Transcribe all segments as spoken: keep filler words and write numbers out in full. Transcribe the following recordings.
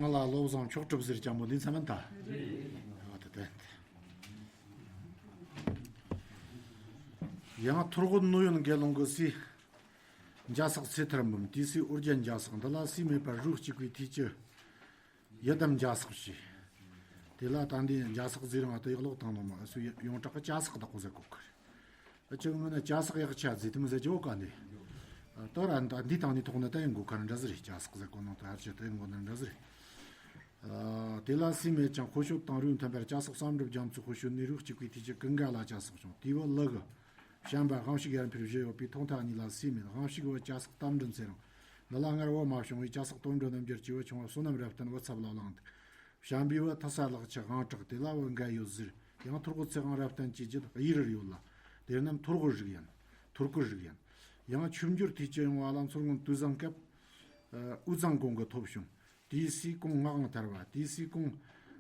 ང་ལ་བློ་བཟང་མཆོག་གྲུབ་ཟེར་ཅང་པོ་འདི་མཚམས་མིན་ད། ཨ་ད་ད། ཡང་ཐོར་གོད་ནོ་ཡོན་དགེ་སློང་གི་སྲས་འཇའ་སག་ཚེ་ཐར་འབུམ། དེའི་སྲས་ཨོ་རྒྱན་འཇའ་སག། འདི་ལ་སྲས་མེད་པར་རུས་གཅིག་པའི་ཐེག་ཆེན་ཡི་དམ་འཇའ་སག་བྱས། དེ་ལ་ད་འདི་འཇའ་སག་ཟེར་རང་ཨ་ད་ཡག་ལོག་བཏང་ནོ་མ་ཨ་སུ་ཡོངས་གྲགས་ཀྱི་ཇའ་སག་བདག་པོ་ཟེར་གོ་གི་རེད། ཨ་ཅག་ངོས་ན་ཇའ་སག་ཡག་ཆ་ཟེར་དེ་མི་ཟེར་ཅོ་ག་འདི། ད་ར་འདི་དང་འདི་ཐོག་ནས་ད་ཡིན་དགོས་ཁ་འདྲ་ཟེར་རེད། ཇའ་སག་ཟེར་གོ་ནོ་ད་ཧར་ཆེ་ད་ཡིན་དགོས་ན་འདྲ་ཟེར་རེད། ཨ་དེ་ལ་སྲས་མེད་ཅིང་དཔེ་ཆོས་དང་རུས་མཐུན་པར་ཇའ་སག་བསམ་གྲུབ་རྒྱ་མཚོའི་དཔེ་ཆོས་ནས་རུས་གཅིག་པའི་ཐེག་ཆེན་ཀུན་དགའ་ལ་ཇའ་སག་བྱུང་། དེའི་བུ་ཀླུ་གི་བྱམས་པ་དབང་ཕྱུག་ཡར་འཕེལ་བཞི་ཡོད་པའི་ཐོག་མཐའ་གཉིས་ལ་སྲས་མེད། དབང་ཕྱུག་བུ་ཇའ་སག་རྟ་མགྲིན་ཚེ་རིང་། འདི་ལ་སྔར་བུ་མ་བྱུང་བས་ཇའ་སག་དོན་འགྲུབ་རྣམ་རྒྱལ་གྱི་བུ་ཆུང་བ་བསོད་ནམས་རབ་བརྟན་བུ་ཚབ་ལ་བླངས་ཏེ། བྱམས་པའི་བུ་ཐུ་ས་ལག་ཆུ་དབང་གྲགས། དེ་ལ་བུ་འགའ་ཡོད་ཟེར། ཡང་ཐོར་གོད་ཚེ་དབང་རབ་བརྟན་གྱི་རྒྱུད་དབྱི་རུར་ཡོད་ལ། དེ་རྣམས་ཐོར་གོད་རིགས་ཡིན། ཐོར་གོད་རིགས་ཡིན། ཡང་ཆོས་འབྱོར་ཐེག་ཆེན་ཡོང་བ་ལ་མཚོ་སྔོན་དུས་བཟང་སྐབས། ཨ་དབུས་གཙང་གོང་གི་ཐོབ་བྱུང་། དེའི་སྲས་ཀོང་ངག་དབང་ཐར་བ། དེའི་སྲས་ཀོང་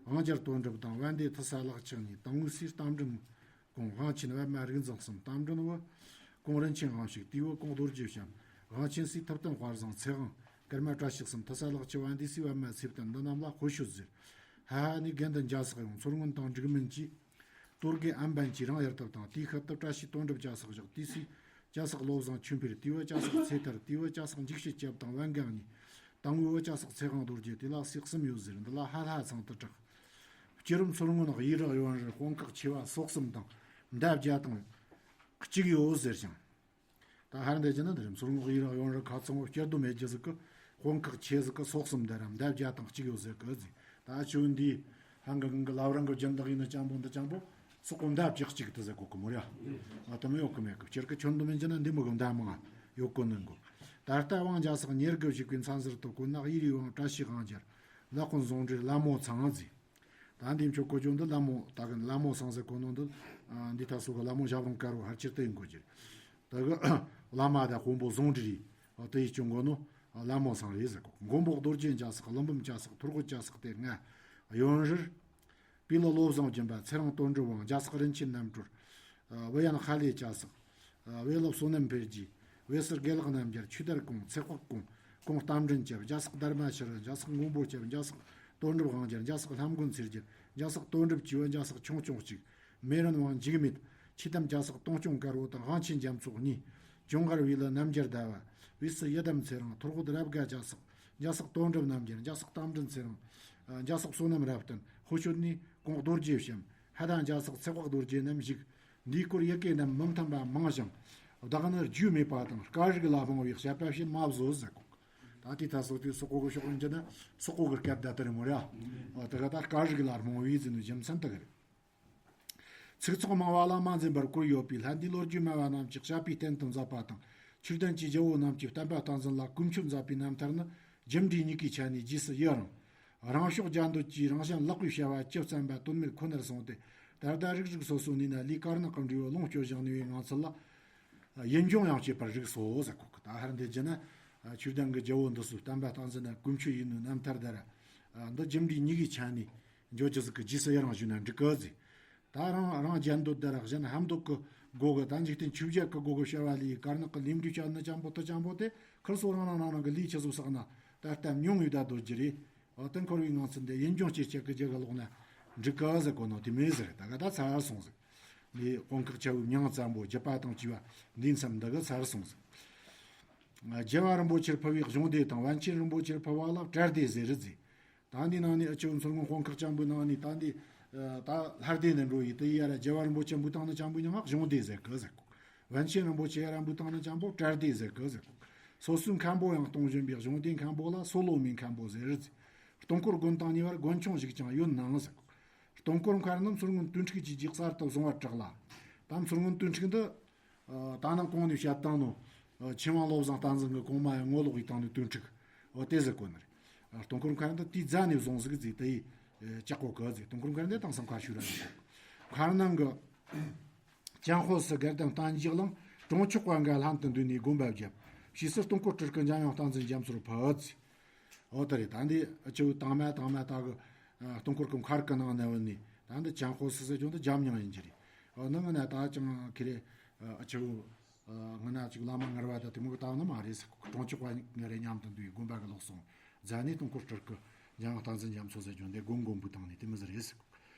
དབང་རྒྱལ་དོན་གྲུབ་དང་བན་དེ་ཐུ་ས་ལག་ཆུ་གཉིས། དང་པོའི་སྲས་རྟ་མགྲིན། ཀོང་དབང་ཆེན་པདྨ་རིག་འཛིན་གསུམ། རྟ་མགྲིན་བུ་ཀོང་རིན་ཆེན་དབང་ཕྱུག། དེའི་བུ་ཀོང་རྡོ་རྗེ་བྱམས། དབང་ཆེན་སྲས་ཐུབ་བསྟན་དཔལ་བཟང་། ཚེ་དབང་ཀརྨ་བཀྲ་ཤིས་གསུམ། ཐུ་ས་ལག་ཆུ་བན་དེ་སྲས་པདྨ་ཚེ་བརྟན། འདི་རྣམས་ལ་དཔེ་ཆོས་ཟེར། ཧ་ཧ་ནས་དགེ་འདུན་འཇའ་སག་ཡོང་། མཚོ་སྔོན་དང་འགྲིག་མིན་གྱིས་གཏོར་དགེ་ཨན་པན་གྱིས་རང་ཡར་བཏབ་དང་། དེའི་ཤུལ་དུ་བཀྲ་ཤིས་དོན་གྲུབ་ཇའ་སག་བཞག། དེའི་སྲས་ཇའ་སག་བློ་བཟང་ཆོས་འཕེལ། དེའི་བུ་ཇའ་སག་ཚེ་ཐར། དེའི་བུ་ཇའ་སག་འཇིགས་བྱེད་སྐྱབས་དང་བན་གང་གཉིས། དང་པོའི་བུ་ཇའ་སག་ཚེ་དབང་རྡོ་རྗེ། དེ་ལ་སྲས་གསུམ་ཡོད་ཟེར། འདི་ལ་ཧ་ལྷ་ཚང་དུ་གྲགས། སྐྱིད་རུམ་མཚོ་སྔོན་དབྱི་རག་ཡོན་རི་དཔོན་ཁག་ཆེ་བ་སོག་གསུམ་དང་མདའ་བརྒྱ་དང་གཅིག་ཡོད་ཟེར་ཞིང་། ད་ཧར་འདི་ཅི་ན་འདི་རེད། མཚོ་སྔོན་དབྱི་རག་ཡོན་རི་ཁ་ཚང་བོ་སྐྱིད་སྡོམ་མེད་རྒྱུ་ཟིག་གི་དཔོན་ཁག་ཆེ་ཟིག་གི་སོག་གསུམ་འདི་ར་མདའ་བརྒྱ་དང་གཅིག་ཡོད་ཟེར་གི་ཟིག། ད་ཆུ་འདི་ཧང་གི་གང་གི་ལབ་རང་གི་སྦྱིན་བདག་ཡིན་ན་ཅང་པོ་འདི་ཅང་པོ་སོག་གོ་མདའ་བཅུ་གཅིག་དུ་ཟེར་གོ་གི་མོ་ར། ཨ་དུ་མི་ཡོད་གི་མེད་གི། སྤྱིར་གི་ཆུ་འདི་མིན་ཅི་ན་འདི་མོ་གི་མདའ་མང་ཡོད་གོ་ནི་གོ། ད་ལྟ་དབང་ཇའ་སག་ཉེར་དགུ་བཞུགས་པའི་མཚན་ཟུར་དུ་གོ་ན་དབྱི་རི་དབང་བཀྲ་ཤིས་དབང་རྒྱལ། ལ་དཔོན་ཟུང་འབྲེལ་ལ་མོ་ཚང་ཟིག། ད་འདི་མཆོད་གོ་ཅོ་འདི་ལ་མོ་ད་གི་ལ་མོ་སང་ཟེར་གོ་ནོ་འདི། ཨ་འདི་ད་སོ་གི་ལ་མོ་ཞབས་རོང་དཀར་བོ་ཧར་ཆེར་དེ་ཡིན་གོ་གྱིར། ད་གི་བླ་མ་དང་དཔོན་པོ་ཟུང་འབྲེལ་རེད། ཨ་དེ་ཡི་ཅུང་གོ་ནོ་ལ་མོ་སང་རེད་ཟེར་གོ། མགོན་པོ་རྡོ་རྗེ་འཇའ་སག། ཀླུ་འབུམ་འཇའ་སག། ཐོར་གོད་འཇའ་སག་དེ་ལྔ། ཡོན་རིར། པི་ལོ་བློ་བཟང་སྦྱིན་པ། ཚེ་རིང་དོན་གྲུབ་དབང་། འཇའ་སག་རིན་ཆེན་རྣམ་གྲོལ། ཨ་བུ་ཡན་ཧ་ལས་འཇའ་སག། ཨ་བུ་ཡ་ལོ་བསོད་ནམས་འཕེལ་རྒྱས། བུ་ཡ་སི་དགེ་ལེགས་རྣམ་རྒྱལ། ཆོས་དར་ཀོང་། ཚེ་དཔག་ཀོང་། ཀོང་རྟ་མགྲིན་སྐྱབས། འཇའ་སག་དར་མ་ཤར། འཇའ་སག་མགོན་པོ་སྐྱབས། འཇའ་སག་དོན་གྲུབ་དབང་རྒྱལ། འཇའ་སག་ལྷ་མགོན་ཚེ་རྒྱལ། འཇའ་སག་དོན་གྲུབ་ཆེ་བོ། འཇའ་སག་ཆུང་ཆུང་གཅིག། མེ་རན་དབང་འཇིགས་མེད། ཆོས་དམ་འཇའ་སག་སྟོང་སྐྱོང་དཀར་བོ་དང་དབང་ཆེན་རྒྱ་མཚོ་གཉིས། ཅུང་གར་བའི་ལ་རྣམ་རྒྱལ་ཟླ་བ། བི་སི་ཡི་དམ་ཚེ་རིང་། ཐོར་གོད་རབ་དགའ་འཇའ་སག། འཇའ་སག་དོན་གྲུབ་རྣམ་རྒྱལ། འཇའ་སག་རྟ་མགྲིན་ཚེ་རིང་། ཨ་འཇའ་སག་བསོད་ནམས་རབ་བརྟན། དཔེ་ཆོས་ནས་ཀོང་རྡོ་རྗེ་བྱམས། ཧ་ད་འཇའ་སག་ཚེ་དཔག་རྡོ་རྗེ་རྣམས་བཞུགས། འདིའི་སྐོར་ཡི་གེ་རྣམས་མི་མཐུན་པ་མང་ཞིང་། བདག་ནི་རྒྱུས་མེད་པ་དང་སྐད་རིགས་ལ་རྨོངས་པའི་བཤད་པ་བྱེད་མ་བཟོད་ཟེར་གོ། ད་དེ་ད་སོ་དེ་སོག་པོ་གི་ཕྱོགས་ཡིན་གྱི་ན་སོག་པོ་གི་སྐད་བརྡ་དེ་རེད་མོ་ར། ཨ་དེ་ག་ད་སྐད་རིགས་ལ་རྨོངས་པའི་ཟེར་ནི་རྒྱུ་མཚན་དེ་ག་རེད། ཚིག་ཚོགས་མང་བ་ལ་མ་འཛེམ་པར་བཀོད་ཡོད་པས། ལྷ་འདིས་ལོ་རྒྱུས་སྨྲ་བ་རྣམས་ཀྱི་བཤད་པའི་རྟེན་དུ་མཛད་པ་དང་། ཆོས་ལྡན་གྱི་རྒྱལ་པོ་རྣམས་ཀྱིས་བསྟན་པ་བསྟན་འཛིན་ལ་ཀུན་སྤྱོད་མཛད་པའི་རྣམ་ཐར་ནི། རྒྱུ་འབྲས་གཉིས་ཀའི་ཆ་ནས་རྗེས་སུ་ཡི་རང་། རང་ཕྱོགས་རྒྱ་འདོད་ཀྱིས་རང་གཞན་ལེགས་པའི་བྱ་བ་བཅུ་བརྩམས་པ་དོན་མེད་ཁོ་ནར་སོང་སྟེ། ད་ལྟ་རིགས་རིགས་སོ་སོ་ནས་ན་ལས་དཀར་ནག་གི་འབྲས་བུ་ལོངས་སྤྱོད་བཞིན་ནུས་པའི་ངང་ཚུལ་ལ། ཡིད་འབྱུང་ཡང་བྱེད་པར་རིགས་སོ་ཟེར་གོ་གི། ད་ཧར་འདི་བགྱི་ན། ཆོས་ལྡན་གྱི་རྒྱལ་པོ་འདི་ཚོའི་བསྟན་པ་བསྟན་འཛིན་ན་ཀུན་སྤྱོད་ཡིན་ནོའི་རྣམ་ཐར་དེ་ར། འདི་རྒྱུ་འབྲས་གཉིས་ཀའི་ཆ་ནས་འཇོག་རྒྱུ་ཟིག་གི་རྗེས་སུ་ཡི་རང་ཞུས་ན་འགྲིག་གི་ཟེར། ད་རང་རང་རྒྱ་འདོད་དེ་ར་གཞན་ཧམ་འདོད་ཀྱི་སྒོ་གི། ད་འཇིག་རྟེན་ཆོས་བརྒྱད་ཀྱི་སྒོ་གི་བྱ་བ་ལས་དཀར་ནག་གི་ལས་འབྲས་བྱ་ནི་ཅང་པོ་དེ་ཅང་པོ་དེ་ཁིར་སོ་རང་རང་རང་རང་གི་ལས་ཆི་ཟིག་བསགས་ན་ད་ལྟ་མྱོང་ཡོད་ད་འདོད་རྒྱུ་རེད། འོ་དེ་འཁོར་བའི་ངང་ཚུལ་འདི་ཡིད་འབྱུང་སྐྱེ་བྱེད་ཀྱི་རྒྱུ་གི་ལོག་ན་འགྲིག་གི་ཟེར་གོ་ནོ་དེ་མོ་ཟེར། ད་ག་ད་ཚར་སོང་ཟེར། ལས་དཔོན་ཁག་ཆེ་བོའི་མྱིང་ཙམ་པོ་བརྒྱུད་པ་དང་བཅས་པ་འདི་མཚམས་འདི་གི་ཚར་སོང་ཟེར། རྒྱལ་བ་རིན་པོ་ཆེར་ཕུལ་བའི་གཞུང་སྡེ་དང་པཎ་ཆེན་རིན་པོ་ཆེར་ཕུལ་བ་ལ་གྲྭ་སྡེ་ཟེར་རི་ཟེར། ད་འདི་ནང་ནས་ཨ་ཆུ་མཚོ་སྔོན་དཔོན་ཁག་ཅན་པོའི་ནང་ནས་ད་འདི་ད་ལྷ་སྡེ་ནས་འགྲོ་ཡི་དེ་ཡ་ར་རྒྱལ་བ་རིན་པོ་ཆེ་འབུལ་སྟངས་ནི་ཅན་པོའི་མྱིང་ང་གཞུང་སྡེ་ཟེར་གི་ཟེར་གོ། པཎ་ཆེན་རིན་པོ་ཆེ་ཡ་ར་འབུལ་སྟངས་ནི་ཅན་པོ་གྲྭ་སྡེ་ཟེར་གི་ཟེར་གོ། སོ་སོའི་མཁན་པོ་ཡང་གཏོང་བཞིན་པའི་གཞུང་སྡེའི་མཁན་པོ་ལ་སོ་ལོ་མའི་མཁན་པོ་ཟེར་རི་ཟེར། སྟོང་འཁོར་དགོན་དང་གཉིས་བར་དགོན་ཆུང་ཞིག་ཀྱང་ཡོད་ནའང་ཟེར་གོ། སྟོང་འཁོར་མཁར་ནི་མཚོ་སྔོན་དུས་འཁྲུགས་ཀྱི་རྗེས་གསར་དུ་བཟུང་བར་གྲགས་ལ། ད་མཚོ་སྔོན་དུས་འཁྲུགས་འདི། ཨ་ད་ནང་གོང་ནས་བཤད་བཏང་ནོ། ཨ་ཆོས་དབང་བློ་བཟང་བསྟན་འཛིན་གྱི་གོང་མ་ཡང་ངོ་ལོག་ཡིས་བཏང་ནས་དོན་དྲུག། ཨོ་དེ་ཟེར་གོ་ནི་རེད། ཨ་སྟོང་འཁོར་མཁར་འདི་དེའི་རྫ་ནས་བཟུང་ཟིག་ཟིག་དེ་ཡིས་ཨེ་ལྕགས་གོ་གི་ཟིག། སྟོང་འཁོར་མཁར་འདི་དེང་སང་ཁ་ཤུ་ར་ཟིག། མཁར་ནང་གི་ཅན་ཧོ་སི་དགེ་ལྡན་བསྟན་འཇིགས་གླིང་གྲོང་ཆོག་པ་འགའ་ལྷན་དུ་འདུས་ནས་དགོན་པ་བརྒྱབ། ཕྱིས་སུ་སྟོང་འཁོར་སྤྲུལ་སྐུ་འཇམ་དབྱངས་བསྟན་འཛིན་རྒྱ་མཚོར་ཕུལ་ཟིག། ཨོ་ད་རེད། ད་འདི་ཨ་ཆུ་དང་མ་དང་མ་ད་གི་ཨ་སྟོང་འཁོར་གི་མཁར་གི་ནང་ན་བུད་ནས་ད་འདི་ཅན་ཧོ་སི་ཟེར་ཀྱང་འདི་འཇམ་མྱང་ཡིན་གྱི་རེད། ཨོ་ནི་ང་ན་ད་ཅང་ཁི་རེ་ཨ་ཆུ་ཨ་ང་ན་ཅིག་བླ་མ་ངར་བ་ད་དེ་མོ་གི་ད་ནི་མ་རེད་ཟེར། གྲོང་ཆོག་པ་ངར་རེ་མཉམ་དུ་འདུས་དགོན་པ་གི་ལོག་སོང་། རྫ་ནས་སྟོང་འཁོར་སྤྲུལ་སྐུ་ འཇམ་དབྱངས་བསྟན་འཛིན་རྒྱ་མཚོ་ཟེར་རྒྱུ་འདི་དགོན་མགོན་པོའི་སྟེང་ནས་དེ་མོ་ཟིག་རེད་ཟེར་གོ།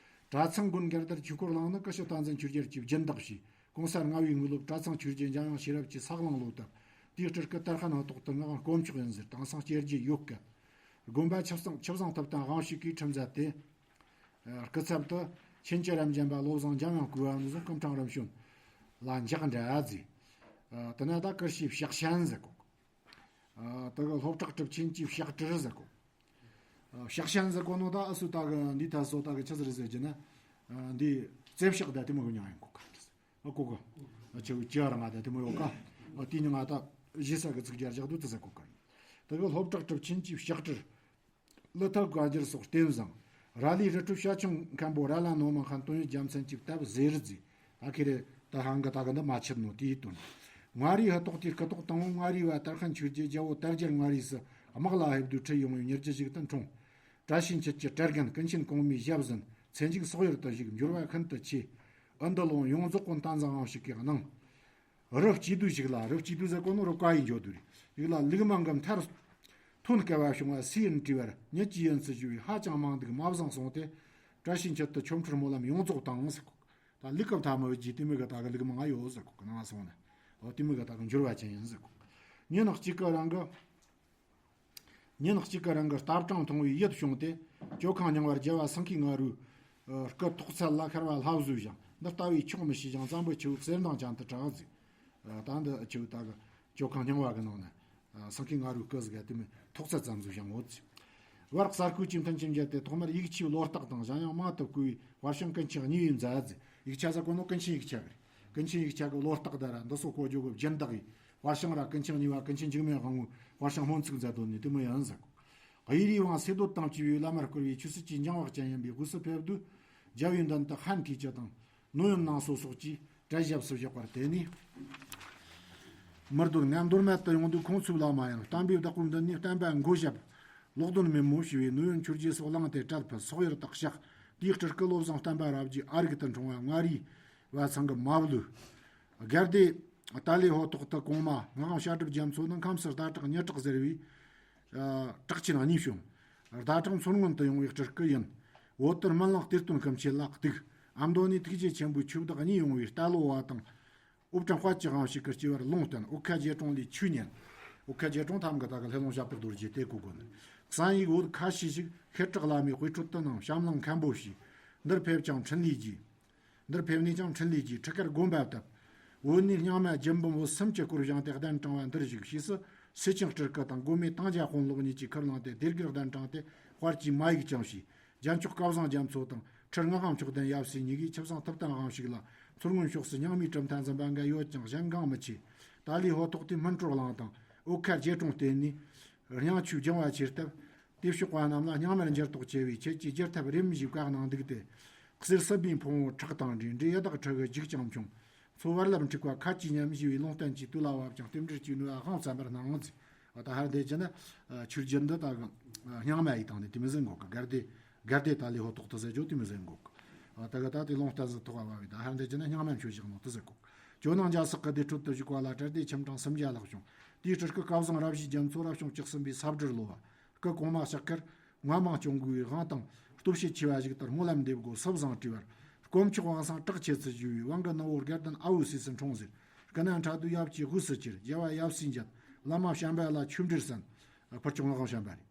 གྲྭ་ཚང་དགོན་སྒར་དར་ཆོས་འཁོར་གླིང་ནི་སྐུ་ཞབས་བསྟན་འཛིན་ཆོས་རྒྱལ་གྱིས་སྦྱིན་བདག་བྱས། གོང་ས་ལྔ་བའི་དངོས་སློབ་གྲྭ་ཚང་ཆོས་རྗེ་འཇམ་དབྱངས་ཤེས་རབ་ཀྱིས་ས་གླང་བློ་བཏབ། དེའི་སྤྲུལ་སྐུ་དར་ཤན་ཧོ་ཏོག་ཏུ་ངག་དབང་དཀོན་མཆོག་ཡིན་ཟེར། དེང་སང་སྐྱེ་རྒྱུ་ཡོད་སྐད། དགོན་པ་ཆུ་བཟང་ཆུ་བཟང་ཐུབ་བསྟན་དབང་ཕྱུག་གིས་ཁྲིམས་མཛད་དེ། སྐུ་ཚབ་ཏུ་ཆིན་ཅི་རབ་འབྱམས་པ་བློ་བཟང་འཇམ་དབྱངས་སྐུ་བ་ནི་བཟུང་སྐུ་ཕྲེང་རིམ་བྱོན་ལ་འཇགས་འདྲ་ཟེར། དེ་ན་ད་ཀིར་ཤི་ཕྱག་ཆེན་ཟེར་གོ། ཨ། དེ་གི་སློབ་གྲོགས་གྲུབ་ཆེན་གྱིས་ཕྱག་བྲིར་ཟེར་གོ། ཨ། ཕྱག་ཆེན་ཟེར་གོ་ནོ་ད་ཨ་སུ་ད་གི་འདི་ད་སོ་ད་གི་ཆི་ཟིག་རེད་ཟེར་གྱི་ན། ཨ། འདི་རྩེ་ཕྱག་ད་དེ་མོ་གི་མྱིང་ཡིན་གོ་ག། ཨ་གོ་གོ། ཨ་ཆེ་བུ་ཅི་ཨ་ར་ང་ད་དེ་མོ་ཡོད་ག། ཨ་དེ་ནི་ང་ད་གཞི་ས་གི་ཚིག་རྒྱར་བཞག་དུས་དེ་ཟེར་གོ་ག། དེ་གི་སློབ་གྲོགས་གྲུབ་ཆེན་གྱིས་ཕྱག་བྲིར། ཀླུ་ཐུབ་བཀའ་འགྱུར་སོགས་རྟེན་བཟང་། ར་ལི་རི་ཁྲོད་བྱ་ཁྱུང་མཁན་པོ་ར་ལ་ནོ་མ་མཁན་དོན་ཡོད་རྒྱལ་མཚན་གྱི་སྟབས་ཟེར་རེད་ཟེར། ད་ཁེ་རེ་ད་ཧང་གི་ད་གི་འདི་མ་ཆད་ནོ་དེའི་དོན། མངའ་རིས་ཧུ་ཏོག་དེའི་སྐུ་ཐོག་དང་པོ་མངའ་རིས་པ་དར་ཤན་ཆོས་རྗེ་རྒྱལ་པོ་དར་རྒྱལ་མངའ་རིས་སུ་དམག་ལ་ཕེབས་དུས་ཁྲིད་ཡོང་བའི་མྱུར་གྱི་ཞིག་ཏུ་འཁྲུངས། བཀྲ་ཤིས་འཁྱིལ་གྱི་བྲལ་རྒན་ཀུན་མཁྱེན་གོང་མའི་ཞབས་ཟིན་མཚན་ཞིག་སོག་ཡུལ་དུ་བཞུགས། འགྱུར་བ་ཤིན་ཏུ་ཆེ། ཨུ་འདི་ལོ་ཡོངས་རྫོགས་ཀུན་བསྟན་འཛིན་དབང་ཕྱུག་གིས་གནང་། རི་སྐྱེས་དུས་ཤིག་ལ། རི་སྐྱེས་དུས་ཟེར་གོ་ནོ་རི་ཀ་ཡི་འཇོ་དུས་རེད། ཡིག་ལ་ལུག་མང་གི་མཐར་ཐོན་སྐལ་བ་བྱུང་བ་སུ་ཡིན་དྲིས་པར་ཉིད་ཀྱི་ཡིན་ཚུལ་ཞུ་བའི་ཧ་ཅང་མང་འདུག་མ་བཟང་སོང་སྟེ། བཀྲ་ཤིས་འཁྱིལ་དུ་ཆོ་འཕྲུལ་སྨོན་ལམ་ཡོངས་རྫོགས་བཏང་ཟེར་གོ། ད་ལུག་གི་མཐའ་མི་བརྗེད་དེ་མོ་གི་ད་གི་ལུག་མང་ང་ཡོད་ཟེར་གོ་གི་ནང་སོང་ནས། འོ་དེ་མོ་གི་ད་གི་འགྱུར་བ་ཅན་ཡིན་ཟེར་གོ། ཉིན་གཅིག་གི་རང་གི་ཉིན་གཅིག་གི་རིང་གི་རྟ་གྲངས་མཐོང་བའི་ཡིད་བྱུང་སྟེ། ཇོ་ཁང་རྙིང་བར་རྒྱལ་བ་སེང་གེ་ང་རོས་སྐུ་ཐོག་ཚད་ལ་ཤར་བ་ལྷ་བཟོས་ཤིང་འདི་ལྟ་བས་ཆོག་མི་ཤེས་ཤིང་བཙན་པོ་ཆེའུ་གསེར་མདངས་ཅན་དུ་གྲགས་ཟིག། ད་འདི་ཆེའུ་ད་གི་ཇོ་ཁང་རྙིང་བ་གི་ནང་ན་སེང་གེ་ང་རོས་སྐུ་ཟིག་ག་དེ་མོ་ཐོག་ཚད་ཙམ་བཟོས་ཤིང་ངོ་ཚ། བར་གསར་བརྐོས་ཀྱི་མཐུན་རྐྱེན་བརྒྱབ་སྟེ་ཐོག་མར་ཡིག་ཆའི་ལོ་རྟགས་དང་གཞན་ཡང་མང་དུ་བརྐོས་པའི་བར་བྱང་ཀུན་མཁྱེན་གཉིས་པས་མཛད་ཟིག། ཡིག་ཆ་ཟེར་གོ་ནོ་ཀུན་མཁྱེན་ཡིག་ཆ་གི་རེད། ཀུན་མཁྱེན་ཡིག་ཆ་གི་ལོ་རྟགས་དེ་ར་འདི་ཚོ་བརྐོ་རྒྱུ་གི་སྦྱིན་བདག་གིས། བར་བྱང་ར་ཀུན་མཁྱེན་གཉིས་པ་ཀུན་མཁྱེན་འཇིགས་མེད་དབང་པོས་བར་བྱང་སྨོན་ཚིག་མཛད་དོན་ནི་དེ་མོ་ཡིན་ཟེར་གོ། གཡས་རུའི་དབང་སེ་རྡོ་དང་བཅས་པའི་བླ་མར་བསྐུལ་བའི་ཆོས་སྲིད་ཀྱི་འགྱིང་བག་ཅན་ཡིན་པའི་དབུས་སུ་ཕེབས་དུས། རྒྱལ་བའི་མདུན་དུ་ཧན་ཐིས་ཅི་དང་། ནོ་ཡོན་ནང་སོ་སོགས་ཀྱིས་གྲལ་ཞབས་སུ་བཞག་པར་དེ་ནས། མི་རྡོར་ངན་མདོར་མེད་དུ་ཡོང་དུས་ཁོང་ཚོའི་བླ་མ་ཡང་བསྟན་པའི་བདག་པོའི་མདུན་ནས་བསྟན་པ་མགོ་ཞབས། ལོག་འདོན་མེད་མོ་ཞུ་བའི་ནོ་ཡོན་ཆོས་རྗེ་སོགས་བླངས་ཏེ་གྲལ་ཕུད་སོག་ཡུལ་དུ་གཤེགས། དེའི་སྤྲུལ་སྐུ་བློ་བཟང་བསྟན་པ་རབ་རྒྱས་ཨ་རིག་ཏུ་འཁྲུངས་པ་མངའ་རིས་པ་ཚང་གི་མ་བློས། དགའ་བདེ་ཏཱ་ལའི་ཧོ་ཐོག་ཏུ་གོང་མ་ངག་དབང་བཤད་སྒྲུབ་རྒྱ་མཚོ་ནི་ཁམས་སུ་ཟླ་གྲགས་ཉི་གྲགས་ཟེར་བའི་གྲགས་ཆེན་གཉིས་བྱུང་། ཟླ་གྲགས་མཚོ་སྔོན་དུ་ཡོང་བའི་སྤྲུལ་སྐུ་ཡིན། བོད་དུ་སྨིན་གླིང་གཏེར་སྟོན་ཀུན་མཁྱེན་ལ་གཏུགས། ཨ་མདོ་ནས་ཐུགས་རྗེ་ཆེན་པོའི་ཆོས་བདག་གཉིས་ཡོང་བའི་རྟ་ལོ་བ་དང་། ཨོ་བྲང་དཔལ་གྱི་དབང་ཕྱུག་གི་སྐྱེ་བར་ལུང་བསྟན། ཨོ་ཁ་རྗེ་གྲོང་ལས་ཆོས་ཉན། ཨོ་ཁ་རྗེ་གྲོང་ཐམ་གི་ད་གི་ལྷ་ལུང་ཞབས་སྟེགས་རྡོ་རྗེ་དེ་གོ་དགོས་ནི། གསན་ཡིག་བོད་ཁ་ཤས་ཤིག་ཤེལ་བྲག་བླ་མའི་དཔེ་ཁྲོད་དུ་གནང་། བྱམས་གླིང་མཁན་པོ་ཞེས། འདིར་ཕེབས་ཀྱང་འཕྲིན་ལས་རྒྱས། འདིར་ཕེབས་ནས་ཀྱང་འཕྲིན་ལས་རྒྱས། ཁྲི་ཁར་དགོན་པ་བཏབ། བོད་ནས་རྙིང་མ་རྒྱུད་འབུམ་པོད་གསུམ་གྱི་སྐོར་བཞེངས་ཏེ་གདན་དྲངས་པ་འདིར་བཞུགས། ཞེས་སུ་སེ་ཆེན་སྤྲུལ་སྐུ་དང་དགོན་མེད་ཏང་རྒྱ་དཔོན་སློབ་གཉིས་ཀྱིས་ཁུར་བླངས་ཏེ་སྡེ་དགེར་གདན་དྲངས་ཏེ་དཔལ་གྱི་མ་ཡིག་ཀྱང་ཞུས། རྒྱལ་མཆོག་སྐལ་བཟང་རྒྱ་མཚོ་དང་ཁྲི་ངག་དབང་མཆོག་ལྡན་ཡབ་སྲས་གཉིས་ཀྱིས་ཆུ་བཟང་ཐུབ་བསྟན་དབང་ཕྱུག་ལ་མཚོ་སྔོན་ཕྱོགས་སུ་རྙིང་མའི་གྲུབ་མཐའ་འཛིན་པ་འགའ་ཡོད་ཀྱང་གཞན་འགངས་མི་ཆེ། ཏཱ་ལའི་ཧོ་ཐོག་དེ་སྨིན་གྲོལ་གླིང་དང་ཨོ་ཁ་རྗེ་གྲོང་བསྟེན་ནས་རྙིང་ཆོས་སྦྱང་བ་ཆེ་སྟབས། དེ་ཕྱོགས་པ་རྣམས་ལ་རྙིང་མར་འགྱུར་ལྡོག་ཆེ་བས་ཁྱེད་ཀྱིས་བསྒྱུར་ཐབས་རེ་མི་ཞིག་བཀའ་གནང་འདུག་སྟེ། གསེར་སྲིད་པའི་ཕུང་པོ་ཁྲག་དང་འདྲེས། འདྲེ་ཡི་དྭགས་ཁྲི་གི་རྒྱུག་ཀྱང་འཁྱོངས། མཚོ་བར་ལ་འཁྲིག་པ་ཁ་ཅིག་ཉམས་ཞེས་པའི་ལུང་བསྟན་གྱིས་དུས་ལ་བབ་ཀྱང་རྟེན་འབྲེལ་གྱི་ནུས་པ་དབང་བཙན་པར་སྣང་ངོ་། ད་ཧར་འདས་ཀྱི་ནི་ཆོས་བརྒྱུད་འདི་ད་རྙིང་མ་ཡི་དང་ནི་དེ་མི་ཟིན་གོ་གི། དགའ་བདེ་དགའ་བདེ་ཏཱ་ལའི་ཧོ་ཐོག་ཏུ་ཟེར་རྒྱུ་དེ་མི་ཟིན་གོ་གི། ད་གི་ད་དེ་ལུང་བསྟན་ཟིན་ཐོག་བ་བའི་ད་ཧར་འདས་ཀྱི་ནི་རྙིང་མ་མཆོད་བཞག་ནོ་དེ་ཟེར་གོ་གི། ཇོ་ནང་རྒྱལ་སོག་གི་སྡེ་ཁྲོད་དུ་བཞུགས་པ་ལ་གྲྭ་སྡེ་ཁྱིམ་གྲངས་སུམ་བརྒྱ་ལྷག་བྱུང་། དེའི་སྤྲུལ་སྐུ་སྐལ་བཟང་རབ་བཞིའི་རྒྱ་མཚོ་རབ་བྱུང་བཅུ་གསུམ་པའི་ས་སྦྲུལ་ལོ་བ། སྐུ་གོང་མ་ཕྱག་ཁར་ངོ་མ་སྐྱོང་དགོས་པའི་དབང་དང་སྟོབས་ཤེད་ཆེ་བ་ཞིག་ལྟར་སྨོན་ལམ་འདེབས་སྒོ་སུ་བཟང་བྲིས་པར་དཀོན་མཆོག་དབང་སང་གྲགས་ཆེ་ཚུལ་ཞུ་བའི་དབང་གི་ནུ་བོ་དགའ་ལྡན་ཨ་བོ་སྲས་སུ་འཁྲུངས་ཟེར། སྐུ་ན་ཕྲ་དུས་ཡབ་ཀྱི་དབུས་སུ་གྱུར། རྒྱལ་བ་ཡབ་སྲས་མཇལ། བླ་མ་བྱམས་པ་ལ་ཆོས་འབྲེལ་གསན། ཕུར་ཆུང་ལག་བྱམས་པ་རེད།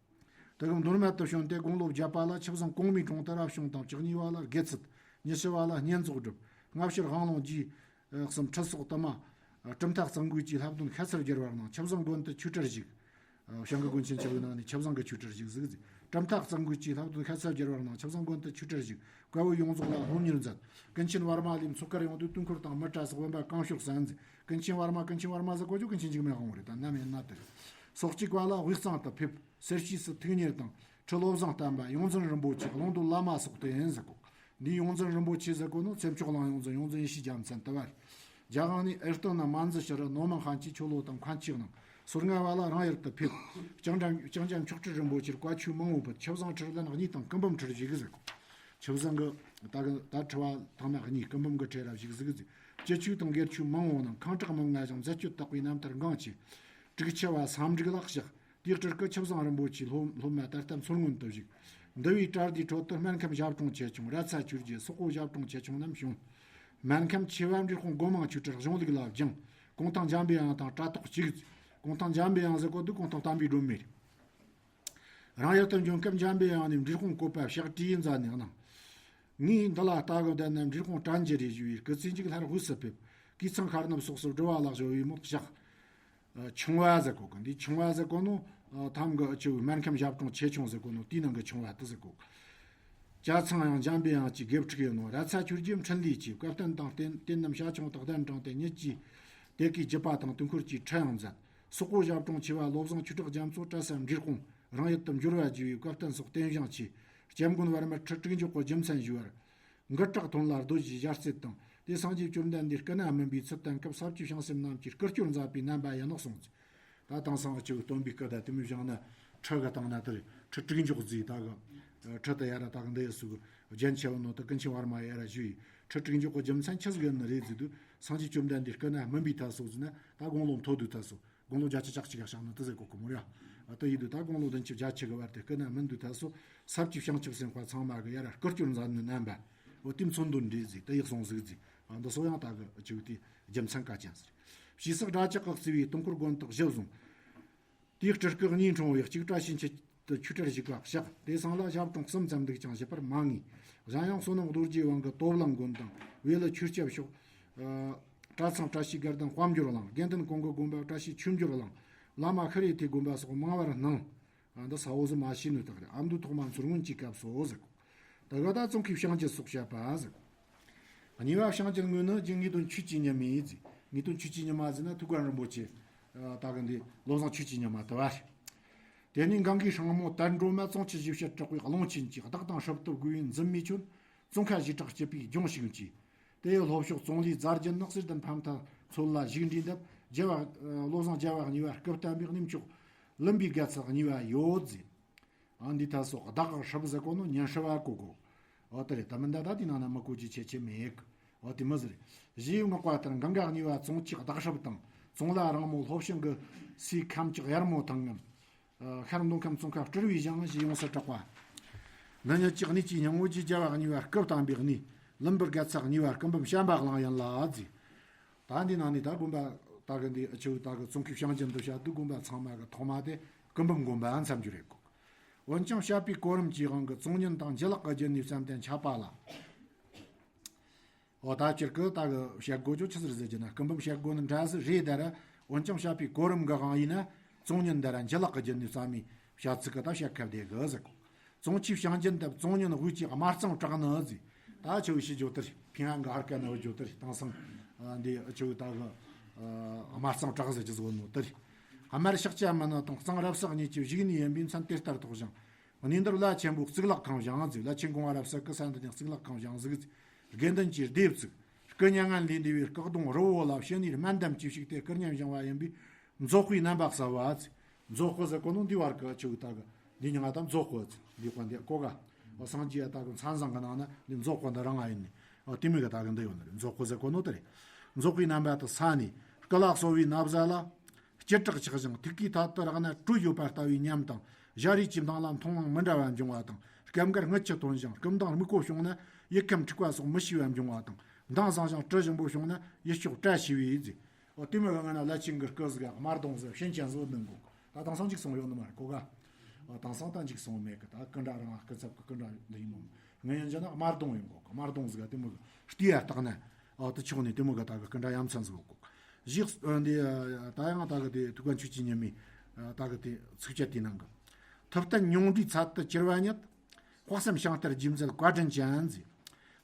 དེ་གི་མདོར་མེད་དུ་བྱོན་ཏེ་དགུང་ལོ་བརྒྱད་པ་ལ་ཆུ་བཟང་གོང་མའི་དྲུང་དུ་རབ་བྱུང་དང་བཅུ་གཉིས་པ་ལ་དགེ་ཚུལ། ཉི་ཤུ་བ་ལ་བསྙེན་རྫོགས་བསྒྲུབས། ལྔ་བཅུར་དབང་ལུང་རྒྱས། གསུམ་ཁྲིད་སོགས་དུ་མ། གྲུབ་མཐའ་གཙང་པོའི་ཀྱི་བསླབ་སྟོན་ཤ་ཚར་བསྒྱུར་བར་གནང་། ཆབ་བཟང་དགོན་དུ་ཆོས་གྲྭར་བཞུགས། བྱང་གི་དགོན་ཆེན་ཆེ་བའི་ནང་ནས་ཆབ་བཟང་གི་ཆོས་གྲྭར་བཞུགས་ཟིག། གྲུབ་མཐའ་གཙང་པོའི་ཀྱི་བསླབ་སྟོན་ཤ་ཚར་བསྒྱུར་བར་གནང་། ཆབ་བཟང་དགོན་དུ་ཆོས་གྲྭར་བཞུགས། བཀའ་པོད་ཡོངས་རྫོགས་ལ་སློབ་གཉེར་མཛད། ཀུན་མཁྱེན་བར་མ་ལས་མཚོ་ཁར་ཡོང་དུས་དུས་འཁོར་དང་མི་ཏྲ་སོགས་བོན་པ་གང་ཤོག་གསན་ཟིག། ཀུན་མཁྱེན་བར་མ་ཀུན་མཁྱེན་བར་མ་ཟེར་གོ་རྒྱུ་ཀུན་མཁྱེན་འཇིགས་མེད་དབང་པོ་རེད། ད་ནམ་ཡིན་ན་དེ་རེད། སོག་གཅིག་པ་ལ་དབུས་གཙང་དུ་ཕེབས། གསེར་ཕྱིས་སུ་ཐུགས་གཉེར་དང་ཁྲི་བློ་བཟང་བསྟན་པ། ཡོངས་འཛིན་རིན་པོ་ཆེ། ཀློང་རྡོལ་བླ་མ་སོགས་དེ་ཡིན་ཟེར་གོ། འདིའི་ཡོངས་འཛིན་རིན་པོ་ཆེ་ཟེར་གོ་ནོ་ཚེ་མཆོག་གླིང་ཡོངས་འཛིན། ཡོངས་འཛིན་ཡེ་ཤེས་རྒྱལ་མཚན་དུ་བར། རྒྱ་གང་ནས་ཨེར་ཏོ་ན་མན་ཛི་ཤི་རུ་ནོ་མང་ཧན་གྱིས་ཆོ་ལོ་དང་མཁན་ཆགས་གནང་། སོ་ལྔ་བ་ལ་རང་ཡུལ་དུ་ཕེབས། ལྕང་འཇམ་ལྕང་འཇམ་མཆོག་སྤྲུལ་རིན་པོ་ཆེར་བཀའ་ཆོས་མང་བོ་ཕུལ། ཆུ་བཟང་ཁྲིར་ལན་གཉིས་དང་སྐུ་འབུམ་ཁྲིར་བཞུགས་ཟེར་གོ། ཆུ་བཟང་གི་ད་གི་ད་ཁྲི་བ་ཐང་མ་གཉིས། སྐུ་འབུམ་གི་ཁྲི་ར་བཞུགས་ཟིག་ཟེར། སྤྱི་ཆོས་དང་སྒེར་ཆོས་མང་བོ་གནང་། ཁང་བྲག་མི་མངའ་ཞིང་མཛད་སྤྱོད་དག་པའི་རྣམ་ཐར་འགངས་ཆེ། དྲུག་ཆུ་བ་སམ་འབྲུག་ལ་གཤེགས། དེའི་སྤྲུལ་སྐུ་ཆུ་བཟང་རིན་པོ་ཆེའི་སློབ་སློབ་མ་ད་ལྟ་མཚོ་སྔོན་དུ་བཞུགས། འདུལ་བའི་གྲྭ་སྡེའི་ཁྲོད་དུ་སྨན་ཁམས་ཞབས་དྲུང་ཆེ་ཆུང་། ར་ཚ་ཆོས་རྗེ། སོག་པོ་ཞབས་དྲུང་ཆེ་ཆུང་རྣམས་བྱོན། སྨན་ཁམས་ཆེ་བ་འབྲས་སྤུངས་སྒོ་མང་ཆོས་གྲྭར་གཞུང་ལུགས་ལ་སྦྱངས། གུང་ཐང་འཇམ་པའི་དབྱངས་དང་གྲྭ་ཐོག་གཅིག། གུང་ཐང་འཇམ་པའི་དབྱངས་ཟེར་གོ་དུས་གུང་ཐང་བསྟན་པའི་སྒྲོན་མེ་རེད། རང་ཡུལ་དུ་འབྱོན་སྐབས་འཇམ་པའི་དབྱངས་ནས་འབྲས་སྤུངས་བཀོད་པ་ཕྱག་བྲིས་མཛད་ནས་གནང་། ངས་འདི་ལ་ལྟ་གི་བསྡད་ན་འབྲས་སྤུངས་དྲན་རྒྱུ་རེད་ཞུ་བའི་སྐུ་ཚེ་མཇུག་སླར་དབུས་སུ་ཕེབས། གོས་ཚང་མཁར་རྣམས་སོགས་སུ་སྒྲུབ་པ་ལགས་ཞུ་བའི་མོད་བཞག། ཆུང་བ་ཟེར་གོ་གི། འདི་ཆུང་བ་ཟེར་གོ་ནོ། ཐམ་གི་ཆུ་བོའི་སྨན་ཁམས་ཞབས་དྲུང་ཆེ་ཆུང་ཟེར་གོ་ནོ་དེའི་ནང་གི་ཆུང་བ་དེ་ཟེར་གོ། ཇ་ཚང་ཡང་འཇམ་པའི་དབྱངས་ཀྱི་དགེ་ཕྲུག་ཡིན་ནོ། ར་ཚ་ཆོས་རྗེ་འཕྲིན་ལས་ཀྱི་བཀའ་བསྟན་དང་རྟེན་རྟེན་རྣམས་བྱ་ཆུང་དག་གདན་དྲངས་ཏེ་ཉིད་ཀྱིས་དེ་གའི་བརྒྱུད་པ་དང་དུས་འཁོར་གྱི་ཁྲིད་ཡང་མཛད། སོག་པོ་ཞབས་དྲུང་ཆེ་བ་བློ་བཟང་ཆོས་གྲགས་རྒྱ་མཚོ་གྲྭ་ས་འབྲས་སྤུངས་རང་ཡུལ་དུ་འབྱོར་བ་བརྒྱུད་པའི་བཀའ་བསྟན་སོགས་རྟེན་བཞེངས་ཆེ། སྐྱབས་མགོན་བར་མ་ཁྲི་དྲུག་མགྱོགས་ཀྱི་རྒྱུ་མཚན་ཞུ་བར། མགུར་དྲག་ཐོན་ལ་རྡོ་རྗེའི་ཞལ་རྩེད་དང་། དེ་སངས་རྒྱས་བཅོམ་ལྡན་འདས་སྐུ་ན་སྨིན་པའི་ཚུལ་བསྟན་སྐབས་ས་བཅུའི་བྱང་སེམས་རྣམས་ཀྱི་སྐུ་སྐྱོར་མཛད་པའི་རྣམ་པ་ཡིན་ནོ་གསུངས། ད་དེང་སང་ཨ་ཆུ་སྟོན་པའི་སྐུ་ད་དེ་མི་བཞག་ན་ཁྲི་གི་སྟེང་ན་དེར་ཁྲི་དྲུག་མགྱོགས་ཟེར། ད་གི་ཁྲི་དེ་ཡ་ར་ད་གི་འདི་ཡ་སུ་གི་རྒྱན་ཆེ་བ་ནོ་ད་ཀུན་མཁྱེན་བར་མ་ཡ་ར་ཞུས། ཁྲི་དྲུག་མགྱོགས་གི་རྒྱུ་མཚན་ཆི་ཟིག་ཡིན་ནི་རེད་ཟེར་དུས། སངས་རྒྱས་བཅོམ་ལྡན་འདས་སྐུ་ན་སྨིན་པའི་ཐད་སོགས་ཟེར་ན་ད་དགུང་ལོ་མཐོ་དུས་ཐད་སོགས། དགུང་ལོ་བརྒྱད་ཅུ་གྱ་གཅིག་ག་བཞག་ན་དེ་ཟེར་གོ་གི་མོ་ར། ཨ་དེ་ཡིན་དུས་ད་དགུང་ལོ་བདུན་ཅུ་བརྒྱད་ཅུ་གི་བར་དེ་སྐུ་ན་སྨིན་དུས་ཐད་སོ་ས་བཅུའི་བྱང་ཆུབ་སེམས་དཔའ་ཚང་མ་གི་ཡ་ར་སྐུ་སྐྱོར་མཛད་ནི་རྣམ་པ། འོ་དེ་མཚོན་དོན་འདྲ་ཟིག་དེ་ཡག་སོང་ཟིག་ཟིག། ཨ་འདི་སོ་ཡང་ད་གི་ཆུ་དེ་རྒྱུ་མཚན་ག་ཅན་ཟིག། ཞེས་སོགས་སྒྲ་ལྕག་གིས་གཙོས་པའི་སྟོང་འཁོར་དགོན་བདག་བཞི་བཟུང་། དེའི་སྤྲུལ་སྐུ་གཉིས་འཁྲུངས་པའི་གཅིག་བཀྲ་ཤིས་འཁྱིལ་དུ་ཆོས་གྲྭར་བཞུགས་པ་བཞག། དེ་སང་ལ་ཞབས་དྲུང་གསུམ་ཙམ་འདུག་ཀྱང་བཞུགས་པར་མང་ངེས། གཞན་ཡང་བསོད་ནམས་རྡོ་རྗེ་དབང་གི་སྟོབས་གླིང་དགོན་དང་བེ་ལི་ཆོས་སྐྱབས་ཤོག། གྲྭ་ཚང་བཀྲ་ཤིས་དགའ་ལྡན་དཔལ་འབྱོར་གླིང་། དགེ་འདུན་གོང་གི་དགོན་པ་བཀྲ་ཤིས་ཆོས་འབྱོར་གླིང་། བླ་མ་ཤཱ་ར་ཐའི་དགོན་པ་སོགས་མང་བར་སྣང་། ཨ་འདི་ས་འོ་ཟི་མ་ཤི་ནུ་དག་རེད། ཨ་མདོ་ཐོག་མ་མཚོ་སྔོན་གྱི་སྐབས་སོ་ཟེར་གོ། ད་ག་ད་ཙོང་ཁའི་བྱང་རྒྱུད་སོགས་བཤད་པ་ཟེར། གཉིས་པ་བྱང་རྒྱུད་དངོས་ནི་རྒྱུད་ངེས་དོན་ཆོས་ཀྱི་ཉི་མ་ཟེར། ངེས་དོན་ཆོས་ཀྱི་ཉི་མ་ཟེར་ན་ཐུགས་དགའ་རིན་པོ་ཆེ། ད་ག་འདི་བློ་བཟང་ཆོས་ཀྱི་ཉི་མ་དུ་བ་རེད། དེ་ནས་གངྒཱའི་སྲུང་མོ་དལ་འགྲོ་མ། ཙོང་ཆུ་བཞི་བཤད་གྲགས་པའི་ཀློང་ཆེན་གྱི་བདག་དང་སྲིབ་ཏུ་བགོས་པའི་འཛིན་མའི་ཁྱོན། ཙོང་ཁ་བཞི་བྲག་སྐྱིད་པའི་ལྗོངས་ཤིག་མཆིས། དེ་ཡི་ལྷོ་ཕྱོགས་ཙོང་ལིའི་རྫ་རྒྱུད་ནགས་གསེར་ལྡན་ཕ་མཐའ་མཚོ་ལ་བཞུགས་འདྲའི་འདབས་རྒྱལ་བ་བློ་བཟང་རྒྱལ་བ་གཉིས་པ་སྐུ་བལྟམས་པའི་གནས་མཆོག་ལུམ་བི་རྒྱལ་ཚབ་གཉིས་པ་ཡོད་ཟེར། ཨ་འདི་ཐ་སོགས་བདག་གི་སྲིབ་ཟེར་གོ་ནོ་ཉན་སྲིབ་བ་གོ་གོ། འོ་དེ་རེད། ད་མི་འདའ་ད་དེ་ནང་ན་མི་གོ་རྒྱུ་ཆེ་ཆེ་མེད་གི། འོ་དེ་མི་ཟེར། ཞེས་བསྔགས་པ་ལྟར་གངྒཱ་གཉིས་པ་ཙོང་ཆུའི་བདག་སྲིབ་དང་། ཙོང་ལ་རིང་མོ་ལྷོ་བྱང་གི་སའི་ཁམས་ཀྱི་ཡར་མོ་ཐང་ངམ། ཤར་མདོ་ཁམས་ཙོང་ཁ་སྤྲུལ་བའི་ཞིང་ཞེས་ཡོངས་སུ་གྲགས་པ། འདི་ཉིད་ཀྱི་གནས་ཀྱི་སྙིང་པོ་རྗེ་རྒྱལ་བ་གཉིས་པ་སྐུ་བལྟམས་པའི་གནས་ལུམ་བི་རྒྱལ་ཚབ་གཉིས་པ་སྐུ་འབུམ་བྱམས་པ་གླིང་ཡིན་ལ་ཟེར། ད་འདི་ནང་ནས་ད་དགོན་པ་ད་གི་འདི་ཆུ་ད་གི་ཙོང་ཁའི་བྱང་རྒྱུད་འདི་བཤད་དུས་དགོན་པ་ཚང་མ་གི་ཐོག་མ་དེ་སྐུ་འབུམ་དགོན་པ་མཚམས་སྦྱོར་རེད་གོ། འོན་ཀྱང་བཤད་པའི་གོ་རིམ་གྱི་དབང་གིས་ཙོང་ཉིན་དང་འཇུ་ལག་གི་རྒྱུད་ནས་བརྩམས་ཏེ་འཆད་པ་ལ། འོ་ད་སྤྱིར་གི་ད་གི་བཤད་སྒོ་ཅོ་ཆི་ཟེར་ཟེར་གྱི་ན་སྐུ་འབུམ་བཤད་སྒོ་ནི་འདྲ་ཟིག་རེད་ད་ར། འོན་ཀྱང་བཤད་པའི་གོ་རིམ་གི་དབང་ཡིན་ན་ཙོང་ཉིན་ད་ར་འཇུ་ལག་གི་རྒྱུད་ནས་བརྩམས་མི་བཤད་ཚིག་གི་ད་བཤད་ཁ་བདེ་གི་ཟེར་གོ། ཙོང་ཆུའི་བྱང་རྒྱུད་འདི་ཙོང་ཉིན་དབུས་ཀྱི་དམར་གཙང་བྲག་ནི་ཟེར། ད་ཆུ་བོའི་ཕྱི་ཇོ་དེར་ཕིང་ཨང་གི་ཧར་ཀ་ནི་བུ་ཇོ་དེར་དེང་སང་འདི་ཆུ་བོའི་ད་གི་དམར་གཙང་བྲག་ཟེར་གྱི་ཟིག་ནོ་དེར། དམར་ཤཱཀྱ་མི་ནི་དང་གཙང་རབ་གསལ་གཉིས་ཀྱི་བཞུགས་གནས་ཡིན་པའི་མཚན་དེ་ལྟར་ཐོགས་ཤིང་། གནས་འདིར་བླ་ཆེན་པོ་གཙུག་ལག་ཁང་བཞེངས་ཟེར། བླ་ཆེན་གོང་མ་རབ་གསལ་སྐུ་ས་འདི་ནས་གཙུག་ལག་ཁང་བཞེངས་ཟིག། དགེ་འདུན་གྱི་སྡེ་བཙུགས། སྐུ་མྱ་ངན་ལས་འདས་པའི་སྐུ་གདུང་རི་བོ་ལ་ཕྱི་ནས་སྨན་འདམ་གྱིས་བྱུགས་ཏེ་སྐུ་བརྙན་བཞེངས་པ་ཡིན་པས་མཛོ་དཔེའི་རྣམ་པ་གསལ་བ་ཟེར། མཛོ་དཔེ་ཟེར་གོ་ནོ་འདི་བར་གི་ཆུ་ད་གི་འདི་ཉི་མ་ད་མཛོ་དཔེ་ཟེར། འདི་གོ་འདི་གོ་ག་འོ་སངས་རྒྱས་ད་གི་མཚན་བཟང་གི་ནང་ན་འདི་མཛོ་དཔེ་འདི་རང་ཨ་ཡིན་ནི། འོ་དེ་མོ་གི་ད་གི་འདི་ཡོད་ནི་རེད། མཛོ་དཔེ་ཟེར་གོ་ནོ་དེ་རེད། མཛོ་དཔེའི་རྣམ་པ་དུ་ས་ནས་སྐུ་ལ་གསོལ་བའི་ན་བཟའ་ལ། སྐྱི་བྲག་ཆགས་ཤིང་ཐུགས་ཀའི་ཐད་དུ་རག་ན་དྲོད་ཡོད་པ་ལྟ་བུའི་ཉམས་དང་། ཞལ་རས་ཀྱི་མདངས་ལ་མཐོང་སྣང་མི་འདྲ་བ་འབྱུང་བ་དང་། སྐབས་འགར་རྔུལ་ཆུ་ཐོན་ཞིང་སྐུ་མདངས་སྨུག་པོ་བྱུང་ན་ཡིད་ཁམས་འཁྲུགས་པ་སོགས་མི་ཤེས་པ་འབྱུང་བ་དང་། མདངས་བཟང་ཞིང་དྲི་ཞིམ་པོ་བྱུང་ན་ཡིད་སྐྱོ་བཀྲ་ཤིས་པའི་རྫས། འོ་དེ་མོ་གི་ང་ན་བླ་ཆེན་གྱི་སྐུ་ཟིག་དམར་གདུང་ཟིག་ཕྱིན་ཅན་ཟིག་འདོན་གོ། ད་དེང་སང་འཇིག་སོང་ཡོད་ནི་མ་རེད་གོ་ག་འོ་དེང་སང་ད་འཇིག་སོང་མེད་གི། ད་སྐུ་འདྲ་རང་སྐུ་ཚབ་ཀྱི་སྐུ་འདྲ་འདི་ཡིན་ནོ། ངས་ཡིན་ན་དམར་གདུང་ཡིན་གོ་གི། དམར་གདུང་ཟིག་དེ་མོ་གི་ལྟས་ཡ་བལྟས་ན། འོ་དེ་ཕྱོགས་ནས་དེ་མོ་གི་ད་གི་སྐུ་འདྲ་ཡ་མཚན་ཟིག་གོ་གི། གཞིག་འདི་ད་ཡང་ད་གི་དེ་ཐུགས་ཀ་མཆོད་ཀྱི་ཉི་མའི་ད་གི་དེ་ཚིགས་བཅད་དེའི་ནང་གི། ཐུབ་བསྟན་མྱོང་འདྲིས་ཚལ་དུ་གྱུར་པ་ཉིད། དཔག་བསམ་ཤིང་རྟར་རྒྱུད་འཛིན་བཀའ་དྲིན་ཅན་ཟེར།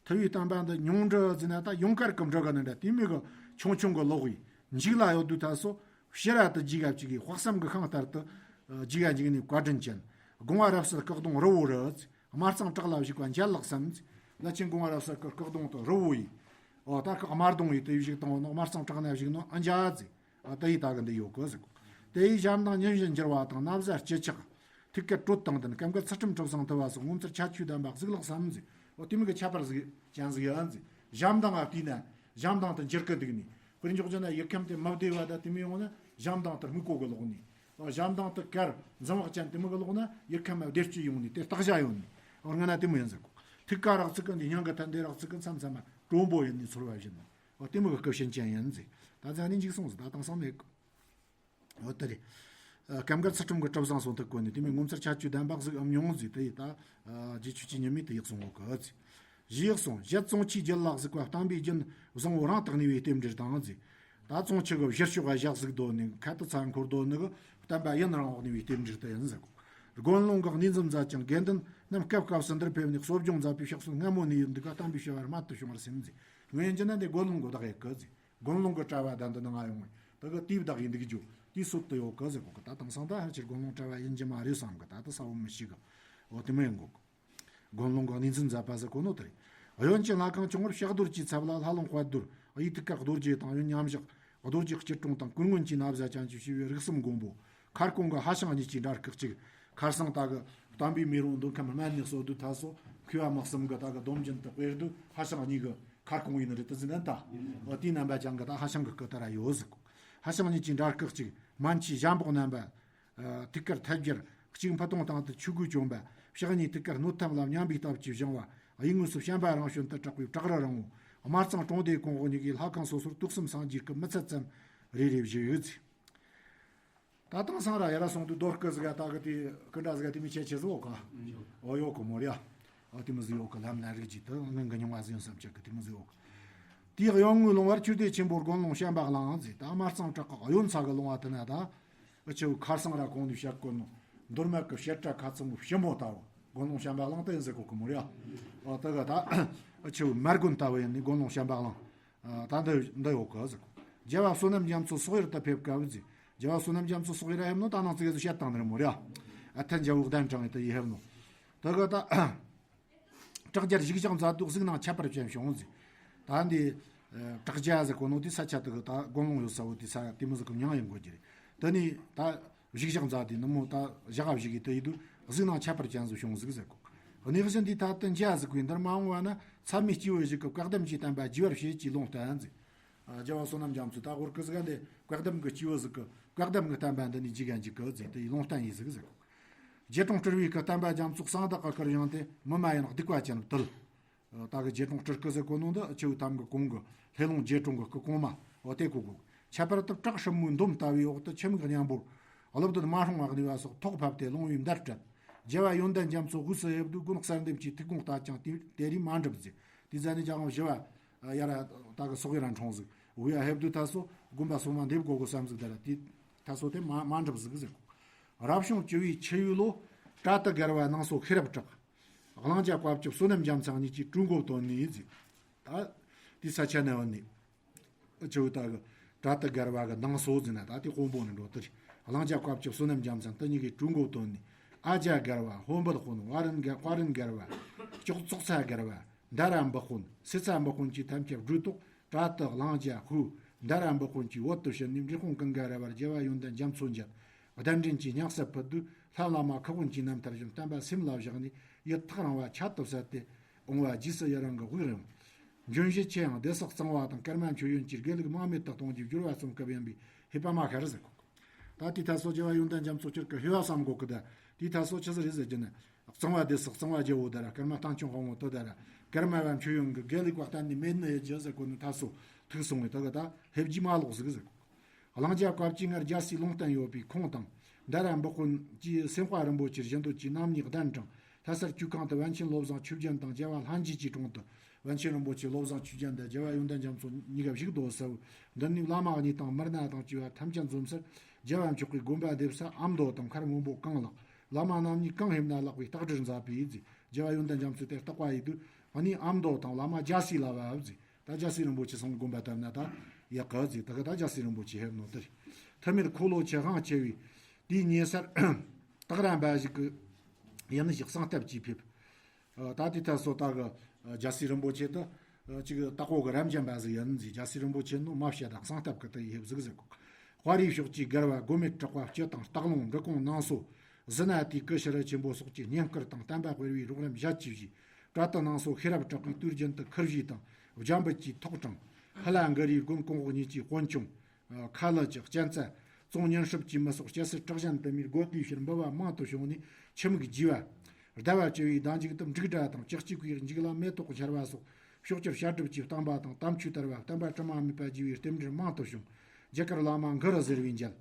ཐུབ་པའི་བསྟན་པ་འདི་མྱོང་འབྲི་ཟེར་ན་ད་ཡུངས་དཀར་གྱི་འབྲུ་གི་ནི་འདྲ་དེ་མོ་གི་ཆུང་ཆུང་གི་ལོག་པའི་འཇིག་ལ་ཡོད་དུས་ད་སོ་ཕྱི་ར་དུ་རྒྱུད་ཀ་གཅིག་གི་དཔག་བསམ་གི་ཤིང་རྟར་དུ་རྒྱུད་ཀ་འཇིག་ནས་བཀའ་དྲིན་ཅན། དགོངས་པ་རབ་གསལ་སྐུ་གདུང་རི་བོ་རི། དམར་གཙང་བྲག་ལ་བཞུགས་པ་མཇལ་ལགས་སམ། བླ་ཆེན་དགོངས་པ་རབ་གསལ་སྐུ་སྐུ་གདུང་དུ་རི་བོ་ཡི། འོ་ད་སྐུ་དམར་གདུང་ཡི་དུ་བཞུགས་དང་འོ་ནོ་དམར་གཙང་བྲག་ན་བཞུགས་ནོ་ཨ་མཇལ་ཟེར། ཨ་ད་ཡི་ད་གི་འདི་ཡོད་གི་ཟེར་གོ། དེ་ཡི་ཞབས་མདངས་ཉིན་བཞིན་འགྱུར་བ་དང་ན་བཟའ་སྐྱི་ཆག། ཐུགས་ཀའི་དྲོད་དང་ལྡན་སྐབས་འགར་ཚུལ་ཁྲིམས་གྲུབ་བཟང་དུ་བ་སོགས་ངོ་མཚར་ཁྱད་ཆོས་ལྡན་པ་གཟིགས་ལགས་སམ་ཟེར། འོ་དེ་མོ་གི་ཁྱད་པར་ཟིག་ཅན་ཟིག་ཡོད་ཟེར། ཞབས་མདངས་ཨ་བལྟས་ན་ཞབས་མདངས་དུ་འགྱུར་གི་འདུག་ནི། དཔེར་འཇོག་བྱས་ན་ཡུལ་ཁམས་དེ་མི་བདེ་བ་ད་དེ་མོ་ཡོང་ན་ཞབས་མདངས་དུ་སྨུག་པོ་གི་ལོག་ནི། ཞབས་མདངས་དུ་དཀར་འཛིང་བག་ཅན་དེ་མོ་གི་ལོག་ན་ཡུལ་ཁམས་བདེ་སྐྱིད་ཡོང་ནི་དེ་རྟགས་བྱ་ཡོད་ནི། འོ་ང་ན་དེ་མོ་ཡིན་ཟེར་གོ། ཐུགས་ཀ་རག་ཚིག་གི་འདི་སྙིང་གི་ཐད་འདི་རག་ཚིག་གི་མཚམས་མཚམས་མ་དྲོན་པོ་ཡིན་ནི་ཚོར་བ་བཞིན་ནི། འོ་དེ་མོ་གི་སྐུ་ཕྱིན་ཅན་ཡིན་ཟེར། ད་ཙང་ནི་འཇིག་སོང་ཟེར། ད་དེང་སང་མེད་གི། འོ་དེ་རེད། ཨ། སྐབས་འགར་ཚུལ་ཁྲིམས་ཀྱི་གྲུབ་བཟང་སོང་ཐུག་གོ་ནི་དེ་མོ་ངོ་མཚར་ཁྱད་ཆོས་ལྡན་པ་ཟིག་ཨམ་མྱོང་ཟིག་དེ་ཡི་ད། ཨ། རྗེ་ཆོས་ཀྱི་ཉི་མས་དེ་ཡག་སོང་གོ་གི་ཟིག། ཞེས་གསུངས། གཞན་བཙོང་ཆུའི་རྒྱུད་ལ་གཟིགས་པ་བསྟན་པའི་རྒྱུན་བཟང་བོ་རང་དག་ནུས་པའི་རྟེན་འབྲེལ་དང་ཟིག། ད་བཙོང་ཆུ་གི་བཞུར་ཕྱོགས་ལ་བཞག་ཟིག་དོ་ནི་ཁ་ཏི་ཚ་འཁོར་དོ་ནི་གི་བསྟན་པ་ཡུན་རིང་འོག་ནུས་པའི་རྟེན་འབྲེལ་དུ་ཡིན་ཟེར་གོ། དགོན་ལུང་གི་གནས་འཛོམས་མཛད་ཅིང་དགེ་འདུན་རྣམས་སྐབས་སྐབས་སུ་འདིར་ཕེབས་ནས་གསོ་སྦྱོང་མཛད་པའི་ཕྱག་སྲོལ་སྔ་མོ་ནས་ཡོད་འདུག་ག། བསྟན་པའི་བྱ་བ་རྨད་དུ་བྱུང་བར་སེམས་ཟིག། ངོས་ཡིན་གྱི་ན་འདི་དགོན་ལུང་གི་བདག་ཡིན་གི་ཟིག། དགོན་ལུང་གི་གྲྭ་བ་དང་འདི་ནང་ང་ཡོང་བས་དེ་གི་དེའི་བདག་ཡིན་འདུག་རྒྱུ་དེའི་སྲོལ་དུ་ཡོད་གི་ཟེར་གོ་གི། ད་དེང་སང་ད་ཕལ་ཆེར་དགོན་ལུང་གྲྭ་བ་ཡིན་གྱི་མ་རེད་བསམ་གི། ད་དེ་ས་བོ་མི་ཤེས་གི། འོ་དེ་མོ་ཡིན་གོ་གི། དགོན་ལུང་གི་གནས་འཛིན་མཛད་པ་ཟེར་གོ་ནོ་དེ་རེད། གཡོན་གྱི་ལྷ་ཁང་ཆུང་ངུར་ཕྱག་རྡོར་གྱི་ཚབ་ལ་ལྷ་ལུང་དཔལ་རྡོར་གཡུ་ཐུགས་ཀར་རྡོ་རྗེ་དང་གཡོན་མཉམ་བཞག་རྡོ་རྗེ་སྐྱིལ་ཀྲུང་དང་ཀུན་མངོན་གྱི་ན་བཟའ་ཅན་གྱི་ཞི་བའི་རིགས་གསུམ་མགོན་པོ། ཁར་ཀོང་གི་ཧ་ཤང་གཉིས་ཀྱི་འདྲ་སྐག་ཅིག། ཁར་སང་ད་གི་བསྟན་པའི་མེ་རོ་འདོན་ཁམས་སྨན་ནས་གསོལ་དུས་ད་སོ་མཁས་པ་མི་གསུམ་གི་ད་གི་སྡོམ་རྒྱུན་དུ་དཔེར་དུ་ཧ་ཤང་གཉིས་གི་ཁར་ཀོང་ཡིན་ནི་རེད། དེ་ཟིན་ན་ད་འོ་དེའི་རྣམ་པ་ཅན་གི་ད་ཧ་ཤང་གི་སྐུ་དེ་ར་ཡོད་ཟིག། ཧ་ཤང་གཉིས་ཀྱི་འདྲ་སྐག་ཅིག། མན་ཆུའི་ཞྭ་འབོག་རྣམ་པ། ཨ། ཐུགས་ཀར་ཐལ་སྦྱར་གཅིག་མཐིལ་དོང་སྟེང་དུ་ཆོས་གོས་གྱོན་པ། ཕྱག་གཉིས་ཐུགས་ཀར་སྣོད་ཐབས་ལ་མཉམ་པའི་སྟབས་ཀྱིས་བཞེངས་པ། གཡས་ངོས་སུ་བྱམས་པ་རང་བྱོན་དུ་གྲགས་པའི་བྲག་རི་རིང་བོ། དམར་གཙང་གྲོང་སྡེའི་གོང་འོག་གཉིས་ཀའི་ལྷ་ཁང་སོ་སོར་དུག་གསུམ་སངས་རྒྱས་སྐུ་མི་ཚད་ཙམ་རེ་རེ་བཞུགས་ཡོད་ཟེར། ད་དེང་སང་ར་ཡར་སོང་དུས་རྡོ་སྐུ་ཟིག་ག་ད་གི་དེ་སྐུ་འདྲ་ཟིག་ག་དེ་མི་ཆེ་ཆེ་ཟིག་ཡོད་ག། འོ་ཡོད་གི་མོ་ར། འོ་དེ་མོ་ཟིག་ཡོད་གི། ལམ་ན་རིགས་ཀྱི་དུ་སྔོན་གི་མྱོང་བ་ཟིག་ཡོད་བསམ་ཆགས་གི། དེ་མོ་ཟིག་ཡོད་གི། དེའི་གཡོན་ངོས་ལུང་བར་ཆོས་སྡེ་ཆེན་པོ་དགོན་ལུང་བྱམས་པ་གླིང་ཟེར། ད་དམར་གཙང་བྲག་གི་གཡོན་ས་གི་ལུང་བ་དེ་ན་ད་འུ་ཆོ་ཁར་སང་ར་གོང་ནས་བཤད་གོ་ནོ་མདོ་སྨད་གི་བཤད་གྲྭ་ཁ་ཚང་བོ་ཞི་མོ་ལྟ་བུ་དགོན་ལུང་བྱམས་པ་གླིང་དེ་ཡིན་ཟེར་གོ་གི་མོ་ར། འོ་དེ་གི་ད་འུ་ཆོ་མ་དགོན་ལྟ་བུ་ཡིན་ནི་དགོན་ལུང་བྱམས་པ་གླིང་། ཨ། ད་འདི་འདི་ཡོད་གི་ཟེར། རྒྱལ་བ་བསོད་ནམས་རྒྱ་མཚོ་སོག་ཡུལ་དུ་ཕེབས་སྐབས་ཟེར། རྒྱལ་བ་བསོད་ནམས་རྒྱ་མཚོ་སོག་ཡུལ་ཕེབས་ནོ་ད་ནང་ཙིག་གེ་ཟིག་བཤད་བཏང་ནི་རེད་མོ་ར། ཨ། ཐན་རྒྱལ་བོ་གདན་དྲངས་ཏེ་ཡི་ཕེབས་ནོ། དེ་གི་ད་བྲག་རྒྱར་བཞུགས་ཞིང་མཛད་དུས་གཟིགས་སྣང་ཁྱད་པར་ཅན་བྱུང་ཟེར། ད་འདི་ཨ་བྲག་རྒྱ་ཟེར་གོ་ནོ་དེ་ས་ཆ་དེ་གི་ད་དགོན་ལུང་ཡོད་ས་བོ་དེ་ས་དེ་མོ་ཟིག་གི་མྱིང་ཡིན་དགོས་ཀྱི་རེད། དེ་ནས་ད་བཞུགས་ཞིང་མཛད་དེ་ནུབ་མོ་ད་ཞག་བཞུགས་ཡི་དེ་ཡི་དུས་གཟིགས་སྣང་ཁྱད་པར་ཅན་ཟིག་བྱུང་ཟིག་ཟེར་གོ། གནས་གཞི་འདིའི་ཐད་དུ་འཇའ་ཟིག་པའི་འདིར་མ་འོངས་པ་ན་མཚམས་མེད་སྐྱེས་བུ་ཞིག་གིས་བཀའ་གདམས་ཀྱི་བསྟན་པ་རྒྱས་པར་བྱེད་ཅེས་ལུང་བསྟན་ཟིག། ཨ། རྒྱལ་བ་བསོད་ནམས་རྒྱ་མཚོས་ད་ཧོར་གི་ཟིག་ག་འདི་བཀའ་གདམས་ཀྱི་སྐྱེས་བུ་ཟིག་གིས་བཀའ་གདམས་ཀྱི་བསྟན་པ་འདི་ནས་རྒྱས་ག་འཇུག་གི་ཟེར་དེ་ཡི་ལུང་བསྟན་ཡི་ཟིག་ཟེར་གོ། རྗེ་དྲུང་སྤྲུལ་བའི་སྐུ་བསྟན་པ་རྒྱ་མཚོ་གསང་བདག་གི་སྐུར་བཞེངས་ཏེ་མི་མ་ཡིན་སྡིག་པ་ཅན་བཏུལ། ད་གི་རྗེ་དྲུང་སྤྲུལ་སྐུ་ཟེར་གོ་ནོ་འདི་ཆུ་བོ་ཐམ་གི་གོང་གི་ལྷེ་ལུང་རྗེ་དྲུང་གི་སྐུ་གོང་མ་འོ་དེ་གོ་གོ། ཁྱད་པར་དུ་བྲག་ཧྲིལ་མོའི་འདོམ་ལྟ་བུའི་འོག་ཏུ་ཆུ་མིག་གཉན་པོར་གླུ་བདུད་མ་སྲུང་བ་གནས་པ་སོགས་ཐོག་ཕབ་སྟེ་ལོང་བའི་འདར་སྤྲད། རྒྱལ་བ་ཡོན་ཏན་རྒྱ་མཚོ་དབུས་སུ་ཕེབས་དུས་དགོན་གསར་འདེབས་ཀྱི་ཐུགས་དགོངས་ལྟར་ཀྱང་དེ་དེ་རིང་མ་འགྲུབ་ཟེར། དེ་ཟ་ནས་རྒྱལ་དབང་བཞི་བ་ཡར་ད་གི་སོག་ཡུལ་ར་འཁྲུངས་ཟིག། དབུས་ཡ་ཕེབས་དུས་ད་སོ་དགོན་པ་སོ་མ་འདེབས་དགོ་གོ་བསམ་ཟིག། ད་ར་དེ་ད་སོ་དེ་མ་མ་འགྲུབ་ཟིག་ཟེར་གོ། རབ་བྱུང་བཅུ་བའི་ཕྱི་ཡོས་ལོ། བྲག་ཏུ་སྒར་བ་ནང་སོ་ཤེས་རབ་གྲགས། གླིང་རྒྱ་བཀའ་བཅུ་བསོད་ནམས་རྒྱ་མཚོ་གཉིས་ཀྱིས་གྲོས་འགོ་བཏོན་ནས་ཟེར། ད་དེ་ས་ཆ་ནས་བ་ནས་ཨ་ཆུ་བོ་ད་གི་བྲག་ཏུ་སྒར་བ་གི་ནང་སོ་ཟེར་ན་ད་དེ་དཔོན་པོ་ནས་འགྲོ་དེ་རེད། གླིང་རྒྱ་བཀའ་བཅུ་བསོད་ནམས་རྒྱ་མཚོ་དེ་གཉིས་ཀྱིས་གྲོས་འགོ་བཏོན་ནས་ཨ་རྒྱ་སྒར་བ་ཧོན་བལ་དཔོན་ཝ་རན་སྒར་ཝ་རན་སྒར་བ་ལྕོག་ཙོག་ཚ་སྒར་བ་མདའ་ར་འབུ་དཔོན་སེ་ཚ་འབུ་དཔོན་གྱིས་ཐམས་ཅད་སྒྲོས་ཐོག་བྲག་ཏུ་གླིང་རྒྱ་ཧུ་མདའ་ར་འབུ་དཔོན་གྱི་བོད་དུ་ཕྱིན་ནས་འབྲི་ཧོང་ཀུན་དགའ་ར་བར་རྒྱལ་བ་ཡོན་ཏན་རྒྱ་མཚོ་མཇལ། གདན་འདྲེན་གྱི་སྙན་གསོལ་ཕུལ་དུས་ལྷ་བླ་མ་ཁུ་དབོན་གྱི་རྣམ་ཐར་བཞིན་བསྟན་པ་སེམས་ལ་བཞག་ནས་ཡིད་ཐག་རིང་བ་ཁྱད་དུ་བསད་དེ་འོང་བ་རྗེས་སུ་ཡི་རང་གི་དབུགས་རིང་། འབྱོན་བཞེད་ཆེ་ཡང་སྡེ་སྲིད་གཙང་བ་དང་ཀརྨ་མཆོད་ཡོན་གྱིས་དགེ་ལུགས་དམག་མེད་དུ་གཏོང་རྒྱུའི་སྦྱོར་བ་རྩོམ་སྐབས་ཡིན་པས་ཧེ་བག་མ་ཤར་ཟེར་གོ། ད་དེའི་ཐད་སོ་རྒྱལ་བ་ཡོན་ཏན་རྒྱ་མཚོ་སྤྱིར་གི་ཧེ་བག་བསམ་གོ་གི། ད་དེའི་ཐད་སོ་ཆི་ཟིག་རེད་ཟེར་རྒྱུ་ན། གཙང་བ་སྡེ་སྲིད་གཙང་བ་རྒྱལ་བོ་ད་ར་ཀརྨ་བསྟན་སྐྱོང་དཔའ་བོ་དོ་ད་ར་ཀརྨ་བ་མཆོད་ཡོན་གྱི་དགེ་ལུགས་པ་གཏན་ནས་མེད་ནི་ཡོད་རྒྱུ་ཟེར་གོ་ནི་ཐད་སོ་ཐུག་སོང་བས་ད་གི་ད་ཧེ་བག་མ་ལོག་ཟིག་ཟེར་གོ། གླིང་རྒྱ་བཀའ་བཅུའི་སྔར་རྒྱལ་སྲས་ལུང་བསྟན་ཡོད་པས་ཁོང་དང་མདའ་ར་འབུ་དཔོན་གྱིས་སེམས་དཔའ་རིན་པོ་ཆེར་བཞེད་འདོད་ཀྱིས་རྣམ་གཉིས་གདན་དྲངས། ལྷ་ས་ཆོས་ཁང་དུ་པཎ་ཆེན་བློ་བཟང་ཆོས་རྒྱན་དང་རྒྱལ་བ་ལྷན་རྒྱས་ཀྱི་དྲུང་དུ་པཎ་ཆེན་རིན་པོ་ཆེ་བློ་བཟང་ཆོས་རྒྱན་དང་རྒྱལ་བ་ཡོན་ཏན་རྒྱ་མཚོ་གཉིས་ཀ་བཞུགས་སྡོད་ས་བོ། མདུན་ནས་བླ་མ་གཉིས་དང་མི་སྣ་དང་བཅས་པ་ཐམས་ཅད་འཛོམས་སར་རྒྱལ་བ་མཆོག་གིས་དགོན་པ་འདེབས་ས་ཨ་མདོ་དང་མཁར་སྔོན་པོ་གང་ལགས། བླ་མ་རྣམ་གཉིས་གང་ཕེབས་ན་ལགས་པའི་རྟགས་འགྲེལ་མཛད་པས་རྗེ་བ་ཡོན་ཏན་རྒྱ་མཚོས་དེར་བརྟག་པ་ཡིན་དུས་གནས་ཨ་མདོ་དང་བླ་མ་རྒྱལ་སྲས་ལ་བབས་ཟེར། ད་རྒྱལ་སྲས་རིན་པོ་ཆེ་སོང་དགོན་པ་བཏབ་ན་ད་ཡག་གི་ཟེར། ད་གི་ད་རྒྱལ་སྲས་རིན་པོ་ཆེ་ཕེབས་ནོ་དེ་རེད། ཐུ་མིར་འཁོར་ལོ་ཆེ་དབང་ཆེ་བས་དེའི་ཉེ་སར་སྟག་ར་འབའ་ཞིག་གི་ཡིན་ཞིག་གསང་སྟབས་ཀྱིས་ཕེབས། ད་དེ་ཐད་སོ་ད་གི་རྒྱལ་སྲས་རིན་པོ་ཆེ་དེ་ཅིག་སྟག་པོ་གི་རབ་འབྱམས་པ་ཟིག་ཡིན་ཟིག། རྒྱལ་སྲས་རིན་པོ་ཆེ་ནོ་མ་བཤད་ད་གསང་སྟབས་ཀྱི་དེ་ཡིན་ཟིག་ཟེར་གོ། དཔའ་རིས་ཕྱོགས་ཀྱི་སྒར་བ་སྒོ་མེད་གྲགས་པ་སྤྱི་དང་སྟག་ལུང་འབྲི་གུང་ནང་སོ། ཟི་ན་དེའི་ཀི་ཤི་རི་ཆེན་པོ་སོགས་ཀྱི་བསྙེན་བཀུར་དང་བསྟན་པ་སྤེལ་བའི་རོགས་རམ་ཞལ་གྱིས་བཞེས། བྲག་ཏུ་ནང་སོ་ཤེས་རབ་གྲགས་པའི་དུས་རྒྱུན་དུ་ཁུར་བཞེས་དང་རྒྱ་འབུད་ཀྱིས་ཐོག་དྲངས། ཧི་ལ་མགར་རིའི་དགོན་གོང་འོག་གཉིས་ཀྱི་དཔོན་ཆུང་། ཁ་ལི་ཀྱི་གཅན་ཚ། ཙོང་ཉིན་སྲིབ་ཀྱི་མི་སོགས་སྐྱ་སེར་དྲག་ཞན་དུ་མའི་རྒོད་ལྟའི་ཕྱིར་འབུལ་བ་མང་དུ་བྱུང་ནས་ཆུ་མིག་རྒྱས་པ། ཟླ་བ་བཅུ་བའི་ཟླ་མཇུག་ཏུ་འབྲུག་སྒྲ་དང་ལྕགས་ཀྱུ་གུའི་འཇིག་ལ་མེ་ཏོག་འཆར་བ་སོགས་ཕྱོགས་བཅུར་བྱ་སྒྲུབ་ཀྱི་བསྟན་པ་དང་དམ་ཆོས་དར་བ། བསྟན་པ་དྲི་མ་མེད་པ་རྒྱས་པའི་རྟེན་འབྲེལ་མང་དུ་བྱུང་། རྒྱ་གར་བླ་མ་གུ་རུ་ཟེར་བའི་མཇལ།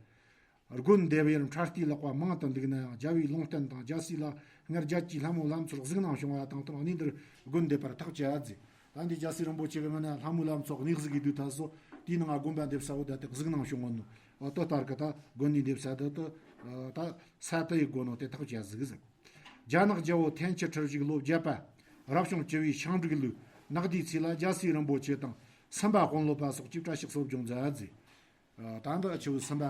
དགོན་སྡེ་བའི་ཡུམ་ཁྲ་ལྟའི་ལག་པ་མང་དུ་འདུག་ནའང་རྒྱལ་བའི་ལུང་བསྟན་དང་རྒྱལ་སྲས་ལ་སྔར་རྒྱལ་གྱི་ལྷ་མོའི་ལམ་སྲོལ་གཟིགས་སྣང་བྱུང་བ་དང་བསྟུན་གནས་འདིར་དགོན་སྡེ་པར་ཐག་བཅད་ཟེར། ད་འདི་རྒྱལ་སྲས་རིན་པོ་ཆེ་གི་ངོས་ནས་ལྷ་མོའི་ལམ་སྲོལ་གནས་གཟིགས་ཀྱི་དུས་ཐད་སོ་དེའི་ནང་དགོན་པ་འདེབས་ས་བོ་ད་དེ་གཟིགས་སྣང་བྱུང་ངོ་ནོ། འོ་དེ་ལྟར་གི་ད་དགོན་ནས་འདེབས་ས་དེ་དེ་ད་ས་དེ་ཡི་སྒོ་ནོ་དེ་ཐག་བཅད་ཟིག་ཟེར། རྒྱ་ནག་རྒྱལ་པོ་ཐན་སྐྱེས་ཁྲི་བཞུགས་ལོ་བརྒྱད་པ། རབ་བྱུང་བཅུ་བའི་ཤིང་འབྲུག་ལོའི་ནག་ཟླའི་ཚེས་ལ་རྒྱལ་སྲས་རིན་པོ་ཆེ་དང་སུམ་པ་དཔོན་སློབ་པ་སོགས་ཀྱིས་བཀྲ་ཤིས་གསོ་སྦྱོང་མཛད་ཟེར། ད་འདི་ཆུ་བོ་སུམ་པ་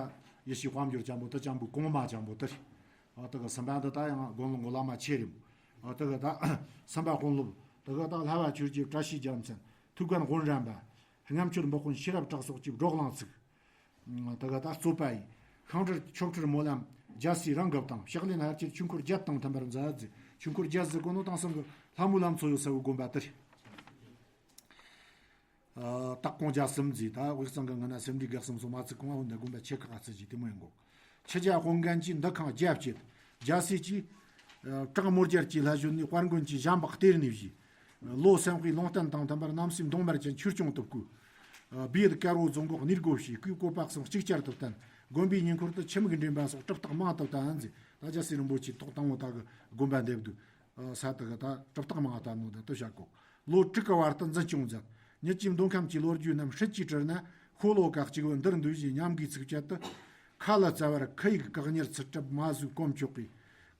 ཡེ་ཤེས་དཔལ་འབྱོར་ཅན་པོ་དེ་ཅན་པོ་གོང་མ་ཅན་པོ་དེ་རེད། ད་གི་སུམ་པ་འདི་ད་ཡང་དགོན་ལོ་ངོ་བླ་མ་ཆེ་རེད་མོ། ད་གི་ད་སུམ་པ་དཔོན་སློབ་དེ་གི་ད་ལྷ་བ་ཆོས་རྗེ་བཀྲ་ཤིས་རྒྱལ་མཚན། ཐུའུ་བཀྭན་དབོན་རམ་པ། རྔམ་སྐྱོར་འབུམ་དཔོན་ཤེས་རབ་གྲགས་སོགས་ཀྱིས་བགྲོ་གླེང་ཚུགས། དེ་ག་ད་རྩོད་པ་ཡིས། ཤིང་ཁྲིར་ཆོག་ཁྲིར་སྨོན་ལམ་རྒྱལ་སྲས་རང་གི་བཏང་། ཕྱག་ལེན་ཧར་གྱིས་ཆོས་འཁོར་བརྒྱད་དང་མཐུན་པར་མཛད་ཟེར། ཆོས་འཁོར་བརྒྱད་ཟེར་གོ་ནོ་དེང་སང་གི་ལྷ་མོའི་ལམ་སྲོལ་ཡོད་ས་བོའི་དགོན་པ་དེ་རེད། སྟག་གོང་རྒྱལ་གསུམ་ཟེར། ད་དབུས་གཙང་གི་ངོས་ན་སེ་འབྲས་དགེ་གསུམ་སོགས་མ་ཚིག་གོང་འོན་ཏེ་དགོན་པ་ཆེ་ཁག་ཚིག་ཅིག་དེ་མོ་ཡིན་གོ། ཕྱི་རྒྱལ་དཔོན་རྒན་གྱིས་འདུ་ཁང་རྒྱ་བསྐྱེད། རྒྱལ་སྲས་ཀྱིས། ཨ། བྲག་མོར་རྒྱལ་གྱི་ལྷ་བཞོན་ནས་དཔལ་མགོན་གྱི་ཞབས་འབག་གཏེར་ནས་བཞེས། ལོ་སེམས་དཔའི་ལུང་བསྟན་དང་མཐུན་པར་རྣམ་སྲས་མདུང་དམར་གྱི་ཆོས་སྐྱོང་དུ་བསྐོས། ཨ། བེའུ་དཀར་པོ་རྫོང་འགོག་གནས་སྒོ་ཕྱེས། སྐུའི་བཀོད་པ་གསུམ་གཅིག་ཅར་དུ་བསྟན། དགོན་པའི་ཉེ་འཁོར་དུ་ཆུ་མིག་འདྲེན་པ་སོགས་གྲུབ་རྟགས་མང་དུ་བསྟན་ཟེར། ད་རྒྱལ་སྲས་རིན་པོ་ཆེ་ཐོག་དང་པོ་ད་གི་དགོན་པ་འདེབས་དུས། ས་དེ་གི་ད་གྲུབ་རྟགས་མང་བ་ལྟ་ནོ་དེ་དུ་བྱ་གོ། ལོ་དྲུག་གི་བར་དུ་འཛིན་སྐྱོང་མཛད། ཉིད་ཀྱི་མདོ་ཁམས་ཀྱི་ལོ་རྒྱུས་རྣམས་སྲིད་ཀྱིས་དྲིལ་ན་ཤོ་ལོ་ཀ་གཅིག་པུ་འདིར་འདུས་ཞེས་ཉམས་དགའི་ཚིགས་བཅད་དུ། ཁ་ལ་རྩ་བར་ཁུ་ཡིག་བཀག་ཉར་ཚུལ་གྲུབ་མ་བཟོད་གོམ་ཆོག་གི།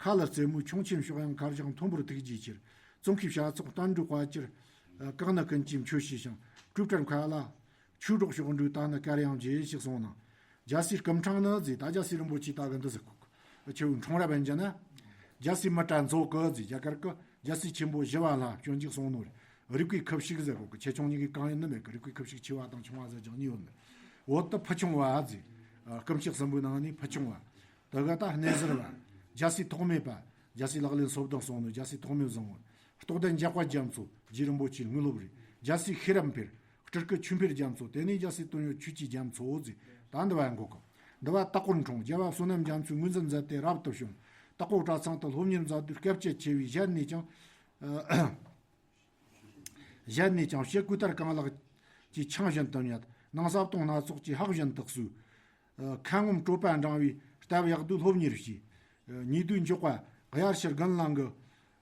ཁ་ལ་རྩེ་མོའི་ཁྱུང་ཆེན་གཤོག་ཡང་མཁའ་བཞག་མཐོན་པོར་ཐུགས་རྗེའི་ཕྱིར། ཙོང་ཁའི་བྱ་ཚོགས་བསྟན་འགྲོའི་དཔལ་གྱུར། བཀག་ནི་ཀུན་གྱིས་མཆོད་བྱས་ཤིང་། སྤྲོས་བྲལ་མཁའ་ལ། ཆོས་སྒྲོག་ཕྱོགས་འགྲོའི་ད་ནི་གར་ཡང་བརྗེད་ཞེས་གསུངས་ནས། རྒྱལ་སྲས་སྐུ་འཕྲེང་ནི་ཟེར། ད་རྒྱལ་སྲས་རིན་པོ་ཆེ་ད་གི་འདི་ཟེར་གོ། ཆེ་བོའི་འཁྲུངས་རབས་ཡིན་གྱི་ན། རྒྱལ་སྲས་མི་ཏྲ་མཛོ་གི་ཟེར། རྒྱ་གར་གི་རྒྱལ་སྲས་ཆེན་པོ་ཞི་བ་ལྷ་སྤྱོད་འཇུག་གསུང་ནོར། རིགས་པའི་ཁུ་བྱུག་ཟེར་གོ་གི། ཆེ་ཆུང་གཉིས་ཀའི་གང་ཡིན་ནི་མེད་གི། རིགས་པའི་ཁུ་བྱུག་ཆེ་བ་དང་ཆུང་བ་ཟེར་ཀྱང་གཉིས་ཡོད་ནི། འོད་དུ་ཕུ་ཆུང་བ་ཟེར། སྐུ་མཆེད་གསུམ་པོའི་ནང་ནས་ཕུ་ཆུང་བ། དེ་ག་ད་སྣེ་ཟུར་བ། རྒྱལ་སྲས་ཐོགས་མེད་པ། རྒྱལ་སྲས་ལག་ལེན་སོ་བདུན་གསུང་ནོ་རྒྱལ་སྲས་ཐོགས་མེད་བཟང་བོ། རྟོགས་ལྡན་འཇམ་དཔལ་རྒྱ་མཚོ། རྗེ་རིན་པོ་ཆེའི་དངོས་སློབ་རེད། རྒྱལ་སྲས་ཤེས་རབ་འཕེལ། སྤྲུལ་སྐུ་ཆོས་འཕེལ་རྒྱ་མཚོ། དེ་ནས་རྒྱལ་སྲས་དོན་ཡོད་ཆོས་ཀྱི་རྒྱ་མཚོ་ཟེར། ད་འདི་བ་འགོ་གི། འདི་བ་ལྟག་སྐོར་འཁྲུངས། རྒྱལ་བ་བསོད་ནམས་རྒྱ་མཚོས་ངོས་འཛིན་མཛད་དེ་རབ་ཏུ་བྱུང་། ཏག་ཀོ་གྲྭ་ཚང་དུ་སློབ་གཉེར་མཛད་དུས་སྐད་ཅིག་ཆེ་བས་གཞན་ནས་ཀྱང་། གཞན་ནས་ཀྱང་ཕྱི་གོས་དར་རྐང་ལག་གི་ཆང་བཞིན་དུ་མྱོས། ནང་ཟབ་དོང་སྣ་ཚོགས་ཀྱི་ཧག་བཞིན་དུ་གསོས། ཁ་ངོམ་གྲོད་པ་འགྲང་བའི་སྟབས་ཡག་དུས་སློབ་གཉེར་བྱས། ཉེ་དུས་མགྱོགས་པ་དབྱར་ཕྱི་དགུན་ལང་གི།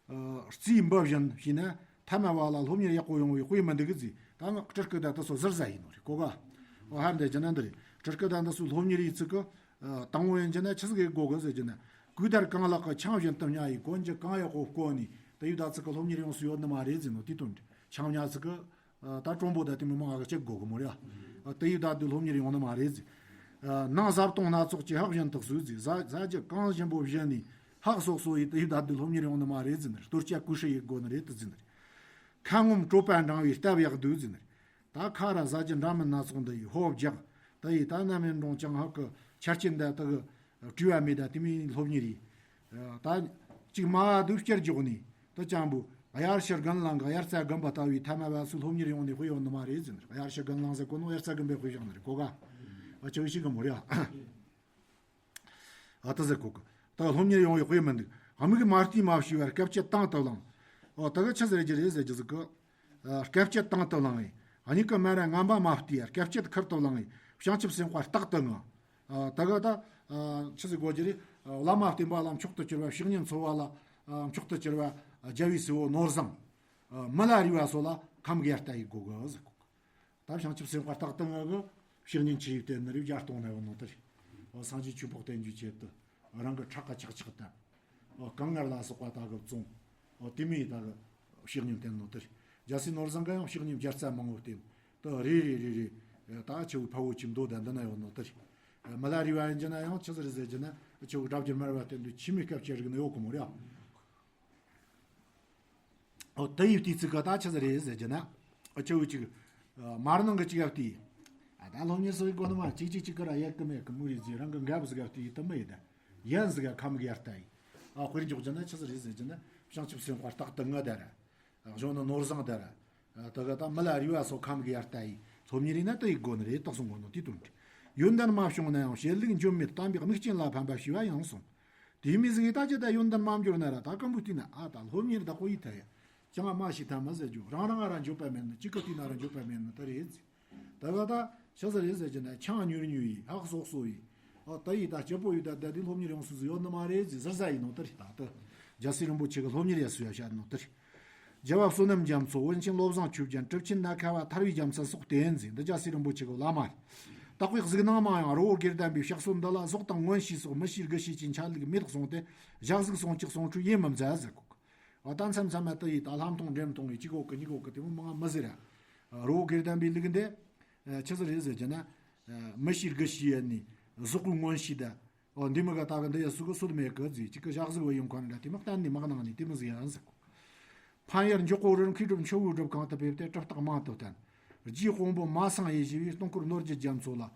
ཨ། རྩིས་འབུལ་བཞིན་བྱས་ན་ཐ་མལ་པ་ལ་སློབ་གཉེར་ཡག་པོ་ཡོང་བའི་དཔེ་མི་འདུག་གི་ཟེར། ད་ང་སྤྲུལ་སྐུ་དང་དེ་ཚོ་ཟུར་ཟ་ཡིན་ནོ་རེད་གོ་ག། འོ་ཧར་འདི་རྒྱུ་ན་འདི་རེད། སྤྲུལ་སྐུ་དང་འདི་ཚོའི་སློབ་གཉེར་ཡིག་ཚིག་གི། ཨ། དང་པོ་ཡིན་རྒྱུ་ན་ཆི་ཟིག་གི་གོ་གི་ཟེར་རྒྱུ་ན། གོས་དར་རྐང་ལག་གི་ཆང་བཞིན་དུ་མྱོས་ཡི་གོན་གྱི་གང་ཡག་པོ་བསྐོན་ནས་དེ་ཡི་ད་ཚིག་གི་སློབ་གཉེར་ཡོང་སྲོལ་ཡོད་ནི་མ་རེད་ཟེར་ནོ་དེ་དོན་རེད། ཆང་མྱོས་ཚིག་གི། ད་གྲོང་པོ་ད་དེ་མི་མང་ང་གི་གཅིག་དགོ་གི་མོ་རེད། དེ་ཡི་ད་དུ་སློབ་གཉེར་ཡོང་ནི་མ་རེད་ཟེར། ནང་ཟབ་དོང་སྣ་ཚོགས་ཀྱི་ཧག་བཞིན་དུ་གསོས་ཟེར། ཟ་ཟ་རྒྱུ་གང་ཞིམ་པོ་བཞིན་ནས་ཧག་སོག་སོ་ཡི་དེ་ཡི་ད་དུ་སློབ་གཉེར་ཡོང་ནི་མ་རེད་ཟེར་ནི། གཏོར་སྐྱ་ཀུ་ཧྲི་ཡི་དགོ་ནི་རེད་དུ་ཟེར་ནི་རེད། ཁ་ངོམ་གྲོད་པ་འགྲང་བའི་སྟབས་ཡག་དུས་ཟེར་ནི་རེད། ད་ཁ་ར་ཟ་རྒྱུ་འདྲ་མིན་སྣ་ཚོགས་འདི་ཡི་ཧོབ་རྒྱག་དེ་ཡི་ད་ནམ་ཡིན་རུང་ཅང་ཧག་གི་ཆ་རྐྱེན་འདི་དག་གི་བྲིས་པ་མེད། ད་དེ་མིན་སློབ་གཉེར་ཡིན། ད་གཅིག་མ་བ་དུ་བསྐྱར་འཇོག་ནས་དུ་ཅང་བུ་དབྱར་ཕྱི་དགུན་ལང་གི་དབྱར་རྩྭ་དགུན་པ་ལྟ་བུའི་ཐ་མལ་པ་སུ་སློབ་གཉེར་ཡོང་ནས་དཔེ་ཡོད་ནི་མ་རེད་ཟེར་ནི། དབྱར་ཕྱི་དགུན་ལང་ཟེར་གོ་ནོ་དབྱར་རྩྭ་དགུན་པའི་དཔེ་བཞག་ནི་རེད་གོ་ག། ཨ་ཅི་བི་ཞིག་གི་མོ་རེད་ཨ། ཨ་ད་ཟེར་གོ་གི། ད་སློབ་གཉེར་ཡོང་བའི་དཔེ་མི་འདུག་ཨ་མིག་མ་བལྟས་མ་བྱས་པར་སྐད་ཅིག་དང་དུ་བླངས། ཨོ་ད་གི་ཆི་ཟེར་རྒྱུ་རེད་ཟེར་རྒྱུ་ཟིག་གི། སྐད་ཅིག་དང་དུ་བླངས་ངེ། གཉིས་ཀྱི་མ་ར་ངན་པ་མ་བལྟས་ཡ། སྐད་ཅིག་ཁུར་དུ་བླངས་ངེ། བྱང་ཆུབ་སེམས་དཔའ་རྟག་ཏུ་ངུ། ད་ག་ད། ཆི་ཟིག་གོ་རྒྱུ་རེད། བླ་མ་བསྟེན་པ་ལ་མཆོག་ཏུ་གྱུར་པ། བཤེས་གཉེན་འཚོལ་བ་ལ་མཆོག་ཏུ་གྱུར་པ། རྒྱལ་བའི་སྲས་པོ་ནོར་བཟང་། མི་ལ་རས་པ་སོགས་ལ་ཁམས་གི་ཡར་ལྟ་ཡི་གོ་གི་ཟིག་གོ། ད་བྱང་ཆུབ་སེམས་དཔའ་རྟག་ཏུ་ངུ་གི། བཤེས་གཉེན་ཆེ་ཡི་བསྟེན་ནི་རེད། བརྒྱ་སྟོང་ན་ཡོད་ནོ་དེ་རེད། སངས་རྒྱས་ཆོས་འཕགས་བསྟེན་རྒྱུའི་ཆེད་དུ། རང་གི་ཕྲག་ག་ཆག་ཆག་བཏབ། ཨོ་གང་ངར་ལ་སོགས་པ་དག་གི་བཙོང་། ཨོ་དེ་མིན་དག་གི་བཤེས་གཉེན་བསྟེན་ནོ་དེ་རེད། རྒྱལ་སྲས་ནོར་བཟང་ག་ཡང་བཤེས་གཉེན་བརྒྱ་རྩ་མང་བོ་བསྟེན། དེ་རེ་རེ་རེ་རེ། ད་ཆེ་བོའི་ཕ་བོ་ཆེ་མདོ་དང་འདི་ན་ཡོད་ནོ་དེ་རེད། མི་ལ་རས་པ་ཡིན་རྒྱུ་ན་ཡང་ཆི་ཟིག་རེད་ཟེར་རྒྱུ་ན། ཆེ་བོ་སྒྲ་བསྒྱུར་མར་བ་བསྟེན་དུས་ཆི་མོའི་སྐབས་ཀྱི་རིགས་ནི་ཡོད་གི་མོ་རེད། ཨོ་དེ་ཡི་བལྟས་ཚིག་ག་ད་ཆི་ཟིག་རེད་ཟེར་རྒྱུ་ན། ཨོ་ཆེ་བོ་ཅིག་མར་ནང་གི་ཅིག་ག་བལྟས། ཨ་ད་སློབ་གཉེར་སོགས་ཡི་གོ་ནི་མ་ཅིག་ཅིག་ཅིག་གི་ར་ཡག་གི་མེད་གི་མོ་རེད་ཟེར། རང་གི་འགའ་བུ་ཟིག་ག་བལྟས་ཡི་དུ་མི་ཡི་ད། ཡན་ཟིག་ག་ཁམས་གི་ཡར་ལྟ་ཡི། ཨ་དཔེར་འཇོག་རྒྱུ་ན་ཆི་ཟིག་རེད་ཟེར་རྒྱུ་ན། བྱང་ཆུབ་སེམས་དཔའ་རྟག་ཏུ་ངུ་ད་ར། གཞུང་ནི་ནོར་བཟང་ད་ར། ད་ག་ད་མི་ལ་རས་པ་སོགས་ཁམས་གི་ཡར་ལྟ་ཡི། སློབ་གཉེར་ཡིན་ན་དེ་ཡི་དགོ་ནི་རེད་དག་གསུང་གོ་ནོ་དེ་དོན་རེད། ཡོན་ཏན་མ་བྱུང་ན་ཡང་བཤད་ལུགས་འཇོན་མེད། དམ་པའི་དམིགས་རྐྱེན་ལ་ཕན་པ་ཞེས་པ་ཡང་གསུངས། དེ་མི་ཟིག་ཡིན་ད་ཅི་ད་ཡོན་ཏན་མ་འབྱོར་ན་ར་ད་ཀམ་པོ་བལྟས་ན་ཨ་ད་སློབ་གཉེར་བདག་པོ་ཡིན་ད་ཡ། ཅང་མ་ཤེས་ཐལ་མི་ཟེར་རྒྱུ་རང་རང་ང་ར་འཇོན་པ་མེད་ནི་གཅིག་གི་བལྟས་ན་ར་འཇོན་པ་མེད་ནི་ད་རེད་ཟེར། ད་ག་ད་ཤ་ཟ་རེད་ཟེར་གྱི་ན་ཆང་ཉུར་ཉུར་ཡིན་ཧག་སོག་སོ་ཡིན། ཨ་ད་ཡིན་ད་སྐྱིད་པོ་ཡོད་ད་ད་དེ་སློབ་གཉེར་ཡོང་སུ་ཟིག་ཡོད་ནི་མ་རེད་ཟེར་ཟེར་ཟ་ཡིན་ནོ་ད་རེད་ད་ད། རྒྱལ་སྲས་རིན་པོ་ཆེ་གི་སློབ་གཉེར་ཡ་སུ་ཡ་བཤད་ནོ་ད་རེད། རྒྱལ་བ་བསོད་ནམས་རྒྱ་མཚོ། བོན་ཆེན་བློ་བཟང་ཆོས་རྒྱན། གྲུབ་ཆེན་ནཱ་ཁ་བ་ཐར་བའི་རྒྱལ་མཚན་སོགས་བསྟེན་ཟིན། འདི་རྒྱལ་སྲས་རིན་པོ་ཆེ་གི་བླ་མ་རེད། དག་པའི་གཟུགས་སྣང་མང་ཡང་རི་བོ་དགེ་ལྡན་པའི་ཕྱག་སྲོལ་འདི་ལ་གཟུགས་དང་མངོན་ཤེས་སོགས་མི་ཤེས་དགུ་ཤེས་ཀྱི་འཆར་ལུགས་མེད་གསུངས་ཏེ་ཞག་གཟུགས་སོང་ཅིག་སོང་འཕྲོས་ཡིན་མི་མཛད་ཟེར་གོ། འོ་ད་མཚམས་མཚམས་མ་དུ་ཡིས་ད་ལྷམ་མཐོང་འགྲེམ་མཐོང་ཡིས་གཅིག་གོ་གི་གཉིས་གོ་གི་དེ་མོ་མང་མི་ཟེར་ཡ། རི་བོ་དགེ་ལྡན་པའི་ལུགས་འདི་ཆི་ཟིག་རེད་ཟེར་གྱི་ན། མི་ཤེས་དགུ་ཤེས་ཡ་ནི་གཟུགས་པོའི་མངོན་ཤེས་ད། ཨོ་འདི་མི་ག་ད་གི་འདི་ཡ་སུ་གི་སུ་དུ་མེད་གི་ཟིག་ཅིག་གི་ཞག་གཟུགས་བུ་ཡོང་ཁོ་ན་འདྲ་དེ་མི་གཏན་ནས་མི་གནང་ནས་དེ་མི་ཟིག་ཡང་ཟིག་ཕན་ཡར་འཇོག་གོ་རུ་མཁས་གྲུབ་མཆོག་བོའི་སྒྲུབ་ཁང་དུ་ཕེབས་ཏེ་གྲུབ་རྟགས་མང་དུ་བསྟན། རྗེ་དཔོན་པོ་མ་སངས་ཡེ་ཞུ་བའི་སྟོང་འཁོར་ནོར་རྒྱུ་རྒྱ་མཚོ་ལ།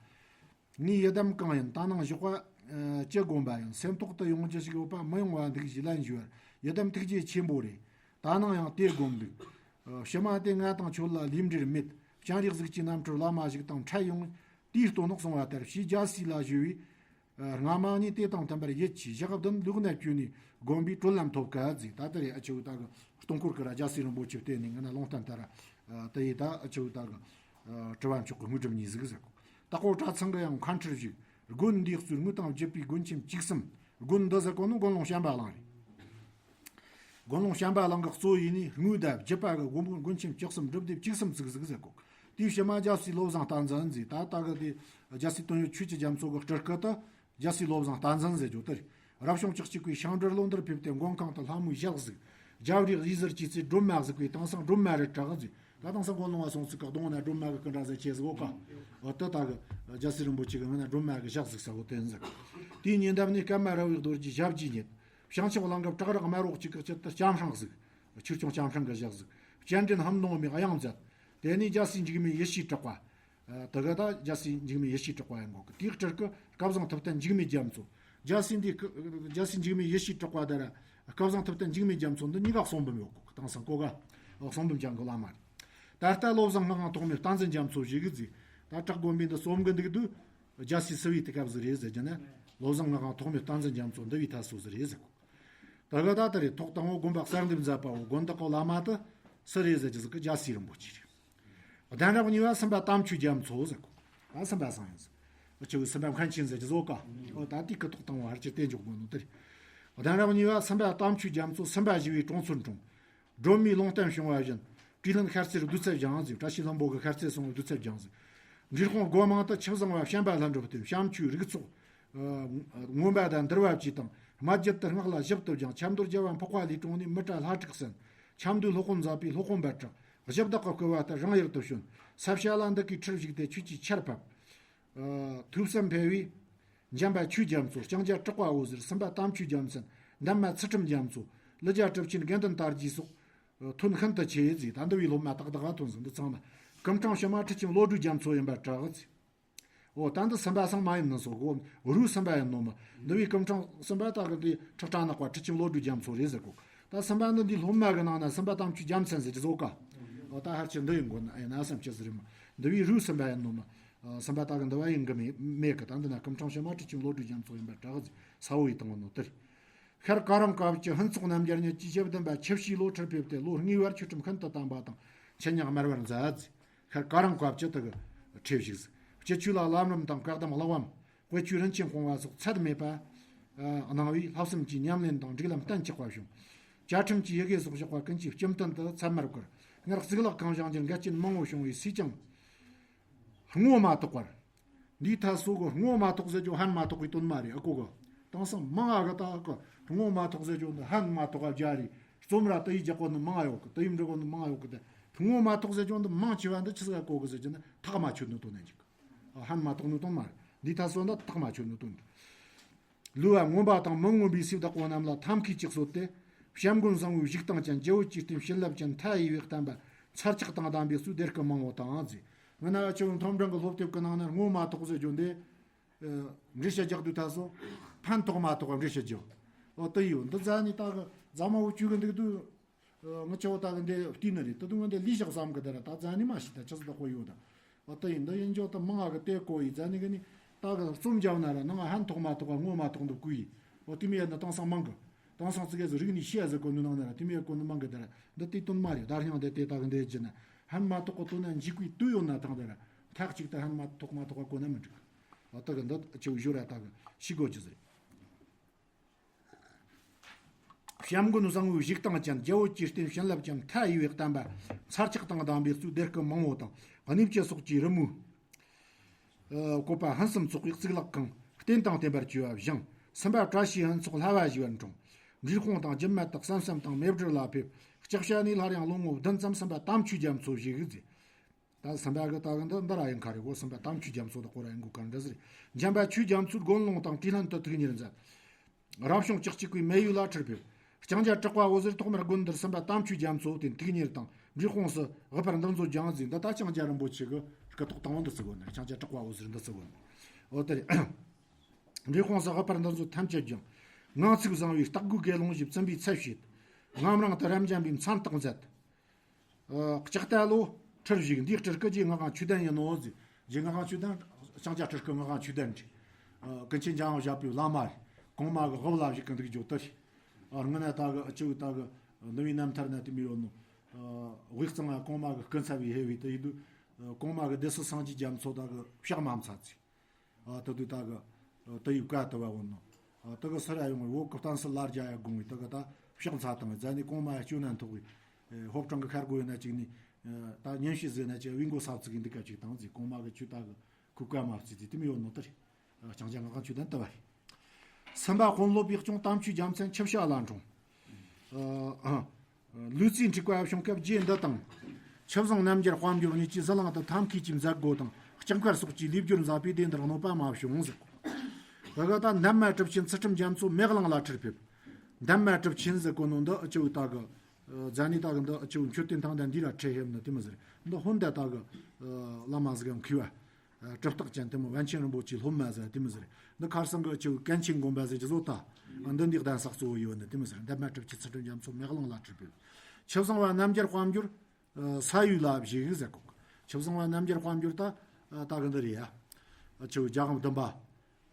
ངའི་ཡི་དམ་གང་ཡིན་ད་ནང་ཞོགས་པ་ཅི་དགོན་པ་ཡིན་སེམས་ཐོག་ཏུ་ཡོང་རྒྱུ་ཞིག་ཡོད་པ་མི་ཡོང་བ་འདུག་ཞེས་ལན་ཞུ་བར་ཡི་དམ་ཐུགས་རྗེ་ཆེན་པོ་རེད། ད་ནང་ཡང་དེ་དགོན་འདུག་ཕྱི་མ་དེ་ང་དང་ཁྱོད་ལ་ལུས་འབྲེལ་མེད། སྤྱན་རས་གཟིགས་ཀྱི་རྣམ་འཕྲུལ་བླ་མ་ཞིག་དང་འཕྲད་ཡོང་། དེའི་སྟོན་ནོ་གསུང་བ་ལྟར་ཞེས་རྒྱལ་སྲས་ལ་ཞུ་བས། སྔ་མ་ནས་དེ་དང་མཐུན་པར་ཡིད་ཆེས་ཞག་བདུན་ལུག་ནས་བསྐྱོད་ནས་དགོན་པའི་གྲོལ་ལམ་ཐོབ་ག་ཟིག་ད་ལྟ་རེ་ཨ་ཆེ་བོ་ད་གི་སྟོང་འཁོར་གི་ར་རྒྱལ་སྲས་རིན་པོ་ཆེ་བལྟས་ནས་ང་ན་ལུང་བསྟན་ལྟར་ད་ཡི་ད་ཨ་ཆེ་བོ་ད་གི་དྲི་བ་མཆོག་གི་དངོས་གྲུབ་གཉིས་ཟིག་ཟེར་གོ་ད་ཀོ་གྲྭ་ཚང་གི་ཡང་མཁན་ཁྲིར་བཞུགས། དགོན་འདིའི་གཙོས་དངོས་དང་བརྒྱུད་པའི་དགོན་ཆེན་བཅུ་གསུམ། དགོན་འདི་ཟེར་གོ་ནི་དགོན་ལུང་བྱམས་པ་གླིང་རེད། དགོན་ལུང་བྱམས་པ་གླིང་གི་གཙོ་ཡིན་ནི་དངོས་དང་བརྒྱུད་པ་གི་དགོན་དགོན་ཆེན་བཅུ་གསུམ་སྒྲུབ་སྡེ་བཅུ་གསུམ་བཙུགས་ཟིག་ཟེར་གོ་དེའི་ཕྱི་མ་རྒྱལ་སྲས་བློ་བཟང་བསྟན་འཛིན་ཟིག་ད་ལྟ་གི་དེ་རྒྱལ་སྲས་དོན་ཡོད་ཆོས་ཀྱི་རྒྱ་མཚོ་གི་སྤྲུལ་སྐུ་དུ་རྒྱལ་སྲས་བློ་བཟང་བསྟན་འཛིན་ཟེར་རྒྱུ་དེ་རེད། རབ་བྱུང་བཅུ་གཅིག་པའི་ཤིང་འབྲས་ལོ་འདིར་ཕེབས་ཏེ་མགོན་ཁང་དུ་ལྷ་མོའི་ཞལ་གཟིགས། རྒྱབ་རིའི་གཡས་ཟུར་གྱི་ཚེ་སྒྲོལ་མ་གཟིགས་པའི་དེང་སང་སྒྲོལ་མ་རི་བྲག་གཟིགས། ད་དེང་སང་དགོན་ལུང་བ་སོང་ཚིག་གི་གདོང་ན་སྒྲོལ་མ་གི་སྐུ་འདྲ་ཟེར་ཆེ་ཟིག་ཡོད་ཀ་འོ་དེ་ད་གི་རྒྱལ་སྲས་རིན་པོ་ཆེ་གི་ངོས་ན་སྒྲོལ་མ་གི་ཞལ་གཟིགས་ས་བོ་དེ་ཡིན་ཟིག་དེའི་ཉེ་འདབས་ནས་ཀརྨ་ར་བའི་རྡོ་རྗེ་ཞབས་ཀྱིས་བརྙེས། བྱང་ཆུབ་གླིང་གི་བྲག་རི་དམར་པོ་གཅིག་གི་དཀྱིལ་དུ་ལྕམ་སྲང་གཟིགས། ཆོས་སྐྱོང་ལྕམ་སྲང་གི་ཞལ་གཟིགས། སྤྱན་འདྲེན་ཧམ་གདོང་མའི་དབྱངས་མཛད། དེ་ནས་རྒྱལ་སྲས་འཇིགས་མེད་ཡེ་ཤེས་གྲགས་པ། ད་ག་ད་རྒྱལ་སྲས་འཇིགས་མེད་ཡེ་ཤེས་གྲགས་པ་ཡང་གོ་གི་དེའི་སྤྲུལ་སྐུ་སྐལ་བཟང་ཐུབ་བསྟན་འཇིགས་མེད་རྒྱ་མཚོ། རྒྱལ་སྲས་འདི་སྐུ་རྒྱལ་སྲས་འཇིགས་མེད་ཡེ་ཤེས་གྲགས་པ་དེ་ར་སྐལ་བཟང་ཐུབ་བསྟན་འཇིགས་མེད་རྒྱ་མཚོ་འདི་གཉིས་ཀ་གསུང་འབུམ་ཡོད་གོ་གི་དེང་སང་གོ་ག་གསུང་འབུམ་ཅན་གི་བླ་མ་རེད། ད་ལྟ་བློ་བཟང་ངག་དབང་ཐོགས་མེད་བསྟན་འཛིན་རྒྱ་མཚོ་ཞིག་གི་རྫིག་ད་བྲག་དགོན་པའི་འདི་གསུང་གི་འདུག་དུས། རྒྱལ་སྲས་སུ་བའི་དུས་སྐབས་སུ་རེད་ཟེར་གྱི་ན། བློ་བཟང་ངག་དབང་ཐོགས་མེད་བསྟན་འཛིན་རྒྱ་མཚོ་འདི་བའི་ཐད་སོ་སུ་རེད་ཟེར་གོ་ད་ག་ད་ད་རེད་ཐོག་དང་པོ་དགོན་པ་གསར་འདེབས་མཛད་པའོ་དགོན་བདག་གི་བླ་མ་དུ་སུ་རེད་ཟེར་གྱི་ཟིག་གི་རྒྱལ་སྲས་རིན་པོ་ཆེ་རེད། གདན་རབས་གཉིས་པ་སུམ་པ་དམ་ཆོས་རྒྱ་མཚོ་ཟེར་གོ་ད་སུམ་པ་སང་ཡིན་ཟེར། ཨ་ཆེ་བོའི་སུམ་པ་མཁན་ཆེན་ཟེར་གྱི་བཟོ་ཀ་ཨོ་ད་དེ་གི་ཐོག་དང་པོ་ཧར་གྱི་བསྟན་འཇོག་དགོས་ནོ་དེ་རེད། གདན་རབས་གཉིས་པ་སུམ་པ་དམ་ཆོས་རྒྱ་མཚོ་སུམ་པ་བཞི་བའི་གྲོང་ཚོར་འཁྲུངས། སྒྲོལ་མའི་ལུང་བསྟན་བྱུང་བ་བཞིན། དྲིས་ལན་ཤར་རྩེར་བདུད་རྩི་སྦྱངས་ཟེར། བཀྲ་ཤིས་ལྷུན་པོ་གི་ཤར་རྩེ་སོང་བའི་བདུད་རྩི་སྦྱངས་ཟེར། འབྲས་སྤུངས་སྒོ་མང་དུ་ཆུ་བཟང་བ་བྱམས་པ་ལྷུན་གྲུབ་སྟེ་བྱམས་ཆོས་རིགས་ཚོགས། མངོན་པ་དང་འདུལ་བ་བཅས་དང་རྨ་རྒྱུད་དུ་སྔགས་ལ་ཞིབ་ཏུ་སྦྱངས། ཆབ་མདོར་རྒྱལ་བ་འཕགས་པ་ལུས་དྲངས་ནས་མི་ཏྲ་ལྷ་དྲུག་གསན། ཆབ་མདོའི་སློབ་དཔོན་མཛད་པའི་སློབ་དཔོན་པ་གྲགས། གཞི་བདག་གི་བསྐུལ་བ་ལྟར་རང་ཡུལ་དུ་བྱོན། ས་བྱ་ལ་འདུག་གི་ཁྲིར་བཞུགས་ཏེ་ཆོས་ཀྱི་ཆར་ཕབ། ཐུགས་བསམ་འཕེལ་བས། འཇམ་པ་ཆོས་རྒྱ་མཚོ། ལྕང་སྐྱ་གྲགས་པ་འོད་ཟེར། སུམ་པ་དམ་ཆོས་རྒྱལ་མཚན། འདན་མ་ཚུལ་ཁྲིམས་རྒྱ་མཚོ། ཀླུ་རྒྱལ་གྲུབ་ཆེན་དགེ་འདུན་དར་རྒྱས་སོགས། ཐོན་ཤིན་ཏུ་ཆེ་ཟེར། ད་འདི་བའི་སློབ་མ་ཏག་ཏག་ཐོན་ཟིན་འདི་ཚང་མ། སྐུ་ཕྲེང་ཕྱི་མ་ཁྲི་ཆེན་བློ་གྲོས་རྒྱ་མཚོ་ཡིན་པར་གྲགས་ཟེར། འོ་ད་འདི་སུམ་པ་སང་མ་ཡིན་ནི་སོ་གོ་རུ་སུམ་པ་ཡིན་ནོ་མ། འདི་བའི་སྐུ་ཕྲེང་སུམ་པ་ད་གི་འདི་ཁྲག་ཁྲག་ནག་པ་ཁྲི་ཆེན་བློ་གྲོས་རྒྱ་མཚོ་རེད་ཟེར་གོ་ད་སུམ་པ་འདི་འདི་སློབ་མ་གི་ནང་ན་སུམ་པ་དམ་ཆོས་རྒྱལ་མཚན་ཟེར་གྱི་བཟོ་ཀ་འོ་ད་ཧར་ཆེ་འདི་ཡིན་གོ་ན་ཨེ་ན་བསམ་ཆེ་ཟེར་མ། འདི་བའི་རུ་སུམ་པ་ཡིན་ནོ་མ། སུམ་པ་ད་གི་འདི་བ་ཡིན་གི་མེད་མེད་གི་ད་འདི་ན་སྐུ་ཕྲེང་ཕྱི་མ་ཁྲི་ཆེན་བློ་གྲོས་རྒྱ་མཚོ་ཡིན་པར་གྲགས་ཟེར་ས་བོ་ཡི་དང་བ་ནོ་དེར། ཤར་ཀ་རམ་བཀའ་བརྒྱུད་ཕུན་ཚོགས་རྣམ་རྒྱལ་ཉིད་ཀྱིས་ཞེ་བདུན་པ་ཆུ་བྱའི་ལོ་ཁྲིར་ཕེབས་ཏེ་ལོ་གཉིས་པར་ཆོས་ཁྲིམས་ཤིན་ཏུ་དམ་པ་དང་འཆད་ཉན་དམར་བར་མཛད། ཤར་ཀ་རམ་བཀའ་བརྒྱུད་དུ་ཁྲིར་བཞུགས། སྤྱི་ཆོས་ལ་ལམ་རིམ་དང་བཀའ་གདམས་བཀླག་བམ། དཔེ་ཆོས་རིན་ཆེན་སྤོང་བ་སོགས་ཚད་མེད་པ། གནང་བས་ལྷག་བསམ་གྱི་ཉམས་ལེན་དང་སྒྲིག་ལམ་གཏན་ཆགས་པ་བྱུང་། བཅའ་ཁྲིམས་ཀྱི་ཡི་གེ་སོགས་བཞག་པ་ཀུན་གྱིས་སྐྱིན་དོན་དུ་ཚད་མར་བཀུར། སྔར་གཙུག་ལག་ཁང་བཞེངས་རྒྱུར་འགལ་རྐྱེན་མང་བོ་བྱུང་བས་སུས་ཀྱང་ངོ་མ་ཐོགས་པར། འདིའི་ཐད་སོ་གི་ངོ་མ་ཐོགས་ཟེར་རྒྱུ་ཧན་མ་ཐོགས་པའི་དོན་མ་རེད་ཨ་ཀོ་གི། དེང་སང་མང་ང་གི་ད་ཨ་ཀོ་ངོ་མ་ཐོགས་ཟེར་རྒྱུ་འདི་ཧན་མ་ཐོགས་ཨ་རྒྱ་རེད། རྩོམ་ར་ཏི་ཡི་རྒྱག་གོ་ནི་མང་ང་ཡོད་གི་ཏི་ཡི་འབྲི་གོ་ནི་མང་ང་ཡོད་གི་ད་ངོ་མ་ཐོགས་ཟེར་རྒྱུ་འདི་མང་ཆེ་བ་འདི་ཆི་ཟིག་ཨ་ཀོ་གི་ཟེར་རྒྱུ་ན་ཐག་མ་ཆོད་ནི་དོན་ནས་འཇིག་གི། ཧན་མ་ཐོགས་ནི་དོན་མ་རེད། འདིའི་ཐད་སོ་འདི་ཐག་མ་ཆོད་ནི་དོན་རེད། ལུས་པ་མངོན་པ་དང་མི་མངོན་པའི་སའི་བདག་པོ་རྣམས་ལ་ཐབས་མཁས་ཀྱིས་གསོལ་ཏེ། བྱམས་མགོན་བཟང་པོའི་བཞུགས་སྟངས་ཅན་ཇི་བོད་ཀྱི་རྟེན་བྱིན་རླབས་ཅན་མཐའ་ཡས་པའི་བསྟན་པ་མཚར་ཆགས་དང་ལྡན་པའི་སུ་སྡེར་ཁུ་མང་བོ་དང་ཟེར། ང་ན་ཨ་ཆེ་བོ་མཐོ་འབྲིང་གི་སློབ་དེབ་ཀྱི་ནང་ན་ངོ་མ་ཐོགས་ཟེར་རྒྱུ་འདི། འགྲེལ་བཤད་རྒྱག་དུས་ད་སོ། ཕན་ཐོགས་མ་ཐོགས་འགྲེལ་བཤད་རྒྱག་འོ་དེ་ཡོད་འདི་རྫ་ནི་ད་གི་རྫ་མ་བོ་བཅུ་གི་འདུག་དུས། ང་ཆེ་བོ་ད་གི་འདི་བལྟས་ནི་རེད་ད་དུང་ང་འདི་ལས་བཞག་བསམ་གི་དེ་ར་ད་རྫ་ནི་མ་ཤི་ད་ཆི་ཟིག་ད་ཁོ་ཡོད་ད། འོ་དེ་ཡིན་འདི་ཡིན་ཇོ་ད་མང་ང་གི་དེ་ཀོ་ཡི་རྫ་ནི་གི་ནི། ད་གི་རྩོམ་རྒྱབ་ན་ར་ནང་ཧན་ཐོག་མ་ཐོག་ངོ་མ་ཐོག་འདུག་གུ་ཡི། འོ་དེ་མི་ཡ་ན་དེང་སང་མང་གི། དེང་སང་ཙི་གེ་ཟི་རིག་ནི་ཤི་ཡ་ཟི་གོ་ནུ་ནང་ན་ར་དེ་མི་ཡ་གོ་ནུ་མང་གི། དེ་ར་འདི་དེ་དོན་མ་རེད། ད་རྙིང་དེ་དེ་ད་གི་འདི་རྒྱུ་ན་ཧན་མ་ཐོག་གི་དོན་ན་འཇིག་གི་དུས་ཡོད་ན་ཐང་དེ་ར་ཐག་ཅིག་ཏུ་ཧན་མ་ཐོག་མ་ཐོག་གི་གོ་ན་མི་འགྲིག། འོ་ད་གི་འདི་ཆེ་བུ་ཞོ་ར་ད་གི་ཤི་གོ་ཅི་ཟི་རེད། བྱམས་མགོན་བཟང་བོའི་བཞུགས་སྟངས་ཅན། རྒྱལ་པོ་ཇི་བསྟན་བྱིན་རླབས་ཅན། མཐའ་ཡས་པའི་བསྟན་པ་མཚར་ཆགས་དང་ལྡན་པའི་གཙོས་སྡེ་ཁག་མང་བོ་དང་གནས་བཅུ་སོགས་ཀྱི་རི་མོའི་ཨ་བཀོད་པ་ཕུན་སུམ་ཚོགས་པའི་གཙུག་ལག་ཁང་། རྟེན་དང་བརྟེན་པར་བཅོལ་བ་བཞེངས། སུམ་པ་བཀྲ་ཤིས་ཕུན་ཚོགས་ལྷ་བ་ཞི་བར་འཁྲུངས། འབྲས་སྤུངས་དང་སྒྱུ་མ་དག་གསན་བསམ་དང་མེ་སྦྲུལ་ལ་ཕེབས། ལྕགས་བྱ་ནས་སླར་ཡང་ལོ་ངོ་བདུན་ཙམ་སུམ་པ་དམ་ཆོས་རྒྱ་མཚོ་བཞུགས་ཟེར། ད་སུམ་པ་གི་ད་གི་འདི་འདི་ར་ཡིན་ཁ་རེ་གོ། སུམ་པ་དམ་ཆོས་རྒྱ་མཚོ་དག་གོ་ར་ཡིན་གོ་ག་འདྲ་ཟེར། འཇམ་དཔལ་ཆོས་རྒྱ་མཚོའི་དགོན་ལུང་དང་བྲིས་ལྷན་དུ་ཐུགས་གཉེར་མཛད། རབ་བྱུང་བཅུ་གཅིག་པའི་མེ་ཡོས་ལ་ཁྲིར་ཕེབས། ལྕང་སྐྱ་གྲགས་པ་འོད་ཟེར་ཐོག་མར་དགོན་འདིར་སུམ་པ་དམ་ཆོས་རྒྱ་མཚོ་དེ་ཐུགས་གཉེར་དང་འབྲས་སྤུངས་སུ་དབུ་ཕར་འདུ་འཛོམས་བསྐྱངས་ཟིན། འདི་ད་ལྕང་སྐྱ་རིན་པོ་ཆེ་གི་སྐུ་ཐོག་དང་པོ་འདི་ཚུགས་གོ་ནི། ལྕང་སྐྱ་གྲགས་པ་འོད་ཟེར་འདི་ཚུགས་གོ་ནི། འོ་དེ་རེད། འབྲས་སྤུངས་སུ་དབུ་ཕར་འདུ་འཛོམས་ཐམས་ཅད་བསྐྱངས། ངང་ཚིག་བཟང་བའི་སྟག་སྒོའི་དགེ་སློང་ཞིག་བཙུན་པའི་ཚབ་བྱེད། ངམ་རིང་དུ་རབ་འབྱམས་པའི་མཚན་རྟགས་མཛད། ཨ། ལྕགས་རྟ་ལོ་ཁྲིར་བཞུགས། འདིའི་ཁྲིར་སྐུ་རྗེ་ངག་དབང་ཆོས་ལྡན་ཡིན་ནོ་ཟེར། རྗེ་ངག་དབང་ཆོས་ལྡན་ལྕང་སྐྱ་ཁྲི་སྐུ་ངག་དབང་ཆོས་ལྡན་རེད། ཨ། ཀུན་མཁྱེན་འཇམ་དབྱངས་བཞད་པའི་བླ་མ་རེད། གོང་མ་གི་དབུ་བླ་བཞུགས་ཀྱི་འདུག་རྒྱུ་དེ་རེད། ཨ། སྔོན་ན་ད་གི་ཨ་ཆུ་ད་གི་འདུལ་བའི་རྣམ་ཐར་ན་དེ་མི་ཡོད་ནོ། ཨ། དབུས་གཙང་ང་གོང་མ་གི་སྐུ་ཚ་བའི་ཧེ་བའི་དེ་ཡིན་དུས། ཨ། གོང་མ་གི་སྡེ་སྲིད་སངས་རྒྱས་རྒྱ་མཚོ་ད་གི་ཕྱག་མ་འཚལ་ཚེ། ཨ། ད་དུས་ད་གི་ཨ་དེ་ཡི་བཀའ་དེ་བ་འོ་ནོ། ཨ། དེ་གི་སུ་ར་ཡོང་བའི་འོག་གི་གཏམ་སྲིད་ལ་རྒྱ་ཡ་དགོངས་པའི་དེ་གི་ད་ཕྱག་འཚལ་བཏང་བའི་རྫ་ནས་གོང་མ་ཡ་སྐྱོན་ན་ཐོག་གི། ཨེ། ཧོབ་ཀྲང་གི་ཁར་དགོས་ཡོད་ན་ཅིག་ནི། ཨ། ད་ཉན་ཤེས་ཟེར་ན་ཅིག་བི་མགོ་ས་བཙུགས་གི་འདི་ག་ཅིག་བཏང་ཟིག་གོང་མ་གི་ཆུ་ད་གི་ཁུ་བཀའ་མ་བརྩིས་ཏེ་དེ་མི་ཡོད་ནོ་དེ་རེད། ཨ། ལྕང་སྐྱ་ངག་དབང་ཆོས་ལྡན་དེ་བ་རེད། སུམ་པ་དཔོན་སློབ་པའི་སྐྱོང་དམ་ཆོས་རྒྱལ་མཚན་ཆིབས་ཞབས་ལ་འཁྲུངས། ཨ། ཨ། ལུས་རྩལ་འཁྲིག་པ་བྱུང་སྐབས་རྗེ་འདི་དང་། ཆུ་བཟང་རྣམ་རྒྱལ་དཔལ་འབྱོར་གཉིས་ཀྱིས་ཟི་ལིང་དུ་ཐབས་མཁས་ཀྱི་མཛད་སྒོ་དང་ལྕགས་མཁར་སོགས་ཀྱི་ལས་སྦྱོར་མཛད་པས་དེ་འདིར་གནོད་པ་མ་བྱུང་ཟེར་གོ། ད་ག་ད་འདན་མ་གྲུབ་ཆེན་ཚུལ་ཁྲིམས་རྒྱ་མཚོ་མེ་གླིང་ལ་ཁྲིར་ཕེབས། འདན་མ་གྲུབ་ཆེན་ཟེར་གོ་ནོ་འདི་ཨ་ཆུ་ད་གི་རྫ་ནི་ད་གི་འདི་ཨ་ཆུ་མཆོད་རྟེན་ཐང་དང་འདི་ར་ཁྲིར་ཕེབས་ནི་དེ་མི་ཟེར། འདི་ཧོན་ད་ད་གི་བླ་མ་ཟིག་གམ་མཁས་པ། ཨ། གྲུབ་རྟགས་ཅན་དེ་མོ་པཎ་ཆེན་རིན་པོ་ཆེའི་སློབ་མ་ཟེར་དེ་མོ་ཟེར། འདི་ཁར་སང་གི་ཆུ་ཀན་ཆེན་དགོན་པ་ཟེར་གྱི་བཟོ་ལྟ། ཨ། འདི་འདི་གདན་ས་གཙོ་བོ་ཡོད་ནི་དེ་མོ་ཟེར། འདན་མ་གྲུབ་ཆེན་ཚུལ་ཁྲིམས་རྒྱ་མཚོ་མེ་གླིང་ལ་ཁྲིར་ཕེབས། ཆུ་བཟང་བ་རྣམ་རྒྱལ་དཔལ་འབྱོར། ཨ། ས་ཡུལ་ལ་བཞུགས་ཟེར་གོ། ཆུ་བཟང་བ་རྣམ་རྒྱལ་དཔལ་འབྱོར་ད། ཨ། ད་གི་འདི་རེད་ཡ། ཨ། ཆུ་རྒྱལ་དབང་བདུན་པ།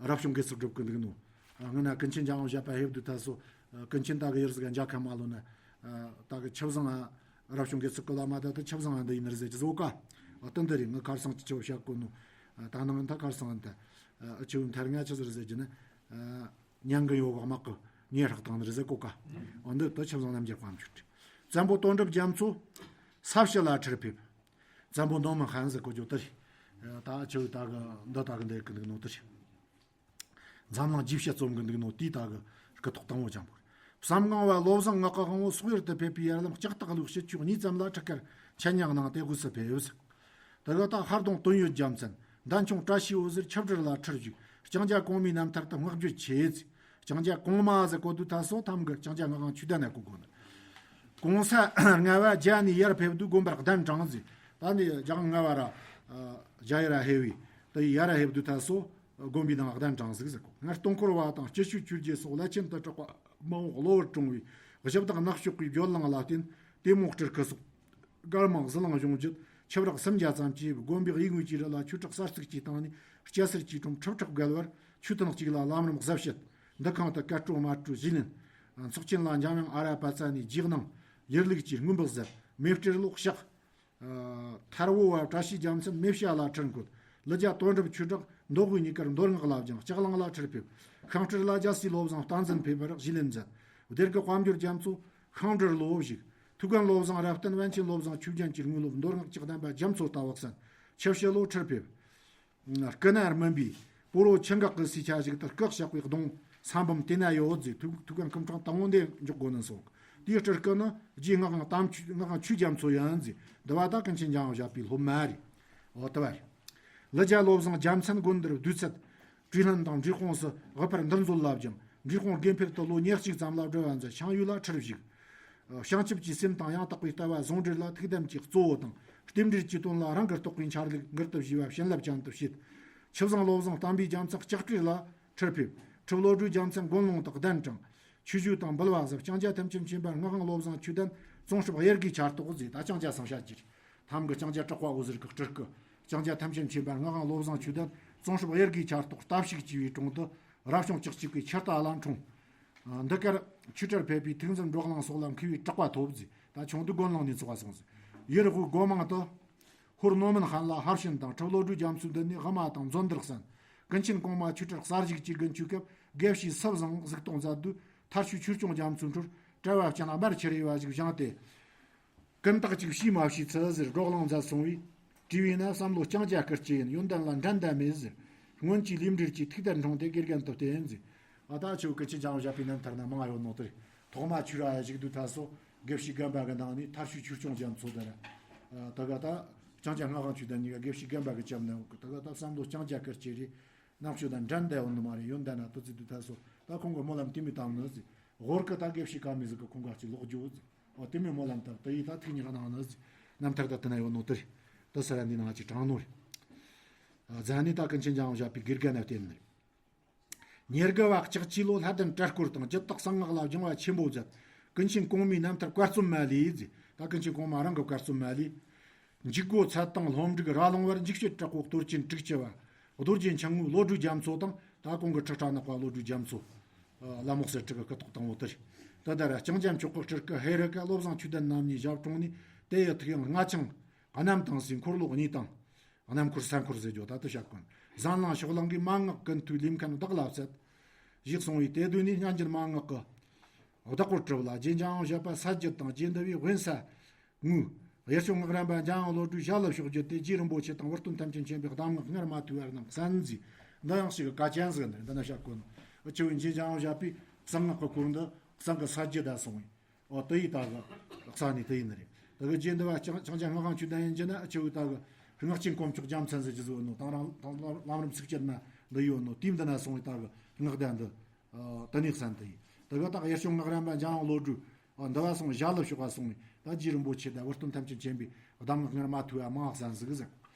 རབ་བྱུང་དགེ་ཚུལ་སྒྲུབ་ཀྱི་འདུག་ནོ། ཨ། སྔོན་ན་ཀུན་མཁྱེན་འཇམ་དབྱངས་བཞད་པ་ཕེབས་དུས་ད་སོ། ཨ། ཀུན་མཁྱེན་ད་གི་ཡུལ་ཟིག་ག་འཇག་ཁ་མ་ལོ་ན། ཨ། ད་གི་ཆུ་བཟང་ང་རབ་བྱུང་དགེ་ཚུལ་སྐུ་ལ་མ་ད་ད་ཆུ་བཟང་ང་འདི་ཡིན་རེད་ཟེར་གྱི་བཟོ་ཀ། ཨ། ད་འདི་རེད། ང་ཁར་སང་ཅི་ཆུ་བཤད་གོ་ནོ། ཨ། ད་ནང་ད་ཁར་སང་ད། ཨ། ཆུ་མཐར་ང་ཆི་ཟེར་ཟེར་གྱི་ན། ཨ། ཉང་གི་ཡོ་བག་མག་གི་ཉེ་རག་དང་འདི་རེད་ཟེར་གོ་ཀ། ཨ། འདི་ད་ཆུ་བཟང་རྣམ་རྒྱལ་དཔལ་འབྱོར་ཏེ། བཙན་པོ་དོན་གྲུབ་རྒྱ་མཚོ་ས་བྱི་ལ་ཁྲིར་ཕེབས། བཙན་པོ་ནོ་མི་ཧན་ཟེར་གོ་རྒྱུ་དེ་རེད། ད་ཆུ་ད་གི་འདི་ད་གི་འདི་གི་འདུག་ནོ་དེ་རེད། འཛམ་གླིང་རྗེས་བཤད་རྩོམ་གི་འདུག་ནོ་དེའི་ད་གི་སྐུ་ཐོག་དང་པོ་ཅན་པོ་རེད། བསམ་ངང་བ་བློ་བཟང་ངག་གི་དབང་པོ་སོག་ཡུལ་དུ་ཕེབས་པའི་ཡར་ལམ་ལྕགས་སྟག་ལུག་ཕྱི་ཆོས་གཉིས་ཙམ་ལ་ཁྲི་ཁར་འཆད་ཉན་གནང་སྟེ་དབུས་སུ་ཕེབས། དེ་ག་ད་ཧར་གདོང་དོན་ཡོད་རྒྱལ་མཚན། འདན་ཆུང་བཀྲ་ཤིས་འོད་ཟེར་ཆིབས་སྒྲིར་ལ་ཁྲིར་བཞུགས། ལྕང་སྐྱ་གོང་མའི་རྣམ་ཐར་དུ་བསྔགས་བརྗོད་ཆེ། ལྕང་སྐྱ་གོང་མ་ཟེར་གོ་དུས་ད་སོ་ཐམ་གི་ལྕང་སྐྱ་ངག་དབང་ཆོས་ལྡན་ན་གོ་དགོས་ནི། གོང་ས་ལྔ་བ་རྒྱ་ནས་ཡར་ཕེབས་དུས་དགོན་པར་གདན་དྲངས་ཟེར། ད་ནི་རྒྱ་ལྔ་བ་ར་རྒྱ་ཡི་ར་ཧེ་བི་དེ་ཡར་ཕེབས་དུས་ད་སོ་དགོན་པའི་ནང་གདན་དྲངས་ཟིག་ཟེར་གོ། སྔར་སྟོང་འཁོར་བ་དང་སྤྱི་ཆོས་ཆོས་རྗེ་སོགས་བླ་ཆེན་དུ་གྲགས་པ་མང་བོ་གློ་བུར་གྲོངས་པའི་གཞི་བདག་ནག་ཕྱོགས་ཀྱི་བརྗོད་གླེང་ལ་བརྟེན་དེ་མོ་སྤྲུལ་སྐུ་སོགས། སྒར་དམངས་ཟི་ལིང་གཞུང་བརྒྱུད་ཆིབས་རགས་སུམ་བརྒྱ་ཙམ་གྱིས་དགོན་པའི་དབྱིག་ངོས་ཀྱི་རི་ལ་ཆོས་གྲགས་གསར་བཙུགས་ཀྱི་སྟེང་ནས་སྐྱ་སེར་གྱི་ཁྲོམ་ཁྲིབ་ཁྲིབ་བརྒལ་བར་ཆོས་ཐུན་གཅིག་ལ་ལམ་རིམ་གཟབ་བཤད། འདུ་ཁང་དུ་བཀའ་སྤྲོ་མ་སྤྲོ་གཞིས་ལེན། ཚོགས་ཆེན་ལ་འཇམ་དབྱངས་ཨ་ར་པ་ཙ་ནས་རྗེས་གནང་། ཡུལ་ལུགས་ཀྱི་རྔོན་པ་གཟབ། མེ་སྤྲེལ་ལོ་ཕྱག་ཐར་བོ་བ་བཀྲ་ཤིས་རྒྱལ་མཚན་མེ་བྱ་ལ་ཁྲིར་འཁོད། ལི་རྒྱ་དོན་གྲུབ་ཆོས་གྲགས་མདོ་དབུས་གཉིས་ཀར་མདོ་སྔགས་ལ་སྦྱངས། ལྕགས་གླང་ལ་ཁྲིར་ཕེབས། ཤིང་སྤྲེལ་ལ་རྒྱལ་སྲས་བློ་བཟང་བསྟན་འཛིན་ཕེབས་པར་གཞིས་ལེན་མཛད། སྡེ་དགེ་དཔལ་འབྱོར་རྒྱ་མཚོ་ཤིང་སྤྲེལ་ལོ་བཞུགས། ཐུའུ་བཀྭན་བློ་བཟང་རབ་བརྟན་པཎ་ཆེན་བློ་བཟང་ཆོས་རྒྱན་གྱི་དངོས་སློབ་མདོ་སྔགས་ཀྱི་བསྟན་པ་རྒྱ་མཚོ་ལྟ་བུ་གསན། ཆུ་བྱི་ལོ་ཁྲིར་ཕེབས། སྐུ་ན་སྨིན་པའི་པོ་རོ་ཆུ་འགག་གི་སའི་ཆ་ཞིག་ཏུ་སྐུ་གཤེགས་པའི་གདུང་ས་འབུམ་དེ་ན་ཡོད་ཟེར། ཐུའུ་ཐུའུ་བཀྭན་སྐུ་ཕྲེང་དང་པོ་འདི་འཇོག་དགོས་ནི་སོགས། དེའི་སྤྲུལ་སྐུ་ནི་རྗེ་ངག་དབང་དམ་ཆོས་ངག་དབང་ཆོས་རྒྱ་མཚོ་ཡིན་ཟེར། འདི་བ་ད་ཀུན་མཁྱེན་འཇམ་དབྱངས་བཞད་པའི་སློབ་མ་རེད། འོ་དེ་བ་རེད། ལི་རྒྱ་བློ་བཟང་རྒྱལ་མཚན་དགོན་འདིར་བསྡུས་ཚད། བྲིས་ལྷན་དང་འབྲས་སྤུངས་སུ་དབུ་ཕར་འདུ་འཛོམས་ལ་སྦྱངས། འབྲས་སྤུངས་དགེ་འཕེལ་དུ་ལོ་ཉེར་གཅིག་ཙམ་ལ་སྒྲོལ་བ་མཛད། ཤང་ཡུལ་ལ་ཁྲིར་བཞུགས། བྱང་ཆུབ་ཀྱི་སེམས་དང་ཡང་དག་པའི་ལྟ་བ་ཟུང་འབྲེལ་ལ་ཐུགས་དམ་གྱི་གཙོ་བོ་དང་རྟེན་འབྲེལ་གྱི་དོན་ལ་རང་གི་རྟོགས་པའི་འཆར་ལུགས་མགུར་དུ་བཞེས་པ་བྱིན་རླབས་ཅན་དུ་བྱེད། ཆུ་བཟང་བློ་བཟང་བསྟན་པའི་རྒྱལ་མཚན་ལྕགས་སྤྲེལ་ལ་ཁྲིར་ཕེབས། ཁྲི་བློ་གྲོས་རྒྱལ་མཚན་དགོན་ལུང་དུ་གདན་དྲངས། ཆོས་ཞུ་དང་འབུལ་བ་གཟབ། ལྕང་སྐྱ་ཐམས་ཅད་མཁྱེན་པ་ངག་དབང་བློ་བཟང་ཆོས་ལྡན་ཙོང་ཧྲིབ་གཡེར་གྱི་ཆར་གཏོགས་ཟེར། ད་ལྕང་སྐྱ་སང་ཤ་ཅིར་ཐམ་གི་ལྕང་སྐྱ་གྲགས་པ་འོད་ཟེར་གྱི་སྤྲུལ་སྐུ། ལྕང་སྐྱ་ཐམས་ཅད་མཁྱེན་པ་ངག་དབང་བློ་བཟང་ཆོས་ལྡན་ གཙང་ཧྲུབ་གཡུ་རྒྱལ་ཆར་གཏོགས་གཏམ་ཞིག་བཅས་པའི་དྲུང་དུ། རབ་བྱུང་ལྕགས་ཀྱུ་གི་ཆུ་རྟ་ལ་འཁྲུངས། འདི་གར་ཆོས་ཁྲིར་ཕེབས་པའི་ཐུགས་འཛིན་འགྲོ་གླིང་སོགས་ལ་མཁས་པའི་གྲགས་པ་ཐོབ་ཟེར། ད་ཆུང་དུས་དགོན་གླིང་ནས་འཚོ་བ་སོང་ཟེར། ཡུལ་དབུས་སྒོ་མང་དུ། ཧོར་ནོ་མན་ཧན་ལ་ཧར་ཤིན་དང་ཁྲི་བློ་གྲོས་རྒྱ་མཚོའི་མདུན་ནས་དབུ་མ་དང་མཛོད་འདིར་གསན། ཀུན་མཁྱེན་གོང་མ་ཆོས་ཁྲིར་གསར་བཞུགས་ཀྱི་དགུན་ཆོས་སྐབས་དགེ་བཤེས་སུ་བཟང་གཟིགས་རྟོག་མཛད་དུས། མཐར་ཆོས་ཆོས་སྐྱོང་རྒྱ་མཚོའི་འཕྲོར་གྲྭ་བ་སྤྱན་སྔར་ཆེར་ཡོད་པ་ཞིག་བཞེངས་ཏེ། ཀུན་བརྟགས་ཅིག་ཤེས་མ་ཤེས་ཚུལ་ཟེར་འགྲོ་གླིང་མཛད་སོང་བས། དྲིས་པས་ན་བསམ་བློ་ལྕང་སྐྱ་སྐུ་སྐྱེ་ཡིན། ཡོན་ཏན་ལ་འགྲན་ཟླ་མེད་ཟེར། སྔོན་གྱི་ལུས་འབྲེལ་གྱི་ཐུགས་དམ་འཁྲུངས་ཏེ་དགེ་རྒན་དུ་བསྟེན་ཟེར། ཨ་ད་ཆོས་ཀུན་མཁྱེན་འཇམ་དབྱངས་བཞད་པའི་རྣམ་ཐར་ན་མང་ཡོད་ནོ་དེ་རེད། ཐོག་མ་ཆོས་ར་ཡ་ཞིག་དུས་ཐ་སོ་དགེ་བཤེས་རྒན་པ་གི་ནང་ནས་མཐར་ཆོས་ཆོས་སྐྱོང་རྒྱ་མཚོ་དེ་ར། ད་ག་ད་ལྕང་སྐྱ་སྔགས་དབང་ཆོས་ལྡན་གཉིས་ཀ་དགེ་བཤེས་རྒན་པ་གི་ལྕམ་ནས། ད་ག་ད་བསམ་བློ་ལྕང་སྐྱ་སྐུ་སྐྱེ་རེད། རྣམ་དཔྱོད་དང་འགྲན་བསྡད་ཡོད་ནི་མ་རེད། ཡོན་ཏན་ན་དུ་ཚིག་དུས་ཐ་སོ་ད་ཁོང་གི་སྨོན་ལམ་དེ་མི་བཏང་ནི་ཟེར། ཧོར་གི་ད་དགེ་བཤེས་ཀ་མི་ཟིག་གི་ཁོང་ག་ཅིག་ལོག་འགྱོ་ཟེར། ཨོ་དེ་མི་སྨོན་ལམ་བཏབ་དེ་ཡིས་ད་ཐུགས་ཉིད་གནང་ནི་ཟེར། རྣམ་ཐར་ད་དེ་ན་ཡོད་ནོ་དེ་རེད། ད་ས་ར་འདི་ནང་ཅིག་དྲངས་ནོ་རེད། ཨ་རྫ་ནི་ད་ཀུན་མཁྱེན་འཇམ་དབྱངས་བཞད་པའི་དགེ་རྒན་ན་བསྟེན་ནི་རེད། ཉེར་དགུ་བ་ལྕགས་ཀྱུ་ལོ་ལྷ་ལྡན་གྲྭ་སྐོར་དང་རྒྱུད་བརྟག་གསང་སྔགས་ལ་སྦྱང་བ་ཆེན་པོ་མཛད། ཀུན་མཁྱེན་གོང་མའི་རྣམ་ཐར་བཀའ་རྩོམ་མ་ལས་ཟེར། ད་ཀུན་མཁྱེན་གོང་མ་རང་གི་བཀའ་རྩོམ་མ་ལས། འཇུག་སྒོ་ཚད་དང་ལྷོ་འབྲུག་ར་ལུང་བར་འཇིགས་བྱེད་དྲག་པོ་གཏོར་ཆེན་དྲུག་ཅུ་བ། རྡོ་རྗེ་འཆང་ངོའི་བློ་གྲོས་རྒྱ་མཚོ་དང་། ད་གོང་གི་ཁྲི་ཁྲ་ནག་པ་བློ་གྲོས་རྒྱ་མཚོ། ཨ་ལ་མོག་སེར་ཁྲི་གི་སྐུ་ཐོག་དང་པོ་དེར། ད་ད་ར་ལྕང་སྐྱ་མཆོག་གི་སྤྲུལ་སྐུ་ཧེ་རུ་ཀ་བློ་བཟང་ཆོས་ལྡན་རྣམ་གཉིས་ཞབས་དྲུང་ནས་དེ་ཡི་ཐུགས་དབྱངས་རྔ་ཆང་གནམ་དྭངས་སའི་འཁོར་ལོ་གཉིས་དང་། གནམ་འཁོར་ས་འཁོར་ཟེར་རྒྱུ་ད་ལྟ་བཤད་གོ་ནི། ཟན་ལང་ཕྱོགས་གླང་གིས་མན་ངག་ཀུན་བཏུས་ལུས་མཁན་བདག་ལ་བསྩལ། ཞིག་སོང་བས་དེ་དུས་ནས་སྙན་འགྱུར་མན་ངག་གི་བདག་པོར་གྲུབ་ལ། རྗེ་འཇམ་དབྱངས་བཞད་པ་ས་བརྒྱུད་དང་རྗེ་འདི་བའི་དབེན་ས་ངོས། གཡུ་བྱུང་སྔགས་རམས་པ་འཇམ་དབྱངས་བློ་གྲོས་ཞྭ་ལུ་ཕྱོགས་བརྒྱུད་དེ་རྗེ་རིན་པོ་ཆེ་དང་བུ་སྟོན་ཐམས་ཅད་མཁྱེན་པའི་གདམས་ངག་སྔར་མ་ཐོས་པ་རྣམས་གསན་མཛད། འདི་ཡང་ཞིག་གི་བཀའ་ཆེན་ཟིག་འདི་འདི་ན་བཤད་གོ་ནོ། འུ་ཆོ་བའི་རྗེ་འཇམ་དབྱངས་བཞད་པའི་གསང་སྔགས་ཀྱི་སྐོར་འདི་གསང་གི་ས་བརྒྱུད་ད་སོང་བས། ཨོ་དེ་ཡི་ད་གི་ས་ནི་དེ་ཡིན་ནི་རེད། ད་གི་རྗེ་འདི་བ་ལྕང་ལྕང་སྐྱ་སྔགས་དབང་ཆོས་ལྡན་ཡིན་གྱི་ན་འུ་ཆོ་བའི་ད་གི་སྔགས་ཆེན་དཀོན་མཆོག་རྒྱལ་མཚན་ཟེར་གྱི་ཟིག་ཡོད་ནོ། དང་རང་དང་ལམ་རིམ་ཚིགས་བཅད་མ་འདི་ཡོད་ནོ། དེའི་འདི་ན་སོང་བའི་ད་གི་སྔགས་བརྡ་འདི། ཨ་དེ་ནས་གསན་དེ་ཡིན། དེ་ག་ད་གཡུ་བྱུང་སྔགས་རམས་པ་འཇམ་དབྱངས་བློ་གྲོས། ཨ་འདི་བ་སོང་ཞྭ་ལུ་ཕྱོགས་པ་སོང་བས་ད་རྗེ་རིན་པོ་ཆེ་དང་བུ་སྟོན་ཐམས་ཅད་མཁྱེན་པའི་གདམས་ངག་སྔར་མ་ཐོས་པ་མང་གསན་ཟིག་ཟེར།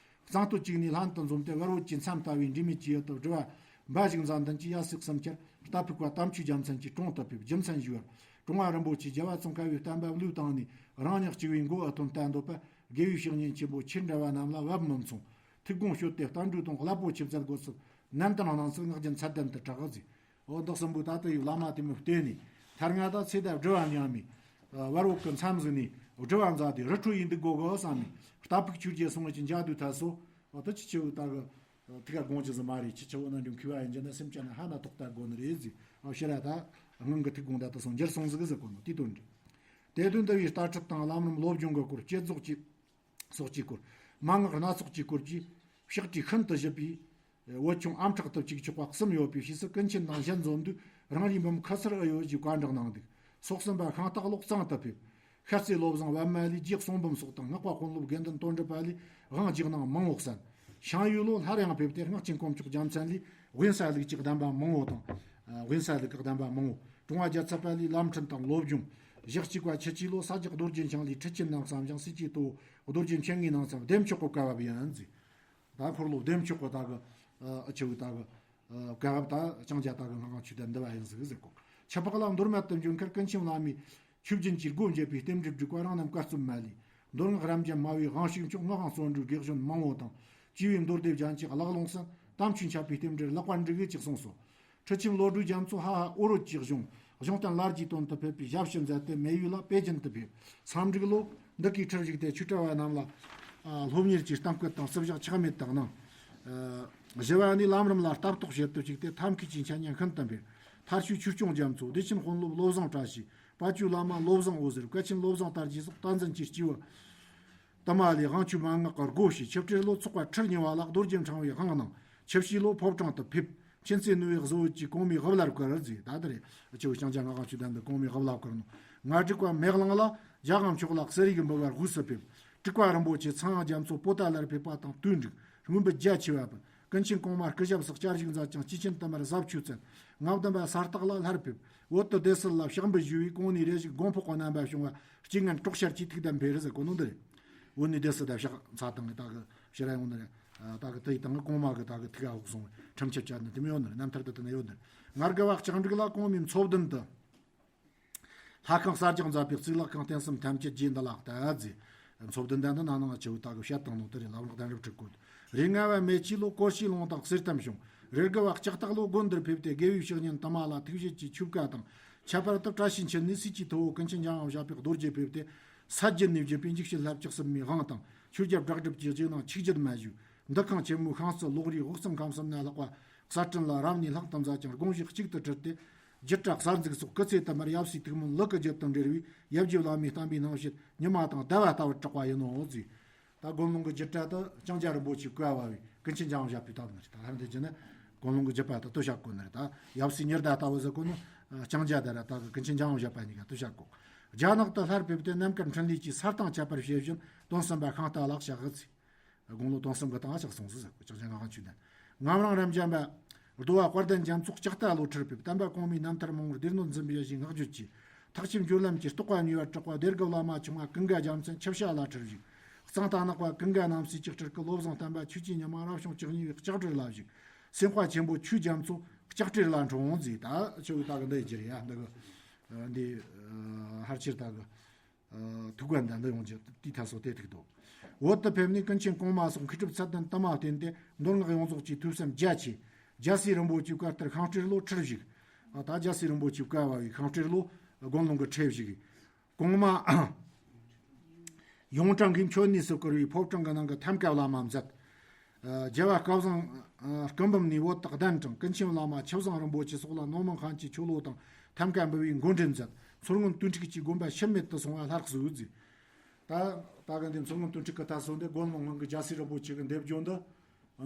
གཙང་སྟོད་གཅིག་ནས་ལྷན་དུ་འཛོམས་ཏེ་བར་བོད་ཀྱི་མཚམས་ལྟ་བུའི་འབྲེལ་མེད་ཀྱི་ཡུལ་དུ་སྒྲུབ་པ་འབའ་ཞིག་མཛད། མདུན་གྱི་ཡབ་སྲས་གསུམ་ཆར་རྟ་ཕུག་པ་དམ་ཆོས་རྒྱལ་མཚན་གྱི་དྲུང་དུ་ཕེབས། རྒྱུ་མཚན་ཞུས་པར། གྲོང་པ་རིན་པོ་ཆེ་རྒྱལ་བ་ཙོང་ཁ་བའི་བསྟན་པ་བློས་བཏང་ནས་རང་ཉིད་གཅིག་པུའི་མགོ་འུ་ཐོན་བསྟན་འདོད་པ། དགེ་བའི་བཤེས་གཉེན་ཆེན་པོ་ཆོས་འདྲ་བ་རྣམས་ལ་བབ་མི་མཚུངས། ཐུགས་དགོངས་ཞུས་ཏེ་བསྟན་འགྲོའི་དོན་རླབས་པོ་ཆེ་མཛད་དགོས་ཚུལ་ནན་ཏན་གནང་ཚུལ་ངག་རྒྱུན་ཚད་ལྡན་དུ་གྲགས་ཟིག། འོ་འདི་གསུམ་པོ་ད་ལྟ་ཡི་བླ་མ་དེ་མོ་བསྟེན་ནས་ཐར་ང་ད་ཚེ་འདི་སྒྲུབ་པ་མྱངས་མི། བར་བོད་ཀྱི་མཚམས་ཟིག་ནས་སྒྲུབ་པ་མཛད་དེ་རི་ཁྲོད་ཡིན་འདུག་དགོ་གོ་བསམ་ནས་རྟ་ཕུག་ཆོས་རྗེ་སོང་བའི་ཅི་འཇའ་དུས་ཐ་སོ། འོ་ད་ཅི་ཆེ་བོ་ད་གི་ཐུགས་ཀ་དགོངས་ཀྱི་ཟིག་མ་རེད། ཅི་ཆེ་བོ་ན་འགྲུབ་མཁས་པ་ཡིན་གྱི་ན་སེམས་ཅན་ན་ཧ་ན་ཐོག་ལྟ་དགོ་ནི་རེད་ཟིག། འོ་ཕྱིར་ར་ད་སྔོན་གྱི་ཐུགས་དགོངས་ད་ད་སོང་འགྱུར་སོང་ཟིག་ཟེར་གོ་ནོ་དེ་དོན་རེད། དེ་དོན་འདི་བའི་ལྟ་གྲུབ་དང་ལམ་རིམ་བློ་སྦྱོང་གི་སྐོར་བསྐྱེད་རྫོགས་ཀྱི། སོགས་ཀྱི་སྐོར། མན་ངག་སྣ་ཚོགས་ཀྱི་སྐོར་གྱི་ཕྱག་བྲིས་ཤིན་ཏུ་ཞིབ་པའི་བོད་ཆུང་ཨམ་ཕྲག་ཏུ་བཅུག་ཆོག་པ་གསུམ་ཡོད་པའི་ཕྱིས་སུ་ཀུན་མཁྱེན་དང་གཞན་འཛོམས་དུས་རང་རེའི་འབུམ་ཁ་སར་ཨེ་ཡོད་ཅེས་བཀའ་འདྲི་གནང་འདུག། སོག་གསུམ་པ་ཤིང་སྟག་ལོ་གཙང་དུ་ཕེབས། ཤར་རྩེ་བློ་བཟང་པདྨ་ལས་རྗེ་གསུང་འབུམ་སོགས་དང་སྔགས་པ་དཔོན་སློབ་དགེ་འདུན་དོན་གྲུབ་པ་ལས་དབང་རྒྱག་གནང་མང་བོ་གསན། ཞང་ཡུལ་ལོ་སླར་ཡང་ཕེབས་ཏེ་སྔགས་ཆེན་དཀོན་མཆོག་རྒྱལ་མཚན་ལས་དབེན་ས་ལུགས་ཀྱི་གདམས་པ་མང་བོ་དང་། དབེན་ས་ལུགས་ཀྱི་གདམས་པ་མང་བོ། གྲོང་པ་རྒྱལ་ཚབ་པ་ལས་ལམ་འཕྲིན་དང་སློབ་སྦྱོང་། ཞག་གཅིག་པ་ཆུ་སྐྱེས་ལོ་ས་སྐྱ་རྡོ་རྗེ་འཆང་ལས་ཁྲིད་ཆེན་གནང་བསམ་ཞིང་སྲིད་ཀྱི་ཏོ་རྡོ་རྗེ་འཆང་ངའི་གནང་བསམ་བདེ་མཆོག་གི་བཀའ་བབས་ཡིན་ཟིག། ད་འཁོར་ལོ་བདེ་མཆོག་གི་ད་གི་ཨ་ཆེ་བོ་ད་གི་བཀའ་བབས་ད་ལྕང་སྐྱ་ད་གི་སྔགས་ཆོས་དང་འདི་བ་ཡིན་ཟིག་ཟེར་གོ། ཆུ་ཕག་ལ་མདོ་སྨད་དུ་འབྱོན་ཁར་ཀུན་མཁྱེན་བླ་མའི་ཆོས་སྦྱིན་གྱི་སྒོ་འབྱེད་པའི་རྟེན་འབྲེལ་བསྒྲིགས་པ་རང་རྣམ་བཀའ་རྩོམ་མ་ལས། མདོ་སྔགས་རབ་འབྱམས་སྨྲ་བའི་དབང་ཕྱུག་མཆོག་སྔགས་དབང་བརྩོན་འགྲུས་དགེ་བཞིན་མང་བོ་དང་། སྤྱི་བོའི་མདོ་སྡེ་རྒྱན་གྱི་བཀླག་ལུང་གསན། དམ་ཆོས་འཆད་པའི་རྟེན་འབྲེལ་ལེགས་པར་འགྲིག་གི་ཅིག་གསུངས་སོ། ཁྲི་ཆེན་བློ་གྲོས་རྒྱ་མཚོ་ཧ་ཧ་ཨོ་རོད་ཀྱི་གཞུང་གཞུང་བསྟན་ལར་གྱི་དོན་དུ་ཕེབས་པའི་ཞབས་ཕྱི་མཛད་དེ་མེ་ཡུལ་ལ་པེ་ཅིན་དུ་ཕེབས། མཚམས་འགྲིག་ལོ་འདི་གའི་ཁྲིར་བཞུགས་ཏེ་ཆོས་གྲྭ་བ་རྣམས་ལ་སློབ་གཉེར་གྱི་གཏམ་བཀོད་དང་བསུ་བཞག་ཆག་མེད་དུ་གནང་། བཞི་བ་ནི་ལམ་རིམ་ལ་ལྟ་རྟོག་བྱེད་དུ་བཅུག་སྟེ་ཐབས་མཁས་ཀྱི་འཆད་ཉན་ཤིན་ཏུ་འཕེལ། མཐར་ཆོས་ཆོས་སྐྱོང་རྒྱ་མཚོ་བདེ་ཆེན་དཔོན་སློབ་བློ་བཟང་བཀྲ་ཤིས། དཔལ་སྤྱོད་བླ་མ་བློ་བཟང་འོད་ཟེར། བཀའ་ཆེན་བློ་བཟང་དར་རྒྱས་སོགས་བསྟན་འཛིན་གྱི་སྐྱེས་བུ་དུ་མ་ལས་དབང་ཆོས་མན་ངག་གི་སྒོ་ཕྱེ། ཆིབས་ཁྲིར་ལོ་ཚོགས་པ་ཁྲི་གཉིས་པ་ལ་རྡོ་རྗེ་འཆང་བའི་དབང་གནང་། ཆིབས་ཕྱིས་ལོ་ཕོ་བྲང་དུ་ཕེབས། མཁྱེན་བརྩེ་ནུས་པའི་གཟི་འོད་ཀྱིས་གོང་མའི་དབུ་བླར་བཀུར་ཟིག། ད་ལྟ་རེད། ཨ་ཆེ་བོ་ལྕང་སྐྱ་སྔགས་དབང་ཆོས་ལྡན་འདི་གོང་མའི་དབུ་བླར་བཀུར་ནོ། ང་དྲུག་པ་མེ་གླང་ལ་རྒྱ་གར་ཕྱོགས་ལ་གསེར་ཡིག་འབུལ་བར་དབུས་སུ་ཕེབས། དྲུག་པ་རིན་པོ་ཆེ་ཚངས་དབྱངས་རྒྱ་མཚོ་པོ་ཏཱ་ལར་ཕེབས་པ་དང་དུས་འགྲིག། མངོན་པར་རྒྱ་ཆེ་བ་བུ། ཀུན་མཁྱེན་གོང་མ་སྐུ་ཞབས་སུ་བསྐྱར་བཞུགས་མཛད་ཅིང་སྐྱེས་ཆེན་དུ་མར་ཟབ་ཆོས་བསྩལ། ལྔ་བདུན་པ་ས་སྟག་ལ་སླར་ཕེབས། བོད་དུ་སྡེ་སྲིད་ལ་ཕྱག་འབུལ་ཞུས་པས་གོང་ནས་རེ་ཞིག་དགོངས་ཕོག་གི་རྣམ་པ་བྱུང་བ་རྐྱེན་ངན་གྲོགས་ཤར་གྱིས་ཐུགས་དམ་འཕེལ་ཟེར་གོ་ནོ་འདི་རེད། བོད་ནས་སྡེ་སྲིད་དང་ཕྱག་འཚལ་བཏང་གི་ད་གི་ཕྱིར་ཡོང་ནི་རེད། ད་གི་དེའི་སྟེང་གི་གོང་མ་གི་ད་གི་ཐུགས་ཁ་འོག་སོང་བའི་ཁྲིམས་ཆད་བཅད་ནི་དེ་མི་ཡོང་ནི་རེད། རྣམ་ཐར་དུ་དེ་ནི་ཡོད་ནི་རེད། ང་དགའ་བ་ལྕགས་འབྲུག་ལ་གོང་མའི་མཚོ་བདུན་དུ། ལྷ་ཁང་གསར་རྒྱག་མཛད་པའི་གཙུག་ལག་ཁང་རྟེན་གསུམ་ཐམས་ཅད་རྗེ་འདི་ལ་བལྟ་ཟེར། མཚོ་བདུན་ལྡན་དུ་ན་ནང་ཆེ་བོ་ད་གི་བཤད་བཏང་ནོ་དེ་རེད། ལམ་རིམ་གདན་རབས་ཁྲི་བཀོད། རེ་ལྔ་བ་མེ་ཆུ་ལོ་སྐོར་ཤུལ་ལུང་དང་གསེར་ཐམ་བྱུང་། རེ་དགུ་བ་ལྕགས་སྟག་ལོ་དགོན་འདིར་ཕེབས་ཏེ། དགེ་བའི་བཤེས་གཉེན་དུ་མ་ལ་ཐུགས་བཞེད་ཀྱི་ཆོས་བཀའ་དང་། ཁྱད་པར་དུ་བཀྲ་ཤིས་འཁྱིལ་ནས་སྲས་ཀྱི་ཐུ་བོ་ཀུན་མཁྱེན་འཇམ་དབྱངས་བཞད་པའི་རྡོ་རྗེ་ཕེབས་ཏེ། ས་བརྒྱུད་ནས་བརྒྱུད་པའི་འཇིགས་བྱེད་ལྷ་བཅུ་གསུམ་མའི་དབང་དང་། ཆོས་རྒྱལ་བྲག་སྒྲུབ་ཀྱི་རྗེས་གནང་ཆིག་བརྒྱུད་མ་བཞུགས། འདུ་ཁང་ཆེན་མོའི་ཤིང་རྩི་ལོགས་རིས་དབུས་གཙང་ཁམས་གསུམ་ན་ལྷག་པ་གསར་སྐྲུན་ལ་རབ་གནས་ལྷག་ཏུ་མཛད་ཅིང་། དགོངས་བཞེད་གཅིག་ཏུ་དྲིལ་ཏེ། རྒྱུད་གྲྭ་གསར་འཛུགས་སོགས་སྐུ་ཚེ་དུ་མར་ཡབ་སྲས་ཐུགས་སྨོན་ལུ་གུ་རྒྱུད་དུ་འབྲེལ་བའི་ཡབ་རྗེ་བླ་མའི་བསྟན་པའི་སྣང་བྱེད་ཉི་མ་དང་ཟླ་བ་ལྟ་བུར་གྲགས་པ་ཡིན་ནོ་ཟེར། ད་དགོན་ལུང་གི་རྒྱུད་གྲྭ་དུ་ལྕང་སྐྱ་རིན་པོ་ཆེ་བཀའ་ཕབ་པའི་ཀུན་མཁྱེན་འཇམ་དབྱངས་བཞད་པའི་བཏབ་ནི་རེད། ད་ལྷ་འདི་ཅི་ནི་དགོན་ལུང་གི་རྒྱུད་པ་དུ་དུ་བཞག་གོ་ནི་རེད། ད་ཡབ་སྲས་ཉི་ཟླ་ལྟ་བུ་ཟེར་གོ་ནི་ལྕང་སྐྱ་དེ་ར། ད་གི་ཀུན་མཁྱེན་འཇམ་དབྱངས་བཞད་པ་གཉིས་ཀ་དུ་བཞག་གོ། རྒྱ་ནག་ཏུ་སླར་ཕེབས་ཏེ། རྣམ་དཀར་འཕྲིན་ལས་ཀྱི་ས་སྟེང་ཁྱད་པར་བྱེད་བཞིན་དོན་གསུམ་པ་ཤིང་རྟ་ལ་གཤེགས་ཟེར། དགུང་ལོ་དོན་གསུམ་གྱི་སྟེང་ལ་གཤེགས་སོང་ཟེར། ལྕགས་སྐྱ་ངག་དབང་ཆོས་ལྡན། ངམ་རིང་རབ་འབྱམས་པ་རྡོ་བ་དཔལ་ལྡན་རྒྱ་མཚོ་ལྕགས་རྟ་ལོ་ཁྲིར་ཕེབས། བསྟན་པ་གོང་མའི་རྣམ་ཐར་མང་བོར་སྡེ་སྣོད་འཛིན་པའི་ཞིང་བསྔགས་བརྗོད་ཀྱི། ཐེག་ཆེན་སྦྱོར་ལམ་གྱི་རྟོགས་པ་ཉེ་བར་གྲགས་པ་སྡེ་དགུ་བླ་མ་ཆུང་བ་ཀུན་དགའ་རྒྱལ་མཚན་ཆིབས་ཞབས་ལ་ཁྲིར་བཞུགས། གཙང་རྟ་ནག་པ་ཀུན་དགའ་རྣམ་སྲས་ཀྱི་སྤྲུལ་སྐུ་བློ་བཟང་བསྟན་པ་ཆོས་ཀྱི་ཉི་མ་རབ་བྱུང་བཅུ་གཉིས་པའི་ལྕགས་སྤྲེལ་ལ་བཞུགས། སེམས་དཔའ་ཆེན་པོ་ཆོས་རྒྱ་མཚོ་ལྕགས་སྤྲེལ་ལ་འཁྲུངས་ཟེར། ད་ཆོས་ད་གི་འདི་རྒྱུ་རེད་ཡ། འདི་གི་འདི་ཕལ་ཆེར་ད་གི་ཐུགས་དགོངས་འདི་འདི་ཡོང་རྒྱུ་དེའི་ཐད་སོ་དེ་ཐུག་འདུག་བོད་དུ་ཕེབས་ནས་ཀུན་མཁྱེན་གོང་མ་སོགས་མཁས་གྲུབ་ཚད་ལྡན་དུ་མ་བསྟེན་ཏེ། མདོ་སྔགས་ཡོངས་རྫོགས་ཀྱི་ཐོས་བསམ་རྒྱ་ཆེ། རྒྱལ་སྲས་རིན་པོ་ཆེའི་བཀའ་ལྟར་ཤིང་སྤྲེལ་ལོ་ཁྲིར་བཞུགས། ད་རྒྱལ་སྲས་རིན་པོ་ཆེའི་བཀའ་ཕབ་པའི་ཤིང་སྤྲེལ་ལོ་དགོན་ལུང་གི་ཁྲིར་བཞུགས། གོང་མ་ཡོངས་གྲགས་མཁན་མཆོད་གནས་སུ་བཀུར་བའི་ཕོ་བྲང་གི་ནང་གི་ཐམ་ཀ་བླ་མ་མཛད། རྒྱལ་བ་སྐལ་བཟང་སྐུ་འབུམ་ནས་བོད་དུ་གདན་དྲངས། ཀུན་མཁྱེན་བླ་མ་ཆུ་བཟང་རིན་པོ་ཆེ་སོགས་ལ་ནོ་མིན་མཁན་གྱི་ཆོ་ལོ་དང་ཐམ་ཀ་འབུལ་བའི་འགོ་འདྲེན་མཛད། མཚོ་སྔོན་དུས་འཁྲུགས་ཀྱི་དགོན་པ་ཤུལ་མེད་དུ་སོང་བ་ལྷར་གསོལ་ཟེར། ད་ད་ག་འདི་མཚོ་སྔོན་དུས་འཁྲུགས་ཀྱི་ད་སོང་སྟེ་དགོན་ལུང་སྔོན་གྱི་རྒྱལ་སྲས་རིན་པོ་ཆེ་གི་འདེབས་སྦྱོང་འདི་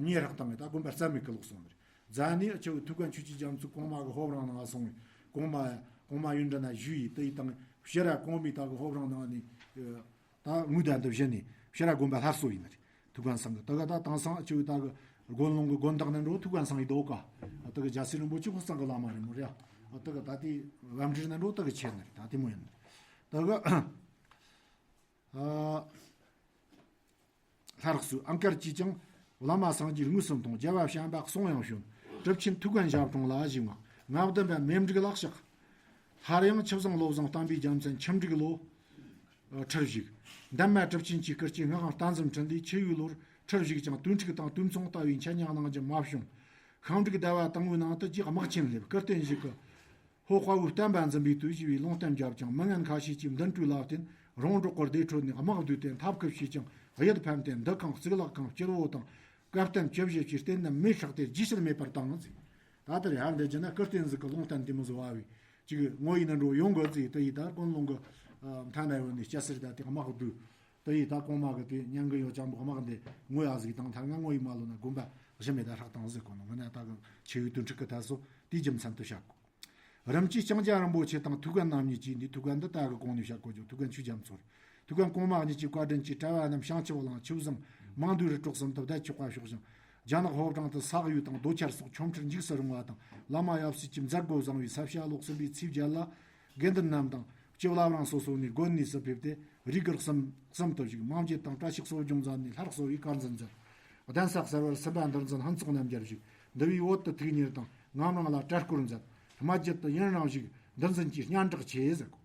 ཉེ་རག་བཏང་ངས་ད་དགོན་པ་རྩ་མེད་ཀྱི་ལོག་སོང་ནི་རེད། རྫ་ནས་ཆུ་བོ་ཐུའུ་བཀྭན་ཆོས་ཀྱི་རྒྱ་མཚོ་གོང་མ་གི་ཕོ་བྲང་ནང་སོང་བས། གོང་མ་གོང་མ་ཡོན་ཏན་ན་ཞུས་ཡིས་དེ་ཡི་དང་ཕྱི་ར་གོང་མའི་ད་གི་ཕོ་བྲང་ནང་ནས། ད་དངུལ་དང་འདི་བཞི་ནས་ཕྱི་ར་དགོན་པ་སླར་གསོ་ཡིན་ནི་རེད། ཐུའུ་བཀྭན་ཚང་གི་ད་ག་ད་དེང་སང་ཆུ་བོ་ད་གི་དགོན་ལུང་གི་དགོན་བདག་ནི་འགྲོ་ཐུའུ་བཀྭན་ཚང་ཡི་དོ་ག་ད་གི་རྒྱལ་སྲས་རིན་པོ་ཆེ་ཁོ་ཚང་གི་བླ་མ་རེད་མོ་རེད། ད་གི་ད་དེ་བམ་འབྲེལ་ནི་འགྲོ་ད་གི་ཆེ་ནི་རེད། ད་དེ་མོ་ཡིན་ནི་རེད། ད་གི་ཨ། ལྷར་གསོལ། ཨང་དཀར་གྱིས་ཀྱང་བླ་མ་སངས་རྒྱས་དངོས་སུ་མཐོང་། རྒྱལ་བ་བྱམས་པ་གསུང་ཡང་བྱོན། གྲུབ་ཆེན་ཐུའུ་བཀྭན་ཞབས་དྲུང་ལ་ཞུས་ངག་ལྔ་བདུན་པ་མེ་འབྲུག་ལ་གཤེགས། སླར་ཡང་ཆུ་བཟང་བློ་བཟང་བསྟན་པའི་རྒྱལ་མཚན་ཆུ་འབྲུག་ལོ་ཁྲིར་བཞུགས། འདན་མ་གྲུབ་ཆེན་གྱི་སྐུ་སྐྱེ་ངག་དབང་རྟ་འཛིན་འཕྲིན་ལས་ཆུ་ཡུལ་ལོར་ཁྲིར་བཞུགས་ཀྱང་དུས་འཁྲུགས་དང་དུས་མཚུངས་ལྟ་བུའི་འཆད་ཉན་གནང་རྒྱུ་མ་བྱུང་། ཤིང་འབྲུག་ཟླ་བ་དང་པོའི་ནང་དུ་རྗེ་དམག་ཆེན་སླེབས། སྐུ་རྟེན་ཞིག་གི་ཧོ་དཔའ་བོའི་བསྟན་པ་འཛིན་པའི་དུས་ཞེས་པའི་ལུང་བསྟན་བརྒྱབ་ཀྱང་མི་ངན་ཁ་ཤས་ཀྱིས་འདུན་གྲོས་ལ་བརྟེན་རོང་འབྲོག་གི་སྡེ་ཁྲོད་ནས་དམག་བསྡུས་ཏེ་འཐབ་ཁུལ་བྱས་ཀྱང་གཡུལ་ཕམ་སྟེ་འདུ་ཁང་གཙུག་ལག་ཁང་སྤྱིལ་བོ་དང་བཀའ་བསྟན་བཅུ་བཞི་བཅས་རྟེན་རྣམས་མེ་ཤག་སྟེ་རྗེས་ཤུལ་མེད་པར་བཏང་ཟེར། ད་ལྟར་ཡར་འདི་བྱས་ན་སྐུ་རྟེན་ཟིག་གི་ལུང་བསྟན་དེ་མོ་ཟིག་བ་བའི་ཅིག་ངོ་ཡི་ན་འགྲོ་ཡོང་གི་ཟིག་དེ་ཡི་ད་ཀུན་སློང་གི་མཐའ་ན་ཡོད་ནས་སྐྱ་སེར་ད་དེ་དམག་བསྡུས་དེ་ཡི་ད་གོང་མ་གི་དེ་ཉན་གི་ཡོད་ཅང་པོ་དམག་འདི་ངོ་ཡ་ཟིག་དང་ཐར་ང་ངོ་ཡི་མ་ལོ་ན་དགོན་པ་གཞི་མེད་ད་ཧྲག་བཏང་ཟིག་གོ་ནོ་ང་ན་ད་གི་ཆེ་བའི་དོན་ཁྲིག་གི་ད་སོ་དེའི་རྒྱུ་མཚན་དུ་བཤད་གོ། རིམ་གྱིས་ལྕང་སྐྱ་རིན་པོ་ཆེ་དང་ཐུའུ་བཀྭན་རྣམ་གཉིས་ཀྱིས་འདི་ཐུའུ་བཀྭན་འདི་ལྟ་གི་གོང་ནས་བཤད་གོ་རྒྱུ་ཐུའུ་བཀྭན་ཆོས་རྒྱ་མཚོ་རེད། ཐུའུ་བཀྭན་གོང་མ་གཉིས་ཀྱི་བཀའ་དྲིན་གྱིས་གྲྭ་བ་རྣམས་བྱང་ཆུབ་བླངས། ཆུ་བཟང་མང་འདུས་རི་གྲོགས་གསུམ་དུ་བསྡད་ཆོག་པ་ཕྱོགས་ཤིང་། རྒྱ་ནག་ཕོ་བྲང་དུ་ས་གཡོས་དང་རྡོ་འཆར་སོགས་ཆོ་འཕྲུལ་འཇིགས་སུ་རུང་བ་དང་བླ་མ་ཡབ་སྲས་ཀྱི་མཛད་སྒོ་བཟང་བའི་ས་བྱ་ལོ་གསུམ་པའི་ཚེས་བརྒྱད་ལ། དགེ་འདུན་རྣམས་དང་སྤྱི་བླ་བྲང་སོ་སོ་ནས་དགོན་གནས་སུ་ཕེབས་ཏེ་རིགས་བསྒྲེ་གསུམ་གསུམ་དུ་བཞུགས། མང་འགྱེད་དང་བཀྲ་ཤིས་གསོ་སྦྱོང་མཛད་ནས་ལྷར་གསོལ་བའི་བཀའ་འཛིན་མཛད། གདན་ས་གསར་བར་སུམ་པ་འདུལ་འཛིན་ཕུན་ཚོགས་རྣམ་རྒྱལ་བཞུགས། འདུལ་བའི་འོག་ཏུ་ཐུགས་གཉེར་དང་ངམ་རིང་ལ་གྲལ་བསྐོར་མཛད། རྨ་རྒྱུད་དུ་ཡུན་རིང་བཞུགས། འདུལ་འཛིན་གྱི་སྙན་གྲགས་ཆེ་ཟེར་གོ།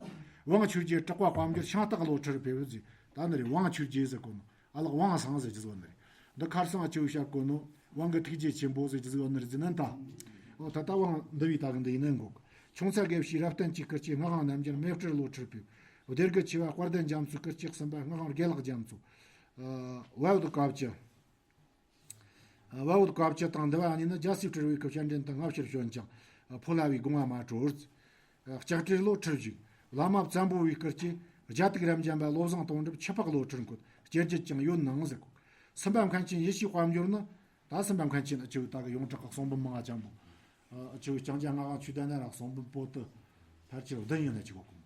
དབང་ཆོས་རྗེ་གྲགས་པ་དཔལ་འབྱོར་ཤིང་སྟག་ལོ་ཁྲིར་ཕེབས་ཟེར། ད་ནི་རེད་དབང་ཆོས་རྗེ་ཟེར་གོ་ནོ། ཨ་ལགས་དབང་བཟང་ཟེར་གྱི་ཟེར་བ་ནི་རེད། འདི་ཁར་སང་ཨ་ཆོས་བཤད་གོ་ནོ། དབང་གི་ཐུགས་རྗེ་ཆེན་པོ་ཟེར་གྱི་ཟེར་བ་ནི་རེད་ཟེར་ནན་ད། འོ་ད་ལྟ་དབང་འདུལ་བའི་ད་གི་འདི་ཡིན་ནན་གོ། ཁྱུང་ཚ་དགེ་བཤེས་རབ་བརྟན་གྱི་སྐུ་སྐྱེ་ངག་དབང་རྣམ་རྒྱལ་མེ་སྤྲེལ་ལོ་ཁྲིར་ཕེབས། སྡེ་དགུ་ཆེ་བ་དཔལ་ལྡན་རྒྱ་མཚོའི་སྐུ་སྐྱེ་གསུམ་པ་ངག་དབང་དགེ་ལེགས་རྒྱ་མཚོ། ཨ། བལ་བོད་དཀའ་བཅུ། བལ་བོད་དཀའ་བཅུ་དང་འདུལ་བ་གཉིས་ནི་རྒྱལ་སྲས་སྤྲུལ་བའི་སྐུ་སྤྱན་འདྲེན་དུ་སྔ་ཕྱིར་བྱོན་ཅིང་ཕོ་ལྷ་བའི་དགོངས་པ་མ་གྲོལ། ལྕགས་སྤྲེལ་ལོ་ཁྲིར་བཞུགས། བླ་མ་བཙན་པོ་བའི་སྐུ་སྐྱེ་རྒྱ་སྟག་རབ་འབྱམས་པ་བློ་བཟང་དོན་གྲུབ་ཆུ་ཕག་ལོ་ཁྲིར་འཁོད། སྐྱེ་རྒྱུད་ཀྱང་ཡོད་སྣང་ཟེར་གོ། སུམ་པ་མཁན་ཆེན་ཡེ་ཤེས་དཔལ་འབྱོར་ནི། ད་སུམ་པ་མཁན་ཆེན་ཨ་ཆུ་ད་གི་ཡོངས་གྲགས་ཀྱི་གསུང་འབུམ་མང་ང་ཅན་པོ། ཨ་ཆུ་ལྕང་སྐྱ་ངག་དབང་ཆོས་ལྡན་ན་ར་གསུང་འབུམ་པོ་ཏི་ཕལ་ཆེར་བདུན་ཡོད་ན་ཅིག་གོ་གི།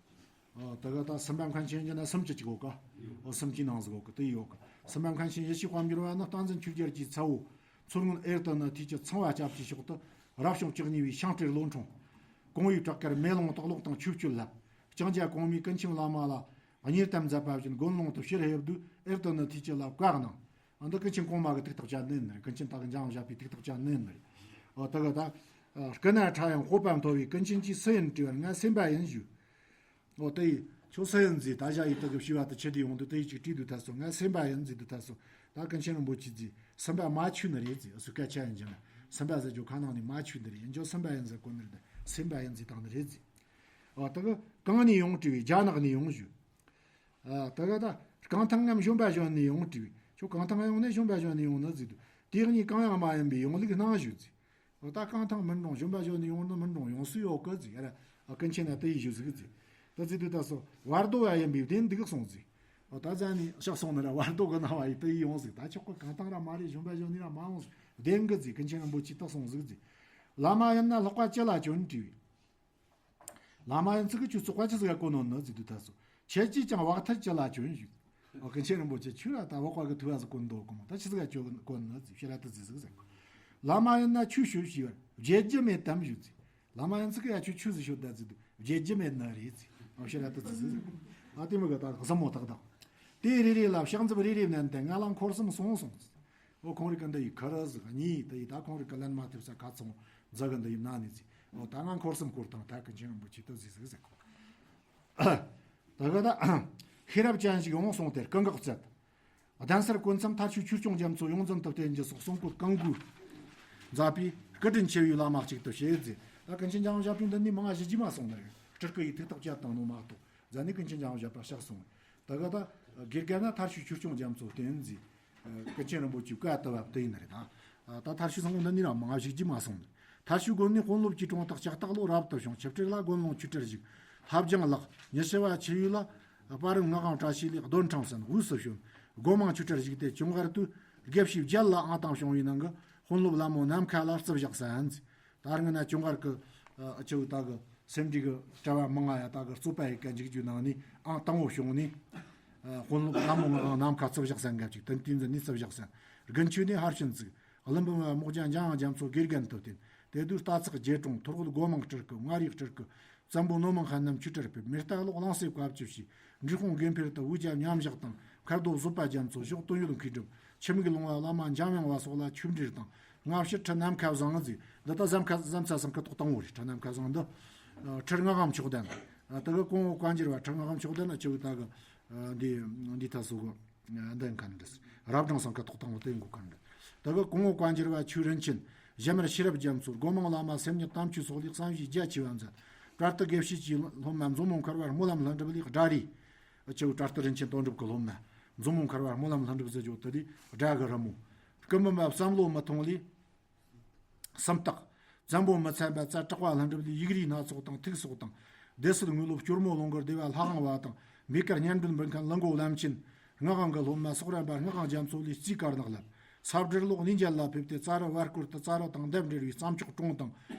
ཨ་ད་ག་ད་སུམ་པ་མཁན་ཆེན་གྱི་ན་གསུམ་གྱི་ཅིག་གོ་ག་ཨོ་གསུམ་གྱི་ནང་ཟིག་གོ་གི་དེ་ཡོད་གི། སུམ་པ་མཁན་ཆེན་ཡེ་ཤེས་དཔལ་འབྱོར་བ་ནི་བསྟན་འཛིན་ཆོས་རྒྱལ་གྱི་ཚ་བོ། མཚོ་སྔོན་ཨེར་ཏི་ནི་ཐིས་ཀྱི་ཚངས་པ་སྐྱབས་ཀྱི་ཕྱོགས་དུ་རབ་བྱུང་བཅུ་གཉིས་པའི་ཤིང་སྤྲེལ་ལོ་འཁྲུངས། གོང་བུའི་བྲག་དཀར་མེ་ལོང་སྟག་ལོག་དང་ཆོས་སྤྱོད་བསླབ། ལྕང་སྐྱ་གོང་མའི་ཀུན་མཁྱེན་བླ་མ་ལ་གཉེར་དམ་མཛད་པ་བཞིན་དགོན་ལུང་དུ་ཕྱིར་ཕེབས་དུས་ཨེར་ཏི་ནི་ཐིས་ཀྱི་ལ་བཀའ་གནང་། ཨ་འདི་ཀུན་མཁྱེན་གོང་མ་གི་ཐུགས་ཐག་བཅད་ནི་ནི་རེད། ཀུན་མཁྱེན་ད་གི་འཇམ་དབྱངས་བཞད་པའི་ཐུགས་ཐག་བཅད་ནི་ནི་རེད། ཨོ་ད་གི་ད་སྐུ་ན་ཕྲ་ཡང་སྤོབས་པ་མཐོ་བའི་ཀུན་མཁྱེན་གྱིས་སུ་ཡིན་དྲིས་པར་ང་སེམས་དཔའ་ཡིན་ཞུས། ཨོ་དེ་ཡི་ ཁྱོད་སུ་ཡིན་ཟེར། ད་ཞག་ཡི་དྭགས་ཀྱི་བྱིས་པ་དེ་ཁྱེར་ཏེ་ཡོང་དུས་དེ་ཡི་ཅིག་དྲིས་དུས་ད་སོ་ང་སེམས་པ་ཡིན་ཟེར་དུས་ད་སོ། ད་ཀུན་མཁྱེན་རིན་པོ་ཆེ་ཟེར། སེམས་པ་མ་ཆོས་ནི་རེད་ཟེར། ཨ་སུ་སྐད་ཆ་ཡིན་གྱི་ན། སེམས་པ་ཟེར་རྒྱུ་ཁ་ནང་ནས་མ་ཆོས་ནི་རེད། ཡིན་ཅོ་སེམས་པ་ཡིན་ཟེར་གོ་ནི་རེད། སེམས་པ་ཡིན་ཟེར་བཏང་ནི་རེད་ཟེར། ཨ་ད་གི་གང་ནས་ཡོང་དྲིས་པས། རྒྱ་ནག་ནས་ཡོང་ཞུ། ཨ་ད་གི་ད་རྐང་ཐང་ངམ་གཞོན་པ་གཞོན་ནས་ཡོང་དྲིས་པས། ཁྱོད་རྐང་ཐང་ཡོང་ནས་གཞོན་པ་གཞོན་ནས་ཡོང་ནི་ཟེར་དུས། དེ་གཉིས་གང་ཡང་མ་ཡིན་པའི་ཡོང་ལུགས་སྣང་ཞུ་ཟེར། འོ་ད་རྐང་ཐང་མི་འགྲོ། གཞོན་པ་གཞོན་ནས་ཡོང་ནི་མི་འགྲོ། ཡོང་སྲོལ་ཡོད་གི་ཟེར། ཡ་ར་ཨ་ཀུན་མཁྱེན་ན་དེ་ཡི་ཞུ་ཟིག་ཟེར། ད་ཟེར་དུས་ད་སོ་བར་དོ་ཡ་ཡིན་པའི་བདེན་འདུག་གསུངས་ཟིག། འོ་ད་ཟ་ནས་ཤག་སོང་ནི་ར་བར་དོ་གི་སྣང་བ་ཡི་དེ་ཡི་ཡོང་ཟིག། ད་ཆོག་གི། རྐང་ཐང་ར་མ་རེད། གཞོན་པ་གཞོན་ནས་ར་མ་ཡོང་ཟིག། བདེན་གི་ཟེར། ཀུན་མཁྱེན་རིན་པོ་ཆེ་ད་གསུངས་ཟིག་ཟེར། བླ་མ་ཡིན་ན་ལྷག་པ་ཅི་ལ་བྱོན་དྲིས་པས། བླ་མ་ཡིན་ཚིག་གི་ཁྱོད་ཚོགས་པ་ཆི་ཟིག་ག་གོ་ནོ་ནི་ཟེར་དུས་ད་སོ། ཁྱེད་ཀྱིས་ཀྱང་བག་ཐལ་ཅི་ལ་བྱོན་ཞུས། ཨོ་ཀུན་མཁྱེན་རིན་པོ་ཆེ་ཁྱོད་ལ་ད་བག་པ་གི་ཐུ་བ་ཟིག་གོན་འདུག་གོ་མ། ད་ཆི་ཟིག་ག་ཁྱོད་གོན་ནི་ཟེར། ཕྱི་ར་ཏི་ཟིག་ཟིག་ཟེར། བླ་མ་ཡིན་ན་ཆོས་ཞུ་ཞུས་པར་བརྗེད་རྒྱུ་མེད་དམ་ཞུས་ཟེར། བླ་མ་ཡིན་ཚིག་གི་ཡ་ཁྱོད་ཆོས་ཟིག་ཤོད་ད་ཟེར་དུས་བརྗེད་རྒྱུ་མེད་ནི་རེད་ཟེར། ཨོ་ཕྱི་ར་ཏི་ཟིག་ཟིག་ཟེར། ཨ་དེ་མི་གི་ད་གཟི་མོ་ཏག་ཏག། དེ་རེ་རེ་ལ་ཕྱག་མཛུབ་རེ་རེ་མནན་ཏེ་ང་ལ་འཁོར་གསུམ་སོང་སོང་ཟེར། འོ་ཁོང་རིགས་ཀ་འདི་ཡི་ཁ་ར་ཟིག་གཉིས་དེ་ཡི་ད་ཁོང་རིགས་ཀ་ལན་མ་ཐེབས་ས་ཁ་ཚང་རྫ་གི་འདི་ཡི་ན་ནི་ཟིག། འོ་ད་ང་འཁོར་གསུམ་སྐོར་དང་ད་ཀུན་མཁྱེན་རིན་པོ་ཆེ་ཏི་ཟིག་ཟིག་ཟེར་གོ། ད་ག་ད་ཤེས་རབ་ཅན་ཞིག་འོང་སོང་སྟེ་སྐུ་འགག་བཙལ། གདན་སར་བཀོད་མཚམས་མཐར་ཕྱིན་ཆོས་སྐྱོང་རྒྱ་མཚོ་ཡོངས་འཛིན་དུ་བསྟེན་རྒྱུ་སོགས་གསུང་བཀོད་གང་དགོས་མཛད་པས་སྐུ་དྲིན་ཆེ་བའི་བླ་མ་གཅིག་ཏུ་བྱེད་ཟེར། ད་ཀུན་མཁྱེན་འཇམ་དབྱངས་ཞབས་དྲུང་འདི་ནས་མང་ང་ཞུ་རྒྱུ་མ་སོང་ནི་རེད། སྤྲུལ་སྐུ་ཡི་ཐུགས་ཐག་བཅད་བཏང་ནོ་མ་གཏོགས། ཟ་ནི་ཀུན་མཁྱེན་འཇམ་དབྱངས་བཞད་པ་གཤེགས་སོང་། ད་ག་ད་དགེ་རྒན་ན་མཐར་ཕྱིན་ཆོས་སྐྱོང་རྒྱ་མཚོ་བསྟེན་ཟིག། ཀུན་མཁྱེན་རིན་པོ་ཆེ་བཀའ་བཏབ་བ་དེ་ཡིན་ནི་རེད་ད། ད་མཐར་ཕྱིན་སོང་འདི་ནི་ར་མང་ང་ཞུ་རྒྱུ་མ་སོང་ནི། མཐར་ཕྱིན་དགོན་ནི་དཔོན་སློབ་ཀྱི་དྲུང་དག་ལྕགས་སྟག་ལོ་རབ་ཏུ་བྱུང་། ཆིབས་སྤྲུལ་ལ་དགོན་ལུང་ཆོས་གྲྭར་བཞུགས། ལྷ་ལྗང་ལགས་ཉི་ཤུ་བ་ཆི་ཡུལ་ལ། དཔའ་རིན་ངག་དབང་བཀྲ་ཤིས་ལས་རྡོར་འཕྲང་ཟན་དབུས་སུ་བྱོན། སྒོ་མང་ཆོས་གྲྭར་བཞུགས་ཏེ་ཅུང་ཧར་དུ་དགེ་བཤེས་རྒྱལ་ལ་ཨང་དང་བྱུང་བའི་ནང་གི་དཔོན་སློབ་ལ་མོ་ནམ་མཁའ་ལ་རྩི་བཞག་ས་ཡིན། ད་རིང་ན་ཅུང་ཧར་གི་ཨ་ཅིའུ་ད་གི་སེམས་འདྲི་གི་གྲྭ་བ་མང་ང་ཡ་ད་གི་རྩོད་པ་ཡི་ག་འཇིག་རྒྱུ་ནང་ནས་ཨང་དང་བོ་བྱུང་ནས། ཨ་དཔོན་སློབ་ལ་མོ་ངག་དབང་ནམ་མཁའ་རྩི་བཞག་ས་འགབ་ཅིག་དོན་དུས་འཛིན་ནས་རྩི་བཞག་ས། དགུན་ཆོས་ནས་ཧར་ཕྱིན་ཚིག། ཀླུ་འབུམ་པ་རྨོག་རྒྱང་འཇམ་དབྱངས་རྒྱ་མཚོ་དགེ་རྒན་དུ་བསྟེན། དེ་དུས་རྟ་ཚག་རྒྱལ་གྲོང་ཐོར་གོད་སྒོ་མང་སྤྲུལ་སྐུ་མངའ་རིས་སྤྲུལ་སྐུ་བཙན་པོ་ནོར་མང་ཁ་རྣམས་ཆོས་གྲྭར་ཕེབས། མེ་སྟག་ལོག་གླང་སེ་བཀའ་བཅུ་བཞེས། འབྲི་ཁུང་དགེ་འཕེལ་དུ་དབུ་རྒྱ་མཉམ་བཞག་དང་མཁར་རྡོ་བཟོད་པ་རྒྱ་མཚོ་ཞོག་སྟོན་ཡོད་མཁས་གྲུབ་ཆུ་མིག་ལུང་བ་བླ་མ་འཇམ་དབྱངས་པ་སོགས་ལ་ཆོས་འབྲེལ་དང་སྔ་ཕྱིར་ཁྲི་ནམ་མཁའ་བཟང་ཟིག། འདི་ལྟ་ཟམ་ཁ་ཟམ་ཚ་སང་ཁ་ཐོག་དང་བོ་རེད། ཁྲི་ནམ་མཁའ་བཟང་འདི་ཁྲི་ངག་དབང་མཆོག་ལྡན། དེ་གི་གོང་འོག་བཀའ་འགྱུར་བ་ཁྲི་ངག་དབང་མཆོག་ལྡན་ལ་ཆེ་བོ་ད་གི་འདི་འདི་ད་སོ་གོ། འདི་མཁན་འདྲ། རབ་འབྲིང་སང་ཁ་ཐོག་དང་བོ་དེ་འགོ་མཁན་འདྲ། ད་གི་གོང་འོག་བཀའ་འགྱུར་བ་ཆོས་རིན་ཆེན། ཞྭ་དམར་ཤེས་རབ་རྒྱ་མཚོ། སྒོ་མང་བླ་མ་སེམས་ཉིད་དམ་ཆོས་སོགས་ལས་བསམ་ཡས་རྒྱ་ཆེ་བ་མཛད། པྲ་ཏི་དགེ་བཤེས་ཀྱི་སློབ་མ་མཛོ་མོ་མཁར་བ་སྨོན་ལམ་ལྷུན་གྲུབ་ལས་སྒྲ་རེད། ཨ་ཆེ་བོ་པྲ་ཏི་རིན་ཆེན་དོན་གྲུབ་ཀྱི་སློབ་མ། མཛོ་མོ་མཁར་བ་སྨོན་ལམ་ལྷུན་གྲུབ་ཟེར་རྒྱུ་དེ་ལས་སྒྲ་གི་རི་མོ། སྐུ་འབུམ་པ་བསམ་བློ་མི་ཐོང་ལས། སུམ་རྟགས། བཙན་པོ་མི་ཚད་པ་རྩ་དྲག་པ་ལྷུན་གྲུབ་ལས་ཡིག་རིགས་སྣ་ཚོགས་དང་ཐིག་སོགས་དང་། སྡེ་སྲིད་དངོས་སློབ་སྐྱོར་མོ་ལུང་གི་སྡེ་བ་ལྷ་ཁང་བ་དང་། མེ་དཀར་སྙན་འབུལ་འབུལ་མཁན་གླིང་མགོ་བླ་ཆེན། ངག་དབང་གི་སློབ་མ་སོག་རམ་པ་ངག་དབང་རྒྱ་མཚོ་ལས་རྩིས་དཀར་ནག་བསླབ། ས་སྦྲེལ་ལོག་གནས་མཇལ་ལ་ཕེབས་ཏེ་ཙ་རི་བར་སྐོར་དུ་ཙ་རི་དང་འདབས་འབྲེལ་བའི་རྩྭ་མཆོག་གྲོང་དང་།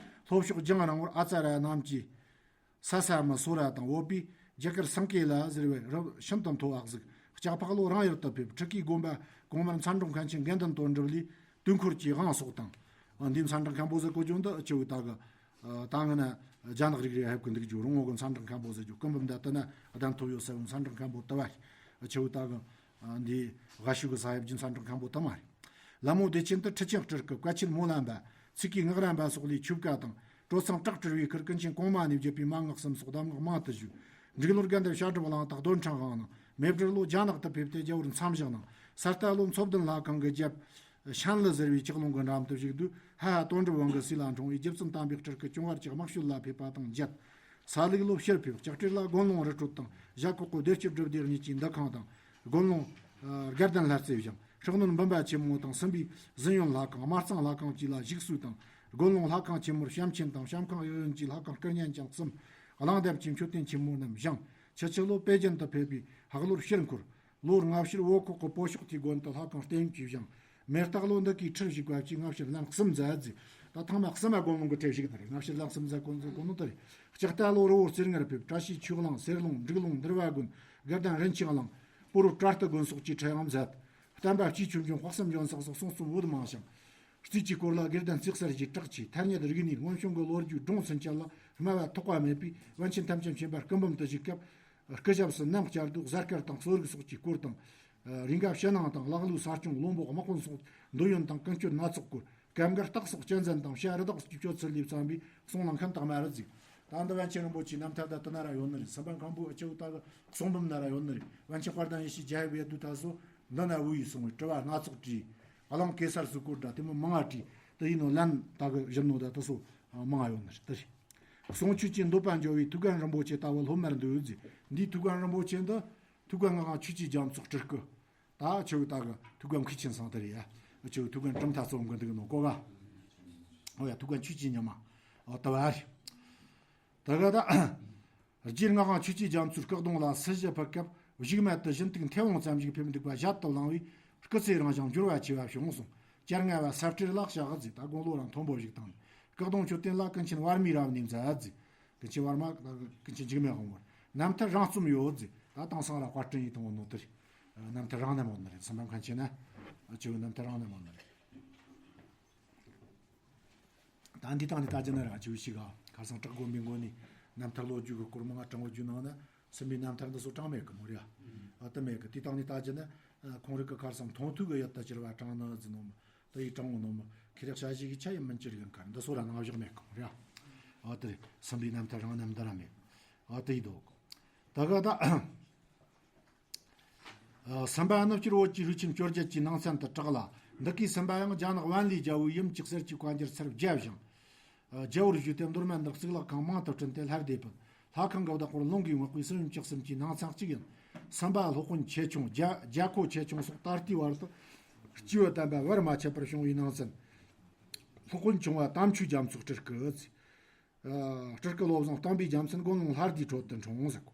ལྷོ་ཕྱོགས་རྒྱང་རིང་བོར་ཨ་ཙ་ར་རྣམས་ཀྱི། ས་ས་མི་སོ་ར་དང་བོད་པའི་རྒྱ་གར་སེང་གེ་ལ་ཟེར་བའི་རབས་ཤིན་ཏུ་མཐོ་བ་ཟིག། ལྕགས་ཕག་ལོ་རང་ཡུལ་དུ་ཕེབས། ཁྲི་ཀའི་དགོན་པ་གོང་མར་མཚན་གྲོང་མཁན་ཆེན་དགེ་འདུན་དོན་གྲུབ་ལས་དུས་འཁོར་གྱི་དབང་སོགས་དང་། འདི་མཚན་གྲངས་མཁན་པོ་ཟེར་གོ་རྒྱུ་འདི་ཨ་ཆེ་བོ་ད་གི། ད་ང་ན་རྒྱ་ནག་རིག་རེ་ཧེབ་ཀི་འདུག་རྒྱུ་རོང་བོ་གི་མཚན་གྲངས་མཁན་པོ་ཟེར་རྒྱུ་ཀུན་འབུམ་ད་ལྟ་ན་གདན་ཐོབ་ཡོད་ཟེར་བའི་མཚན་གྲངས་མཁན་པོ་དུ་བ་ཨ་ཆེ་བོ་ད་གི། འདི་ཝ་ཤུ་གི་ས་ཡབ་ཀྱི་མཚན་གྲངས་མཁན་པོ་དུ་མ་རེད། ལ་མོ་བདེ་ཆེན་དུ་ཁྲི་ཆེན་སྤྲུལ་སྐུ་བཀའ་ཆེན་སྨོན་ལམ་པ་ཚིག་གི་སྔགས་རམས་པ་སོགས་ལས་ཆོས་བཀའ་དང་། གྲོ་ཚང་བྲག་སྤྲུལ་བའི་ཁུར་ཀུན་མཁྱེན་གོང་མ་ནས་བརྒྱུད་པའི་མན་ངག་གསུམ་སོགས་གདམས་ངག་མང་དུ་ཞུས། འབྲུག་ལོར་དགའ་ལྡན་བཤད་སྒྲུབ་གླེང་སྟེགས་རྡོར་འཕྲེང་དབང་གནང་། མེ་སྦྲེལ་ལོ་རྒྱ་ནག་ཏུ་ཕེབས་ཏེ་རྒྱལ་བོར་མཚམས་བཞག་གནང་། ས་རྟ་ལོ་མཚོ་བདུན་ལྷ་ཁང་གི་རྒྱབ་ཤན་ལི་ཟེར་བའི་ལྕགས་ལུང་གི་འགྲམ་དུ་བཞུགས་དུས་ཧ་ཧ་དོན་གྲུབ་དབང་གི་སྲས་ལ་འཁྲུངས་པའི་རྗེ་བཙུན་དམ་པའི་སྤྲུལ་སྐུ་ཅུང་ཧར་གྱི་དམག་ཤོད་ལ་ཕེབས་པ་དང་མཇལ། ས་ལུག་ལོ་ཕྱིར་ཕེབས། ལྕགས་སྤྲེལ་ལ་དགོན་ལུང་རི་ཁྲོད་དང་བཞད་ཁོག་གི་བདེ་སྐྱིད་སྒྲུབ་སྡེ་གཉིས་ཀྱི་འདུ་ཁང་དང་། དགོན་ལུང་། ཨ། དགའ་ལྡན་ལྷ་རྩེ་བཞེངས། ཤག་ནོར་འབུམ་པ་ཆེན་མོ་དང་སུམ་པའི་ཟིན་ཡོན་ལྷ་ཁང་། སྨར་གཙང་ལྷ་ཁང་བཅས་ལ་བཞུགས་གསོལ་དང་། དགོན་ལུང་ལྷ་ཁང་ཆེན་མོར་བཤམས་ཆེན་དང་བཤམས་ཁང་གཡས་གཡོན་གྱི་ལྷ་ཁང་སྐུ་བརྙན་ཅན་གསུམ། གླང་དེབ་ཀྱི་མཆོད་རྟེན་ཆེན་མོ་རྣམས་བཞེངས། ཁྱི་ཁྱི་ལོ་པེ་ཅིན་དུ་ཕེབས་པའི་ཧག་ལོར་ཕྱིར་འཁོར། ལོ་ལྔ་ཕྱིར་བོད་ཁོག་གི་པོ་ཤོག་ཐིའི་དགོན་དུ་ལྷ་ཁང་རྟེན་གྱིས་བཞེངས། མེ་སྟག་ལོ་འདི་གའི་ཁྲིར་བཞུགས་པ་བཅས་སྔ་ཕྱིར་ལན་གསུམ་མཛད་ཟེར། ད་ཐེངས་མ་གསུམ་མ་དགོན་ལུང་གི་ཁྲིར་བཞུགས་ནི་རེད། སྔ་ཕྱིར་ལན་གསུམ་མཛད་གོ་ནོ་དེ་རེད། ལྕགས་རྟ་ལོ་རི་བོ་རྩེ་ལྔར་ཕེབས། བཀྲ་ཤིས་ཆོས་གླིང་། གསེར་ལུང་། འབྲུག་ལུང་། འདུལ་བ་དགོན། དགའ་ལྡན་རིན་ཆེན་གླིང་། པུ་རུ་བྲག་ཏུ་དགོན་སོགས་ཀྱི་ཁྲི་ཡང་མཛད། བསྟན་པ་སྤྱིའི་ཆོས་འབྱུང་དཔག་བསམ་ལྗོན་བསང་སོགས་གསུང་རྩོམ་བོད་མང་བཞེངས། རྩིས་ཀྱི་སྐོར་ལ་དགེ་ལྡན་རྩིས་གསར་གྱི་གྲགས་ཆེ། ཐ་སྙད་རིག་གནས་སྔོན་བྱུང་གི་ལོ་རྒྱུས་སྒྲུང་ཚུན་ཆད་ལ་སྨྲ་བ་ཐོགས་པ་མེད་པས་པཎ་ཆེན་ཐམས་ཅད་མཁྱེན་པ་སྐུ་འབུམ་དུ་བཞུགས་སྐབས། སྐུ་ཞབས་སུ་གནམ་བསྐྱར་དུ་གཟའ་སྐར་དང་གསོ་རིག་སོགས་ཀྱི་སྐོར་དང་། རེ་འགའ་ཕྱི་ནང་དང་ཀླ་ཀློའི་ས་སྐྱོང་། བློན་པོ་དམག་དཔོན་སོགས་འདོད་ཡོན་དང་ཀུན་སྤྱོད་སྣ་ཚོགས་སྐོར། སྐབས་འགར་རྟགས་སོགས་གཅན་གཟན་དང་བྱ་རི་དྭགས་ཀྱི་སྤྱོད་ཚུལ་ལས་བརྩམས་པའི་གསུང་ལ་མཁན་རྟགས་མ་རུ་བརྩིས། ད་འདི་པཎ་ཆེན་རིན་པོ་ཆེའི་རྣམ་ཐར་ད་དེ་ན་ར་ཡོད་ནི་རེད། སེམས་དཔའ་མཁན་པོ་ཨ་ཅེ་བོ་ད་གི་གསུང་འབུམ་ན་ར་ཡོད་ནི་རེད། པཎ་ཆེན་དཔལ་ལྡན་ཡེ་ཤེས་རྒྱལ་བའི་ཡུལ་དུ་ད་སོ་འདི་ན་བོད་ཡིག་གསུང་བའི་དྲི་བ་སྣ་ཚོགས་དྲིས། གླིང་གེ་སར་སུ་བཀོད་འདྲ་དེ་མོ་མང་ང་དྲིས། དེ་ཡིན་ནོ་ལན་ད་གི་བཞིན་ནོ་ད་དེ་སོ་མང་ང་ཡོད་ནི་རེད། དེ་རེད། གསུང་ཆོས་ཀྱི་འདོད་པ་འཇོ་བའི་ཐུའུ་བཀྭན་རིན་པོ་ཆེ་ལྟ་བུ་སློབ་མར་འདོད་ཡོད་ཟེར། འདིའི་ཐུའུ་བཀྭན་རིན་པོ་ཆེ་འདི་ཐུའུ་བཀྭན་ངག་དབང་ཆོས་ཀྱི་རྒྱ་མཚོ་སྤྲུལ་སྐུ། ད་ཆོས་ད་གི་ཐུའུ་བཀྭན་མཁས་ཆེན་ཚང་དེ་རེད་ཡ། ཆོས་ཐུའུ་བཀྭན་གྲུབ་མཐའ་གཙོ་བོ་འདི་གི་ནོ་གོ་ག་ཨོ་ཡ། ཐུའུ་བཀྭན་ཆོས་ཀྱི་ཉི་མ། ཨོ་ད་བ་རེད། ད་ག་ད། རྗེ་ངག་དབང་ཆོས་ཀྱི་རྒྱ་མཚོའི་སྐུ་གདུང་ལ་སྲི་ཞུ་ཕུལ་སྐབས་གཞུག་མ་དུ་གཞུང་ཐུགས་མཐེ་བོང་ཙམ་ཞིག་ཕེབས་འདུག་པ་ཞལ་དུ་བླངས་པས་སྐུ་ཚེ་རིང་ཞིང་འབྱོར་བ་ཆེ་བ་བྱུང་གསུངས། བྱ་རྔ་བ་ས་སྤྲེལ་ལག་བྱ་གི་ཟེར། ད་དགུང་ལོ་རང་མཐོན་པོ་ཞིག་བཏང་ནས་སྐུ་གདུང་མཆོད་རྟེན་ལ་ཀུན་མཁྱེན་བར་མའི་རབ་གནས་མཛད་ཟེར། ཀུན་མཁྱེན་བར་མ་ཀུན་མཁྱེན་འཇིགས་མེད་དབང་པོར་རྣམ་ཐར་རང་རྩོམ་ཡོད་ཟེར། ད་དེང་སང་ར་དཔར་སྐྲུན་ཡིན་དང་བོ་ནོ་དེ་རེད། རྣམ་ཐར་རང་ནས་མོ་ནི་རེད། སེམས་དཔའ་མཁན་ཆེན་ན་ཨ་ཅེ་བོ་རྣམ་ཐར་རང་ནས་མོ་ནི་རེད། ད་འདི་དང་འདི་ལྟ་རྒྱུ་ན་ར་ཅིག་ཞིག་ག་ཁར་སང་བྲག་དགོན་པའི་མགོ་ནས་རྣམ་ཐར་ལོ་རྒྱུས་ཀྱི་སྐོར་མང་ང་དྲངས་བ་རྒྱུ་ནང་ན་སེམས་པའི་རྣམ་ཐར་འདི་ཚོ་དྲངས་མེད་གི་མོ་རེད། ཨ་དེ་མེད་གི། དེ་དང་འདི་ལྟ་རྒྱུ་ན་ཁོང་རིགས་ཀྱི་ཁར་སང་མཐོང་ཐོས་ཀྱི་ཡུལ་དུ་གྱུར་པ་དྲངས་ནི་ཟིན་ནོ་མ་དེ་ཡི་དྲངས་ནོ་མ་ཁེ་རེག་བྱ་གཞི་གི་ཆ་ཡི་མིན་གྱི་རིགས་ཁར་འདི་ཚོ་ར་ནང་བཞག་མེད་གི་མོ་རེད། ཨ་དེ་རེད། སེམས་པའི་རྣམ་ཐར་རང་རྣམ་ཐར་ར་མེད། ཨ་དེ་ཡི་དོག་ད་ག་ད། ཨ་སེམས་དཔའ་རྣལ་འབྱོར་བོད་ཀྱི་རིགས་ཆེན་བཅོ་བརྒྱད་ཀྱི་ནང་ཚན་དུ་གྲགས་ལ། འདི་ཀའི་སེམས་དཔའ་ཡང་རྒྱ་ནག་ཝན་ལི་རྒྱལ་པོའི་ཡུམ་གྱི་གསེར་གྱི་བཀའ་འགྱུར་ཚར་བརྒྱ་བཞེངས། ཨ་རྒྱལ་པོར་བཞུགས་ཏེ་མདོ་སྨད་འདི་གཙུག་ལག་ཁང་མང་དུ་བསྐྲུན་ཏེ་ལྷ་སྡེ་ཕུལ། ལྷ་ཁང་གི་བདག་པོར་ལུང་གིས་བསྔགས་པའི་སྲིན་ཡུམ་བཅུ་གསུམ་གྱི་ནང་ཚན་གཅིག་ཡིན། སེམས་དཔའ་སློབ་དཔོན་ཆེ་ཆུང་རྒྱ་རྒྱ་ཁོ་ཆེ་ཆུང་སོགས་ད་ལྟའི་བར་དུ་སྐྱེས་བུ་དམ་པ་བར་མ་ཆད་པར་བྱུང་བའི་ནང་ཚན། སློབ་དཔོན་ཆུང་བ་དམ་ཆོས་རྒྱ་མཚོ་སྤྲུལ་སྐུ། ཨ་སྤྲུལ་སྐུ་བློ་བཟང་བསྟན་པའི་རྒྱལ་མཚན་དགོན་ལུང་ལྷ་སྡེའི་ཁྲོད་དུ་འཁྲུངས་ཟེར་གོ།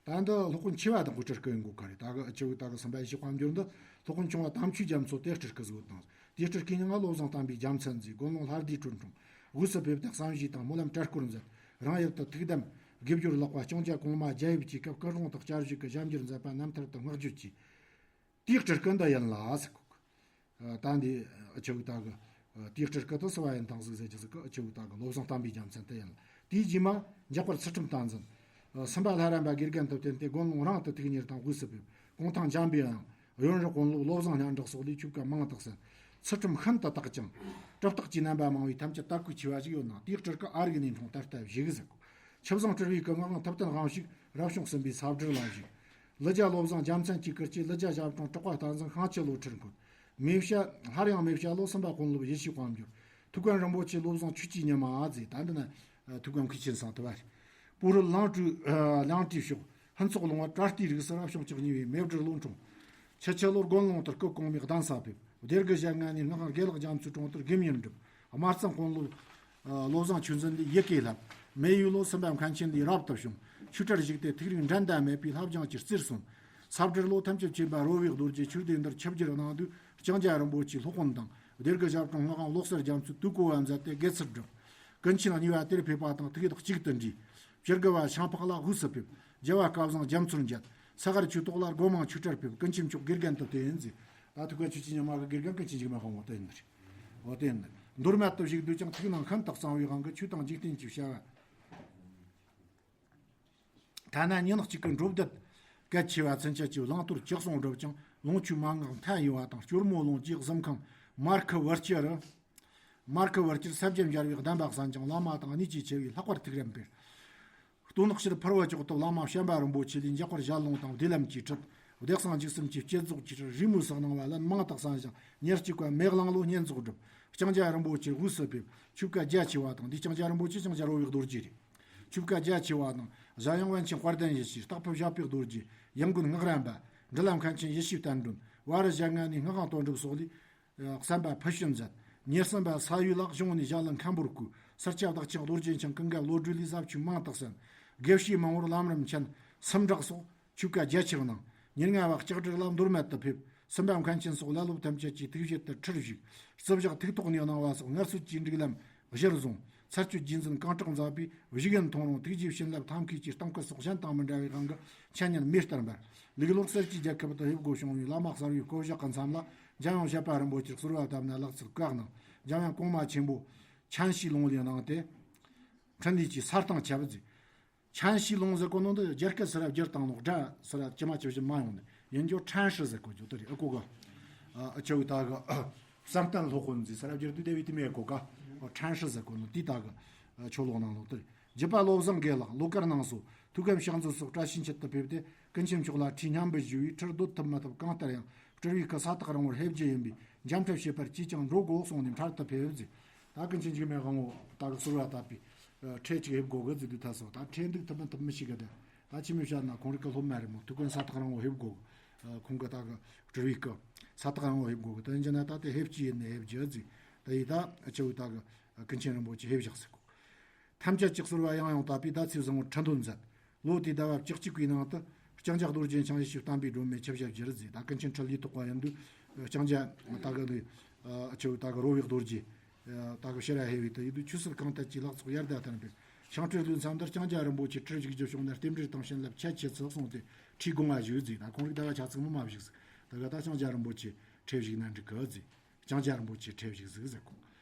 ད་འདི་སློབ་དཔོན་ཆེ་བ་དང་གོ་སྤྲུལ་སྐུ་ཡིན་དགོས་ཀ་རེད། ད་གི་ཨ་ཆེ་བོ་ད་གི་སེམས་དཔའ་ཡེ་ཤེས་དཔལ་འབྱོར་འདི་སློབ་དཔོན་ཆུང་བ་དམ་ཆོས་རྒྱ་མཚོ་དེ་སྤྲུལ་སྐུ་བཟོས་དང་། དེའི་སྤྲུལ་སྐུའི་མྱིང་ང་བློ་བཟང་བསྟན་པའི་རྒྱལ་མཚན་ཟེར། དགོན་ལུང་ལྷ་སྡེའི་ཁྲོད་འཁྲུངས། དབུས་སུ་ཕེབས་ཏེ་བསམ་ཡས་དང་སྨོན་ལམ་གྲྭ་སྐོར་མཛད། རང་ཡུལ་དུ་ཐུགས་དམ་དགེ་སྦྱོར་ལེགས་པ་ལྕང་སྐྱ་གོང་མ་རྒྱ་ཡིབ་ཀྱི་སྐབས་སྐུ་གྲོངས་དང་བསྐྱར་བཞུགས་ཀྱི་ཞབས་འགྱུར་མཛད་པ་རྣམ་ཐར་དུ་བསྔགས་བརྗོད་ཀྱིས། དེའི་སྤྲུལ་སྐུ་འདི་ཡིན་ལ་ཟེར་གོ། ད་འདི་ཨ་ཆེ་བོ་ད་གི་དེའི་སྤྲུལ་སྐུ་དེ་སུ་བ་ཡིན་དང་ཟིག་ཟེར་གྱི་ཟིག་གི་ཨ་ཆེ་བོ་ད་གི་བློ་བཟང་བསྟན་པའི་རྒྱལ་མཚན་དེ་ཡིན་ལ། དེའི་རྗེས་མ་འཇམ་དཔལ་ཚུལ་ཁྲིམས་བསྟན་འཛིན། སེམས་དཔའ་ལྷ་རམས་པ་དགེ་རྒན་དུ་བསྟེན་ཏེ་དགོན་ལུང་རང་དུ་ཐུགས་གཉེར་དང་དབུས་སུ་ཕེབས། གུང་ཐང་འཇམ་པའི་དབྱངས། གཡོན་རི་དཔོན་སློབ་བློ་བཟང་སྙན་གྲགས་སོགས་ལས་ཆོས་བཀའ་མང་དུ་གསན། ཚུལ་ཁྲིམས་ཤིན་ཏུ་དག་ཅིང་། གྲུབ་རྟགས་ཀྱི་རྣམ་པ་མང་བས་ཐམས་ཅད་དད་གུས་ཆེ་བ་ཞིག་ཡོད་ནའང་དེའི་སྤྲུལ་སྐུ་ཨ་རིག་ནས་འཁྲུངས་ད་ལྟ་བཞུགས་ཟེར་གོ། ཆུ་བཟང་སྤྲུལ་པའི་སྐུ་ངག་དབང་ཐུབ་བསྟན་དབང་ཕྱུག་རབ་བྱུང་གསུམ་པའི་ས་སྦྲུལ་ལ་བཞུགས། ལི་རྒྱ་བློ་བཟང་རྒྱལ་མཚན་གྱི་སྐུར་གྱི་ལི་རྒྱ་ཞབས་དྲུང་གྲགས་པ་བསྟན་འཛིན་ཤངས་ཆུ་ལོ་ཁྲིར་འཁོད། མེ་བྱ། སླར་ཡང་མེ་བྱ་ལོ་སེམས་དཔའ་དཔོན་སློབ་ཡེ་ཤེས་དཔལ་འབྱོར། ཐུའུ་བཀྭན་རིན་པོ་ཆེ་བློ་བཟང་ཆོས་ཀྱི་ཉི་མ་ཟེར། ད་འདི་ན་ཐུའུ་བཀྭན་མཁས་ཆེན་ཚང་དུ་བ་རེད། པུ་རུ་ལང་ཀྲུའི་ལང་ཀྲུའི་ཕྱོགས་ཕུན་ཚོགས་ལུང་བ་བྲག་ལྟའི་རིགས་སུ་རབ་བྱུང་བཅུ་གཉིས་པའི་མེ་སྦྲུལ་ལོ་འཁྲུངས། ཆུ་ཆུ་ལོར་དགོན་ལུང་དུ་སྐུ་གོང་མའི་གདན་ས་ཕེབས། སྡེ་དགུ་ཞལ་ལྔ་ནས་སྔགས་དགེ་ལེགས་རྒྱ་མཚོའི་དྲུང་དུ་དགེ་བསྙེན་བསྒྲུབས། སྨར་ཚང་དཔོན་སློབ་བློ་བཟང་ཆོས་འཛིན་ལས་ཡི་གེ་བསླབས། མེ་ཡོས་ལོ་སེམས་དཔའ་མཁན་ཆེན་ལས་རབ་ཏུ་བྱུང་། ཆོས་གྲྭར་བཞུགས་ཏེ་ཐུགས་རིག་འགྲན་ཟླ་མེད་པའི་ལྷ་སྦྱངས་ཀྱི་རྩེར་སོན། ས་སྦྲུལ་ལོ་ཐམས་ཅད་མཁྱེན་པ་རོལ་བའི་རྡོ་རྗེ་ཆོས་སྡེ་འདིར་ཆིབས་བསྒྱུར་གནང་དུས་ལྕང་སྐྱ་རིན་པོ་ཆེའི་སློབ་དཔོན་དང་སྡེ་དགུ་ཞབས་དྲུང་སྔགས་དབང་བློ་གསལ་རྒྱ་མཚོས་དུས་གོ་བ་མཛད་དེ་དགེ་ཚུལ་བསྒྲུབས། ཀུན་མཁྱེན་གཉིས་པ་དེར་ཕེབས་པ་དང་ཐུགས་ཡིད་གཅིག་ཏུ་འདྲེས། བྱུར་དགུ་བ་ཤངས་འཕགས་ལ་དབུས་སུ་ཕེབས། རྒྱལ་བ་སྐལ་བཟང་རྒྱ་མཚོར་མཇལ། ས་གར་ཆོས་ཐོག་ལ་སྒོ་མང་ཆོས་གྲྭར་ཕེབས། ཀུན་མཁྱེན་མཆོག་དགེ་རྒན་དུ་བསྟེན་ཟེར། ད་ཐུགས་ཀ་ཆོས་ཀྱི་ཉི་མ་གི་དགེ་རྒན་ཀུན་མཁྱེན་འཇིགས་མེད་དབང་པོ་དེ་ཡིན་ནི་རེད། འོ་དེ་ཡིན་ནི་རེད། མདོ་སྨད་དུ་བཞུགས་དུས་ཀྱང་ཐུགས་ནང་ཤིན་ཏུ་གཙང་བའི་དབང་གིས་ཆོས་དང་འཇིག་རྟེན་གྱི་བྱ་བ། ཐ་ན་ཉིན་གཅིག་གི་འགྲོ་འདུག་གལ་ཆེ་བ་ཚུན་ཆད་ཀྱི་བླང་དོར་ཅི་གསུང་བསྒྲུབས་ཀྱང་ལོངས་སྤྱོད་མན་ངག་མཐའ་ཡས་པ་དང་སྐྱོར་མོ་ལོངས་སྤྱོད་གཟིམ་ཁང་མར་ཁུ་བུ་སྐྱེར་རུ། མར་ཁུ་བུ་སྐྱེར་ས་བརྒྱད་འབྱར་བའི་གདམས་པ་གསན་ཅིང་བླ་མ་དང་གནས་ཀྱི་ཆེ་བའི་ལྷག་པར་ཐུགས་རབ་འཕེལ། སྟོན་དཔྱིད་ཕུར་བུ་ལྕོག་ཏུ་བླ་མ་བྱམས་པ་རིན་པོ་ཆེ་ལས་འཇམ་དཔལ་ཞལ་ལུང་དང་བདེ་ལེགས་ཀྱི་ཁྲིད། བདེ་གསང་འཇིགས་གསུམ་གྱི་བསྐྱེད་རྫོགས་ཀྱི་ཁྲིད། རིས་མོས་སུ་གནང་བ་ལན་མང་དག་གསན་ཞིང་ཉེར་གཅིག་པ་མེ་གླང་ལོ་བསྙེན་རྫོགས་བསྒྲུབས། ལྕང་སྐྱ་རིན་པོ་ཆེ་དབུས་སུ་ཕེབས། ཆོས་བཀའ་རྒྱ་ཆེ་བ་དང་འདི་ལྕང་སྐྱ་རིན་པོ་ཆེ་ལྕང་སྐྱ་རོལ་བའི་རྡོ་རྗེ་རེད། ཆོས་བཀའ་རྒྱ་ཆེ་བ་དང་གཞན་ཡང་པཎ་ཆེན་དཔལ་ལྡན་ཡེ་ཤེས། སྟག་ཕུ་བཞད་པའི་རྡོ་རྗེ། ཡང་དགོན་སྔགས་རམས་པ། འབྲི་ལམ་མཁན་ཆེན་ཡེ་ཤེས་བསྟན་སྒྲོན། བ་རི་ཞལ་ལྔ་ནས་སྔགས་དབང་དོན་གྲུབ་སོགས་ལས། བསམ་པ་ཕུལ་བྱུང་མཛད། ཉེར་གསུམ་པ་ས་ཡུལ་ལག་གཞུང་ནས་ཞལ་ལུང་མཁན་པོར་བསྐོས། སེར་སྐྱ་བདག་ཆེན་རྡོ་རྗེ་འཆང་ཀུན་དགའ་བློ་གྲོས་ལས་ཟབ་ཆོས་མང་དག་གསན། དགེ་བཤེས་མང་བོར་ལམ་རིམ་མཁྱེན། སུམ་རྟགས་སོགས་ཆོས་བཀའ་རྒྱ་ཆེར་གནང་། ཉེར་ལྔ་པ་ལྕགས་སྒྲོག་ལ་མདོ་སྨད་དུ་ཕེབས། སེམས་དཔའ་མཁན་ཆེན་སོགས་བླ་སློབ་ཐམས་ཅད་ཀྱིས་ཐུགས་བཞེད་དུ་ཁྲིད་བཞུགས། རྩིབ་ཞག་ཐིག་ཐོག་ནས་གནང་བ་སོགས་སྔར་སྲོལ་གྱི་སྒྲིག་ལམ་གཞིར་བཟུང་ཚར་གཅོད་རྗེས་འཛིན་གང་དྲག་མཛད་པས་བཞུགས་ཡུན་ཐུང་རུང་ཐུགས་རྗེའི་བྱིན་རླབས་ཐབས་མཁས་ཀྱི་གཏིང་སྐུད་སོགས་གཞན་དང་མི་འདྲ་བའི་དབང་གིས་འཆད་ཉན་མེ་ལྟར་འབར། ལུག་ལོར་གསེར་གྱི་རྒྱལ་ཁབ་ཏུ་ཕེབས་དགོས་བྱུང་བའི་བླ་མ་གསར་བའི་བསྐོ་བཞག་གི་མཚམས་ལ་འཇམ་དབྱངས་བཞད་པ་རིན་པོ་ཆེར་གསོལ་བ་བཏབ་ནས་ལག་རྩལ་བཀའ་གནང་། འཇམ་དབྱངས་གོང་མ་ཆེན་པོ་ཆན་ཤིས་ལུང་ལས་གནང་སྟེ། འཕྲིན་ལས་ཀྱི་ས་སྟེང་ཁྱབ་ཟིག་ཆན་ཤིས་ལུང་ཟེར་གོ་ནོ་འདི་རྒྱ་སྐད་སུ་ར་བསྒྱུར་བཏང་ནོ་སྒྲ་སུ་ར་ཇི་མ་ཇི་བཞིན་མ་ཡོང་ནི་ཡིན་རྒྱུ་ཁྲན་ཧྲི་ཟེར་གོ་རྒྱུ་དེ་རེད། ཨ་ཀོ་ག་ཨ་ཆོས་ད་གི་བསམ་གཏན་སློབ་དཔོན་ཟེར་ས་ར་བསྒྱུར་དུས་དེ་བས་དེ་མེད་གོ་ག་ཁྲན་ཧྲི་ཟེར་གོ་ནོ་དེ་ད་གི་ཆོས་ལོག་ནང་ལོག་དེ་རེད། རྒྱུད་པ་བློ་བཟང་དགེ་ལགས། ལོ་དཀར་སྣང་སོ། ཐུའུ་བཀྭན་ཕྱག་མཛོད་སོགས་བཀྲ་ཤིས་འཁྱིལ་དུ་ཕེབས་ཏེ། ཀུན་མཁྱེན་མཆོག་ལ་ཁྲིད་སྙན་འབུལ་ཞུས་པས། ཁྲིད་སྡོད་ཐུབ་མི་ཐུབ་གང་ལྟར་ཡང་སྤྲུལ་བའི་སྐུ་ས་ཐག་རིང་བོར་ཕེབས་རྒྱུ་ཡིན་པས། འཇམ་འཕྲད་བྱེད་པར་ཅིས་ཀྱང་འགྲོ་དགོས་གསུངས་ནས་འཕྲལ་དུ་ཕེབས་ཟེར། ད་ཀུན་མཁྱེན་འཇིགས་མེད་དབང་པོ་ད་གི་གསོལ་བ་བཏབ་པས། ཁྲིད་ཅིག་ཕེབས་དགོས་གི་ཟེར་དུས་ད་སོ། ད་ཁྲིད་འདུག་ཐུབ་མི་ཐུབ་མི་ཤེས་གི། ད་ད་ཕྱི་མི་བཤད་ན་ཁོང་རིགས་ཀྱི་སློབ་མ་རེད་མོ། ཐུའུ་བཀྭན་ས་ཐག་རིང་བོ་ཕེབས་དགོས། ཁོང་གི་ད་གི་སྤྲུལ་བའི་སྐུ་ས་ཐག་རིང་བོ་ཕེབས་དགོས་གི། དེ་ཡིན་ན་ད་དེ་ཕེབས་རྒྱུ་ཡིན་ནི་ཕེབས་རྒྱུ་ཟེར། ད་ཡི་ད་ཆུ་བོ་ད་གི་ཀུན་མཁྱེན་རིན་པོ་ཆེ་ཕེབས་བཞག་ཟེར་གོ། ཐམས་ཅད་ཀྱི་གསོལ་བ་ཡང་ཡང་བཏབ་པས། ད་ཚེ་བཟང་པོར་ཁྲི་འདོན་མཛད། ལོ་དེའི་ཟླ་བ་བཅུ་གཅིག་པའི་ནང་དུ་ལྕང་སྐྱ་རྡོ་རྗེ་འཆང་ཡེ་ཤེས་བསྟན་པའི་སྒྲོན་མེ་ཆིབས་ཞབས་ཀྱི་རུ་མཛད། ད་ཀུན་མཁྱེན་ཁྲི་ལས་ཐོག་པ་ཡིན་དུས་ལྕང་སྐྱ་ད་གི་ནི་ཆུ་བོ་ད་གི་རོལ་བའི་རྡོ་རྗེ་ད་གི་ཕྱི་ར་ཧེ་བའི་དུ་ཡིན་དུས། ཆོས་སྲིད་གང་ཐད་ཀྱི་ལྷ་ཚོགས་ཡར་ལྡན་ལྡན་པས། ཤིང་སྤྲེལ་ལོའི་མཚམས་དུ་ལྕང་སྐྱ་རིན་པོ་ཆེ་ཁྲི་བཞུགས་རྒྱུ་བྱུང་ན་རྟེན་འབྲེལ་དང་བྱིན་རླབས་ཁྱད་ཆེ་ཚུལ་གསུངས་ཏེ། ཁྲིའི་དགོངས་པ་ཞུས་ཟེར། ད་ཁོང་རིགས་ཟླ་བ་ཆ་ཚིགས་མི་མ་བཞུགས་ཟེར། ད་གི་ད་ལྕང་སྐྱ་རིན་པོ་ཆེ་ཁྲི་བཞུགས་ན་འགྲིག་གི་ཟེར། ལྕང་སྐྱ་རིན་པོ་ཆེ་ཁྲི་བཞུགས་ཟིག་ཟེར་གོ།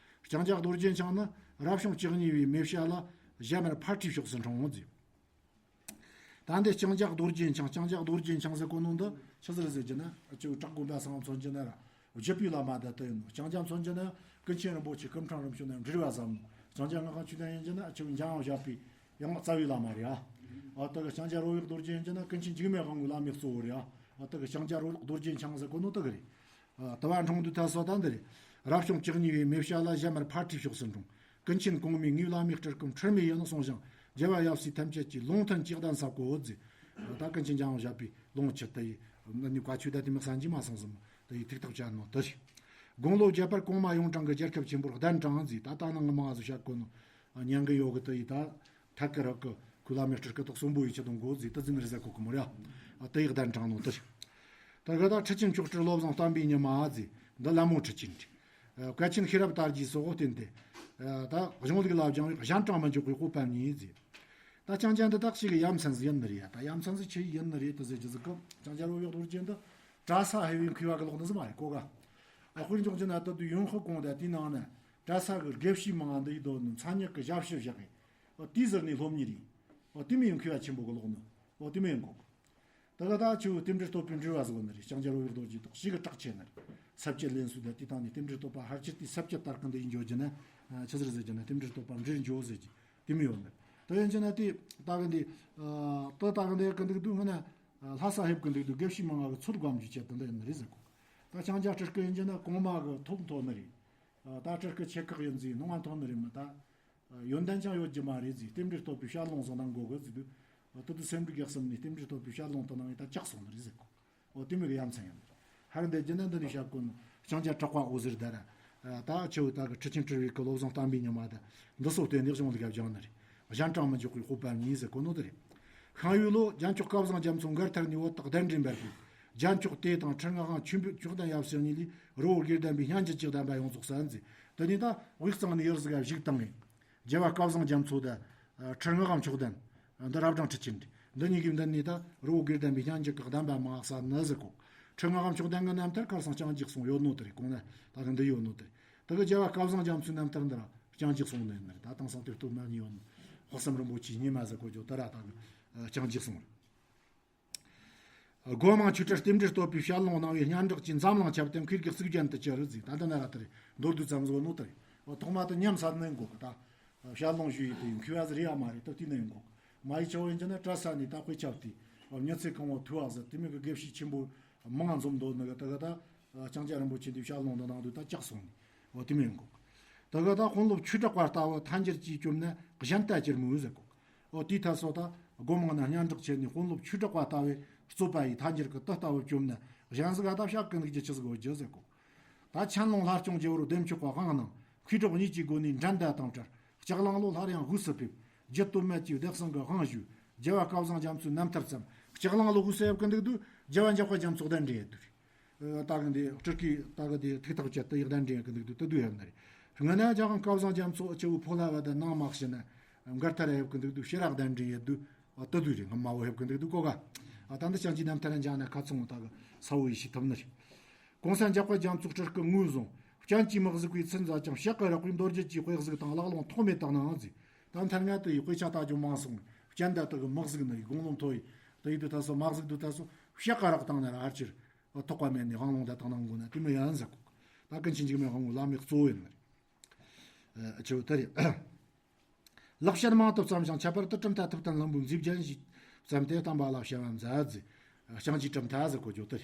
ལྕང་སྐྱ་རྡོ་རྗེ་འཆང་ནི་རབ་བྱུང་བཅུ་གཉིས་པའི་མེ་བྱ་ལ་བྱ་དམར་ཕར་ཁྲིད་ཕྱོགས་སུ་འཁྲུངས་ཟིག། ད་འདི་ལྕང་སྐྱ་རྡོ་རྗེ་འཆང་། ལྕང་སྐྱ་རྡོ་རྗེ་འཆང་ཟེར་གོ་ནོ་འདི་ཆི་ཟིག་རེད་ཟེར་གྱི་ན། ཨ་ཅོ་བྲག་དགོན་པ་སང་མཚོན་གྱི་ན་ར། བརྒྱུད་པའི་བླ་མ་དེ་དེ་ཡིན་ནོ། ལྕང་སྐྱ་མཚོན་གྱི་ན་ཀུན་མཁྱེན་རིན་པོ་ཆེ་སྐུ་ཕྲེང་རིམ་བྱོན་ནས་འབྲེལ་བ་ཟབ་མོ། ལྕང་སྐྱ་སྔགས་ཁང་ཆོས་ལྡན་ཡིན་གྱི་ན་ཨ་ཅོ་འཇམ་དབྱངས་བཞད་པའི་ཡང་རྩ་བའི་བླ་མ་རེད་ཨ། ཨ་ད་གི་ལྕང་སྐྱ་རོལ་བའི་རྡོ་རྗེ་ཡིན་གྱི་ན་ཀུན་མཁྱེན་འཇིགས་མེད་དབང་པོའི་བླ་མའི་གཙོ་བོ་རེད་ཨ། ཨ་ད་གི་ལྕང་སྐྱ་རོལ་བའི་རྡོ་རྗེ་འཆང་ཟེར་གོ་ནོ་དེ་གི་རེད། ཨ་དུ་བ་འཁྲུངས་དུས་ད་སོ་ད་འདི་རེད། རབ་བྱུང་བཅུ་གཉིས་པའི་མེ་བྱ་ལ་བྱ་དམར་ཕར་ཁྲིད་ཕྱོགས་སུ་འཁྲུངས། ཀུན་མཁྱེན་གོང་མས་ངའི་བླ་མའི་སྤྲུལ་སྐུ་ཁྲི་མེ་ཡིན་གསུངས་ཤིང་། རྒྱལ་བ་ཡབ་སྲས་ཐམས་ཅད་ཀྱིས་ལུང་བསྟན་གྱི་གདན་ས་བཀོད་ཟེར། ད་ཀུན་མཁྱེན་འཇམ་དབྱངས་བཞད་པའི་ལུང་བཅུད་དེ་ཡི་ནི་བཀའ་ཆོས་ད་དེ་མི་གསན་གྱི་མ་སོང་ཟིན་དེ་ཡི་ཐུགས་ཐག་བཅད་ནོ་དེ་རེད། དགུང་ལོ་བརྒྱད་པར་གོང་མ་ཡོངས་གྲགས་ཀྱི་རྒྱལ་ཁབ་ཆེན་པོར་གདན་དྲངས་ཟེར། ད་ད་ནང་གི་མང་ཟིག་བཤད་གོ་ནོ། ཉན་གི་ཡོད་གི་དེ་ཡི་ད། ཐད་ཀར་གི་ཁོའི་བླ་མའི་སྤྲུལ་སྐུ་དག་གསོན་པོ་ཡིད་ཆེས་དང་འགོ་བཟླས་ཏི་ཛིན་རེ་ཟ་གོ་གི་མོ་ར། ཨ་དེ་ཡི་གདན་དྲངས་ནོ་དེ་རེད། ད་ག་ད་ཁྲི་ཆེན་མཆོག་སྤྲུལ་བློ་བཟང་བསྟན་པའི་ཉི་མ་ཟེར། འདི་ལ་མོ་ཁྲི་ཆེན་རེད། ཨ་བཀའ་ཆེན་ཤེས་རབ་དར་རྒྱས་སོགས་བསྟན་ཏེ། ཨ་ད་གཞུང་ལུགས་ལ་སྦྱངས་པའི་གཞན་དྲིང་མི་འཇོག་པའི་སྤོབས་པ་མྱོས་ཟེར། ད་ལྕང་སྐྱ་འདི་དག་ཞིག་གི་ཡ་མཚན་ཟིག་ཡིན་ནི་རེད། ད་ཡ་མཚན་ཟིག་ཆི་ཡིན་ནི་རེད་དེ་ཟེར་རྒྱུ་ཟིག་གི། ལྕང་སྐྱ་རོལ་བའི་རྡོ་རྗེ་འདི་གྲྭ་ས་ཧེ་བའི་མཁས་པ་གི་ལོག་ནི་ཟིག་མ་རེད་གོ་ག། ཨ་དཔེར་འཇོག་རྒྱུ་ན་ད་དུ་ཡོན་ཧི་གོང་ད་དེའི་ནང་ན་གྲྭ་ས་གི་དགེ་བཤེས་མང་ང་འདི་ཡི་དོ་ནི་མཚན་ཉིད་ཀྱི་ཞབས་ཕྱི་བཞག་གི། ཨོ་དེའི་ཟུར་ནས་སློབ་གཉེར་ཡིན། ཨོ་དེ་མིན་མཁས་པ་ཆེན་པོ་གི་ལོག་ནི། ཨོ་དེ་མིན་གོ། ད་ག་ད་ཆུ་བོ་རྟེན་འབྲེལ་བསྟོད་པའི་འབྲེལ་བ་ཟིག་ནི་རེད། ལྕང་སྐྱ་རོལ་བའི་རྡོ་རྗེ་དག་ཞིག་གི་གྲགས་ཆེ་ནི་རེད། ས་བཅད་ལེན་སྲོལ་དང་དེ་དང་ནི་རྟེན་འབྲེལ་བསྟོད་པ་ཕལ་ཆེར་དེའི་ས་བཅད་ལྟར་གི་འདི་ཡིན་འཇོག་རྒྱུ་ན། ཆི་ཟིག་ཟེར་རྒྱུ་ན་རྟེན་འབྲེལ་བསྟོད་པ་འབྲེལ་འཇོག་ཟེར་རྒྱུ་དེ་མི་ཡོད་ནི། ད་ཡིན་རྒྱུ་ན་དེ་ད་གི་འདི་ད་ད་གི་འདི་གི་འདུག་འདུག་ང་ན་ལྷ་ས་ཕེབས་གི་འདུག་འདུག་དགེ་བཤེས་མང་ང་གི་ཚོད་བགམ་རྒྱུ་ཆེད་དུ་འདི་ཡིན་ནི་རེད་ཟེར་གོ། ད་ལྕང་སྐྱ་སྤྲུལ་སྐུ་ཡིན་རྒྱུ་ན་གོང་མ་གི་ཐོབ་མཐོ་ནི་རེད། ད་སྤྲུལ་སྐུ་ཆེ་ཁག་ཡིན་ཟིག་ནོ་ང་མཐོ་ནི་རེད་མི་ད། ཡོན་ཏན་ཅང་ཡོད་རྒྱུ་མ་རེད་ཟེར། རྟེན་འབྲེལ་བསྟོད་པའི་བཤད་ལུང་ཟིག་གནང་དགོས་གི་ཟེར་དུས། ད་དུ་སེ་འབྲུ་གེགས་གསུམ་ནས་རྟེན་འབྲེལ་བསྟོད་པའི་བཤད་ལུང་དུ་གནང་བས་ད་བཅག་སོང་ནི་རེད་ཟེར་གོ། འོ་དེ་མོ་གི་ཡ་མཚན་ཡིན། ཧར་འདི་རྒྱུ་ན་འདི་ནས་བཤད་གོ་ནི། ལྕང་སྐྱ་གྲགས་པ་འོད་ཟེར་ལྡན་ར། ད་ཆུ་བོ་ད་གི་ཁྲི་ཆེན་སྤྲུལ་བའི་སྐུ་བློ་བཟང་བསྟན་པའི་ཉི་མ་ད། འདི་སོགས་བསྟེན་ནས་གཞུང་ལུགས་སྦྱངས་ནི་རེད། གཞན་དྲིང་མི་འཇོག་པའི་སྤོབས་པ་མྱོས་ཟེར་གོ་ནོ་དེ་རེད། ཤང་ཡོས་ལོ་རྒྱལ་མཆོག་སྐལ་བཟང་རྒྱ་མཚོ་མགར་ཐར་ནས་བོད་དུ་གདན་འདྲེན་འབད་དགོས། རྒྱལ་མཆོག་དེ་དང་ཁྲི་ངག་དབང་ཆོས་འཕེལ་མཆོག་ལྡན་ཡབ་སྲས་གཉིས་ལས་རི་བོ་དགེ་ལྡན་པའི་སྙན་བརྒྱུད་ཀྱི་གདམས་པ་ཡོངས་རྫོགས་གསན་ཟེར། དེ་ནས་ད་དབུས་གཙང་ནས་ཡུལ་ཟིག་ག་བཞུགས་བཏང་ངས། རྒྱལ་བ་སྐལ་བཟང་རྒྱ་མཚོ་དང་། ཁྲི་ངག་དབང་མཆོག་ལྡན། འདི་རབ་འབྲིང་ཁྲི་ཆེན་འདི་གཉིས་ཀྱི་མདུན་ནས་ད་རི་བོ་དགེ་ལྡན་པའི་སྙན་བརྒྱུད་ཀྱི་གདམས་པ་མང་གསན་ནི་ཟེར་གོ། ཁྲི་ངག་དབང་མཆོག་ལྡན་གྱི་རྣམ་ཐར་ཁར་སང་རྐྱང་རྗེས་གསུངས་ཡོད་ནོ་དེ་རེད། གོང་ན་ད་གི་འདི་ཡོད་ནོ་དེ་རེད། ད་གི་རྒྱལ་བ་སྐལ་བཟང་རྒྱ་མཚོའི་རྣམ་ཐར་འདི་ར་རྐྱང་རྗེས་གསུངས་ནི་ཡིན་ནི་རེད། ད་དེང་སང་དེ་སྟོད་སྨད་གཉིས་ཡོད་ནོ། དཔག་བསམ་རིན་པོ་ཆེའི་སྙེ་མ་ཟེར་གོ་རྒྱུ་དེ་ར་ད་གི་རྐྱང་རྗེས་གསུངས་རེད། སྒོ་མང་ཆོས་གྲྭར་རྟེན་འབྲེལ་བསྟོད་པའི་བཤད་ལུང་གནང་བའི་སྙན་གྲགས་ཀྱི་འཛམ་གླིང་ཁྱབ་སྟེ་མཁས་དགེ་གཙུག་རྒྱན་དུ་གྱུར་ཟིག། ད་ལྟ་ན་ར་དེར་མདོར་བསྡུས་ཙམ་བཟོ་ནོ་དེ་རེད། ཐོག་མ་དུ་ཉམས་སད་ནི་འགོག་གི་ད། བཤད་ལུང་ཞུ་ཡི་དེ་མཁས་པ་ཟིག་རེད་ཡ་མ་རེད་ད་དེ་ནི་འགོག་མ་ཡི་ཆོ་ཡིན་གྱི་ན་གྲྭ་ས་ནས་ད་དཔེ་ཆ་དེ་མྱི་ཚེ་གང་བོ་ཐུ་བ་ཟིག་དེ་མོ་གི་དགེ་བཤེས་ཆེན་པོ་མང་འཛོམས་འདུག་ནི་གི་ད་གི་ད། ལྕང་སྐྱ་རིན་པོ་ཆེ་འདི་བཤད་ལུང་འདི་ནང་དུ་ད་བཅག་སོང་ནི། འོ་དེ་མོ་འགོག་ད་གི་ད་དཔོན་སློབ་ཆོས་གྲགས་པ་ལྟ་བུ་ཐལ་འགྱུར་གྱིས་བཅོམ་ན་གཞན་ལྟ་ཅིར་མོས་ཟེར་གོ། འོ་དེའི་ཐད་སོ་ད་སྒོ་མང་ན་སྙན་གྲགས་ཆེ་ནས་དཔོན་སློབ་ཆོས་གྲགས་པ་ལྟ་བུའི་རྩོད་པ་ཡི་ཐལ་འགྱུར་གྱི་དུ་ལྟ་བུ་བཅོམ་ན་གཞན་ཟིག་ག་ད་བཤད་གི་འདུག་རྒྱུ་ཆི་ཟིག་འོ་རྒྱུ་ཟེར་གོ། ད་ཆན་ལུང་ལྷ་སྐྱོང་རྒྱལ་པོ་བདེ་མཆོག་གི་དབང་གནང་། མཁས་གྲུབ་གཉིས་ཀྱི་སྒོ་ནས་འགྲན་ཟླ་དང་བྲལ། ལྕགས་གླང་ལོ་སླར་ཡང་དབུས་སུ་ཕེབས། རྒྱུད་སྟོད་སྨད་ཀྱི་གདུགས་སྲིན་གྱི་དབང་ཞུས། རྒྱལ་བ་སྐལ་བཟང་རྒྱ་མཚོའི་རྣམ་ཐར་བརྩམས། ལྕགས་གླང་ལོ་དབུས་སུ་ཕེབས་ཀྱི་འདུག་དུས་རྒྱལ་བ་འཇམ་དཔལ་རྒྱ་མཚོ་གདན་འདྲེན་ཡོད་དུས། ད་གི་འདི་སྤྲུལ་སྐུའི་ད་གི་འདི་ཐུགས་ཐག་བཅད་དེ་ཡི་གདན་འདྲེན་གི་འདུག་དུས་དེ་དུས་ཡོད་ནི་རེད། སྔ་ན་རྒྱལ་དབང་སྐལ་བཟང་རྒྱ་མཚོ་ཆུ་བོ་ཕོ་ལྷ་བ་དང་ནང་མ་ཞི་ན་མགར་ཐར་ཡོད་གི་འདུག་དུས་ཕྱི་ར་གདན་འདྲེན་ཡོད་དུས་དེ་དུས་རེད། སྔ་མ་བོ་ཕེབས་གི་འདུག་དུས་གོ་ག་ད་འདི་ཅང་གི་རྣམ་ཐར་འཇང་ན་ཁ་ཚོང་ད་གི་ས་བོ་ཡི་ཤི་ཐུབ་ནི་རེད། གོང་ས་འཇམ་དཔལ་རྒྱ་མཚོ་སྤྲུལ་སྐུ་ངོས་བཟུང་། སྤྱན་གྱིས་མི་གཟིགས་པའི་ཚུལ་མཛད་ཅིང་ཕྱག་གིས་རེག་པའི་མདོ་རྒྱུད་ཀྱི་དཔེ་གཟིགས་དང་ཀླ་ཀློང་ཐོགས་མེད་དག་སྣང་ཟེར། ད་མཐར་ང་དུ་ཡི་དཔེ་ཆ་ལྟ་རྒྱུ་མང་སོང་། སྤྱན་ད་དུ་གི་མི་གཟིགས་ནི་ཡི་དགུང་ལོ་མཐོ་ཡི། དེ་ཡི་དུ་ད་སོ་མ་གཟིགས་དུ་ད་སོ་ཕྱག་གིས་རེག་བཏང་ན་ར་ཨར་ཅིར་ཐོགས་པ་མེད་ནི་དབང་ལུང་ད་དག་སྣང་དགོས་ན་དེ་མི་ཡང་ཟེར་གོ། ད་ཀུན་མཁྱེན་འཇིགས་མེད་དབང་པོ་བླ་མའི་གཙོ་བོ་ཡིན་ནི་རེད། ཨ་ཆེ་བོ་ད་རེད། ལེགས་བཤད་མང་དུ་བརྩམས་ཤིང་། ཁྱད་པར་དུ་གྲུབ་མཐའ་ཐུབ་བསྟན་ལྷུན་པོའི་མཛེས་རྒྱན་ཞེས་བརྩམས་ཏེ། བསྟན་པ་ལ་ཕྱག་འཚལ་མཛད་ཟེར། ལྕང་སྐྱའི་གྲུབ་མཐའ་ཟེར་གོ་རྒྱུ་དེ་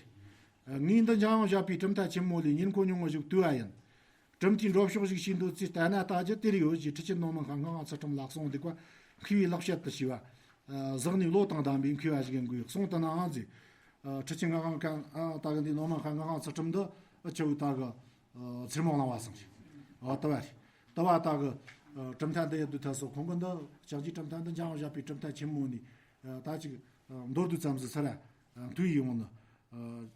རེད། ངས་འདི་འཇམ་དབྱངས་བཞད་པའི་གྲུབ་མཐའ་ཆེན་མོ་ལས། ཉིན་གོང་ཉུང་ངུ་ཞིག་བཏུས་པ་ཡིན། གྲུབ་མཐའི་འགྲོ་ཕྱོགས་ཤིག་ཤེས་འདོད་ཚེ། ལྟ་ན་ལྟ་རྒྱུ་དེ་རུ་ཡོད་ཅེས། ཁྲི་ཆེན་ནོར་མང་ཁ་ངག་དབང་ཚུལ་ཁྲིམས་ལ་གསུངས་འདུག་པ། མཁས་པའི་ལེགས་བཤད་དུ་ཞེས་པ། གཟགས་ནས་བློ་དང་ལྡན་པའི་མཁས་པ་ཞིག་ཡིན་དགོས། གསུངས་དུ་ནའང་ཟེར། ཁྲི་ཆེན་ངག་དབང་ཁ་ད་གི་འདི་ནོར་མང་ཁ་ངག་དབང་ཚུལ་ཁྲིམས་འདི་ཨ་ཆེ་བོ་ད་གི་ཚེར་མོ་གླང་བ་ཚང་རེད། ཨ་ལྟ་བ་རེད། ལྟ་བ་ད་གི་གྲུབ་མཐའ་འདི་ཡི་དུས་ཐ་སོ་ཁོང་གི་འདི་ལྕང་སྐྱའི་གྲུབ་མཐའ་འདི་འཇམ་དབྱངས་བཞད་པའི་གྲུབ་མཐའ་ཆེན་མོ་ནས་ད་ཅིག་མདོར་བསྡུས་ཙམ་ཟིག་ས་ར་མཐུད་ཡོང་ནི།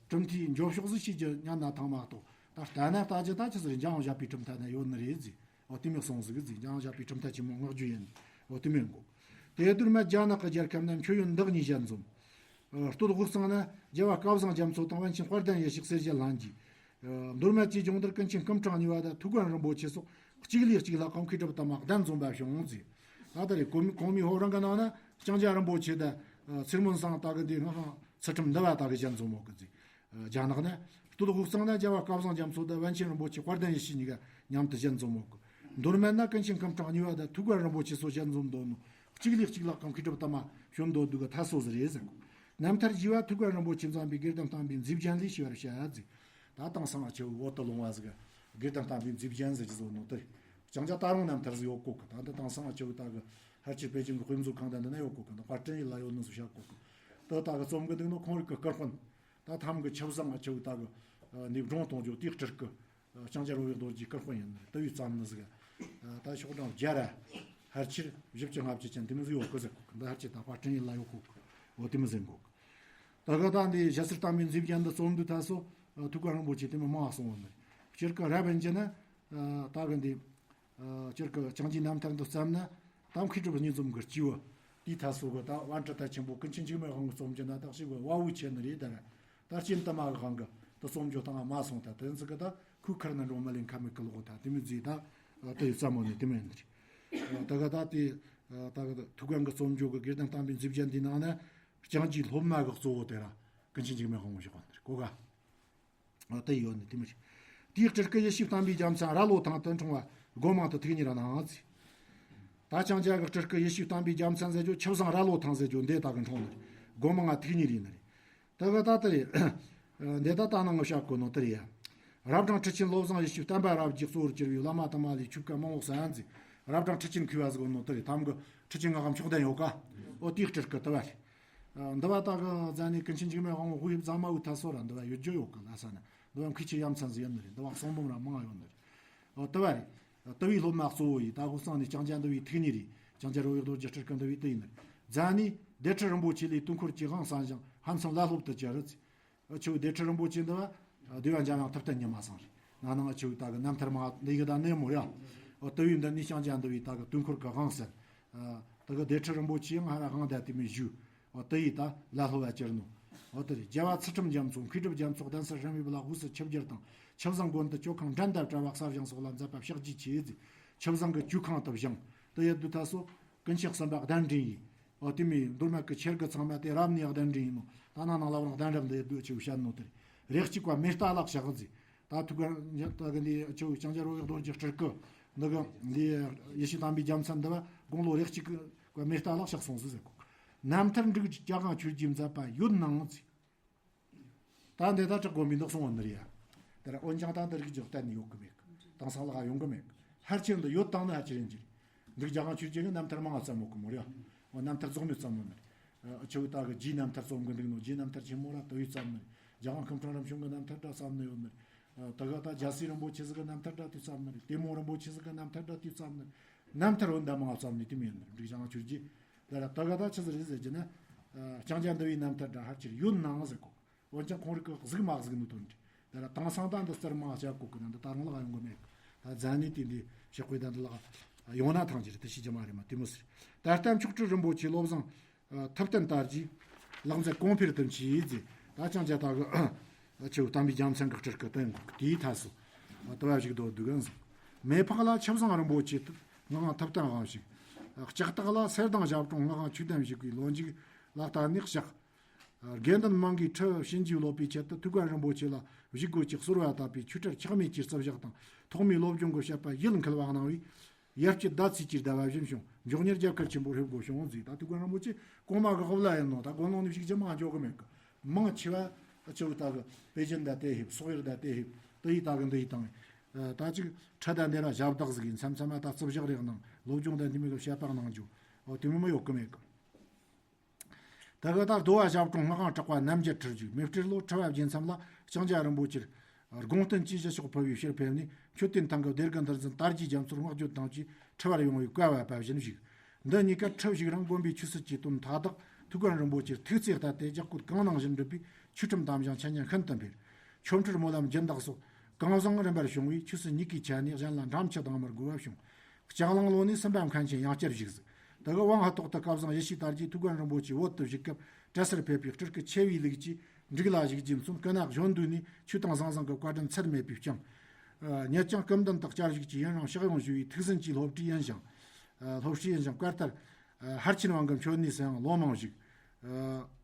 གྲུབ་མཐའི་འགྲོ་ཕྱོགས་ཟིག་ཤེས་རྒྱུ་ཉམས་ན་ཐང་མ་གཏོགས། ད་ལྟ་ན་ལྟ་རྒྱུ་ད་ཆི་ཟིག་རེད། འཇམ་དབྱངས་བཞད་པའི་གྲུབ་མཐའ་ན་ཡོད་ནི་རེད་ཟེར། འོ་དེ་མོ་གསུངས་ཟིག་ཟེར། འཇམ་དབྱངས་བཞད་པའི་གྲུབ་མཐའ་ཆེན་མོ་བསྔགས་རྒྱུ་ཡིན། འོ་དེ་མོ་གོ། དེ་མདོ་སྨད་རྒྱ་ནག་གི་རྒྱལ་ཁབ་ན། མཆོད་ཡོན་བདག་ཉིད་ཞལ་འཛོམས། སྟོད་ཧུར་གཙང་ན་རྒྱལ་བ་སྐལ་བཟང་རྒྱ་མཚོ་དང་། པཎ་ཆེན་དཔལ་ལྡན་ཡེ་ཤེས་གསེར་ཞལ་ལྷན་རྒྱས། མདོ་སྨད་ཀྱི་ལྗོངས་འདིར་ཀུན་མཁྱེན་སྐུ་ཕྲེང་གཉིས་པ་དང་། ཐུའུ་བཀྭན་རིན་པོ་ཆེ་སོགས། གཅིག་ལས་གཅིག་ལྷག་གམ་མཁས་གྲུབ་དུ་མ། གདན་འཛོམས་པ་བྱུང་ཟེར། ད་ལྟ་རེ་གོང་མའི་ཧོ་རང་གི་ནང་ན་ལྕང་སྐྱ་རིན་པོ་ཆེ་དང་། ཚེ་སྨོན་བཟང་ད་གི་འདི་སྔགས་ཁང་ཚུལ་ཁྲིམས་འདི་བ་ད་གི་ཞལ་འཛོམས་མོ་གི་ཟེར། རྒྱ་ནག་ནས་སྟོད་ཧུར་གཙང་ན་རྒྱལ་བ་སྐལ་བཟང་རྒྱ་མཚོ་དང་པཎ་ཆེན་རིན་པོ་ཆེ་དཔལ་ལྡན་ཡེ་ཤེས་གཉིས་ཀ་མཉམ་དུ་ཞལ་འཛོམས་མོ་གི། མདོ་སྨད་ན་ཀུན་མཁྱེན་སྐུ་ཕྲེང་གཉིས་པ་དང་ཐུའུ་བཀྭན་རིན་པོ་ཆེ་སོགས་ཞལ་འཛོམས་འདོད་ནོ། གཅིག་ལས་གཅིག་ལྷག་གམ་མཁས་གྲུབ་དུ་མ་བྱོན་འདོད་འདུག་གི་ཐ་སོ་ཟིག་རེད་ཟེར་གོ། རྣམ་ཐར་རྒྱས་པ་ཐུའུ་བཀྭན་རིན་པོ་ཆེས་མཛད་པའི་དགེ་ལྡན་བསྟན་པའི་མཛེས་རྒྱན་ལས་ཞེས་པར་བཤད་ཟེར། ད་དེང་སང་ཨ་ཆེ་བོ་འོད་དུ་ལོང་བ་ཟིག་གི་དགེ་ལྡན་བསྟན་པའི་མཛེས་རྒྱན་ཟེར་གྱི་བཟོ་ནོ་དེ་རེད། ཅང་ཅ་ད་རུང་རྣམ་ཐར་ཟིག་ཡོད་གོ་གི། ད་འདི་དེང་སང་ཨ་ཆེ་བོ་ད་གི་ཕལ་ཆེར་པེ་ཅིང་གི་དཔེ་མཛོད་ཁང་དང་འདི་ན་ཡོད་གོ་གི། འདི་པར་སྐྲུན་ཡིན་ལ་ཡོད་ནི་ཟིག་བཤད་གོ་གི། ད་ད་གི་རྩོམ་གི་འདུག་ནོ་ཁོང་རིགས་གི་སྐུ་དཔོན། ད་ཐམ་གི་ཆབ་བཟང་ཨ་ཆེ་བོ་ད་གི་ནི་སྒྲུང་གཏོང་རྒྱུ་དེའི་སྤྲུལ་སྐུ། ལྕང་སྐྱ་རོ་བའི་རྡོ་རྗེའི་སྐུ་དཔོན་ཡིན་ནི་དེ་བས་བརྩམས་ནི་ཟིག། ད་ཤོག་གྲངས་བརྒྱ་ར་ཕལ་ཆེར་བཞི་བཅུ་ལྔ་བཅུ་ཅན་དེ་མོ་ཟིག་ཡོད་གི་ཟེར་གོ་གི། འདི་ཕལ་ཆེར་ད་པར་སྐྲུན་ཡིན་ལ་ཡོད་གོ་གི། འོ་དེ་མོ་ཟིག་གོ་གི། ད་ག་ད་འདི་ཞྭ་སེར་བསྟན་པའི་མཛེས་རྒྱན་འདི་རྩོམ་འདུག་ད་སོ་ཐུའུ་བཀྭན་རིན་པོ་ཆེ་དེ་མོ་མང་བ་གསུངས་ཡོད་ནི་རེད། སྤྱིར་གི་རབ་ཡིན་གྱི་ན་ད་གི་འདི། སྤྱིར་གི་ལྕང་སྐྱའི་རྣམ་ཐར་འདི་བརྩམས་ན་ད་མཁས་གྲུབ་གཉིས་འཛོམས་གི་སྐྱེས་བུ། དེའི་ཐ་སོ་གི་ད་པཎྜི་ཏ་ཆེན་པོ་ཀུན་མཁྱེན་འཇིགས་མེད་དབང་གིས་རྩོམ་གྱི་ན་ད་ཞིག་གི་བ་བུ་ཆེ་ནི་རེད་ད་ར། ད་སྤྱན་དུ་མ་གི་དབང་གིས་ད་རྩོམ་རྒྱུ་བཏང་བ་མ་སོང་། ད་དེ་ཚོ་གི་ད་ཁོའི་ཁར་ན་འགྲོ་མ་ལེན་ཁ་མེད་གི་ལོག་ད་དེ་མོ་ཟིག་ད་དེ་ཡི་བརྩམས་མོ་ནི་དེ་མོ་ཡིན་ནི་རེད། ད་གི་ད་དེ་ད་གི་ཐུའུ་བཀྭན་གིས་རྩོམ་རྒྱུ་གི་དགེ་ལྡན་བསྟན་པའི་མཛེས་རྒྱན་འདིའི་ནང་ན་ལྕང་སྐྱའི་སློབ་མ་གི་གཙོ་བོ་དེ་ར་ཀུན་མཁྱེན་འཇིགས་མེད་དབང་པོ་བཞག་པ་ནི་རེད་གོ་ག། ཨ་དེ་ཡོད་ནི་དེ་མི་རེད། དེའི་སྤྲུལ་སྐུ་ཡེ་ཤེས་བསྟན་པའི་རྒྱལ་མཚན་ར་ལོ་ཐང་དུ་འཁྲུངས་པ་སྒོ་མང་དུ་ཐུགས་ཉིད་ར་ནང་ཚེ། ད་ལྕང་སྐྱ་གི་སྤྲུལ་སྐུ་ཡེ་ཤེས་བསྟན་པའི་རྒྱལ་མཚན་ཟེར་རྒྱུ་ཆབ་བཟང་ར་ལོ་ཐང་ཟེར་རྒྱུ་འདི་ད་གི་འཁྲུངས་ནི་རེད། སྒོ་མང་ང་ཐུགས་ཉིད་རེད་ནི་རེད། ད་གི་ད་དེ་རེད། འདི་ད་ད་ནང་གི་བཤད་གོ་ནོ་དེ་རེད་ཡ། རབ་འབྲིང་ཁྲི་ཆེན་བློ་བཟང་ཡེ་ཤེས་བསྟན་པ་རབ་རྒྱས་གཙོ་བོར་གྱུར་པའི་བླ་མ་དུ་མ་ལས་ཆོས་སྐད་མང་བོ་གསན་ཟེར། རབ་འབྲིང་ཁྲི་ཆེན་མཁས་པ་ཟེར་གོ་ནོ་དེ་རེད། ཐམ་གི་ཁྲི་ཆེན་ངག་དབང་མཆོག་ལྡན་ཡོད་ཀ། ཨོ་དེའི་སྤྲུལ་སྐུ་དེ་བ་རེད། འདི་བ་ད་གི་རྫ་ནས་ཀུན་མཁྱེན་འཇིགས་མེད་དབང་པོ་དབུ་ཡིབ་ཟ་མ་བུའི་ཐ་སོ་ར་འདི་བ་ཡོད་རྒྱུ་ཡོད་གི་ལ་ས་ན། འདི་བ་མཁས་ཆེ་ཡ་མཚན་ཟིག་ཡིན་ནི་རེད། འདི་བ་གསུང་འབུམ་ར་མང་ཡོད་ནི་རེད། ཨོ་དེ་བ་རེད། དེ་བའི་སློབ་མ་གཙོ་བོ་ཡིས་ད་ཧུར་སང་ནས་ལྕང་སྐྱ་འདི་བའི་ཐུགས་ཉིད་རེད། ལྕང་སྐྱ་རོ་བའི་རྡོ་རྗེ་སྤྲུལ་སྐུ་འདི་བའི་དེ་ཡིན་ནི་རེད། རྫ་ནས་སྡེ་ཁྲི་རིན་པོ་ཆེ་ལས་དུས་འཁོར་གྱི་དབང་གསན་ཞིང་ཕན་ཚུན་བླ་སློབ་ཏུ་གྱུར་རེད། ཨ་ཆེ་བོ་སྡེ་ཁྲི་རིན་པོ་ཆེ་འདི་བ། སྡེ་བ་འཇམ་དབྱངས་ཐུབ་བསྟན་ཉི་མ་ཚང་རེད། ན་ནང་ཨ་ཆེ་བོ་ད་གི་རྣམ་ཐར་མ་འདི་གི་ད་ནས་མོ་རེད། ཨོ་དེ་བའི་འདི་ནས་ལྕང་སྐྱ་འདི་བའི་ད་གི་དུས་འཁོར་གི་དབང་གསན། ད་གི་སྡེ་ཁྲི་རིན་པོ་ཆེ་ཡང་ཧ་ར་དབང་ད་དེ་མི་བཞུགས། ཨོ་དེ་ཡི་ད་བླ་སློབ་བ་གྱུར་ནོ། ཨོ་དེ་རེད། རྒྱལ་བ་ཚུལ་ཁྲིམས་རྒྱ་མཚོ་མཁས་གྲུབ་རྒྱ་མཚོ་གདན་སར་རིམ་བེ་བླ་དབུས་སུ་ཆིབས་བསྒྱུར་དང་། ཆབ་བཟང་དགོན་དུ་ཇོ་ཁང་འགྲན་ཟླ་བྲལ་བ་གསར་བཞེངས་སོགས་ལ་མཛད་པ་ཕྱག་རྗེས་ཆེ་ཟེར། ཆབ་བཟང་གི་ཇོ་ཁང་དུ་བཞེངས། དེ་ཡི་དུས་ད་སོ། ཀུན་མཁྱེན་གསུམ་པ་གདན་འདྲེན་ཡིན། འོ་དེ་མིན་མདོ་སྨད་ཀྱི་ཁྱེར་གི་ཚང་མ་དེ་རབ་གནས་གདན་འདྲེན་ཡིན་ནོ། ད་ན་ནང་ལ་བ་རང་གདན་རབས་འདི་ཡི་དུས་ཆེ་བཤད་ནོ་དེ་རེད། རེག་གཅིག་པ་མེ་རྟ་ལག་ཞག་ཟིག། ད་ཐུག་ག་ད་གི་འདི་ཆེ་བོ་ལྕང་སྐྱ་རོ་བའི་རྡོ་རྗེ་སྤྲུལ་སྐུ་འདི་གི་འདི་ཡེ་ཤེས་དམ་པའི་རྒྱལ་མཚན་འདི་བ་དགུང་ལོ་རེག་གཅིག་གི་མེ་རྟ་ལག་ཞག་སོང་ཟིག་ཟེར་གོ། རྣམ་ཐར་འབྲུག་རྒྱལ་དབང་ཆོས་རྗེས་མཛད་པ་ཡོད་ནའང་ཟིག། ད་འདི་ད་བྲག་དགོན་པའི་འདི་གསུང་བ་ནི་རེད་ཡ། དེ་ར་འོན་ཀྱང་ད་འདི་རིགས་ཀྱི་གཏན་ནས་ཡོད་གི་མེད་གི། དེང་སང་ལ་ཡོང་གི་མེད་གི། ཕལ་ཆེར་འདི་ཡོད་དང་ནི་ཕལ་ཆེར་ཡིན་གྱི་རེད། འདི་རྒྱལ་དབང་ཆོས་རྗེ་གི་རྣམ་ཐར་མང་ང་བརྩམས་མོད་གི་མོ་རེད་ཡ། འོ་རྣམ་ཐར་རྫོགས་མེད་བརྩམས་མོ་ནི་རེད། ཨ་ཆེ་བོ་ད་གི་རྗེའི་རྣམ་ཐར་རྩོམ་གི་འདུག་ནོ། རྗེའི་རྣམ་ཐར་ཆེན་མོ་ར་དེ་བས་བརྩམས་ནི་རེད། རྒྱལ་དབང་སྐུ་ཕྲེང་རིམ་བྱོན་གི་རྣམ་ཐར་འདྲ་བརྩམས་ནི་ཡོད་ནི་རེད། ད་ག་ད་རྒྱལ་སྲས་རིན་པོ་ཆེ་ཟིག་གི་རྣམ་ཐར་འདྲ་དེ་བརྩམས་ནི་རེད། དེ་མོ་རིན་པོ་ཆེ་ཟིག་གི་རྣམ་ཐར་འདྲ་དེ་བརྩམས་ནི་རེད། རྣམ་ཐར་འོ་འདི་མང་ང་བརྩམས་ནི་དེ་མོ་ཡིན་ནི་རེད། འདི་རྒྱལ་དབང་ཆོས་རྗེ། ད་ད་ག་ད་ཆི་ཟིག་རེད་ཟེར་གྱི་ན། ཨ་ལྕང་སྐྱ་འདི་བའི་རྣམ་ཐར་འདྲ་ཕལ་ཆེར་ཡོད་ནའང་ཟེར་གོ། འོན་ཀྱང་ཁོང་རིགས་ཀྱི་གཟིགས་མ་གཟིགས་ནི་དོན་འདྲ། ད་ར་དེང་སང་ད་འདི་ལྟར་མང་བྱ་གོ་གི་ན་འདི་ད་རང་ལག་ཡོང་གི་མེད་གི། ད་རྫ་ནས་དེ་འདི་ཞག་པོའི་ད་འདི་ལག་ཡོང་ན་ཐང་ཅི་རེད། དེ་ཤེས་ཀྱི་མ་རེད་མ་དེ་མོ་ཟེར། ད་ལྟ་མཆོག་སྤྲུལ་རིན་པོ་ཆེ་བློ་བཟང་ཐུབ་བསྟན་དར་རྒྱས་ལག་འཛིན་གོང་འཕེལ་དུ་མཆིས་ཟེར། ད་ལྕང་སྐྱ་ད་གི་ཆེ་བོ་དམ་པའི་རྒྱལ་མཚན་གྱི་སྤྲུལ་སྐུ་དོན་གོ་གི་དེའི་ཐད་སུ། ད་བ་ཞིག་རྡོ་བདུག་གན་ཟེར། མེ་ཕག་ལ་ཆབ་བཟང་རིན་པོ་ཆེ་ངག་དབང་ཐུབ་བསྟན་དབང་ཞིག། ལྕགས་སྟག་ལ་གསེར་ལྡན་ཞབས་དྲུང་ངག་དབང་ཆོས་ལྡན་ཞིག་གི་ལོ་མཇུག་ལ་ད་ནི་ཞག། དགེ་འདུན་མང་གིས་ཁྲི་བྱིན་གྱིས་རློབ་པའི་ཆེད་དུ་ཐུའུ་བཀྭན་རིན་པོ་ཆེ་ལ་བཞུགས་སྒོ་གཅིག་གསོལ་བ་བཏབ་པའི་ཆོས་ཁྲིར་ཆག་མེད་ཀྱི་བརྩི་བཞག་དང་ཐོག་མའི་སློབ་སྦྱོང་གི་བཤད་པ་ཡིད་འཁུལ་བ་གནང་བས། ཡར་སྐྱེད་ཟླ་ཚེས་ཀྱི་ཟླ་བ་བཞིན་བྱུང་། མགྱོགས་མྱུར་རྒྱལ་ཁབ་ཆེན་པོ་ཕེབས་དགོས་བྱུང་ཟེར། ད་ཐུའུ་བཀྭན་རིན་པོ་ཆེ་གོང་མ་གི་དབུ་བླ་ཡིན་ནོ། ད་དགོན་ལུང་ནས་ཕྱུགས་ཅི་མང་འཇོག་གི་མེད་གི། མང་ཆེ་བ་ཆུ་བོ་ད་གི་པེ་ཅིན་ད་དེ་ཕེབས། སོག་ཡུལ་ད་དེ་ཕེབས། དེ་ཡི་ད་གི་འདི་ཡི་དང་། ད་ཅིག་ཁྲ་ད་འདི་ར་ཞབས་བདག་ཟིག་ཡིན། མཚམས་མཚམས་མ་ད་རྩིབ་ཞག་རེག་ནང་སློབ་སྦྱོང་ད་འདི་མི་གི་བཤད་པ་གནང་རྒྱུ་འོ་དེ་མི་མི་ཡོད་གི་མེད་གི། ད་ག་ད་རྡོ་བ་ཞབས་དྲུང་སྔགས་དབང་གྲགས་པ་རྣམ་རྒྱལ་ཁྲི་བཞུགས། མེ་སྤྲེལ་ལོ་ཁྲི་བ་བརྒྱད་མཚམས་ལ་ལྕང་སྐྱ་རིན་པོ་ཆེར་དགོངས་བསྟན་གྱིས་ཞུ་ཕྱོགས་ཕུལ་བའི་ཕྱིར་ཕེབས་ནས། མཆོད་རྟེན་ཐང་གི་སྡེ་དགེ་འདུར་འཛིན་དར་རྒྱས་རྒྱ་མཚོར་བསྔགས་བརྗོད་དང་བཅས་ཁྲི་བར་ཡོང་བའི་བཀའ་བབས་པ་བཞིན་བཞུགས། འདི་གཉིས་ཀ་ཁྲི་བཞུགས་རིང་དགོན་པའི་ཆོས་སྲིད་ཀྱི་དོན་མཐའ་དག་ཐུའུ་བཀྭན་རིན་པོ་ཆེར་ཐུགས་རྩིས་ལྟ་སྟེ་ལྗགས་བཀོད་གང་གནང་བཞིན་བསྒྲུབས་པས། ཆོས་ཁྲིམས་དམ་བཞག་འཆད་ཉན་ཤིན་ཏུ་འཕེལ། ཆོ་འཕྲུལ་སྨོན་ལམ་སྦྱིན་བདག་སོགས་གང་བཟང་རིམ་པར་བྱུང་བས། ཆོས་སྲིད་གཉིས་ཀའི་ཆ་ནས་གཞན་ལ་འགྲམ་ཆུ་དྭངས་མར་རྒོལ་བ་བྱུང་། ལྕང་གླང་ལོ་ནས་སུམ་པ་མཁན་ཆེན་ཡང་བསྐྱར་བཞུགས། དེ་གི་དབང་ཧུ་ཐོག་ཏུ་བསྐལ་བཟང་ཡེ་ཤེས་དར་རྒྱས་ཐུའུ་བཀྭན་རིན་པོ་ཆེ་བོད་དུ་བཞུགས་སྐབས་བཀྲ་གསར་ཕེབས་པའི་སྤྲུལ་སྐུ་ཆེ་བའི་ལུགས་ཀྱིས་འབྲུག་ལ་བཞུགས་རྗེས་མཚོན་སྐུ་ན་གཞོན་དུས་ནས་ཆོས་དང་ཟང་ཟིང་གི་བཀའ་དྲིན་ཚད་མེད་པས་བསྐྱངས། ཉིད་ཀྱང་སྐུ་མདུན་དུ་བསྐྱར་བཞུགས་ཀྱིས་ཡུན་རིང་ཕྱག་དབང་ཞུ་བའི་ཐུགས་ཟིན་གྱིས་སློབ་ཁྲིད་ཡིན་ཞིང་། སློབ་ཁྲིད་ཡིན་ཞིང་། བཀའ་ལྟར་ཧར་ཆེན་དབང་གི་མཆོད་གནས་སུ་ཡང་ལོ་མང་བཞུགས།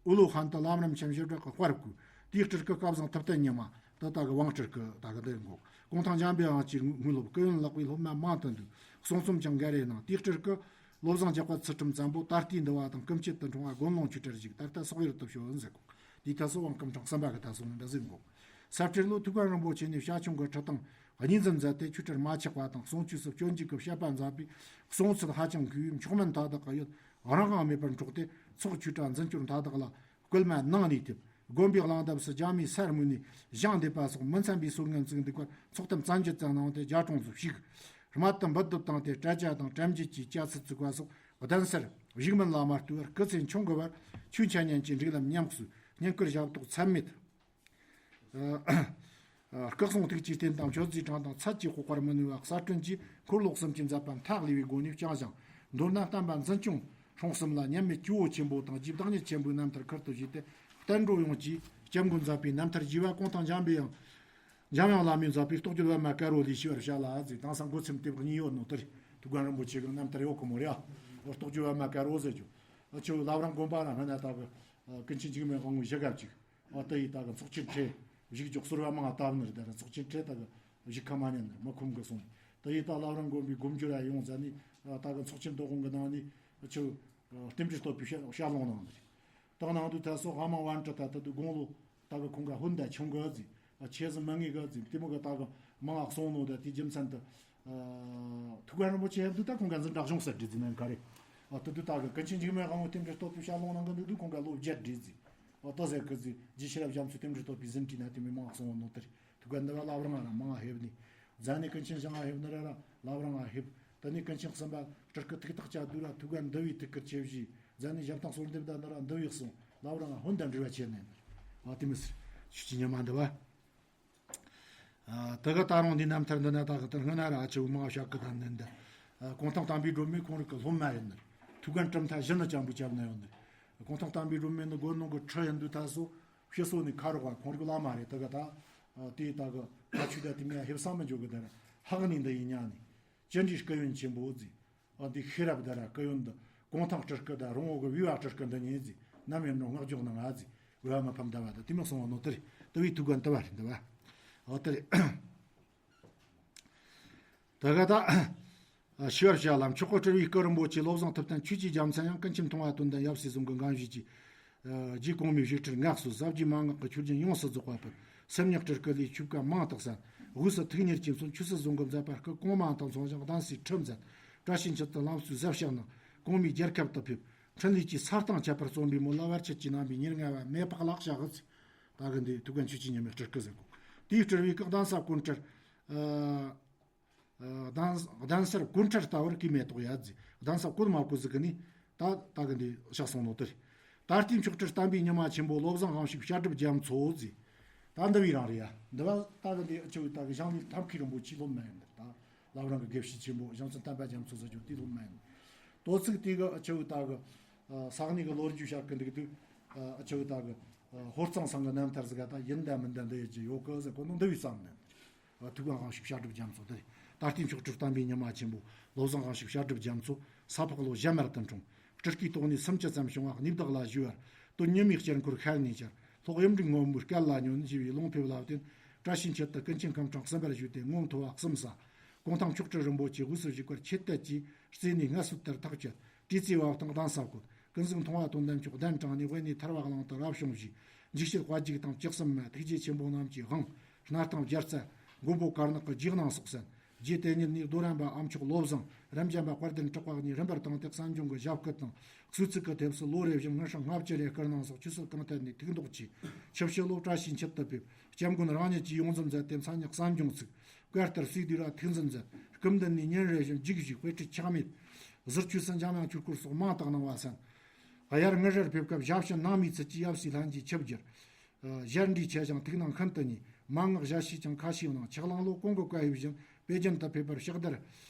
ཨུ་ལུ་ཧན་དུ་བླ་མ་རིན་ཆེན་བཞི་བྲག་གི་དཔལ་བསྐོས། དེའི་སྤྲུལ་སྐུ་བསྐལ་བཟང་ཐུབ་བསྟན་ཉི་མ། ད་ལྟ་གི་དབང་སྤྲུལ་སྐུ་ད་གི་འདི་ཡིན་གོ། གུང་ཐང་འཇམ་པའི་དབྱངས་ཀྱི་དངོས་སློབ་སྐུ་ཡོན་ལགས་པའི་སློབ་མ་མང་དུ་འདུས། གསུང་རྩོམ་ཀྱང་འགའ་རེ་གནང་། དེའི་སྤྲུལ་སྐུ་བློ་བཟང་ཇག་པ་ཚུལ་ཁྲིམས་བཙན་པོ་ད་ལྟའི་འདུལ་བ་དང་སྐུ་མཆེད་དུ་འཁྲུངས་པ་དགོན་ལུང་ཆོས་གྲྭར་བཞུགས། ད་ལྟ་སོག་ཡུལ་དུ་བྱོན་ཟེར་གོ། དེའི་ཐད་སུ་དབང་སྐུ་ཕྲེང་གསུམ་པ་གི་ད་སོང་ནི་འདྲ་ཟིག་གོ། ས་སྤྲེལ་ལོ་ཐུའུ་བཀྭན་རིན་པོ་ཆེ་ནས་བྱ་ཁྱུང་གི་ཁྲི་སྟེང་གཉིས་འཛིན་མཛད་དེ་ཆོས་ཁྲིར་མ་ཆགས་པ་དང་གསུང་ཆོས་སུ་སྤྱོད་འཇུག་གི་བཤད་པ་མཛད་པས། གསུང་ཚུལ་ཧ་ཅང་མཁས་པས་མཆོག་དམན་མཐའ་དག་གི་ཡུལ་རང་དབང་མེད་པར་འཕྲོག་སྟེ། ཚོགས་ཆོས་གྲྭ་འཛིན་སྐྱོར་མཐའ་དག་ལ་སྐུལ་མ་གནང་ནས་ཐེབས། དགོན་པའི་གླེང་འདེབས་སུ་རྒྱ་མིའི་ས་སྨོས་ནས་ཞིང་འདེབས་པ་སོགས་མི་འཚམ་པའི་སྲོལ་ངན་བཙུགས་འདུག་པར་ཚོགས་ཐེངས་བཙན་བྱོལ་དུ་གནང་སྟེ་རྒྱ་གྲོང་དུ་བཞུགས། རྨད་དུ་འབུལ་འདེབས་བཏང་སྟེ་དྲ་ཇ་དང་དྲ་འཇལ་གྱི་བཅའ་ཚིག་བཙུགས་པ་སོགས་གདན་སར་བཞུགས་མིན་བླ་མ་བསྟོད་པར་སྐུ་ཚེ་མཆོང་གི་བར་ཆོས་འཆད་ཉན་གྱི་སྒྲིག་ལམ་ཉམས་སུ་བསྙེན་བཀུར་ཞབས་ཏོག་ཚད་མེད། སྐུ་གསུང་ཐུགས་ཀྱི་རྟེན་དང་མཆོད་རྫས་གྲངས་དང་ཚད་ཀྱིས་དཔོག་པར་མི་ནུས་པ་གསར་བསྐྲུན་གྱིས་འཁོར་ལོ་གསུམ་གྱི་མཛད་པ་མཐའ་བསླུས་པའི་སྒོ་ནས་བསྐྱངས་ཤིང་། མདོར་ན་བསྟན་པ་འཛིན་སྐྱོང་སྲུང་གསུམ་ལ་མཉམ་མེད་ཇོ་བོ་ཆེན་པོ་དང་རྗེ་བདག་ཉིད་ཆེན་པོའི་རྣམ་ཐར་ཁུར་དུ་བཞེས་ཏེ་བསྟན་འགྲོ་ཡོངས་ཀྱི་སྐྱབས་མགོན་མཛད་པའི་རྣམ་ཐར་རྒྱས་པ་གུང་ཐང་འཇམ་པའི་དབྱངས། འཇམ་དབྱངས་བླ་མས་མཛད་པའི་རྟོགས་བརྗོད་པད་མ་དཀར་པོ་ལས་ཞུ་བར་བྱ་ལ་ཟེར། དེང་སང་འགོ་ཚེམ་དེབ་གཉིས་ཡོད་ནོ་དེ་རེད། ཐུའུ་བཀྭན་རིན་པོ་ཆེ་གི་རྣམ་ཐར་ཡོད་གི་མོ་རེད་ཨ། རྟོགས་བརྗོད་པད་མ་དཀར་པོ་ཟེར་རྒྱུ། ཨ་ཆུ་བླ་བྲང་དགོན་པ་ལ་སྔ་ན་ད་གི་ཀུན་མཁྱེན་འཇིགས་མེད་དབང་པོའི་བཞུགས་སྒར་ཅིག་ཨ་ད་ཡི་ད་གི་ཚོགས་ཆེན་ཁྲི་བཞུགས་འཇོག་ཟུར་པ་མང་ང་བཏབ་ནི་རེད། ད་ར་ཚོགས་ཆེན་ཁྲི་ད་གི་བཞུགས་ཁ་མ་ཉན་ནི་མི་ཁོམ་གི་སོང་། ད་ཡི་ད་བླ་བྲང་དགོན་པའི་སྒོ་འགྱུར་ཡ་ཡོང་ཟ་ནི་ད་གི་ཚོགས་ཆེན་དོ་དགོང་གི་ནང་ནི་ཨ་ཆུ་རྟེན་འབྲེལ་བསྟོད་པའི་ཞལ་ལུང་གནང་ནི་རེད། ད་གནང་དུས་ད་སོ་ཧ་མ་བན་ཏྲ་ད་ད་དུ་དགུང་ལོ་ད་གི་ཁོང་ག་ཧུན་ད་ཆུང་གི་ཟིག་ཨ་ཆེ་ཟིག་མ་ངེས་གི་ཟིག་དེ་མོ་གི་ད་གི་མང་ང་སོང་ནོ། ད་དེ་རྒྱུ་མཚན་དུ་ཐུའུ་བཀྭན་རིན་པོ་ཆེ་ཡབ་དུ་ད་ཁོང་ག་འཛིན་གྲྭ་གཞུང་སར་བྲིས་ཟིན་ནན་ག་རེ། ཨ་ད་དུ་ད་གི་ཀུན་མཁྱེན་འཇིགས་མེད་དབང་པོ་རྟེན་འབྲེལ་བསྟོད་པའི་ཞལ་ལུང་གནང་གི་འདུག་དུས་ཁོང་ག་ལོ་བརྒྱད་བྲིས་ཟིག་ཨ་ད་ཟེར་གི་ཟིག་རྗེ་ཤེས་རབ་རྒྱ་མཚོའི་རྟེན་འབྲེལ་བསྟོད་པའི་ཟིན་བྲིས་ན་དེ་མོ་མང་ང་སོང་ནོ་དེ་རེད། ཐུའུ་བཀྭན་འདི་བ་བླ་བྲང་ང་ར་མང་ང་ཕེབས་ནི། རྫ་ནས་ཀུན་མཁྱེན་ཞང་ང་ཕེབས་ནི་ར་ར་བླ་བྲང་ང་ཕེབས། ད་ནི་ཀུན་མཁྱེན་གསུམ་པ་སྤྲུལ་སྐུ་ཐུགས་ཐག་བཅད་དུས་ར་ཐུའུ་བཀྭན་འདི་བའི་ཐུགས་ཁུར་ཆེ་བཞི། རྫ་ནས་ཞབས་ཐང་གསོལ་འདེབས་ད་ནི་ར་འདི་བའི་གསུང་བླ་བྲང་ང་ཧུན་ད་འབྲེལ་བ་ཆེ་ནས་ནི། ཨ་དེ་མི་ཟེར། ཆོས་ཀྱི་ཉི་མ་འདི་བ། ཨ་ད་ག་ད་རུང་འདི་རྣམ་ཐར་འདི་ན་ད་ག་ད་སྔ་ན་ར་ཨ་ཆེ་བོ་མང་བཤད་གི་ད་ནི་འདི། ཨ་གུང་ཐང་བསྟན་པའི་སྒྲོན་མེ་ཁོང་རིགས་ཀྱི་སློབ་མ་ཡིན་ནི། ཐུའུ་བཀྭན་གྲུབ་མཐའ་གཞི་ནི་སྤྱང་པོ་སྐྱབས་ནི་ཡོད་ནི། གུང་ཐང་བསྟན་པའི་སྒྲོན་མེ་ནི་དགོན་ནང་གི་ཁྲི་ཡིན་དུས་ད་སོ། ཕྱི་སོ་ནས་ཁ་རོག་པ་ཁོང་རིགས་བླ་མ་རེད། ད་ག་ད་དེ་ད་ག་ཁ་ཆུ་ད་དེ་མིན་ཧེབ་སང་མི་འཇོག་གི་ད་ར་ཧག་ནས་འདི་ཡིན་ཉག་ནས་ཅི་འདྲའི་སྐུ་ཡོན་ཆེན་པོ་ཟིག་ཨ་འདི་ཤེས་རབ་ད་ར་སྐུ་ཡོན་འདི་གུང་ཐང་སྤྲུལ་སྐུ་ད་རོང་བོ་གི་བི་བ་སྤྲུལ་སྐུ་འདི་ཉིད་ཟིག་ནམ་ཡིན་རུང་བསྔགས་བརྗོད་གནང་ང་ཟིག་བི་བ་མི་ཕམ་ད་བ་ད་དེ་མོ་སོང་བ་ནོ་དེ་རེད། དེ་བས་ཐུའུ་བཀྭན་ད་བ་རེད་འདི་བ། ཨོ་དེ་རེད། ད་ག་ད། ཨ་ཞི་བར་བྱ་ལ་མཆོག་གི་སྤྲུལ་བའི་སྐུ་རིན་པོ་ཆེ་བློ་བཟང་ཐུབ་བསྟན་ཆོས་ཀྱི་རྒྱལ་མཚན་ཡང་ཀུན་མཁྱེན་མཐོང་བ་དོན་ལྡན་ཡབ་སྲས་ཟུང་གི་འགན་བཞེས་ཀྱིས། ཨ་རྗེ་གོང་མའི་བཞུགས་ཁྲིར་མངགས་སོ། ཟབ་རྒྱས་མན་ངག་གི་ཆོས་རྒྱུན་ཡོངས་སུ་རྫོགས་པ་པར་སེམས་ཉག་སྤྲུལ་སྐུ་ལས་ཆོས་བཀའ་མང་དག་གསན། དབུས་སུ་ཐུགས་གཉེར་གྱིས་མཚོན་ཆོས་སྲིད་ཟུང་གི་མཛད་པ་སྐུ་གོང་མ་དང་མཚུངས་ཤིང་གདན་སའི་ཁྲི་མཛད། བཀྲ་ཤིས་འཁྱིལ་དུ་ལམ་སྲོལ་ཟབ་ཕྱག་གནང་། གོང་མའི་རྒྱལ་ཁབ་ཏུ་ཕེབས། འཕྲིན་ལས་ཀྱི་ས་སྟེང་ཁྱད་པར་རྩོམ་པའི་མོད་ལ་བར་ཆད་ཀྱིས་མནན་པའི་ཉེར་ལྔ་བ་མེ་ཕག་ལ་བཞག་གི་ཚེ། ད་གི་འདི་ཐུའུ་བཀྭན་ཆོས་ཀྱི་ཉི་མའི་སྤྲུལ་སྐུ་ཟེར་གོ། དེའི་སྤྲུལ་བའི་སྐུ་གདན་ས་ཀུན་བྲལ། ཨ། གདན་གདན་སར་ཀུན་བྲལ་ལྟ་བུར་གུས་མེ་ཏོག་ཡ་ཟིག་གདན་ས་བཀོད་མ་བཀོད་ཟིག་གི་ནི། ད་ད་གི་འདི་བཞག་སོང་ནོ་དེ་རེད། ད་ལྟའི་མཆོག་སྤྲུལ་བསྟན་པའི་ཉི་མ་ཆེན་པོ་བློ་བཟང་དབང་ཕྱུག་བཤད་སྒྲུབ་རྒྱ་མཚོ་ཟིག་ད་འདི་བའི་རང་རེད་ཡ། འདི་བ་ད་གི་འདི་ཨ་ཆུ་བའི་ད་གི་ཞང་ལི་ཐབས་མཁས་རིན་པོ་ཆེའི་སློབ་མ་ཡིན་འདི་ད། བླ་བྲང་གི་དགེ་བཤེས་ཆེན་པོ་ཞང་བཙུན་བསྟན་པ་རྒྱ་མཚོ་ཟེར་རྒྱུ་དེའི་སློབ་མ་ཡིན། དོ་ཚིགས་དེ་གི་ཨ་ཆུ་བའི་ད་གི་ས་གནས་གི་ལོ་རྒྱུས་བཤད་གི་འདུག་དུས། ཨ་ཆུ་བའི་ད་གི་ཧོར་གཙང་ཚང་གི་རྣམ་ཐར་ཟིག་ག་ད་ཡིན་ད་མིན་ད་འདི་ཡི་ཅི་ཡོད་གི་ཟེར་གོ་ནོ་འདི་བའི་བསམ་ནས། ཐུའུ་བཀྭན་དབང་ཕྱུག་བཤད་སྒྲུབ་རྒྱ་མཚོ་དེ་རེད། ད་ལྟའི་མཆོག་སྤྲུལ་བསྟན་པའི་ཉི་མ་ཆེན་པོ་བློ་བཟང་དབང་ཕྱུག་བཤད་སྒྲུབ་རྒྱ་མཚོ་ས་ཕག་ལོ་བཞི་དམར་དུ་འཁྲུངས། སྤྲུལ་སྐུའི་ཐོག་ནས་སུམ་ཅུ་ཙམ་བྱུང་བ་གནས་བདག་ལ་ཞུ་བར་དོན་ཉི་མའི་དཀྱིལ་འཁོར་ཤར་ནས་འཆར། སློབ་གཡུ་འབྲུག་སྔོན་མོའི་སྐད་ལ་ཉོན་ཞེས་པའི་ལུང་ཕེབས་ལ་བརྟེན། བཀྲ་ཤིས་འཁྱིལ་དུ་ཀུན་མཁྱེན་ཁམས་ཕྲེང་གསུམ་པར་བཞུགས་ཏེ་མངོན་མཐོ་བ་གསུམ་བསགས། གུང་ཐང་མཆོག་སྤྲུལ་རིན་པོ་ཆེ་དབུས་སུ་བཞུགས་པར་ཆེད་གཏད་ཀྱིས་རྩེ་ནས་མངའ་གསོལ་ལྟར་ཐག་བཅད། བྲིས་རྩེ་བ་བཏང་གདན་ས་བཀོད། ཀུན་གཟིགས་མཐོང་བ་དོན་ལྡན་མཆོག་གདན་དྲངས་ནས་དབེན་གནས་ཐར་བ་གླིང་དུ་རབ་བྱུང་བཞུགས། འཇིགས་བྱེད་དཔལ་འཇིགས་དང་བཅུ་གསུམ་མ། ཐུགས་རྗེ་ཆེན་པོ་རྣམས་ཀྱི་དབང་། སྣར་ཐང་རྒྱལ་རྩ་མགོན་པོ་དཀར་ནག་གི་རྗེས་གནང་སོགས་གསན། རྗེ་དེ་ཉིད་ནས་རྡོ་རམས་པ་ཨ་མཆོག་བློ་བཟང་རབ་འབྱམས་པ་དཔལ་ལྡན་གྲགས་པ་གཉིས་རིམ་པར་བཏང་སྟེ་གསན་སྦྱོང་གི་ཞབས་སྐུལ་དང་། གསོལ་ཚིགས་ཀྱི་ཐེབས་སུ་ལོ་རེ་བཞིན་དངུལ་ཧྲང་ལྔ་བཅུ་རེ་བསྐུར་གནང་སོགས་ཆོས་སྲིད་གང་ཐད་ནས་ཐུགས་མདོག་ཆེ། ཆུ་བྱི་ལོ་བཀྲ་ཤིས་འཁྱིལ་དུ་ཕེབས། སྐྱབས་མགོན་རང་ཉིད་ཀྱིས་ཡོངས་འཛིན་མཛད་དེ་མཚན་ཉིད་གསན་སྦྱོང་ཚུགས། བཀའ་ལྟར་སུས་བསྡུས་ར་ཐུགས་འཛིན་མཛད། སྐུ་མདུན་ནས་ཉིན་རེ་བཞིན་རྒྱུགས་བཞུགས། དཔེ་ཁྲིད་ཆག་མེད། ཟུར་ཆོས་སུ་འཇམ་དབྱངས་ཆོས་སྐོར་སོགས་མང་དག་གནང་བ་གསན། དབྱར་དངུལ་ཧྲིར་ཕེབས་སྐབས་ཞབས་ཕྱི་ནང་མིའི་ཚུལ་གྱིས་ཡབ་སྲས་ལྷན་གྱིས་ཆིབས་བསྒྱུར། ཨ། ཞལ་འདྲིས་ཆེ་ཞིང་ཐུགས་སྣང་ཤིན་ཏུ་ཉེ། མན་ངག་ཞལ་ཤེས་ཀྱང་ཁ་ཤས་ནང་ཆག་ལང་ལོ་གོང་གི་བཀའ་ཡིས་བཞིན་པེ་ཅིན་དུ་ཕེབས་པར་ཕྱག་དར་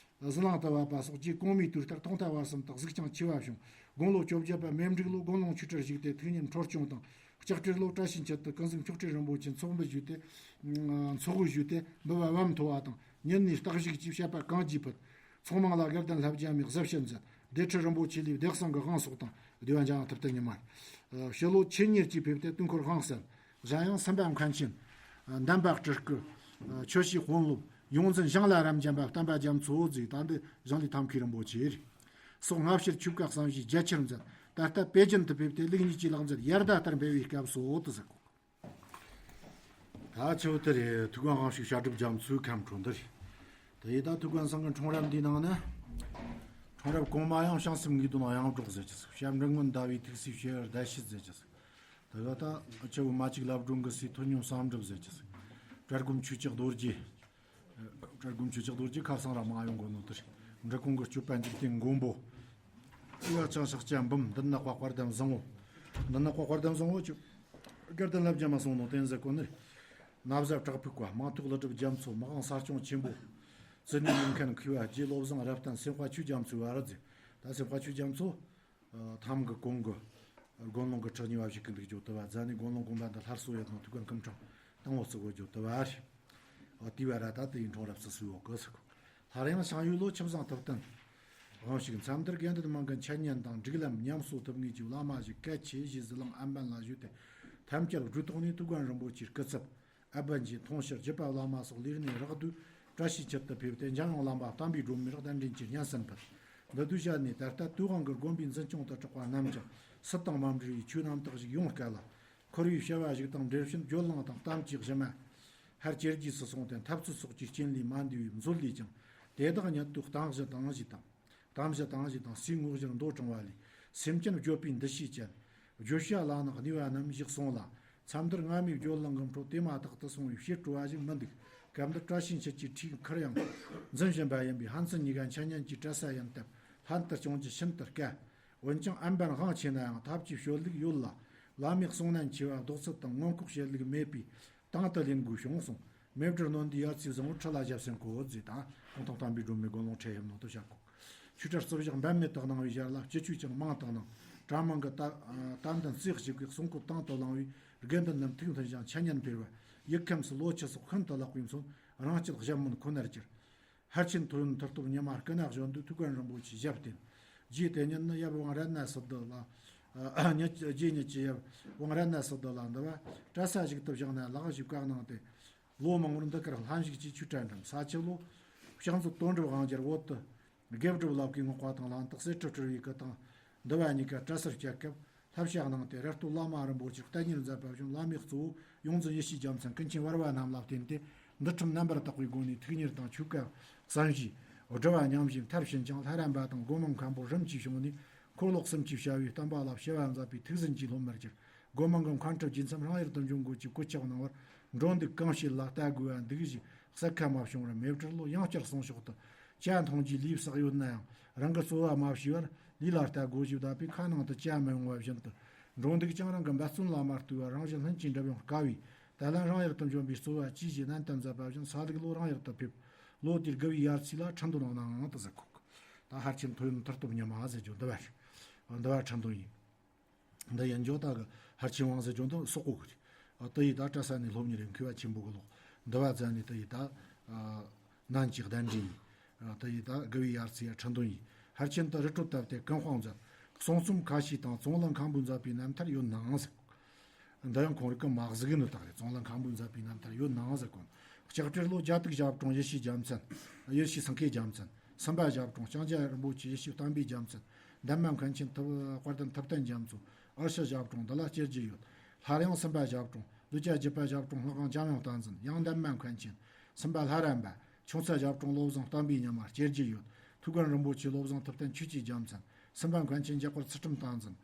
ཟི་ལིང་དུ་བབས་པ་སོགས་རྗེ་གོང་མའི་དུས་ལྟར་ཐོག་མཐའ་བར་གསུམ་དུ་གཟིགས་ཀྱང་ཆེ་བ་བྱུང་། དགུང་ལོ་བཅོ་བརྒྱད་པ་མེ་འབྲུག་ལོ་དགུང་ལོང་ཆོས་གྲྭར་བཞུགས་ཏེ་ཐུགས་ཉིད་འཕྲོ་སྐྱོང་དང་། ལྕགས་སྤྲེལ་ལོ་བཀྲ་ཤིས་འཁྱིལ་དུ་ཀུན་གཟིགས་མཆོག་སྤྲུལ་རིན་པོ་ཆེ་ཚོགས་འབུལ་ཞུས་ཏེ། ཚོགས་འབུལ་ཞུས་ཏེ་འབུལ་བ་བམ་མཐོ་བ་དང་ཉིན་ནས་རྟག་བཞུགས་ཀྱིས་བཤད་པ་གང་ཅིའི་ཕུད། ཚོགས་མང་ལ་དགའ་ལྡན་ལྷ་བརྒྱ་མའི་གཟི་བྱིན་མཛད། བདེ་ཁྲི་རིན་པོ་ཆེ་ལས་བདེ་གསང་གི་དབང་སོགས་དང་བསྡུས་པ་འཇམ་དབྱངས་ཐུབ་བསྟན་ཉི་མ། ཕྱི་ལོ་ཆེད་གཉེར་གྱིས་ཕེབས་ཏེ་དུས་འཁོར་དབང་གསན། གཞན་ཡང་སེམས་དཔའ་མཁན་ཆེན། འདན་མ་སྤྲུལ་སྐུ། ཆོས་སྤྱི་དཔོན་སློབ། ཡོངས་འཛིན་ཞིང་ལ་རབ་འབྱམས་པ་བསྟན་པ་རྒྱ་མཚོ་བོ་ཟེར་ད་འདི་ཞིང་ལས་ཐབས་མཁས་རིན་པོ་ཆེ་རེད། སོགས་སྔ་ཕྱིར་ཆོས་བཀའ་གསན་བཞེས་རྒྱ་ཆེར་མཛད། ད་ལྟ་པེ་ཅིན་དུ་ཕེབས་ཏེ་ལུགས་གཉིས་ཀྱི་ལག་མཛད་ཡར་ཟླ་ལྟར་འཕེལ་བའི་སྐབས་སུ་འོ་དུ་ཟེར་གོ། ད་ཆུ་བོ་དེ་རེད། ཐུགས་དགོངས་དབང་ཕྱུག་བཤད་སྒྲུབ་རྒྱ་མཚོའི་ཁམས་ཁྲོ་འདི་རེད། དེ་ཡི་ད་ཐུགས་དགོངས་ཚང་གི་འཁྲུངས་རབས་འདིའི་ནང་ན། འཁྲུངས་རབས་གོང་མ་ཡང་བྱང་སེམས་ངེས་དོན་དབྱངས་སྒྲོགས་ཟེར་གྱི་ཟིག། བྱམས་སྒྲོན་མངོན་ཟླ་བའི་ཐུགས་སྲས་བྱེ་བར་ཟླ་ཕྱེད་ཟེར་གྱི་ཟིག། དེ་ག་ད་ཆུ་བོ་མ་གཅིག་ལབ་སྒྲོན་གྱི་སྲས་ཐོན་མྱོང་བསམ་གྲུབ་ཟེར་གྱི་ཟིག། གྲལ་སྒོམ་ཆོས་ཀྱི་རྡོ་རྗེ། གྲལ་སྒོམ་ཆོས་ཀྱི་རྡོ་རྗེ་ཁ་སང་ར་མ་ཡོང་གོ་ནོ་དེ་རེད། འབྲི་གུང་གི་སྐྱོབ་པ་འཇིག་རྟེན་མགོན་པོ། ཡ་ཅང་ཤཱཀྱ་འབུམ། མདུན་ནག་པ་དཔལ་ལྡན་བཟང་བོ། མདུན་ནག་པ་དཔལ་ལྡན་བཟང་བོ་ཆུ། དགའ་ལྡན་ལྷ་བརྒྱ་མ་གསུང་ནོ་བསྟན་ཟེར་གོ་ནི། ན་བཟའ་བྲག་ཕུག་པ་མང་ཐོག་ཀླུ་སྒྲུབ་རྒྱ་མཚོ་མི་དབང་ས་སྐྱོང་ཆེན་པོ། བཙུན་མོའི་ཡུལ་མཁན་མཁས་པ་རྗེ་བློ་བཟང་རབ་བརྟན་སེམས་དཔའ་ཆོས་རྒྱ་མཚོའི་བར་ར་ཟེར། ད་སེམས་དཔའ་ཆོས་རྒྱ་མཚོ། ཐམ་གི་གོང་གི། དགོན་ལུང་གི་ཁྲི་གཉིས་པ་ཞིག་གི་འདུག་ཇོ་དུ་བ་རྫ་ནས་དགོན་ལུང་དགོན་པ་འདི་སླར་གསོ་ཡོད་ནོ་ཐུགས་ཀ་ཁུམ་ཁྲང་དང་བོ་བརྩི་གོ་ཇོ་དུ་བ་རེད། འོ་དེའི་བར་ད་དེ་ཡི་འཁྲུངས་རབས་སུ་སུའོ་གི་ཟེར་གོ། སླར་ཡང་བྱང་ཡུལ་ལོ་ཆུ་བཟང་ཐུབ་བསྟན། དབང་ཕྱུག་མཚམས་དར་དགེ་འདུན་མང་གི་འཆད་ཉན་དང་སྒྲིག་ལམ་ཉམས་གསོ་ཐུབ་ངེས་ཀྱི་བླ་མ་ཞིག་གལ་ཆེ་ཞེས་ཟི་ལིང་ཨན་པན་ལ་ཞུས་ཏེ། ཐམས་ཅད་སྒྲུབ་ཐོག་ནས་ཐུགས་དགོངས་རིན་པོ་ཆེའི་སྐུ་ཚབ། ཨ་པན་གྱི་མཐོང་ཕྱིར་རྒྱུད་པ་བླ་མ་སོགས་ལས་སྣེ་རགས་བསྡུས་བཀྲ་ཤིས་འཁྱིལ་དུ་ཕེབས་ཏེ་འཇམ་དབྱངས་བླ་མ་བསྟན་པའི་སྒྲོན་མེར་གདན་འདྲེན་གྱི་སྙན་གསན་ཕུལ། འདི་དུས་བཤད་ནས་ད་ལྟ་དུས་དབང་གི་དགོན་པའི་འཛིན་སྐྱོང་དུ་གྲགས་པ་རྣམས་ཀྱང་སུ་དང་མ་འབྲེལ་བའི་ཆོས་རྣམ་དག་ཞིག་ཡོང་དཀའ་ལ། འཁོར་བའི་བྱ་བ་ཞིག་དང་འབྲེལ་བཞིན་བརྗོད་ལམ་དང་གཏམ་གྱི་གཞི་མ། ཧར་གྱེར་རྗེས་སུ་སོང་སྟེ་འཐབ་རྩོད་སོགས་ཀྱི་རྐྱེན་ལས་མ་འདས་པའི་མཛོད་ལས་ཀྱང་དེ་དག་ཉིད་དུ་གཏམ་གཞི་དང་གཞི་དང་། གཏམ་གཞི་དང་གཞི་དང་སའི་ངོ་བཞིར་མདོ་དྲངས་པ་ལས་སེམས་ཅན་བརྗོད་པའི་འདུ་ཤེས་ཅན། བརྗོད་བྱ་ལ་ནི་གནས་པ་རྣམས་ཞིག་གསུངས་ལ། མཚམས་འདིར་སྔ་མའི་བརྗོད་ལམ་གྱི་འཕྲོ་དེ་མ་ཐག་ཏུ་སོང་བའི་བཤད་སྤྲོ་བ་ཞིག་མི་འདུག། སྐབས་འདིར་བཀྲ་ཤིས་འཁྱིལ་གྱི་ཁྲིའི་ཁུར་ཡང་འཛིན་བཞིན་པ་ཡིན་པས་ཕན་ཚུན་གཉིས་ཀ་འཆད་ཉན་གྱི་གྲྭ་ས་ཡིན་སྟབས་ལྷན་དུ་བྱུང་རྒྱུ་ཤིན་ཏུ་དཀའ། འོན་ཀྱང་ཨན་པན་དབང་ཆེ་ན་ཡང་ཐབས་ཀྱིས་བྱོལ་ལུགས་ཡོད་ལ། བླ་མས་གསུང་ནན་ཆེ་བ་ལྡོག་ཚུལ་དང་མངོན་ལྐོག་བཤད་ལུགས་མེད་པས། དང་དུ་ལེན་དགོས་བྱུང་གསུངས། མེ་སྦྲུལ་གནོན་དུས་ཡར་ཚེས་བཟང་བོར་ཁྲི་ལ་ཞབས་སེན་བཀོད་ཟེར་དང་གུང་ཐང་བསྟན་པའི་སྒྲོན་མེ་དགོན་ལུང་ཁྲིད་ཡིན་ནོ་དུ་བྱ་ཁོག། ཆོས་གྲྭར་བརྩི་བཞག་འབད་མེད་དུ་གནང་བའི་ཞར་ལ་སྤྱི་ཆོས་ཀྱང་མང་དུ་གནང་། གྲྭ་མང་གི་དད་དད་འདུན་རྩེ་གཅིག་གིས་གསུང་སྐོར་དང་དུ་བླངས་བས་དགེ་འདུན་རྣམས་ཐུགས་མཐུན་ཞིང་འཆད་ཉན་འཕེལ་བ། ཡིད་ཁམས་སུ་ལོ་ཆུ་སོགས་ཤིན་ཏུ་ལེགས་པའི་མཚོན་རང་སྐྱིད་གཞན་མིན་ཁོ་ནར་གྱུར། ཧར་ཆེན་ཐོ་ཡོན་མཐུ་སྟོབས་ཉི་མ་སྐུ་ན་གཞོན་དུས་ཐུགས་དགོངས་རིན་པོ་ཆེའི་ཞབས་བརྟན། རྗེ་དེ་ཉིད་ནི་ཡབ་དབང་རཏྣ་སིདྡྷི་ལ། ཉིད་རྗེ་ཉིད་ཀྱི་ཡབ་དབང་རཏྣ་སིདྡྷི་ལ་འདུལ་བ་གྲྭ་ས་ཞིག་ཏུ་བཞེངས་ནས་ལག་བཞེས་བཀའ་གནང་སྟེ། ལོ་མང་པོར་འདི་གར་ལྷན་ཞུགས་ཀྱིས་ཆོས་གྲྭ་འགྲིམས། ས་ཆུ་ལོ། ཕྱག་མཛོད་དོན་གྲུབ་དབང་རྒྱལ་བོད་དུ། དགེ་སྒྲུབ་བླ་གོས་སྔགས་པ་དང་ལྷན་དུ་གསེར་ཁྲི་སྤྲུལ་བའི་སྐུ་དང་། འདུལ་བ་གཉིས་ཀ་གྲྭ་སར་བཅར་སྐབས། བསླབ་བྱ་གནང་སྟེ་ར་སྟོད་བླ་མ་རིན་པོ་ཆེར་གཏད་གཉེར་མཛད་པ་བཞིན་བླ་མའི་གཙོ་བོ་ཡོངས་འཛིན་ཡེ་ཤེས་རྒྱལ་མཚན་ཀུན་མཁྱེན་བར་བ་རྣམས་ལ་བརྟེན་ཏེ་འདུལ་ཁྲིམས་རྣམ་པར་དག་པའི་སྒོ་ནས་ཐུགས་གཉེར་དང་ཆོས་བཀའ་གསན་བཞེས། སྒྲུབ་པ་ཉམས་བཞེས་མཐར་ཕྱིན་ཀྱང་ལྷ་རམས་པ་དང་སྒོ་མང་མཁན་པོ་རིམ་གྱིས་བྱུང་ནས་འཁོར་ལོ་གསུམ་གྱི་བྱ་བའི་བསྟན་པ་ལ་བྱ་བ་མཛད་པའི་ཐུགས་འཛིན་གྱིས་ལྷོད་མར་གྱུར། སྒོ་མང་གི་མཁན་ཁྲི་རྗེ་མཚམས་རང་ཡུལ་དུ་འབྱོན་དགོས་ཀྱི་གོད་ཆག་གནང་བར། འགྲོ་འདུག་གང་བྱེད་ལ་ལྟ་དགོས་པ་འདུག་ཞེས་གསལ་ཁ་མ་བྱུང་བར་མེ་སྦྲུལ་ལོ་ཡང་བསྐྱར་གསུང་ཕྱོགས་དུ། ཇ་འཐུང་རྒྱུའི་ལས་བསགས་ཡོད་ན་ཡང་རང་གི་རྩོལ་བ་མ་བྱས་པར་ལུས་ལ་ལྟ་དགོས་ཞེས་བསྡད་པས་ཁ་ནང་དུ་ཇ་མི་ཡོང་བ་བཞིན་དུ། འགྲོ་འདུག་ཀྱང་རང་གི་འབད་བརྩོན་ལ་མ་ལྟོས་པར་རང་གཞན་ལྷན་ཅིག་འགྲུབ་ཡོང་དཀའ་བས། ད་ལན་རང་ཡུལ་དུ་འབྱོན་པའི་རྩོལ་བ་ཅི་ཞིག་ནན་ཏན་མཛད་པ་བཞིན་ས་ལུག་ལོ་རང་ཡུལ་དུ་ཕེབས། ལོ་དེར་དགུ་བའི་ཡར་ཚེས་ལ་ཁྲི་འདོན་གནང་དུ་ཟེར་ཁོག། ད་ཧར་ཆེན་ཐོ་ཡོན་མཐུ་སྟོབས་ཉི་མ་ཟེར་རྒྱུ་འདི་བ་རེད། འདི་བ་ཁྲི་འདོན་ཡིན། འདི་ཡིན་འཇོག་ད་གི་ཧར་ཆེན་ཝང་ཟེར་རྒྱུ་འདི་སོག་པོ་གི་རེད། དེ་ཡི་ད་གྲྭ་ས་ནས་སློབ་གཉེར་མཁས་པ་ཆེན་པོ་གི་ལོག་འདི་བ་ཙམ་ནས་དེ་ཡི་ད་ནན་གྱི་གདན་འདྲེན་ཡིན། དེ་ཡི་ད་དགུ་བའི་ཡར་ཚེས་ཁྲི་འདོན་ཡིན། ཧར་ཆེན་དུ་རི་ཁྲོད་བཏབ་སྟེ་ཀུན་སྤངས་མཛད། གསུང་རྩོམ་ཁ་ཤས་དང་ཙོང་ལི་མཁན་པོས་མཛད་པའི་རྣམ་ཐར་ཡོད་ནའང་ཟེར། འདི་ཡང་ཁོང་རིགས་ཀྱི་མ་གཟིགས་ནི་དག་རེད། ཙོང་ལི་མཁན་པོས་མཛད་པའི་རྣམ་ཐར་ཡོད་ནའང་ཟེར་གོ། ལྕགས་སྤྲེལ་ལོ་རྒྱ་ཏིག་ཞབས་དྲུང་ཡེ་ཤེས་རྒྱལ་མཚན། ཡེ་ཤེས་སེང་གེ་རྒྱལ་མཚན། སུམ་པ་ཞབས་དྲུང་ལྕང་སྐྱ་རིན་པོ་ཆེ་ཡེ་ཤེས་བསྟན་པའི་རྒྱལ་མཚན། འདན་མ་མཁན་ཆེན་ཐུབ་དཔལ་ལྡན་ཐུབ་བསྟན་རྒྱ་མཚོ། ཨར་ཤ་ཞབས་དྲུང་འདི་ལ་སྐྱེ་རྒྱུ་ཡོད། སླར་ཡང་སུམ་པ་ཞབས་དྲུང་ལུ་ཅ་བརྒྱད་པ་ཞབས་དྲུང་སྔགས་དབང་འཇམ་དབྱངས་བསྟན་འཛིན། ཡང་འདན་མ་མཁན་ཆེན། སུམ་པ་ལྷ་རམས་པ། ཆུང་ཚ་ཞབས་དྲུང་བློ་བཟང་བསྟན་པའི་ཉི་མ་སྐྱེ་རྒྱུ་ཡོད། ཐུའུ་བཀྭན་རིན་པོ་ཆེ་བློ་བཟང་ཐུབ་བསྟན་ཆོས་ཀྱི་རྒྱལ་མཚན། སུམ་པ་མཁན་ཆེན་འཇམ་དཔལ་ཚུལ་ཁྲིམས་བསྟན་འཛིན།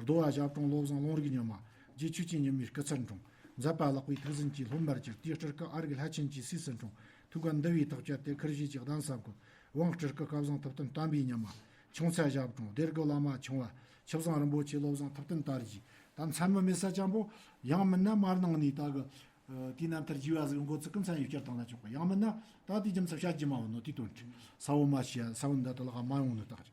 རྡོ་བ་ཞབས་དྲུང་བློ་བཟང་ལུང་རིགས་ཉི་མ། རྗེ་ཆོས་ཀྱི་ཉི་མའི་སྐུ་ཚེར་འཁྲུངས། མཛད་པ་ལེགས་པའི་ཐུགས་ཟིན་གྱིས་སློབ་མར་གྱུར། དེའི་སྤྲུལ་སྐུ་ཨ་རིག་ལྷ་ཆེན་གྱི་སྲས་སུ་འཁྲུངས། ཐུའུ་བཀྭན་འདུལ་བའི་ཐག་བཅད་དེ་ཁུར་བཞེས་ཀྱི་གདན་ས་བཀོད། དབང་སྤྲུལ་སྐུ་བསྐལ་བཟང་ཐུབ་བསྟན་བསྟན་པའི་ཉི་མ། ཆུང་ཚ་ཞབས་དྲུང་སྡེ་དགུ་བླ་མ་ཆུང་བ། ཆུ་བཟང་རིན་པོ་ཆེ་བློ་བཟང་ཐུབ་བསྟན་དར་རྒྱས། ད་མཚན་མི་མེད་ས་ཅན་པོ། ཡང་མིན་ན་མར་ནང་ནས་ད་གི་དེའི་རྣམ་ཐར་རྒྱས་པ་ཟིག་འགོ་ཚུགས་གི་མཚན་ཡོད་བསྐྱར་བཏང་ན་ཆོག་གི། ཡང་མིན་ན་ད་དེའི་རྒྱུ་མཚན་བཤད་རྒྱུ་མ་བོ་ནོ་དེའི་དོན་དྲི་ས་བོ་མ་ཤི་ཡ་ས་བོ་འདི་དུ་ལག་མ་ཡོང་ནོ་ད་གི།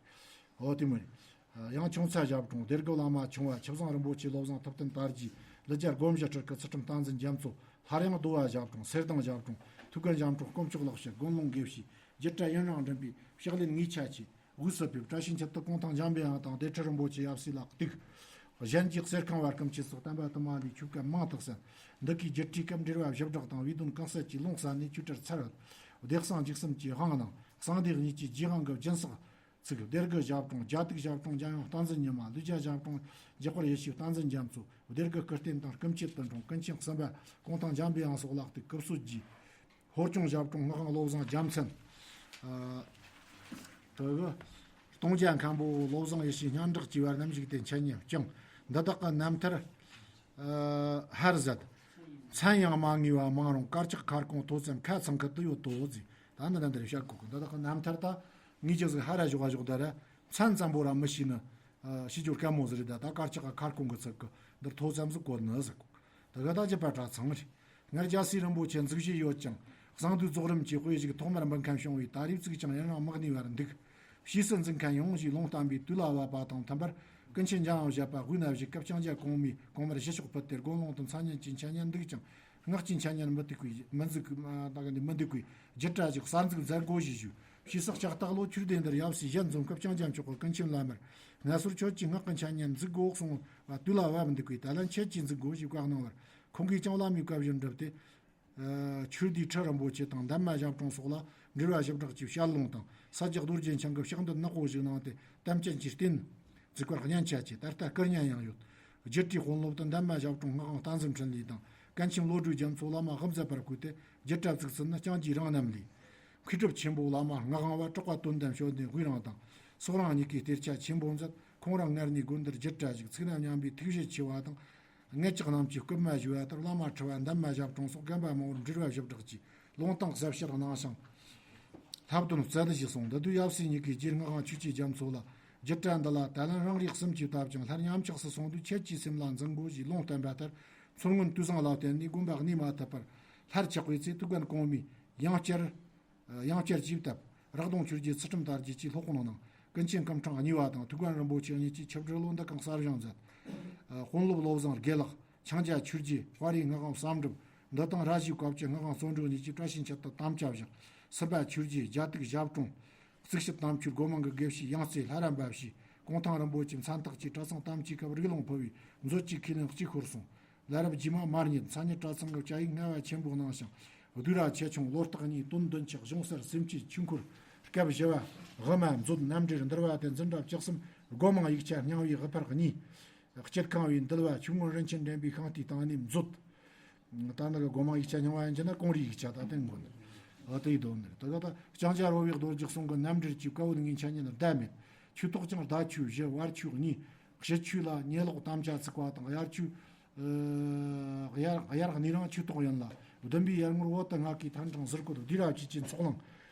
འོ་དེ་མོ་རེད། ཡང་ཆུང་ཚ་ཞབས་དྲུང་སྡེ་དགུ་བླ་མ་ཆུང་བ། ཆུ་བཟང་རིན་པོ་ཆེ་བློ་བཟང་ཐུབ་བསྟན་དར་རྒྱས། ལི་རྒྱ་སྒོམ་ཞྭ་སྤྲུལ་སྐུ་ཚུལ་ཁྲིམས་བསྟན་འཛིན་རྒྱ་མཚོ། སླར་ཡང་རྡོ་བ་ཞབས་དྲུང་གསེར་ལྡང་ཞབས་དྲུང་། ཐུའུ་བཀྭན་ཞབས་དྲུང་དཀོན་མཆོག་ལགས་ཀྱི་དགོན་ལུང་དགེ་བཤེས། རྒྱུད་གྲྭ་ཡུན་རིང་འགྲིམ་པའི་ཕྱག་ལེན་ངེས་ཆ་ཆེ། དབུས་སུ་ཕེབས། བཀྲ་ཤིས་འཁྱིལ་དུ་གུང་ཐང་འཇམ་པའི་དབྱངས་དང་བདེ་ཁྲི་རིན་པོ་ཆེ་ཡབ་སྲས་ལ་གཏུགས། གཞན་གྱི་གསེར་ཁང་བར་སྐུ་མཆེད་སོགས། བསྟན་པ་དུ་མ་ལས་ཆོས་སྐད་མང་དུ་གསན། འདི་གའི་རྒྱུད་ཁྲིད་སྐབས་འགྲེལ་བ་བཞི་བསྒྲགས་དང་བའི་དོན་གང་གསལ་གྱི་ལུང་གསན་ནས་ཆོས་ཁྲིར་འཚར་ཡོད། བདེ་གསང་འཇིགས་གསུམ་གྱི་དབང་གནང་། གསང་བདེ་གཉིས་ཀྱི་རྗེས་དབང་གི་སྦྱིན་སྲེག་ཚུགས། སྡེ་དགུ་ཞབས་དྲུང་རྒྱ་ཏིག་ཞབས་དྲུང་འཇམ་དབྱངས་བསྟན་འཛིན་ཉི་མ། ལུ་ཅ་ཞབས་དྲུང་འཇམ་དཔལ་ཡེ་ཤེས་བསྟན་འཛིན་རྒྱ་མཚོ། སྡེ་དགུ་སྐུ་རྟེན་དང་སྐུ་མཆེད་དུ་འཁྲུངས། ཀུན་མཁྱེན་གསུམ་པ་གུང་ཐང་འཇམ་པའི་དབྱངས་སོགས་ལ་གཏུགས། སྐུ་གསོལ་རྒྱས། ཧོར་སྐྱོང་ཞབས་དྲུང་སྔགས་དབང་བློ་བཟང་རྒྱལ་མཚན། ཨ། དེ་གི་སྟོང་རྒྱ་མཁན་པོ་བློ་བཟང་ཡེ་ཤེས་སྙན་གྲགས་ཀྱི་བར་རྣམ་ཞིག་སྟེ་འཆད་ཉན་བསྐྱངས། འདི་དག་གི་རྣམ་ཐར། ཨ། ཧར་ཟད། མཚན་ཡང་མ་ངེས་པ་མང་རུང་དཀར་ཆག་མཁར་གོང་ཐོ་ཙམ་ཁ་ཚང་གི་དུ་ཡོད་དོ་ཟེར། ད་འདི་འདྲ་འདིར་བཤད་གོ་གི། འདི་དག་གི་རྣམ་ཐར་ད་ངེས་ཅིག་ཟིག་ཧར་ར་ཞོག་ག་ཞོག་ད་ར་མཚན་ཙམ་པོ་ར་མི་ཤེས་ནི། ཨ། ཤེས་རྒྱུ་དཀའ་མོ་ཟིག་རེད། ད་ད་དཀར་ཆག་ག་མཁར་གོང་གི་ཚབ་གི་འདིར་ཐོ་ཙམ་ཟིག་བཀོད་ནི་ཟིག་གོ། ད་ག་ད་ཅི་པ་གྲྭ་ཚང་རེད། སྔར་རྒྱལ་སྲས་རིན་པོ་ཆེ་འཛུགས་བཞེས་ཡོད་ཅིང་། གསང་འདུས་རྫོགས་རིམ་གྱི་དཔེ་ཞིག་ཐོག་མར་འབུལ་མཁན་བྱུང་བས་ད་རེས་བཙུགས་ཀྱང་ཡུན་རིང་མི་གནས་པར་འདུག། ཕྱིས་སུ་འཛིན་མཁན་ཡོང་ཞེས་ལུང་བསྟན་པའི་དུས་ལ་བབ་པ་དང་མཐུན་པར་ཀུན་མཁྱེན་འཇམ་དབྱངས་བཞད་པ་དབུས་ན་བཞུགས་སྐབས་ལྕང་སྐྱ་གོང་མའི་གོང་མར་ཞུ་ཕྱོགས་ཕུལ་ཏེ་དགོན་ལུང་དུ་མཚན་ཉིད་ཀྱི་འཆད་ཉན་འདུག་ཀྱང་སྔགས་ཀྱི་འཆད་ཉན་མི་འདུག་པས་མི་འཛུགས། ད་ག་ནས་མི་འདུག་པས་རྒྱུད་གྲྭ་ཞིག་གསར་འཛུགས་མཛད་དགོས་ཞེས་ཞུས། ཕྱིས་སུ་ལྕགས་སྟག་ལོ་ཆོས་སྡེ་འདིར་ཡབ་སྲས་གཞན་འཛོམས་སྐབས་ཀྱང་རྒྱ་མཆོག་གིས་ཀུན་མཁྱེན་བླ་མར་ངལ་གསོར་ཁྱོད་ཀྱིས་སྔགས་ཀྱི་འཆད་ཉན་འཛུགས་དགོས་གསུངས་པ་དུས་ལ་བབ་འདུག་པས་ད་ལན་ཁྱེད་ཀྱིས་འཛུགས་དགོས་ཞེས་བཀའ་གནང་བར་ཁོང་གིས་ཀྱང་བླ་མའི་བཀའ་བཞིན་བསྒྲུབས་ཏེ། ཆོས་སྡེའི་ཁྲི་རིན་པོ་ཆེ་དང་འདན་མ་ཞབས་དྲུང་སོགས་ལ་འགྲེལ་བ་ཞིབ་དྲགས་ཀྱི་བཤད་ལུང་དང་ས་སྐྱ་རྡོ་རྗེ་འཆང་གི་ཕྱག་མདུད་ནག་པོ་ཞིག་གནང་སྟེ་དམ་ཅན་གྱི་རྟེན་བཙུགས་པར་སྙན་ཆ་ཆེ། ད་ལྟ་བསྐུར་ཉན་ཡང་ཡོད། རྒྱུད་གྲྭའི་དཔོན་སློབ་ཏུ་འདན་མ་ཞབས་དྲུང་སྔགས་དབང་བསྟན་འཛིན་འཕྲིན་ལས་དང་ཀན་ཆེན་བློ་གྲོས་རྒྱ་མཚོ་བླ་མ་དབུ་མཛད་པར་བསྐོས་ཏེ་རྒྱུད་གྲྭ་བཙུགས་ཚུལ་ནི་ལྕང་སྐྱའི་རང་རྣམ་ལས། མཁས་གྲུབ་ཆེན་པོ་བླ་མ་སྔགས་དབང་བ་གྲགས་པ་དོན་ལྡན་དཔྱོད་ལྡན་དབུས་རང་དང་སོག་རང་གཉིས་ཀས་གཏེར་ཆ་ཆེན་པོ་མཛད། ཁོང་རང་སྔར་ནས་དགོན་འདིར་རྒྱུད་གྲྭ་ཞིག་ཚུགས་ན་སྙམ་པའི་ཐུགས་བཞེད་ཆེ་བ་དང་། མངལ་ལྕགས་རྣམས་ཀྱིས་སྐུལ་མ་ཞུས་པ་ལྟར་བླ་མ་ཁྲི་པ་འདན་མ་ཞབས་དྲུང་སོགས་རྒན་པ་མང་བོར་འགྲེལ་བ་ཞིབ་དྲགས་ཀྱིས་ལུང་དང་ཟབ་ཕྱིར་གནང་ཞིང་། ལྷག་དོན་རྩ་བསྡུ་ཞིག་གསུངས། འདི་དུས་ཡབ་སྲས་གཉིས་ཀྱིས་རྗེ་སྔགས་དབང་ཆོས་ཀྱི་རྒྱ་མཚོ་ལ་རྒྱུད་གྲྭ་འདི་ལ་ད་ལན་རང་རེ་གསུམ་གྱིས་བཏབ་ཅིང་སླར་ཉམས་ཆགས་སུ་སོང་དུས་ཁྱེད་ཀྱི་སེམས་ལ་འཛིན་དགོས་ཞེས་ལུང་བསྟན་པ་ལྟར་མཚོ་སྔོན་དུས་བཟང་ལ་བརྟེན་ནས་དགོན་པ་གནས་མ་ཐུབ་པར་སླར་ཆགས་པའི་ཚེ་ཐུའུ་བཀྭན་གོང་མའི་ཡང་བསྐྱར། ཡང་བསྐྱར་གྱིས་བཏབ། རག་གདོང་ཆོས་རྗེ་ཚུལ་ཁྲིམས་དར་རྒྱས་ཀྱིས་སློབ་དཔོན་གནང་། ཀུན་མཁྱེན་སྐུ་ཕྲེང་གཉིས་པ་དང་ཐུའུ་བཀྭན་རིན་པོ་ཆེ་གཉིས་ཀྱིས་ཆིབས་སྒྲིག་ལོ་འདི་གང་གསར་བཞེངས་མཛད། དཔོན་སློབ་བློ་བཟང་དགེ་ལེགས། ཆང་རྒྱ་ཆོས་རྗེ། དཔའ་རིས་སྔགས་དབང་བསམ་གྲུབ། འདི་དང་ར་བྱེས་བཀའ་བཅུ་སྔགས་དབང་བརྩོན་འགྲུས་གཉིས་ཀྱིས་བཀྲ་ཤིས་འཁྱིལ་དུ་དམ་བཅའ་བཞག། སུམ་པ་ཆོས་རྗེ་རྒྱ་ཏིག་ཞབས་དྲུང་། གཙུག་བཤད་དམ་ཆོས་སྒོ་མང་གི་དགེ་བཤེས་ཡང་རྩེ་ལྷ་རམས་པ་བྱས། གུང་ཐང་རིན་པོ་ཆེའི་མཚན་རྟགས་ཀྱིས་གྲྭ་ཚང་དམ་ཅུས་སྐབས་རིགས་ལུང་ཕུལ་བས་མཛོད་ཀྱི་ཁས་ལེན་གཅིག་ཤོར་སོང་། ལ་རབས་རྗེས་མ་མར་ཉིད་མཚན་ཉིད་གྲྭ་ཚང་གི་བཅའ་ཡིག་ངལ་བ་ཆེན་པོ་གནང་ཞིང་། བསྡུས་ར་ཆེ་ཆུང་ལོ་རྟགས་གཉིས། དོན་བདུན་ཕྱག་གཞུང་གསར་སེམས་བསྐྱེད་ཆོས་འཁོར་སྐབས་བཞི་པ་དབུ་མ་མཛོད། རྣམ་འགྲེལ་འདུལ་བ་སྟེ་འཛིན་གྲྭ་བཅུ་གསུམ། སྒོ་མང་ཡིག་ཆ་རྙིང་བའི་དབུ་ཕར་གཉིས། སྐྱིད་ཁང་བའི་འདུལ་བ་ཆོས་མངོན་རིན་ཆེན་འདྲེན་པའི་ཤིང་རྟའི་སྟེང་ནས་མཛོད། ད་ནི་སྒོ་མང་ཡིག་ཆ་རྙིང་བ་ཡིན་གྱི་ན་གོང་རིའི་ཡིག་ཆ་ད་བསྟན་དགོས་ནི། ཨ་དེའི་དོན་ནི་ད་ག་ད་ལྕང་སྐྱ་རོལ་བའི་རྡོ་རྗེ་གསུང་གི་རྣམ་འགྲེལ་གྱི་བཀའ་བོད་ངའི་འཆད་ཉན་བརྡ་མེད། ཆོས་ཐོག་ཀྱང་བརྡ་ཆོས་བཞི། བར་ཆོས་གཉིས། ཕྱི་ཆོས་ལ་ཉེ་ལོག་དམ་བཅའ་ཚུགས་པ་དང་། དབྱར་ཆོས། ཨ་དབྱར་དབྱར་གནས་རང་ཆོས་ཐོག་ཡིན་ལ། བདུན་པའི་ཡར་ངོར་བོད་དུ་སྔགས་ཀྱི་ཐན་ཕྲེང་ཟུར་བཀོད་བསྡུས་ར་བཅུད་ཀྱི་ཚོགས་ལངས།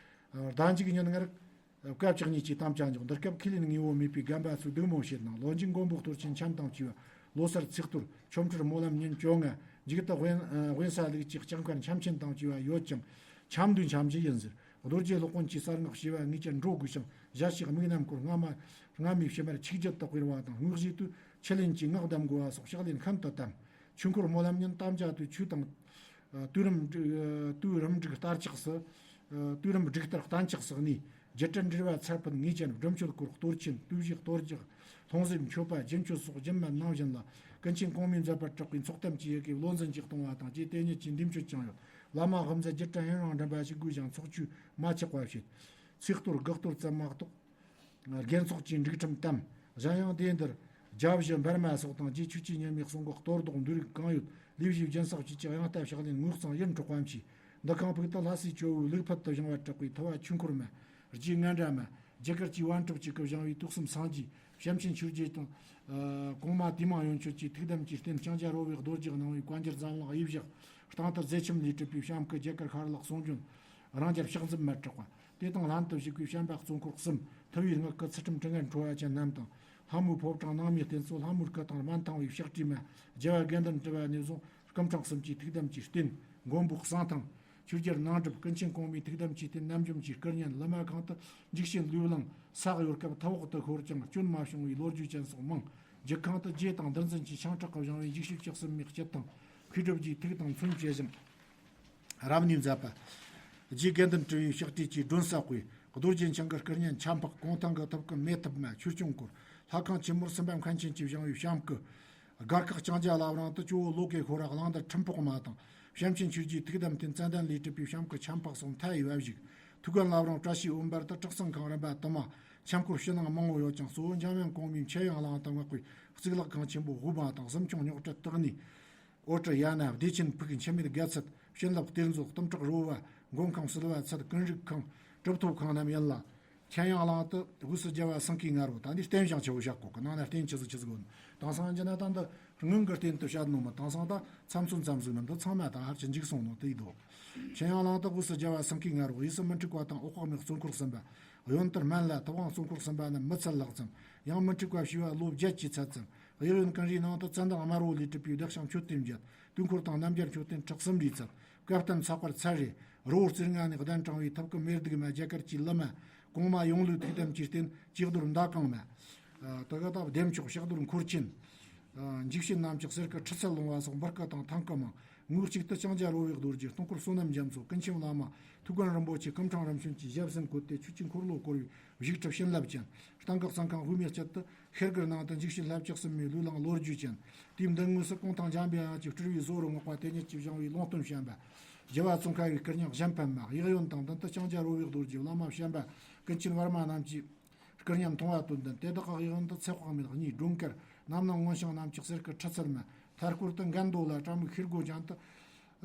ཨ་ཟླ་མཇུག་ཉིན་སྔར། བཀའ་བཅུ་གཉིས་ཀྱི་དམ་བཅའ་འཇོག། འདིར་སྐབས་ཁས་ལེན་དངོས་པོ་མེད་པས་རྒན་པ་ཚོས་སྡིགས་མོ་བྱེད་གནང་། ལོ་མཇུག་མགོན་པོ་གཏོར་ཆེན་འཆམ་དང་བཅས་པ། ལོ་གསར་ཚེས་གཏོར། ཆོ་འཕྲུལ་སྨོན་ལམ་ཉིན་བཅོ་ལྔ། མཇུག་ཏུ་དབེན་དབེན་ས་ལུགས་ཀྱི་ལྕགས་མཁར་འཆམ་ཆེན་དང་བཅས་པ་ཡོད་ཅིང་། འཆམ་དུས་འཆམ་རྒྱུ་ཡིན་ཟེར། རྡོ་རྗེ་སློབ་དཔོན་གྱིས་གསང་སྔགས་ཞེས་པ་ངེས་ཅན་འགྲོ་དགོས་ཤིང་། ཞལ་ཕྱེ་དམིགས་རྣམ་སྐོར་སྔ་མ་སྔ་མའི་ཕྱི་མར་ཆིག་བརྒྱད་དུ་དཔེར་བ་དང་། དངོས་གཞི་དུས་ཆུ་ལེན་གྱིས་སྔགས་བསྡམ་དགོས་པ་སོགས་ཕྱག་ལེན་ཤིན་ཏུ་དམ། ཆོས་འཁོར་སྨོན་ལམ་ཉིན་དམ་བཅའ་དུས་ཆོས་དང་། ཨ་དུས་རིམ་དུས་རིམ་སྒྲིག་ལྟར་ཆགས་སུ། ཨ་དུས་རིམ་སྒྲིག་ལྟར་གཏན་ཆགས་སུ་གནས། རྒྱུད་གྲྭ་འགྲེལ་བ་ཚར་ཕུད་ངེས་ཅན། སྒྲུབ་མཆོད་སྐོར་གཏོར་ཆེན་དུས་བཞི་གཏོར་རྒྱག་སློང་གསོལ་མཆོད་པ་རྒྱུན་མཆོད་སོགས་རྒྱུན་མ་ནང་བཞིན་ལ། ཀུན་མཁྱེན་གོང་མའི་མཛད་པར་གྲགས་པའི་ཚོགས་གཏམ་གྱི་ཡི་གེ་བློ་འཛིན་གྱིས་གཏོང་བ་དང་བཅས་དེ་ཉིད་ཀྱི་འདེམས་སྤྱོད་ཀྱང་ཡོད། བླ་མ་དབུ་མཛད་བརྒྱུད་གྲྭ་ཡུན་རིང་འགྲིམ་པ་ཞིག་དགོས་ཀྱང་ཚོགས་ཆོས་མ་ཆག་པ་བྱེད། ཚེ་གཏོར་དགུ་གཏོར་ཙམ་མ་གཏོགས། རྒྱལ་ཚོགས་ཀྱི་འགྲིག་ཁྲིམས་དམ། གཞན་ཡང་དེ་འདིར་རྒྱ་བཞི་འབར་མ་སོགས་དང་རྗེ་ཆོས་ཀྱི་ཉི་མའི་གསུང་འགོག་གཏོར་བཟློག་འདུལ་རིགས་གང་ཡོད། ལས་བཞིའི་སྦྱིན་སྲེག་བཅས་ཀྱི་དབྱངས་རྟ་ཕྱག་ལེན་ངོས་གཙང་ཡིད་འཕྲོག་པ་མཆིས། འདི་ཁང་ཕུག་ཏུ་ལྷ་སའི་ཇོ་བོའི་ལུགས་ཕུལ་དུ་བཞེངས་པ་དྲག་པོའི་ཐུ་བ་ཆོས་འཁོར་མ། རྗེ་ལྔ་འདྲ་མ། རྒྱ་གར་གྱི་པཎ་གྲུབ་ཅིག་གིས་བཞེངས་པའི་ཏོག་གསུམ་སངས་རྒྱས། བྱམས་ཆེན་ཆོས་རྗེ་དང་། ཨ། གོང་མ་དེ་མང་ཡོན་མཆོད་ཀྱི་ཐུགས་དམ་གྱི་རྟེན། ལྕང་སྐྱ་རོལ་བའི་རྡོ་རྗེ་སྣང་བའི་བཀའ་འགྱུར་འཛམ་གླིང་དབྱེ་བཞག་སྟེང་དུ་རྫས་ཁྱིམ་ལས་གྲུབ་པའི་བྱམས་སྐུ་རྒྱ་གར་ཤར་ལྷོ་གསུང་རྒྱུན། རང་རྒྱལ་ཕྱག་འཛུམ་མ་གྲགས་པ། དེ་དང་ལྷན་དུ་བཞུགས་པའི་བྱམས་པ་གཙོ་འཁོར་གསུམ། ཐུ་བའི་སྔགས་ཀྱི་ཚུལ་ཁྲིམས་དྲི་ངན་ཁྲོ་བ་ཅན་རྣམས་དང་། ལྷ་མོའི་ཕོ་བྲང་ནང་མིའི་རྟེན་གཙོ་ལྷ་མོའི་སྐུ་དང་སྨན་ཐང་བའི་ཕྱག་བྲིས་མ། རྒྱལ་བ་དགེ་འདུན་གྲུབ་པ་ནས་བཟུང་སྐུ་ཕྲེང་གསུམ་གྱི་ཐུགས་དམ་གྱི་རྟེན། མགོན་པོ་གསང་ཐང་། ཆོས་རྒྱལ་ནང་སྒྲུབ། ཀུན་མཁྱེན་གོང་མའི་ཐུགས་དམ་གྱི་རྟེན། རྣམ་འཇོམས་ཀྱི་སྐུ་བརྙན། བླ་མ་གང་དུ་འཇིགས་བྱེད་ལུས་ལངས་ས་གཡོར་སྐབས་ཐུ་འོག་ཏུ་ཤོར་ཀྱང་སྐྱོན་མ་བྱུང་བའི་ལོ་རྒྱུས་ཅན་སོགས་མང་། རྒྱུད་ཁང་དུ་རྗེ་དང་བདུད་འཛིན་གྱི་ཕྱག་ཕྲག་གིས་བཞེངས་པའི་འཇིགས་བྱེད་བཅུ་གསུམ་མའི་དཀྱིལ་དང་། མཁས་གྲུབ་ཀྱི་ཐུགས་དང་མཚོན་བྱེད་བཞིན། རབ་གནས་མཛད་པ། རྗེ་དགེ་འདུན་གྲུབ་པའི་ཕྱག་བྲིས་ཀྱི་སྒྲོན་གསལ་དཔེ། རྡོ་རྗེ་འཆང་གི་སྐུ་བརྙན་ཆབ་འཕགས། གུང་ཐང་གི་ཐུབ་སྐུ་མེ་ཐབ་མ། ཆོས་སྐྱོང་འཁོར། ལྷ་ཁང་ཆེན་མོར་སེམས་དཔའ་མཁན་ཆེན་གྱིས་བཞེངས་པའི་བྱམས་སྐུ། སྒར་ཁག་ལྕང་སྐྱ་བླ་བྲང་དུ་ཇོ་བོ་ལོ་ཀེ་ཧོ་ར་གླང་དར་ཁྲི་འཕགས་མ་དང་། བྱམས་ཆེན་ཆོས་རྗེའི་ཐུགས་དམ་རྟེན་ཙན་དན་ལས་གྲུབ་པའི་བྱམས་སྐུ་ཆབ་འཕགས་སོགས་མཐའ་ཡས་པ་བཞུགས། ཐུའུ་བཀྭན་བླ་བྲང་བཀྲ་ཤིས་འོད་འབར་དུ་གྲྭ་ཚང་ཁང་རིམ་པ་དུ་མ། ཆབ་འཁོར་ཕྱི་ནང་མང་བོ་ཡོད་ཀྱང་གཙོ་བོ་འཇམ་དབྱངས་གོང་མའི་མཆོད་ཡོན་གླིང་དུ་བསྔགས་པའི་གཙུག་ལག་ཁང་ཆེན་པོ་དབུ་མ་དང་གཟིམ་ཆུང་རྙོག་དྲ་སྟག་གནས། ཨོ་ཏྲི་ཡ་ན། བདེ་ཆེན་ཕུག་འཆི་མེད་དགའ་ཚལ། བྱིན་རླབས་གཏེར་མཛོད། གཏུམ་དྲག་རོལ་བ། མགོན་ཁང་བསིལ་བ་ཚལ། ཀུན་རིག་ཁང་། གྲུབ་ཐོབ་ཁང་རྣམས་ཡིན་ལ། མཁྱེན་ཡངས་གླིང་དུ་དབུས་སུ་རྒྱལ་བ་སེང་གེའི་ང་རོ། ད་འདི་རྟེན་བཞེངས་ཆེ་བོ་བཞག་གོ་གི། ནང་ན་རྟེན་ཆི་ཟིག་ཆི་ཟིག་ཡོད། དེང་སང་རྒྱུ་ན་ད་འདི་སྔོན་གྱི་རྟེན་དུ་བཤད་ནོ་མི། དེང་སང་ད་མཚམས་ཚོད་ཙམ་ཟིག་ནི་འདི་ཚང་མ་ད་ཧར་གྱི་འཇིག་སོང་ནོ་དེ་ཡིན་དོ། མཁྱེན་ཡངས་གླིང་དུ་དབུས་སུ་རྒྱལ་བ་སེང་གེའི་ང་རོ། གཡས་སུ་མི་འཁྲུགས་པ་དང་འོད་དཔག་མེད་གཙོ་འཁོར་གསུམ་པ། གཡོན་དུ་སྨན་བླ་ཐུབ་དབང་གཙོ་འཁོར་གསུམ་པ་རྣམས་མི་ཚད་ལྷག་ཙམ། ཡང་མི་འཁྲུགས་པ་ཞེས་པ་ལོ་བརྒྱད་ཀྱི་ཚད་ཙམ། གཡས་གཡོན་ཀུན་རིའི་ནང་དུ་ཙན་དན་དམར་པོ་ལས་གྲུབ་པའི་གདུགས་ཤིང་མཆོད་རྟེན་བརྒྱད། དུས་འཁོར་དང་རྣམ་རྒྱལ་མཆོད་རྟེན་ཁྲི་གསུམ་རེའི་ཚད། བཀའ་བསྟན་ཚགས་པར་ཚར་རེ། རི་བོ་རྩེ་ལྔ་ནས་གདན་དྲངས་པའི་ཐུབ་སྐུ་མེ་གདུགས་མ། རྒྱ་གར་གྱི་ལི་མ། གོང་མ་ཡོངས་ལུས་ཐུགས་དམ་གྱི་རྟེན། ཅིག་རྡོར་མདའ་གང་མ། ཨ། དེ་ག་ད་བདེ་མཆོག་ཕྱག་རྡོར་འཁོར་ཆེན། ཨ། འཇིགས་བྱེད་གནམ་ལྕགས་གསེར་སྐུ་ཁྲི་རྩ་ལོང་བ་སོགས་འབུར་སྐུ་དང་ཐང་སྐུ་མང་། ངོས་གཅིག་ཏུ་ལྕང་སྐྱ་རོལ་བའི་རྡོ་རྗེ། སྟོང་འཁོར་བསོད་ནམས་རྒྱ་མཚོ། ཀུན་མཁྱེན་བླ་མ། ཐུའུ་བཀྭན་རིན་པོ་ཆེ། སྐུ་ཕྲེང་རིམ་བྱོན་གྱི་ཞབས་སེན་བཀོད་དེ་ཆོས་ཀྱི་འཁོར་ལོ་བསྐོར་བའི་བཞུགས་ཁྲི་བྱིན་རླབས་ཅན། སྟེང་གི་གསང་ཁང་དབུས་མའི་དཀྱིལ་དུ་ཤེལ་གྱི་ནང་དུ་འཇིགས་བྱེད་ལྷ་བཅུ་གསུམ་མའི་ལུས་ལང་ལོ་རྒྱུས་ཅན། དེའི་མདུན་ངོས་སུ་གུང་ཐང་འཇམ་པའི་དབྱངས་ཀྱི་སྤྲུལ་པའི་བཟོ་རུ་བསྔགས་པ་དེ་ཉིད་ཀྱིས་བཞེངས་པའི་ལུང་སྟོན་བྱམས་པ། རྒྱལ་བ་ཙོང་ཁ་བའི་སྐུ་བརྙན་གཞན་ཕན་མ། གཡས་གཡོན་དང་མདུན་དུ་ལྕང་སྐྱ་རོལ་བའི་རྡོ་རྗེ། བླ་མ་བྱམས་པ། ཀུན་མཁྱེན་བར་མ་རྣམས་ཀྱི་སྐུ་བརྙན་མཐོང་བ་དོན་ལྡན། དེ་དག་གི་གཡས་གཡོན་དུ་ཚེ་དཔག་མེད་གཉིས། སྒྲོལ་དཀར། རྣམ་སྣང་མངོན་ཞིང་རྣམ་ལྕགས་གསེར་སྐུ་ཁྲི་རྩ་མ། མཐའ་སྐོར་དུ་འགལ་འདུ་ལ་ཀྲམ་ཤེལ་སྒོ་ཅན་དུ།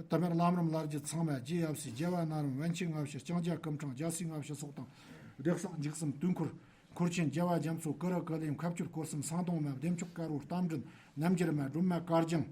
དུ་མར་ལམ་རིམ་བླ་བརྒྱུད་ཚང་མ། རྗེ་ཡབ་སྲས། རྒྱལ་བ་རྣམ་རིམ། པཎ་ཆེན་ལྔ་བཅུ། ལྕང་སྐྱ་སྐུ་ཕྲེང་། རྒྱལ་སྲས་ལྔ་བཅུ་སོགས་དང་། གདུགས་གསེག་འཇིགས་གསུམ། དུས་འཁོར་འཁོར་ཆེན། རྒྱལ་བ་རྒྱ་མཚོ། ཀུ་རུ་ཀུ་ལེ། མཁའ་སྤྱོད་འཁོར་གསུམ། སེང་གདོང་མ། བདེ་མཆོག་དཀར་པོ། རྟ་མགྲིན། རྣམ་འགྱུར་མ། སྒྲོལ་མ་དཀར་ལྗང་།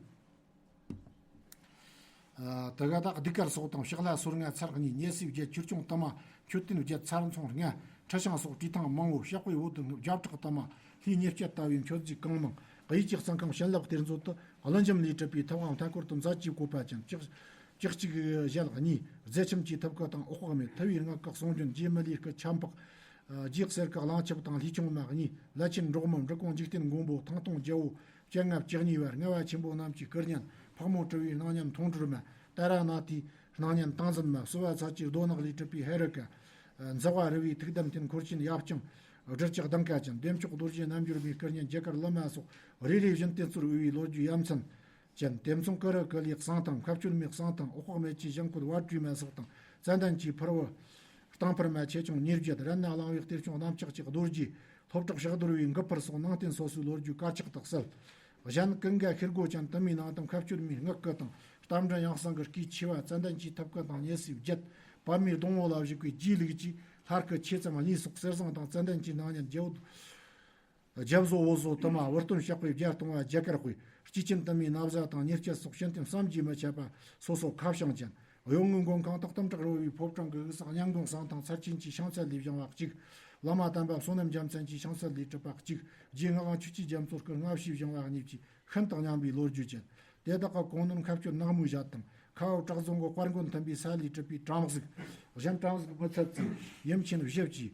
ཨ། དེ་ག་ད་གདུགས་དཀར་སོགས་དང་། ཕྱག་ལྷ་སོར་ལྔ་ཚར་གཉིས། ཉེ་སྲས་བརྒྱད། ཆོས་སྐྱོང་དུ་མ། མཆོད་རྟེན་བརྒྱད། ཚར་ཚོང་ལྔ། ཁྲི་བྱང་སོགས་བྲིས་ཐང་མང་བོ། གཤེགས་པའི་འོད་དུ་བརྒྱ་ཕྲག་དུ་མ། ལྷའི་ཉེར་སྤྱོད་ལྟ་བུའི་མཆོད་རྫས་གང་མང་། གཡས་ཀྱི་གསང་ཁང་བྱིན་རླབས་གཏེར་མཛོད་དུ། ཀླུ་འཇམ་ལས་གྲུབ་པའི་ཐུབ་དབང་མཐའ་སྐོར་དུ་མཛད་ཀྱི་བཀོད་པ་ཅན། ལྕགས་ལྕགས་གཅིག་ཞལ་གཉིས། རྫས་ཁྱིམ་གྱི་ཐུབ་སྐུ་དང་འོད་དཔག་མེད། ཐུ་བའི་སྔགས་ཀྱི་གསུང་རྒྱུན། རྗེ་མི་ལའི་སྐུ་ཆབ་འཕགས། རྗེ་གསེར་སྐུ་གླང་ཆེན་དང་ལྷས་ཆུང་མ་གཉིས། བླ་ཆེན་འབྲོག་མི། འབྲི་གུང་འཇིག་རྟེན་མགོན་པོ། ཐང་སྟོང་རྒྱལ་པོ། སྤྱན་སྔ་བཅུ་གཉིས་པ། རྔ་བ་ཆེན་པོ་རྣམས་ཀྱི་སྐུ་བརྙན། ཕག་མོ་གྲུ་པའི་སྣང་བརྙན། མཐོང་གྲོལ་མ། ཏཱ་ར་ནཱ་ཐའི་སྣང་བརྙན། ཏིང་འཛིན་མ། བསིལ་བ་ཚལ་གྱི་རྡོ་ནག་ལས་གྲུབ་པའི་ཧེ་རུ་ཀ། འཛེག་པ་རུ་བའི་ཐུགས་དམ་རྟེན། འཁོར་ཆེན་ཡབ་རྐྱང་། སྦྲུལ་ལྕགས་གདང་ཁ་ཅན། བདེ་མཆོག་རྡོ་རྗེ་རྣམ་འགྱུར་མའི་སྐུ་བརྙན། རྒྱ་གར་ལི་མ་སོགས་རེ་རེ་བཞིན་རྟེན་གཙོར་དབུས་པའི་ལོ་རྒྱུས་ཡ་མཚན་ཅན། དེ་མཚུངས་ཀུ་རུ་ཀུ་ལེའི་གསང་ཐང་། མཁའ་སྤྱོད་མའི་གསང་ཐང་། འོད་དཔག་མེད་ཀྱི་བཞེངས་བཀོད་པར་བྲིས་མ་སོགས་དང་། ཙན་དན་གྱི་ཕུར་བུ། རྟིང་ཕུར་མ་ཆེ་ཆུང་ཉེར་བརྒྱད། རཏྣ་གླིང་པའི་གཏེར་སྐྱོང་གནམ་ལྕགས་ཀྱི་རྡོ་རྗེ། ལྷོ་བྲག་ཕྱག་རྡོར་བའི་མགུལ་ཕུར་སོགས་ནང་རྟེན་སོ་སོའི་ལོ་རྒྱུས་དཀར་ཆག་ཏུ་གསལ། གཞན་ཀུན་དགའ་ཤེལ་སྒོ་ཅན་དུ་མའི་ནང་དུ་མཁའ་སྤྱོད་མའི་སྔགས་སྐུ་དང་། རྟ་མགྲིན་ཡང་གསང་གི་སྐུའི་མཆེ་བ། ཙན་དན་གྱི་ཐུབ་སྐུ་དང་ཉེ་སྲས་བརྒྱད། པདྨའི་སྡོང་པོ་ལ་བཞུགས་པའི་རྗེའི་ལུགས་ཀྱི་ལྷ་སྐུ་ཆེ་ཙམ་གཉིས་སོགས་གསེར་ཟངས་དང་ཙན་དན་གྱི་སྣང་བརྙན་བརྒྱད། རྒྱ་བཟོ་བོད་བཟོ་དུ་མ། བུ་སྟོན་གཤེགས་པའི་བརྒྱ་སྟོང་བ། རྒྱ་གར་དཔེ། སྐྱེས་ཆེན་དུ་མའི་ན་བཟའ་དང་ཉེར་སྤྱད་སོགས་ཤིན་ཏུ་བསམ་གྱིས་མི་ཁྱབ་པ་སོ་སོ་ཁ་བྱང་ཅན། གཡོན་ངོས་མགོན་ཁང་དུ་གཏུམ་དྲག་རོལ་བའི་ཕོ་བྲང་གི་དབུས་སུ་གཉན་མགོན་གསང་ཐང་ཚར་ཆེན་གྱི་ཕྱག་མཚན་ལས་བཞེངས་པ་གཅིག། བླ་མ་དམ་པ་བསོད་ནམས་རྒྱལ་མཚན་གྱི་ཕྱག་མཚན་ལས་གྲུབ་པ་གཅིག། རྗེ་ངག་དབང་ཆོས་ཀྱི་རྒྱ་མཚོ་སྐུ་སྔ་ཕྱིས་བཞེངས་པ་གཉིས་ཀྱིས་ཤིན་ཏུ་སྙན་པའི་ལོ་རྒྱུས་ཅན། དེ་དག་གི་གོང་ནོན་མཁའ་སྤྱོད་ནག་མོའི་ཞལ་དང་། ཁ་འོག་བྲག་རྫོང་གི་དཔལ་མགོན་མཐུན་པའི་ས་ལས་གྲུབ་པའི་གྲངས་གཟུགས། གཞན་གྲངས་གཟུགས་མི་ཚད་ཙམ། ཡུམ་ཆེན་བཞི་བཅས།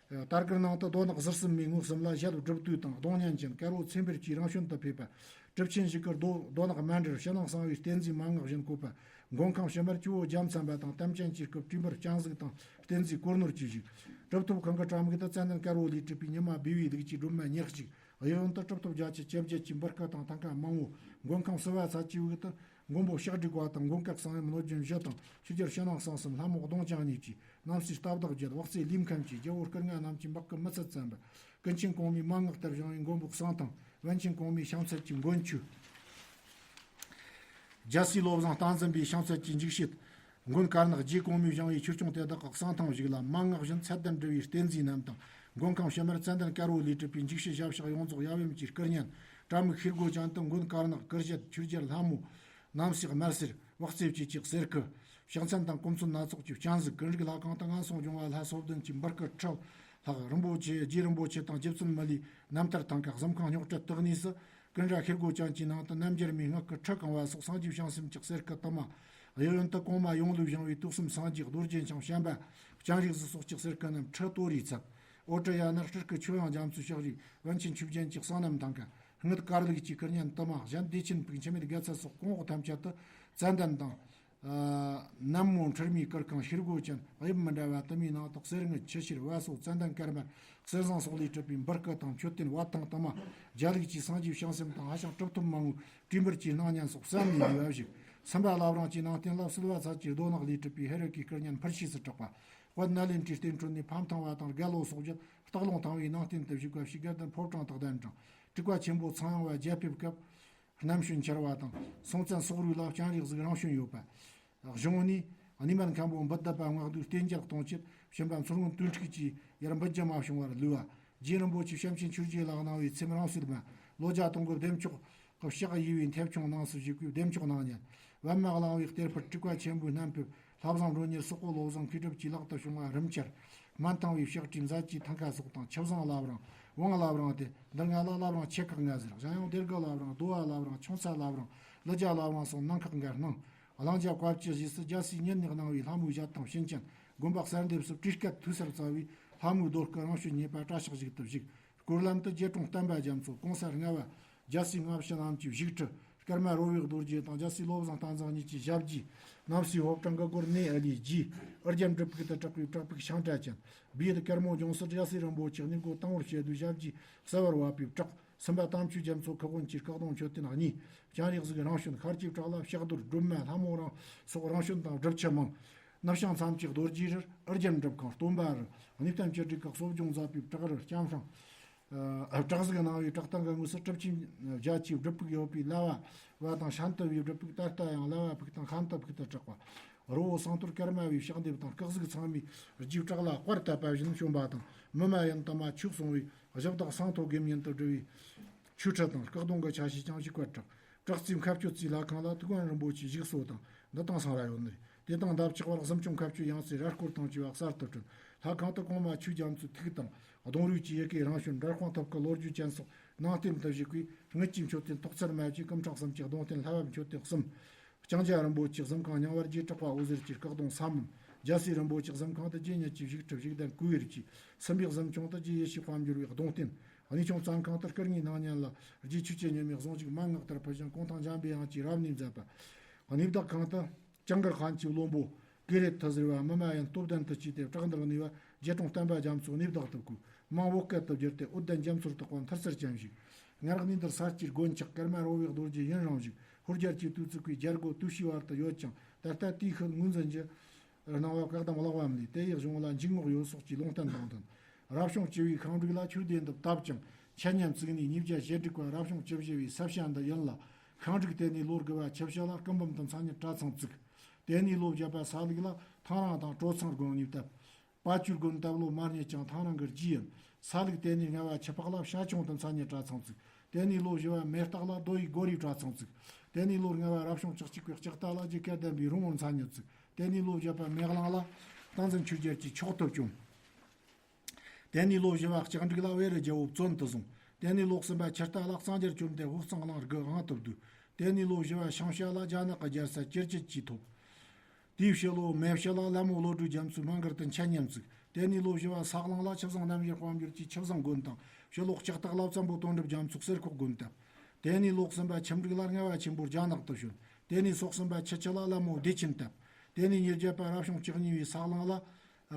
ཨ། དར་གྱི་ནང་དུ་རྡོ་ནག་ཟུར་གསུམ་མའི་ངོས་གསུམ་ལ་ཞལ་སྒྲུབ་དུས་དང་གདོང་བརྙན་ཅན། དཀར་པོ་ཚེ་འབར་གྱི་རང་བྱོན་དུ་ཕེབས་པ། གྲུབ་ཆེན་བཞི་གི་རྡོ་རྡོ་ནག་མཎྜལ། ཕྱི་ནང་གསང་བའི་རྟེན་རྫས་མན་ངག་བཞིན་བཀོད་པ། མགོན་ཁང་ཕྱི་མར་ཇོ་བོ་རྒྱལ་མཚན་པ་དང་དམ་ཅན་གྱི་སྐུ་བྲིས་འབུར་རྐྱང་གཟུགས་དང་རྟེན་རྫས་གོར་ནོར་གྱིས་བཞུགས། གྲུབ་ཐོབ་ཁང་གི་གྲམ་ངོས་དུ་ཙན་དན་དཀར་པོ་ལས་གྲུབ་པའི་ཉི་མ་སྦས་པའི་ལུགས་ཀྱི་སྒྲོལ་མ་ཉེར་གཅིག། གཡས་གཡོན་དུ་གྲུབ་ཐོབ་རྒྱ་ཆེ་བཅོ་བརྒྱད་ཀྱི་འབུར་སྐུ་དང་ཐང་ཀ་མང་བོ། མགོན་ཁང་བསིལ་བ་ཚལ་གྱི་དབུས་དུ། མགོན་པོ་ལྕགས་སྒྲོག་པ་དང་། མགོན་སྐལ་གསང་བའི་སྣོད་ལྗོན་བཞི་དང་། ཆོས་རྒྱལ་ཕྱི་ནང་གསང་གསུམ་ལྷ་མོ་གདོང་ཅན་གཉིས་ཀྱིས། རྣམ་སྲས་རྟ་བདག་བརྒྱད་དབག་རྩེ་ལིའུ་མཁན་གྱིས། རྒྱལ་པོ་སྐུ་ལྔ་རྣམས་ཀྱིས་འབག་གི་མི་ཚད་བཙན་པ། ཀུན་མཁྱེན་གོང་མའི་མན་ངག་ལྟར་བཞེངས་པའི་མགོན་པོ་གསང་ཐང་། པཎ་ཆེན་གོང་མའི་ཕྱག་འཚལ་གྱི་མགོན་ཆུ། རྒྱལ་སྲས་བློ་བཟང་བསྟན་འཛིན་པའི་ཕྱག་འཚལ་གྱི་འཇིགས་བྱེད། མགོན་དཀར་ནག་རྗེ་གོང་མས་བཞེངས་པའི་ཆོས་སྐྱོང་དེ་དག་གི་གསང་ཐང་ཞིག་ལ། མན་ངག་བཞིན་ཚད་ལྡན་འབྲི་བའི་བསྟན་འཛིན་རྣམས་དང་། མགོན་ཁང་ཕྱི་མར་ཙན་དན་དཀར་པོ་ལས་གྲུབ་པའི་འཇིགས་བྱེད་ཞབས་ཕྱག་ཡོངས་རྫོགས་ཡབ་ཡུམ་གྱི་སྐུ་བརྙན། དྲ་མིག་ཤེལ་སྒོ་ཅན་དུ་མགོན་དཀར་ནག་སྐུ་བཞད་ཆོས་རྒྱལ་ལྷ་མོ། རྣམ་སྲས་དམར་སེར་དབག་རྩེ་བཅས་ཀྱི་གསེར་སྐུ། ཕྱག་མཚན་དང་གོ་མཚོན་སྣ་ཚོགས་ཀྱི་སྤྱན་གཟིགས། ཀུན་རིག་ལྷ་ཁང་དུ་ངན་སོང་སྦྱོང་བ་ལྷ་སོ་བདུན་གྱི་འབུར་སྐུ་ཁྲི་ལྷག། རིན་པོ་ཆེ་རྗེ་རིན་པོ་ཆེ་དང་རྗེ་བཙུན་མི་ལའི་རྣམ་ཐར་ཐང་ཀ། གཟིམ་ཁང་རྙོག་དྲ་དག་གནས་སུ། ཀུན་ར་ཤེལ་སྒོ་ཅན་གྱི་ནང་དུ་རྣམ་རྒྱལ་མའི་སྔགས་ཀྱི་ཁྲི་གང་བ་སོགས་སངས་རྒྱས་བྱང་སེམས་ཀྱི་གསེར་སྐུ་དུ་མ། གཡས་གཡོན་དུ་གོང་མ་ཡོངས་ལུས་བཞེངས་པའི་དུག་གསུམ་སངས་རྒྱས་རྡོ་རྗེ་འཆང་བྱམས་པ་སྤྱན་རས་གཟིགས་སོགས་ཀྱི་གསེར་སྐུ་རྣམས་ཁྲི་གཏོར་རིས་ཚད། འོག་ཏུ་ཡ་ན་སྤྲུལ་སྐུ་ཆོས་དབྱིངས་རྒྱ་མཚོའི་ཕྱག་བྲིས་པཎ་ཆེན་ཆོས་རྒྱན་གྱི་གསང་རྣམ་ཐང་ཀ། སྔགས་དཀར་ལུགས་ཀྱི་སྐུ་བརྙན་དུ་མ། གཞན་བདེ་ཆེན་ཕུག་འཆི་མེད་རྒྱལ་ཚབ་སོགས་གོང་འོག་ཐམས་ཅད་དུ་ཙན་དན་དང་། ཨ། ནམ་མོ་འཁྲུལ་མའི་གུར་ཁང་ཤེལ་སྒོ་ཅན་དབྱིབས་མི་འདྲ་བ་དུ་མའི་ནང་དུ་གསེར་དངུལ་ཆུ་ཤེལ་བལ་སོགས་ཙན་དན་དཀར་དམར་གསེར་ཟངས་སོགས་ལས་གྲུབ་པའི་འབུར་སྐུ་དང་མཆོད་རྟེན་བ་དང་དུ་མ། རྒྱ་ལུགས་ཀྱི་སངས་རྒྱས་བྱང་སེམས་དང་ཧ་ཅང་གྲུབ་ཐོབ་མང་བོའི་བྲིས་འབུར་གྱི་སྣང་བརྙན་སོགས་བསམ་ནས་འདུས་པ་བཞུགས། སུམ་པ་བླ་བྲང་གི་ནང་རྟེན་ལ་བསིལ་བ་ཚལ་གྱི་རྡོ་ནག་ལས་གྲུབ་པའི་ཧེ་རུ་ཀའི་སྐུ་བརྙན་འཕུར་ཤེས་སུ་གྲགས་པ། དཔལ་ནཱ་ལེནྡྲའི་རྟེན་ཁྲོད་ནས་ཕམ་ཐང་བ་དང་རྒྱ་ལོ་སོགས་བརྒྱུད་སྟག་ལུང་ཐང་བའི་ནང་རྟེན་དུ་བཞུགས་པ་ཞིག་དགའ་ལྡན་ཕོ་བྲང་དག་ལྡན་གྲངས། དྲེགས་པ་ཆེན་པོ་ཚངས་དབྱངས་པ་རྒྱལ་ཕེབས་སྐབས། རྣམ་དཔྱོད་འཆར་བ་དང་། སྲོང་བཙན་སོག་རུས་ལ་སྤྱན་རས་གཟིགས་རང་བྱོན་ཡོད་པ། གཞུང་ནས། གནས་མལ་མཁན་པོ་འབུལ་གདབ་པ་སྔགས་བསྡུས་བསྟན་རྒྱལ་གཏོང་ཆེད་བྱོན་པ་མཚོ་སྔོན་དུས་འཁྲུགས་ཀྱིས་ཡར་འབུལ་རྒྱུ་མ་བྱུང་བར་ལུས་པ། རྗེ་རིན་པོ་ཆེ་བྱམས་ཆེན་ཆོས་རྗེ་ལག་གནང་བའི་ཚེམས་རིང་བསྲེལ་མ། ལོ་བརྒྱ་སྟོང་གི་བདེ་མཆོག་གི་ཕྱག་གཡས་པའི་མཐེབ་ཆུང་ནང་སུ་བཞུགས་པའི་བདེ་མཆོག་སྣང་བརྙན། པདྨ་གླིང་པའི་གཏེར་ཕུད་དྲེགས་པ་ཆེན་པོའི་རྣམ་ཕུད། ལྷ་བཟང་མགྲོན་གཉེར་སོག་པོ་བློ་བཟང་མཁས་གྲུབ་ཀྱི་ལག་ཏུ་བྱུང་བ་རིམ་འཆར། སྨན་ཐང་བའི་ཕྱག་བྲིས་མཛད་རྗེས་ཐང་ཀ་སོགས་དང་། ཆུ་བཟང་བླ་བྲང་། ཝང་བླ་བྲང་སྟེ། འདི་ལྔ་ལ་བླ་བྲང་ཆེ་ཁག་ལྔ་ཟེར། གཞན་ཡང་སྡེ་དགུ་བླ་བྲང་། རྡོ་བ་བླ་བྲང་། ཆུང་ཚ་བླ་བྲང་། ཀླུ་རྒྱལ་བླ་བྲང་སོགས་ནང་ཁག་འགའ་སྣང་། གླིང་རྒྱ་བཀའ་བཅུ་ཞེས་སུ་རྒྱལ་སྲས་ཉིད་ནས་གནང་བའི་ལྷ་མོའི་ཞལ་ཐང་བྱིན་ཅན། དགོན་པ་གསར་འདེབས་སུ་བྲིས་སྐད་ཐོས་གསར་རྩ་བའི་ལྷ་མོའི་རྡོ་སྐུ་རང་བྱོན་རྙེད་པ་བཀྲ་ཤིས་ཤིག་ཏུ་བཞུགས། སྐོར་ལམ་དུ་རྗེ་དྲུང་བསྟན་པ་རྒྱ་མཚོ། གོང་ས་ལྔ་པ་རྒྱལ་སྲས་ལྔ་བྱི་རྣམས་ཀྱི་བཞུགས་ཁྲི། ཀརྨ་རོལ་བའི་རྡོ་རྗེ་དང་རྒྱལ་སྲས་བློ་བཟང་བསྟན་འཛིན་གཉིས་ཀྱི་ཞབས་རྗེས། གནམ་སའི་ཕོ་བྲང་གི་སྒོར་གནས་ཨ་ལིའི་རྗེས། ཨོ་རྒྱན་སྒྲུབ་ཕུག་ཏུ་གྲགས་པའི་བྲག་ཕུག་ཤིང་བྲག་ཅན། སྦས་ཡུལ་ཀརྨ་ལྗོངས་སུ་རྒྱལ་སྲས་རིན་པོ་ཆེ་གནས་སྒོ་དང་པོར་བྱེད་དུས་ཞབས་ཀྱི་གསལ་བར་བབས་པའི་བྲག། སུམ་པ་དམ་ཆོས་རྒྱ་མཚོ་ཁུ་དབོན་གྱི་སྐུ་གདུང་མཆོད་རྟེན་གཉིས། སྤྱན་རས་གཟིགས་རང་བྱོན་ཤར་གྱི་བྲག་ལ་ཕྱག་རྡོར་སྒྲོལ་མ་ལྷ་མོ་རང་སོགས་རང་བྱོན་དང་སྒྲུབ་ཆུ་མང་། ནུབ་བྱང་མཚམས་ཀྱི་རྡོ་རྗེ་རིར་ཨོ་རྒྱན་སྒྲུབ་ཁང་སྟོན་པ་རི། གནས་བརྟན་བཅུ་དྲུག་གི་གསོ་སྦྱོང་མཛད་པའི་བྲག་རི་སྐྱ་འཕྲེང་། ཨ། བྲག་གཟུགས་སྣང་བའི་བྲག་སྟེང་གི་ངོས་སུ་གྲུབ་ཆེན་བརྒྱད་ཀྱི་སྒྲུབ་ཕུག་ཡོད་པའི་ལ་བ་བ་དང་ཤཱནྟ་བའི་སྒྲུབ་ཕུག་ད་ལྟ་ཡང་ལ་བ་ཕུག་དང་ཤཱནྟ་ཕུག་ཏུ་གྲགས་པ། རི་བོ་ཟངས་གཏོར་ཀརྨ་པའི་ཕྱག་འདེབས་དང་སྐུ་གཟུགས་ཚང་མས་རྗེས་བྲག་ལ་དཔལ་བཏབ་པ་བཞིན་བྱོན་པ་དང་། མི་མ་ཡིན་དུ་མ་ཆོས་གསུང་བའི་གཞི་བདག་ཟངས་མཐོ་དགེ་བསྙེན་དུ་བསྒྲུབས་པའི་ཆོས་ཁྲི་དང་སྐུ་གདུང་གི་ཆ་ཤས་ཀྱང་བཞུགས་པར་གྲགས། བྲག་རྩའི་མཁའ་སྤྱོད་རྩིའི་ལྷ་ཁང་ལ་ཐུབ་དབང་རིན་པོ་ཆེའི་བཞུགས་སོ་དང་འདུ་སྟངས་ཚང་ར་ཡོད་ནི་རེད། དེ་དང་འདབ་ཆགས་པར་གཟིམ་ཆུང་མཁའ་སྤྱོད་ཡང་རྩེ་ར་སྐོར་དང་བཅས་པ་གསར་དུ་བསྐྲུན། ལྷ་ཁང་དུ་གོང་མ་ཆོས་རྒྱ་མཚོའི་ཐུགས་དང་གདུང་རུས་ཀྱི་ཡི་གེ་རང་བྱོན་འདྲ་དཔང་ཐུབ་ཀྱི་ལོ་རྒྱུས་ཅན་སོགས་ནང་རྟེན་དུ་བཞུགས་པའི་དངུལ་གྱི་མཆོད་རྟེན་ཐོག་ཚད་མ་བཅས་སྐུ་ཕྲེང་གསུམ་གྱི་གདུང་རྟེན་ལྷ་བབས་མཆོད་རྟེན་གསུམ། ལྕང་སྐྱ་རིན་པོ་ཆེའི་གཟིམ་ཁང་རྙིང་བ་རྗེ་གྲགས་པ་འོད་ཟེར་གྱི་སྐུ་གདུང་ས་མོན། རྒྱལ་སྲས་རིན་པོ་ཆེའི་གཟིམ་ཁང་དུ་རྗེ་ཉིད་ཀྱི་བཞུགས་ཁྲི་བཞུགས་གདན་གུས་པར་བཅས། སུམ་པའི་གཟིམ་ཆུང་དུ་རྗེ་ཡེ་ཤེས་དཔལ་འབྱོར་བའི་གདུང་རྟེན། གནས་ཆུང་བཙན་ཁང་དུ་སྐུ་དངོས་སྣང་བརྙན་ལ་རྗེ་ཆོས་ཀྱི་ཉི་མའི་གཟུངས་གཞུག་མན་ངག་ལྟར་ཕུལ་ཞིང་གུང་ཐང་འཇམ་པའི་དབྱངས་ཀྱིས་རབ་གནས་མཛད་པ། གནས་བདག་ཁང་དུ་ཇིང་གིར་ཁཱན་གྱི་བློན་པོ་ཀེ་རེ་ཐི་ཟེར་བ་མི་མ་ཡིན་སྟོབས་ལྡན་དུ་སྐྱེས་ཏེ་བྲག་འདིར་གནས་པ་རྗེ་དྲུང་བསྟན་པ་རྒྱ་མཚོ་གནས་བདག་ཏུ་བསྐོས། མིང་བོད་སྐད་དུ་བསྒྱུར་ཏེ་འོད་ལྡན་རྒྱ་མཚོར་གཏོགས་པ་མཐར་སྲིད་ཅན་བཞུགས། སྔར་གནས་འདིར་ས་སྐྱའི་དགོན་ཆགས། ཀརྨ་རོལ་པའི་རྡོ་རྗེ་ཡུན་རིང་བཞུགས། ཧོར་རྒྱལ་གྱི་དུས་བཙུགས་པའི་རྒྱལ་སྒོ་དུས་ཤིག་བར་དུ་ཡོད་ཅིང་ད་ལྟ་དེའི་ཤུལ་ངོས་འཛིན་གྱི་གནང་བ་བཀའ་གདམས་གླེགས་བམ་ལས། དེ་ཡི་གཞུང་ལ་འཇུག་ངོགས་ཡོད་སོགས་ཀྱི་ལུང་བསྟན་དང་ལྡན། རབ་བྱུང་བཅུ་བའི་ཤིང་འབྲུག་ལ་ཆོས་སྡེ་འདི་བཏབ་ཅིང་འཆད་ཉན་བཙུགས་ནས་ཉིས་བརྒྱ་ཞེ་དྲུག་པ་རབ་བྱུང་བཅུ་བཞི་བའི་ས་བྱ་འདི་ཡུན་ལ་ཤིང་འབྲུག་དེ་ནས་ལོ་དགུ་བ་ཆུ་བྱི་ལ་སྐུ་འབུམ་དུ་མཚན་ཉིད་གྲྭ་ཚང་བཙུགས། དེ་ནས་ལོ་བརྒྱད་པ་ས་ལུག་ལ་ཐང་རང་དང་གྲོ་ཚང་དགོན་གཉིས་བཏབ། དཔལ་སྤྲུལ་དགོན་བཏབ་ལོ་མར་ཉེ་ཅིང་ཐང་རང་གི་རྗེས་ཡིན། ས་ལུག་དེ་ནས་ལྔ་བ་ཆུ་ཕག་ལ་བྱ་ཆུང་དུ་མཚན་ཉིད་གྲྭ་ཚང་བཙུགས། དེ་ནས་ལོ་བཞི་བ་མེ་སྟག་ལ་རྡོ་ཡི་སྒོ་རའི་གྲྭ་ཚང་བཙུགས། དེ་ནས་ལོ་ལྔ་བ་རབ་བྱུང་བཅུ་གཅིག་པའི་ལྕགས་རྟ་ལ་རྗེ་སྐལ་ལྡན་པའི་རོང་བོར་མཚན་ཉིད་བཙུགས། དེ་ནས་ལོ་བརྒྱད་པ་མེ་གླང་ལ་བསྟན་འཛིན་ཆོས་རྒྱལ་གྱི་མཆོག་ཏུ་བསྐྱངས། དེ་ནས་ལོ་བཞི་བ་ལྕགས་འབྲུག་ལ་བེ་རི་རྒྱལ་པོ་བཙོན་དུ་བཟུང་། དེ་ནས་ལོ་གསུམ་པ་ཆུ་རྟ་ལ་གཙང་རྒྱལ་བཅོམ་སྟེ་ཧོར་གཙང་གླིང་དགུ་དབང་དུ་བསྡུས། དེ་ནས་ལོ་བཞི་བ་ཤིང་བྱ་ལ་རྒྱ་ནག་གི་རྒྱལ་ས་ཀིར་ཀིར་གྱིས་ཐོབ། དེའི་ཕྱི་ལོ་མེ་བྱི་ལ་ལྷ་མོ་བློ་གྲོས་རྒྱ་མཚོའི་སྨན་གར་དུ་འཆད་ཉན་བཙུགས། དེ་ནས་ལོ་བཞི་བ་ས་གླང་ལ་ཆུ་བཟང་རྣམ་བཞི་དཔལ་འབྱོར་གྱི་ཆུ་བཟང་དགོན་དང་། ཕྱི་ལོ་ལྕགས་སྟག་ལ་བཙན་པོ་དོན་གྲུབ་རྒྱ་མཚོ་གསེར་ཁོག་དགོན་བཏབ། དེ་ནས་ལོ་གསུམ་པ་ཆུ་འབྲུག་ལ་ལྔ་བ་ཆེན་པོ་རྒྱ་ནག་ཏུ་བྱོན། དེ་ནས་སོ་གསུམ་པ་ཆུ་བྱི་ལ་ལྷ་མོ་བདེ་ཆེན་བཏབ། དེ་ནས་ཉེར་བརྒྱད་པ་རབ་བྱུང་བཅུ་གཉིས་པའི་ས་གླང་ལ་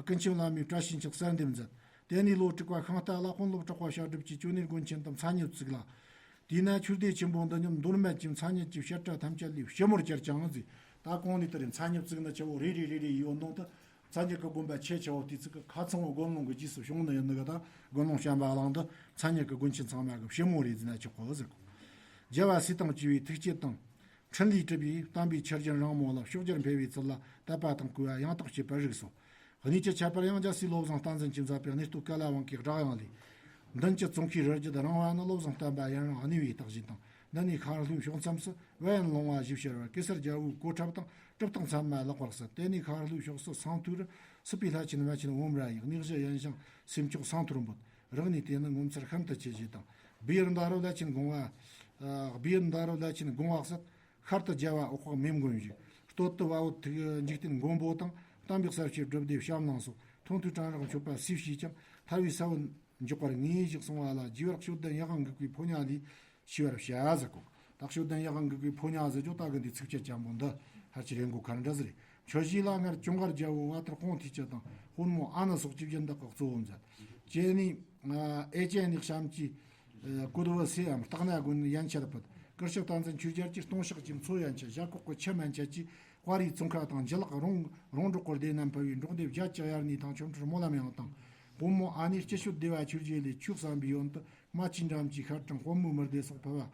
ཀུན་མཁྱེན་བླ་མའི་བཀྲ་ཤིས་འཁྱིལ་གསལ་འདེབས་མཛད། དེ་ནས་ལོ་དྲུག་པ་ཤིང་རྟ་ལ་དཔོན་སློབ་གྲགས་པ་བཤད་སྒྲུབ་ཀྱི་ཅོ་ནེ་དགོན་ཆེན་དུ་མཚན་ཉིད་བཙུགས་ལ། དེས་ན་ཆོས་སྡེ་ཆེན་པོ་འདི་ཉིད་མདོ་སྨད་ཀྱི་མཚན་ཉིད་ཀྱི་བཤད་གྲྭ་ཐམས་ཅད་ལས་ཕྱི་མོར་གྱུར་ཅིང་ཟེར། ད་གོང་ནས་དེ་རེད། མཚན་ཉིད་བཙུགས་ནི་ཆེ་བོ་རེ་རེ་རེ་རེ་ཡོད་ནོ་དེ། མཚན་ཉིད་ཀྱི་དགོན་པ་ཆེ་ཆེ་བོ་དེ་ཚོ་གི་ཁ་ཚང་བོ་དགོན་ལུང་གི་རྗེས་སུ་བྱུང་ནི་ཡིན་ནི་གི། ད་དགོན་ལུང་བྱམས་པ་གླིང་འདི་མཚན་ཉིད་ཀྱི་དགོན་ཆེན་ཚང་མ་གི་ཕྱི་མོ་རེད་ཟེར་ན་ཆོག་གོ་ཟེར་གོ། རྒྱལ་བ་སྲས་དང་བཅས་པའི་ཐུགས་བསྐྱེད་དང་། འཕྲིན་ལས་གྲུབ་པའི་བསྟན་པའི་ཆུ་རྒྱུན་རིང་མོ་ལ་ཕྱོགས་བཅུར་འཕེལ་བའི་ཚུལ་ལ་དད་པ་དང་གུས་པ་ཡང་དག་བྱེད་པར་རིགས་སོ། གནས་ཀྱི་ཁྱད་པར་ཡང་རྒྱལ་སྲས་བློ་བཟང་བསྟན་འཛིན་གྱིས་མཛད་པའི་གནས་སྟོད་ཀ་ལ་དབང་གི་སྒྲགས་དབྱངས་ལས། མདུན་གྱི་ཙོང་ཁའི་རི་རྒྱུད་རིང་བ་ནི། བློ་བཟང་བསྟན་པ་ཡུན་རིང་གནས་པའི་རྟགས་ཅན་དང་། འདི་ནས་ཤར་ལྷོའི་ཕྱོགས་མཚམས་སུ་བལ་ཡུལ་ལུང་བ་བཞི་ཤར་བར། གེ་སར་རྒྱལ་པོའི་གོ་ཁྲབ་དང་གྲུབ་རྟགས་མཚན་མ་ལེགས་པར་གསལ། དེ་ནས་ཤར་ལྷོའི་ཕྱོགས་སུ་སང་ཐོའི་རི་སྲིད་པའི་ལྷ་ཆེན་མ་ཆེན་འོམ་ར་ཡི། གནས་གཞི་ཡུན་ཞིང་སེམས་མཆོག་སང་ཐོར་འབོད། རིག་གནས་དེ་ནི་ངོ་མཚར་ཤིན་ཏུ་ཆེ་ཞེས་དང་། སྦས་ཡུལ་མདའ་རུ་བླ་ཆེན་དགོངས་པ། ཨ། སྦས་ཡུལ་མདའ་རུ་བླ་ཆེན་དགོངས་པ་གསལ། ཤར་དུ་རྒྱལ་བ་འོད་དཔག་མེད་མགོན་བཞུགས། སྟོད་དུ་བ་འོད་ཐིག་འཇིག་རྟེན་མགོན་པོ་དང་། བསྟན་པའི་གསལ་བྱེད་སྒྲུབ་སྡེ་བྱམས་གླིང་སོགས། མཐོང་ཐོས་གྲང་རེག་མཆོད་པ་སུས་བྱས་ཀྱང་། ཐར་པའི་ས་བོན་འཇོག་པར་ངེས་ཤིག་གསུངས་པ་ལ། རྗེ་བར་ཤོད་ལྡན་ཡང་འགུགས་པའི་ཕོ་ཉ་ལས་ཤེས་པར་བྱ་ཟེར་གོ། ད་ཤོད་ལྡན་ཡང་འགུགས་པའི་ཕོ་ཉ་ཟེར་རྒྱུ་ད་གི་འདི་ཚིགས་བཅད་ཅན་པོ་འདི་ཧར་གྱི་རེ་འགོ་གར་འདྲ་ཟེར་རེད། མཆོད་བྱའི་ལྷ་ངར་ཅུང་གར་རྒྱལ་པོ་བ་ཐར་ཀོང་ཐིག་བཅུ་དང་དཔོན་མོ་ཨ་ནི་སོགས་ཀྱི་སྦྱིན་བདག་གི་གཙོ་བོ་མཛད། ཅེ་ནི། ཨེ་ཅེ་ནི་གཤམ་གྱི། ཀུ་དུ་བུ་སེའམ་སྟག་སྣ་དགོན་ཡན་ཆད་པད། ཀིར་ཤུ་བསྟན་འཛིན་ཆོས་རྒྱལ་གྱི་སྟོང་ཕྱག་གི་མཚོ་ཡན་ཆད། བཞད་ཁོག་གི་ཆུ་མན་ཆད་ཀྱི་དཔའ་རིས་ཙོང་ཁ་དང་། འཇུ་ལག་རོང་རོང་འབྲོག་གི་སྡེ་རྣམས་ཕུལ་བའི་འབྲོག་སྡེ་བརྒྱད་ཅུ་དབྱར་གནས་དང་། ཆོ་འཕྲུལ་སྨོན་ལམ་ཡང་དང་། དཔོན་མོ་ཨ་ནེ་སྐྱིད་ཤོད་སྡེ་བ་ཆོས་རྗེ་ལས་ཆོས་བསམ་པའི་ཡོན་དུ། རྨ་ཆུའི་འགྲམ་གྱི་ཤར་གྲངས་དཔོན་མོའི་མི་སྡེ་སོགས་ཕུལ་བ།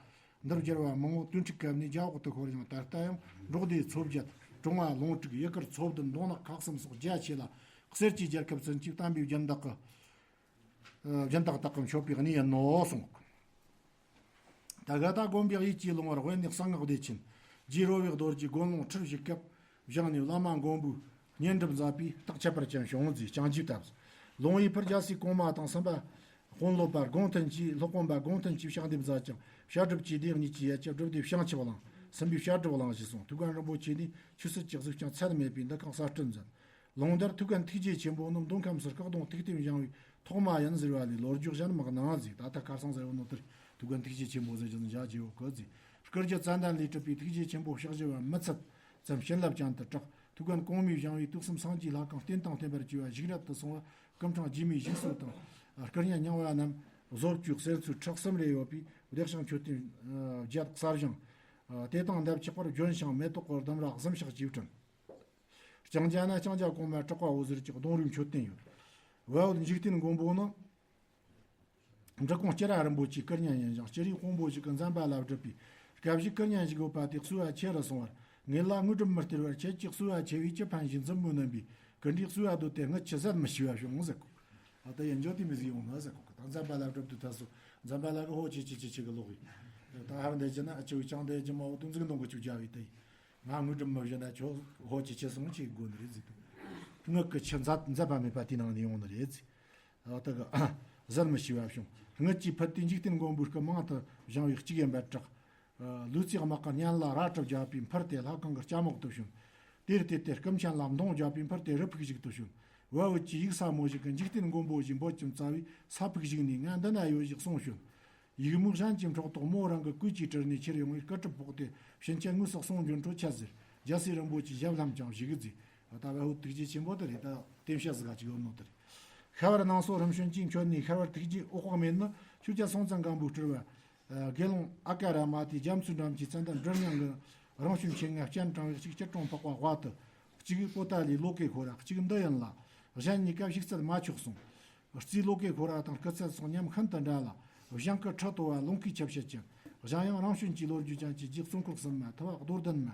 འདིར་སྦྱར་བ་མང་བོ་དོན་འགྲིག་སྐབས་ནས་རྒྱ་འོག་ཏུ་ཤོར་ཡང་། ད་ལྟ་ཡང་འབྲོག་སྡེ་ཚོ་བརྒྱད། གྲོང་བ་ལུང་དྲུག་ཡུལ་དཀར་ཚོ་བདུན། མདོ་ནག་ཁག་གསུམ་སོགས་རྒྱ་ཆེ་ལ། གསེར་གྱི་རྒྱལ་ཁབ་ཚུན་གྱི་བསྟན་པའི་སྦྱིན་བདག་གི། སྦྱིན་བདག་དག་གི་མཆོད་པའི་གནས་ཡིན་ནོ་གསུངས། ད་ག་ད་དགོན་པའི་གཡས་ཀྱི་ལུང་བར་དབེན་གནས་གསང་སྔགས་བདེ་ཆེན། རྗེ་རོལ་པའི་རྡོ་རྗེ་དགོན་ལུང་ཁྲི་བཞི་སྐབས་བཞེངས་ནས། བླ་མ་མགོན་པོས་བསྙེན་སྒྲུབ་མཛད་པའི་རྟགས་ཁྱད་པར་ཅན་བྱུང་ཟེར། ཅང་ཅིའུ་བཏབ། ལུང་པའི་ཕུར་རྒྱལ་སྲས་གོང་མ་དང་གསུམ་པ་དཔོན་སློབ་པ་དགོངས་ཐུན་གྱིས། སློབ་དཔོན་པ་དགོངས་ཐུན་གྱིས་ཕྱག་འདེབས་མཛད་ཅིང་། བཤད་སྒྲུབ་ཀྱི་སྡེ་གཉིས་ཀྱི་ཡན་ཆད་སྒྲུབ་སྡེ་བྱང་ཆུབ་གླིང་། སྲིན་པོའི་བཤད་སྒྲུབ་གླིང་ཞེས་གསུངས། ཐུའུ་བཀྭན་རིན་པོ་ཆེ་ནས་ཆོས་སྲིད་ཀྱི་གཟིགས་ཞིང་ཚད་མེད་པའི་འདུ་ཁང་གསར་སྐྲུན་མཛད། ལུང་དེར་ཐུའུ་བཀྭན་ཐུགས་རྗེ་ཆེན་པོ་རྣམས་མདོ་ཁམས་སུ་སྐུ་གདུང་ཐུགས་རྟེན་བཞེངས་པའི་ཐོག་མ་ཡིན་ཟེར་བ་ལས་ལོ་རྒྱུས་གཞན་མང་སྣང་ཟིག། ད་ལྟ་ཁར་སང་ཟེར་བ་ནོ་དེར་ཐུའུ་བཀྭན་ཐུགས་རྗེ་ཆེན་པོ་ཟེར་རྒྱུ་ནི་བཞག་རྒྱུ་ཡོད་གི་ཟིག། སྐུ་རྒྱུ་ཙན་དན་ལས་གྲུབ་པའི་ཐུགས་རྗེ་ཆེན་པོ་ཕྱག་བཞི་པ་མི་ཚད་ཙམ་བྱིན་རླབས་ཅན་དུ་གྲགས། ཐུའུ་བཀྭན་གོང་མས་བཞེངས་པའི་དུག་གསུམ་སངས་རྒྱས་ལྷ་ཁང་རྟེན་དང་བརྟེན་པར་བཅས་པ་བཞུགས་གནས་དུ་སོང་བ། སྐུ་ཕྲེང་རྗེས་མའི་བཞུགས་གསོ་དང་། སྐུ་བརྙན་རྙིང་བ་རྣམས་བཟོ་བཅོས་གསེར་མཚོའི་ཁྲག་གསུམ་རེ་ཡོད་པའི་བདེ་ཞིང་མཆོད་རྟེན་བརྒྱད་གསར་བཞེངས། དེ་དང་འདབ་ཆགས་པར་ལྗོན་ཤིང་མེ་ཏོག་གི་ལྡུམ་ར་གཟིམ་ཤག་ཅེས་བྲིས། ལྕང་སྐྱ་ན་ལྕང་སྐྱ་གོང་མ་གྲགས་པ་འོད་ཟེར་གྱི་གདུང་རུས་མཆོད་རྟེན་ཡོད། བལ་འོད་འཇིག་རྟེན་མགོན་པོ་ནི། འབྲི་གུང་སྐྱེ་ར་རིན་པོ་ཆེའི་སྐུ་བརྙན་ཡིན་ཞིང་། སྐྱེ་རིའི་དཔང་པོ་ཞིག་གི་མཛད་པ་ལ་སྒྲུབ་པའི་སྐབས་ཤིག་སྐུ་བརྙན་ཞིག་ཡོད་པ་དེ་གསོལ་བ་ཆེ་རུ་སོང་བར། ངེད་ལ་དངོས་གྲུབ་མི་སྟེར་བར་ཁྱེད་ཀྱི་གསོལ་བ་ཆེ་བས་ཅི་ཕན་ཞེས་མཛུབ་མོས་བསྣུན་པས། སྐུ་འདྲའི་གསོལ་བ་འདོད་དེ་རྔུལ་ཆུ་ཟད་མི་ཤེས་པ་བྱུང་ཟེར་གོ། ཨ་ད་ཡིན་འཇོག་དེ་མི་ཟིག་ཡོང་ན་ཟེར་གོ། ད་མཛད་པ་ལ་སྒྲུབ་དུས་ད་སོ་མཛད་པ་ལ་གི་ཧོ་ཆེ་ཆེ་ཆེ་ཆེ་གི་ལོག་ཡིན། ད་ཧར་འདས་ཀྱི་ན་ཨ་ཆེ་བའི་ཅང་འདས་ཀྱི་མ་འོ་དུ་འཛིག་འདོང་གི་ཆུ་རྒྱ་བའི་དེ་ཡིན། ང་དངོས་གྲུབ་མི་བཞེས་ན་ཁྱོད་ཧོ་ཆེ་ཆེ་སོང་ཆེ་དགོས་ནི་རེད་ཟིག། དངུལ་གི་ཆུ་མཛད་མཛད་པ་མེད་པ་དེའི་ནང་ནས་ཡོང་ནི་རེད་ཟིག། ཨ་ད་གི་ཟད་མི་ཤེས་པ་བྱུང་། དངུལ་གྱིས་ཕུལ་ཏེ་འཇིག་རྟེན་མགོན་པོའི་སྐུ་མང་དུ་བཞེངས་པའི་གཅིག་ཡིན་པར་གྲགས། ལུས་རྩེ་དམག་གི་སྙན་ལ་རལ་གྲི་བརྒྱབ་པས་འཕུར་ཏེ་ལྷ་ཁང་གི་ལྕམ་འོག་ཏུ་བྱོན། དེར་བལྟས་ཏེ་སྐུ་མཆན་ལ་མདུང་བརྒྱབ་པས་འཕུར་ཏེ་རི་ཕུག་ཞིག་ཏུ་བྱོན། བལ་འོད་ཀྱིས་ཡུགས་ས་མོ་ཞིག་གི་འཇིག་རྟེན་མགོན་པོ་ཞེས་འབོད་ཀྱང་རྩ་བའི་ས་ཕུག་ཞིག་ནས་ང་འདི་ན་ཡོད་ཞེས་གསུངས་བྱོན། ཡུགས་མོ་གཞན་གྱི་འཕྲོག་དོག་མོ་རང་གི་གོས་ཀྱིས་དྲུད་ནས་ཁྱེར་ཡོང་བས་སྐུ་གྲུབ་ཕོག་སྟེ་ཕྱིན་ཆད་དངོས་སུ་གསུང་འབྱོན་འཕྲོ་ཆད་ཟེར། རྒྱལ་སྲས་རིན་པོ་ཆེའི་ཞབས་ལྷམ་ཀྱང་བཞེས་གི་མཛད། ད་བལ་འོད་ཐུགས་རྗེ་ཆེན་པོ་དེ་རེད། ད་རྟེན་བཤད་ཟིག་ག་ཅིག་ཡོད་ནོ་དེ་རེད། ཤར་བར་ནང་སོ་རིམ་བྱོན་གྱིས་མཆོད་ནས་ཤར་བར་ཐུགས་རྗེའི་འོད་དཔག་མེད་ནི། ཆོས་རྒྱལ་སྲོང་བཙན་སྒམ་པོའི་སྤྲུལ་པ། དགེ་སློང་ཨ་ཀ་ར་མ་ཏི་རྒྱ་མཚོའི་འགྲམ་གྱི་ཙན་དན་སྦྲུལ་སྙིང་གི་རང་བྱོན་ཆེན་ལྔ་སྤྱན་དྲངས་པའི་གཅིག་སྐྱིལ་ཀྲུང་འཕགས་པ་དབའ་དུ། གཅིག་པོ་ཏཱ་ལའི་ལོ་ཀེ་ཁོ་ར། གཅིག་འདི་ཡིན་ལ། གཞན་གཉིས་ཀ་བཞུགས་ཚད་མ་ཆོག་གསུངས། རྩིས་ལོ་ཀེ་ཁོ་ར་དང་སྐུ་ཚད་སོགས་ཉམས་ཤིན་ཏུ་འདྲ་ལ། བཞེངས་སྐུ་ཁྲི་ཐོ་བ་ལོང་ཁའི་ཆ་བྱད་ཅན། གཞན་ཡང་རང་བྱོན་གྱི་ལོ་རྒྱུས་ཅན་གྱི་རྗེ་གཙོ་འཁོར་གསུམ་མ། ཐུ་བ་རྡོར་གདན་མ།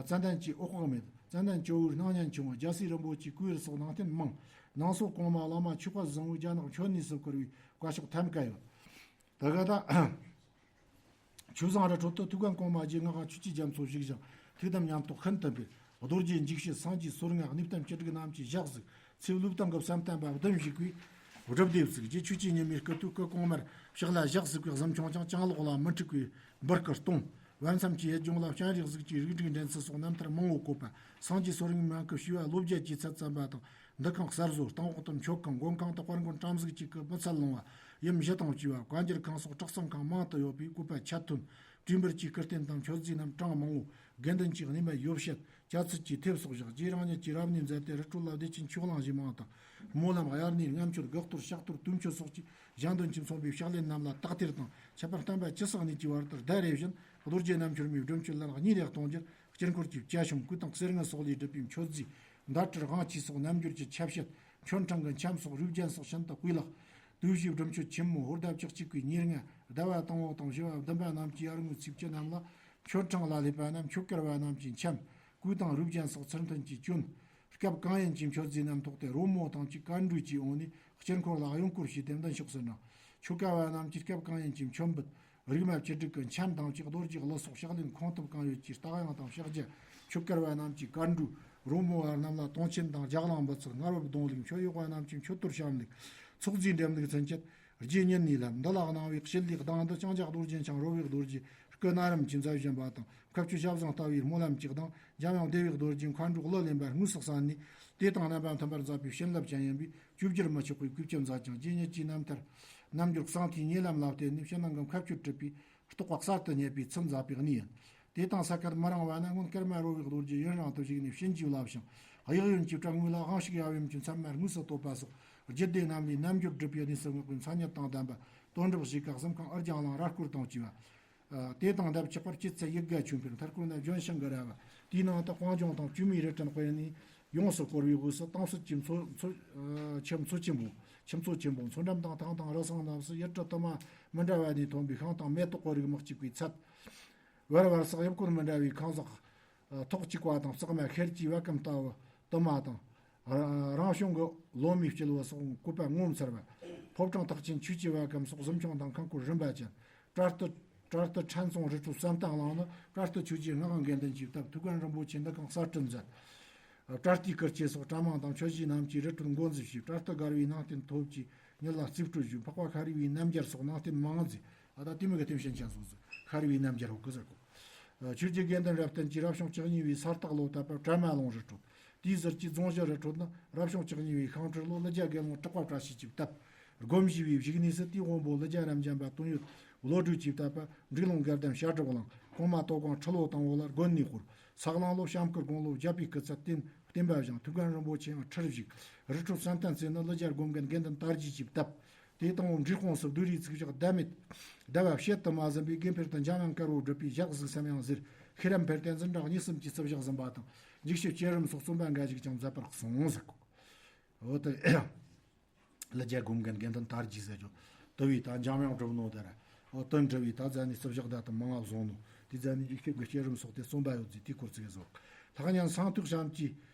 ཙན་དན་གྱི་འོད་དཔག་མེད། ཙན་དན་ཇོ་བོའི་སྣང་བརྙན་ཆུང་བ། རྒྱལ་སྲས་རིན་པོ་ཆེའི་སྐུའི་རི་སོགས་ནང་རྟེན་མང་། ནང་སོ་གོང་མ་བླ་མ་ཆོས་པ་བཟང་བོས་རྒྱ་ནག་མཆོད་གནས་སུ་བཀུར་བའི་བཀའ་ཤོག་ཐམ་ཀ་ཡོད། ད་ག་ད། ཆོས་བཟང་རི་ཁྲོད་དུ་ཐུའུ་བཀྭན་གོང་མ་རྗེ་སྔགས་ཁང་ཆོས་ཀྱི་རྒྱ་མཚོ་བཞུགས་ཤིང་ཐུགས་དམ་ཉམས་རྟོགས་ཤིན་ཏུ་འཕེལ། རྡོ་རྗེ་འཇིགས་བྱེད་སངས་རྒྱས་སོལ་ལྔ་གནས་བརྟན་བཅུ་དྲུག་རྣམས་ཀྱི་ཞལ་གཟིགས། ཚེ་བློས་བཏང་གི་བསམ་གཏན་པ་བདུན་བཞུགས་པའི་སྒྲུབ་སྡེ་བཙུགས། རྗེ་ཆོས་ཀྱི་ཉི་མའི་སྐུ་དུས་སྐུ་གོང་མར་ཕྱག་ལ་ཞག་གཟིགས་པའི་གཟིམ་ཆུང་ཀྱང་ལྕང་ལོགས་ལ་མི་འཁྲུགས་པའི་འབུར་སྐུ་སྟོང་། བར་མཚམས་ཀྱི་ཡུལ་ལྗོངས་ལ་སྤྱན་རས་གཟིགས་ཀྱི་རིགས་དྲུག་འདྲེན་ཚུལ་སོགས་རྣམ་ཐར་མང་བོ་བཀོད་པ། སངས་རྒྱས་གསུང་རིག་མན་གྱི་བྱིས་པ་ལོ་བརྒྱད་ཀྱི་ཚད་བརྩམས་པ་དང་། འདུ་ཁང་གསར་བཟོ། སྟེང་འོག་ཏུ་མཆོད་ཁང་། མགོན་ཁང་དུ་དཔལ་མགོན་བྲམ་གཟིགས་ཀྱི་སྐུ་མི་ཚད་ལོང་བ། ཡུམ་བཞི་དང་བཅས་པ། བཀའ་འགྱུར་ཁང་སོགས་གྲྭ་ཚང་ཁང་མང་དུ་ཡོད་པས་བཀོད་པ་ཆ་མཐུན། བྲིས་འབུར་གྱི་སྐུ་རྟེན་དང་མཆོད་རྫས་རྣམས་གྲངས་མང་བོ། དགེ་འདུན་གྱི་གནས་མལ་ཡོ་བྱད། བྱ་ཚིལ་གྱི་ཐེབས་སོགས་བཞག་རྗེས་རང་ཉིད་ཀྱིས་རབ་གནས་མཛད་དེ་རི་ཁྲོད་ལ་བདེ་ཆེན་ཆོས་གླིང་ཞེས་མིང་དང་། སྨོན་ལམ། དབྱར་གནས། རྔམ་མཆོད། དགུ་གཏོར། ཕྱག་གཏོར། དུས་མཆོད་སོགས་ཀྱི་གཞན་དོན་གྱིས་མཚོན་པའི་ཕྱག་ལེན་རྣམས་ལ་དག་ཐེར་དང་ཁྱད་པར་བསྟན་པ་ཇི་སྲིད་གནས་ཀྱི་བར་དུ་ཟླ་རེ་བཞིན་རྡོ་རྗེ་རྣལ་འབྱོར་མའི་སྒྲུབ་མཆོད་ལན་གཉིས་རེ་གཏོང་རྒྱུར། དཀྱིལ་འཁོར་གྱི་བཅའ་ཤོམ། གོས་དང་གསེར་དངུལ་སོགས་ལས་གྲུབ་པའི་མཆོད་རྫས། མདའ་གྲི། དབང་ཆས་སོགས་རྣལ་འབྱོར་གྱི་ཆ་བྱད། མཆོད་ཕྲེང་གི་འཆམ་སོགས་རུས་རྒྱན་སོགས་ཤིན་ཏུ་སྤུས་ལེགས། དུས་བཞིའི་སྒྲུབ་མཆོད་ཆེན་མོ། ཧོར་ཟླ་བཅུ་གཅིག་པའི་ཉེར་ལྔ། ཟླ་བ་དང་པོ་དང་བཞི་བ་བདུན་པ་རྣམས་ཀྱི་ཨར་ངོའི་ཚེས་བཅུ་རྣམས་ལ། མཆོད་ཕྲེང་ལ་སླེབས་པ་རྣམས་མཆོད་བཀུར་བ་རྣམས་ཀྱིས་འཆམ། གོས་དང་རུས་རྒྱན་སོགས་ཚུལ་མཐུན་གྱིས་གྱོན། སྐབས་གང་ཡིན་གྱི་མཆོད་རྫས་རྣམས་ཐོགས་ཏེ། རོལ་མོ་དང་བཅས་བཀའ་འགྲོས་ཀྱི་འོག་ནས་དཀྱིལ་འཁོར་ལ་གཡོན་སྐོར་བྱས་ཏེ་མདུན་ཕྱོགས་སུ་འབྲངས། ཆོ་ག་བ་རྣམས་ཀྱིས་སྐབས་གང་ཡིན་གྱི་མཆོད་འབུལ། རིག་མ་བཅུ་དྲུག་གི་འཆམ་དང་བཅས་རྡོ་རྗེ་གླུ་སོགས་ཕྱག་ལེན་ཁོང་ཐུབ་གང་ཡོད་ཀྱིས་རྟ་དབྱངས་དང་ཕྱག་རྒྱ། ཆོ་ག་བ་རྣམས་ཀྱིས་བཀའ་འགྲོས། རོལ་མོ་བ་རྣམས་ལ་དུང་ཆེན་དང་ལྗགས་ལང་འབུལ་ཚིག། ངར་བབས་རྡུང་ལེན། མཆོད་གཡོག་པ་རྣམས་ཀྱིས་མཆོད་གཏོར་བཤམས་ལུགས། ཚོགས་རྫས་འདེམས་ལུགས་ཚུན་ཆད་རྗེ་ཉིད་ནས་བསླབས། འདི་ལ་གནང་བའི་ཞི་ལུའི་གདངས་འདི་ལྕང་སྐྱ་རྡོ་རྗེ་འཆང་རོལ་བའི་རྡོ་རྗེ་སྐུ་ན་རིམ་གྱིས་མཛད་བཞིན་པ་དང་། མཁའ་སྤྱོད་ཞལ་བཟང་ལྟ་བུའི་སྨོན་ལམ་གྱི་གདངས། འཇམ་དབྱངས་བདེ་བའི་རྡོ་རྗེ་མཁའ་འགྲོའི་གླུ་ལེན་པ་དངོས་སུ་གསན་ནས། དེ་དང་རྣམ་པ་མཐུན་པར་མཛད་པའི་བྱིན་རླབས་ཅན་ཡིན་པས། བཅོས་བསྒྱུར་མི་ཆོག་པའི་གུས་བཅས་མཛད་ཅིང་། རྗེ་ཉིད་ཀྱི་རྣམ་ཐར་རྣལ་འབྱོར་གསང་ཐིག་ཉེ་ལམ་ལ་བརྟེན་ནས་ཕྱི་ནང་གི་མཁའ་སྤྱོད་གྲུབ་པའི་རྟོགས་པ་གསར་དུ་རྙེད་པའི་ཚུལ་མཛད་པའི་གནས་ཡིན། དེ་དང་ས་ཁར་མི་རིང་བ་ན་སྔོན་སྐར་མ་རོལ་བའི་རྡོ་རྗེ་ཡུན་རིང་དུ་བཞུགས་ནས་བྱིན་གྱིས་བརླབས་ཤིང་། གཡས་གཡོན་གྱི་གྲལ་ངོས་ལ་དབང་ཕྱུག་ཡབ་ཡུམ་གྱི་མཚན་མ་དངོས་སུ་བསྟོད་པ་སོགས་རྒྱུད་སྡེ་རྣམས་ལས་རྣལ་འབྱོར་སྒྲུབ་པའི་གནས་སུ་བསྔགས་པའི་མཚན་ཉིད་དང་ལྡན་པ། དོན་གྲུབ་ཞེས་བཀའ་གསུམ་ཁང་ཨར་རྒྱང་གླིང་ར་སྐོར་དང་བཅས་པ། ཨ། དེ་དང་ལྡབ་ཆགས་པར་སྐྱེད་ཚལ་ཡིད་དགའ་ཆོས་འཕེལ། མཐར་སྐོར་ན་ལྗོན་ཤིང་གི་ར་བ། དེའི་ནང་དུ་སྤང་ལྗོངས་དང་བཅོས་མའི་རི་ཁྲོད་དཔེར་ན་ཡོངས་སུ་བསྐོར་བའི་དབུས་སུ་དྭངས་གསལ་གྱི་མཚོ་མཚོ། ཨ། ཆུ་མཚོ་ཆེན་པོ། ཆུ་མཚོ་ཆེན་པོ། མཚོ་འགྲམ་དང་ཐང་དང་རི་སེང་རྣམས་སུ་ཡུལ་གྲུ་དུ་མ་མི་འདྲ་བ་ནས་ཐོན་པའི་ཤིང་དང་མེ་ཏོག་གི་རིགས་མི་གཅིག་པའི་ཚལ། བར་བར་སོགས་དབྱིབས་ཀོན་མི་འདྲ་བའི་ཁང་བཟང་། ཐོག་གཅིག་པ་དང་། ལྕགས་མ་ཤེལ་གྱི་བ་གམ་ལྟ་བུ་དུ་མ་དང་། རང་བྱུང་གི་ལོ་མའི་སྐྱེད་པ་སོགས་བཀོད་པ་ངོ་མཚར་བ། ཕོ་བྲང་ཐེག་ཆེན་ཆོས་ཀྱི་བ་གམ་སོགས་གཟིམ་ཆུང་དང་ཁང་བསྐོར་རིམ་པ་ཅན། བྲག་ཏུ། བྲག་ཏུ་ཕྲན་ཚོགས་རི་ཁྲོད་བསམ་གཏན་གླིང་ནི། བྲག་ཏུ་ཆོས་ཀྱི་སྔགས་དགེ་འདུན་གྱི་བཏབ། ཐུའུ་བཀྭན་རིན་པོ་ཆེ་འདི་གང་གསར་སྐྲུན་མཛད། བྲག་ཏུའི་སྐུ་སྐྱེ་སོགས་གྲྭ་མང་དང་ཆོས་གཞིས་རྣམས་ཀྱིས་རི་ཁྲོད་མགོ་འཛུགས་ཞུས། བྲག་ཏུ་དགའ་བའི་ནང་རྟེན་ཐོབ་ཀྱི་ཉིད་ལ་རྩིས་སྤྲོད་ཞུས། འཕགས་པ་ཤཱ་རིའི་བུའི་རྣམ་རྒྱལ་སོགས་ནང་རྟེན་མང་མཛད། ཨ། ད་དེ་མོ་གི་རྟེན་བྱིན་ཅན་སོགས་སུ་ཤཱ་རིའི་བུའི་རྣམ་རྒྱལ་ཧོ་ཀི་ཟེར་གོ། ཆོས་རྗེ་དགེ་འདུན་རབ་བརྟན་གྱིས་རབ་བྱུང་བཅུ་གཉིས་པའི་ས་སྟག་ལོ་བཏབ་པར་གྲྭ་མ་ལུང་རི་ཁྲོད། དེའི་ཟུར་གྱི་རྫོང་གཞི་རི་ཁྲོད་ན་རབ་བྱུང་བཅུ་གཉིས་པའི་ཤིང་ཁྲི་ལོ་ཀླུ་རྒྱལ་དགེ་སློང་གྲགས་པ་བཀྲ་ཤིས་ཀྱིས་བཏབ། སྒོམ་ཞུས་པའི་བཞུགས་གནས་སུ་དེའི་དབོན་པོ་ཀླུ་རྒྱལ་རབ་འབྱམས་པ་དོན་ཡོད་བློ་གྲོས་ཀྱིས་བཏབ་པ། འབྲུག་ལུང་དགའ་ལྡན་བཤད་སྒྲུབ་གླིང་། གོང་མ་དོ་དགོང་ཁྲི་ལོ་དང་པོ་ལ་དགོན་ནས་བསྐོར། ས་གླང་ལོ་བྱམས་སྐུ་དགུང་ལོ་བརྒྱད་པའི་སྐུ་ཚད་བརྟན་བརྟན་པ་བཞེངས། ཐུའུ་བཀྭན་རིན་པོ་ཆེའང་ཁྲིར་བཞུགས། རི་ཁྲོད་བསམ་གཏན་རྩེ་ནི་ཀླུ་རྒྱལ་སྒོམ་མཁན་དགེ་འདུན་དར་རྒྱས་ཀྱིས་བཏབ། དེ་དང་པོ་འབྲས་སྤུངས་སུ་བདུད་རིའི་ཚིག་བཞག་ཟླ་མེད། ཟླ་བ་ཕྱེད་དུ་མ་ཟིན་པའི་དགེ་འཕེལ་དུ་འཇམ་དབྱངས་དཀར་པོ་སྒྲུབ་པའི་ཞག་གཟུགས་སམ་ཡང་ཟེར། ཤེས་རབ་འཕེལ་རྟེན་ཟིན་གྲྭ་གཉིས་གསུམ་གྱིས་རྩིབ་བཞག་ཟིན་པ་དང་། འཇིགས་བྱེད་བསྐྱེད་རིམ་སོགས་རྩོམ་པ་འགའ་ཞིག་ཀྱང་མཛད་པར་གསུངས་ཟེར་གོ། འོ་ད་ཀླུ་རྒྱལ་སྒོམ་མཁན་དགེ་འདུན་དར་རྒྱས་ཟེར་རྒྱུ། དུ་བའི་ད་འཇམ་དབྱངས་གྲུབ་ནོ་དེ་ར། འོ་དོན་གྲུབ་པའི་ད་ཛ་ནི་རྩིབ་བཞག་ད་དུ་མང་ང་བཟུང་ནོ། དེ་ཛ་ནི་འཇིགས་བྱེད་ཀྱི་བསྐྱེད་རིམ་སོགས་ཏེ་རྩོམ་པ་ཡོད་ཟེར་དེ་སྐོར་ཚིག་བཟོ། ལྷག་ཉན་སང་ཐོག་བྱམས་ཀྱི་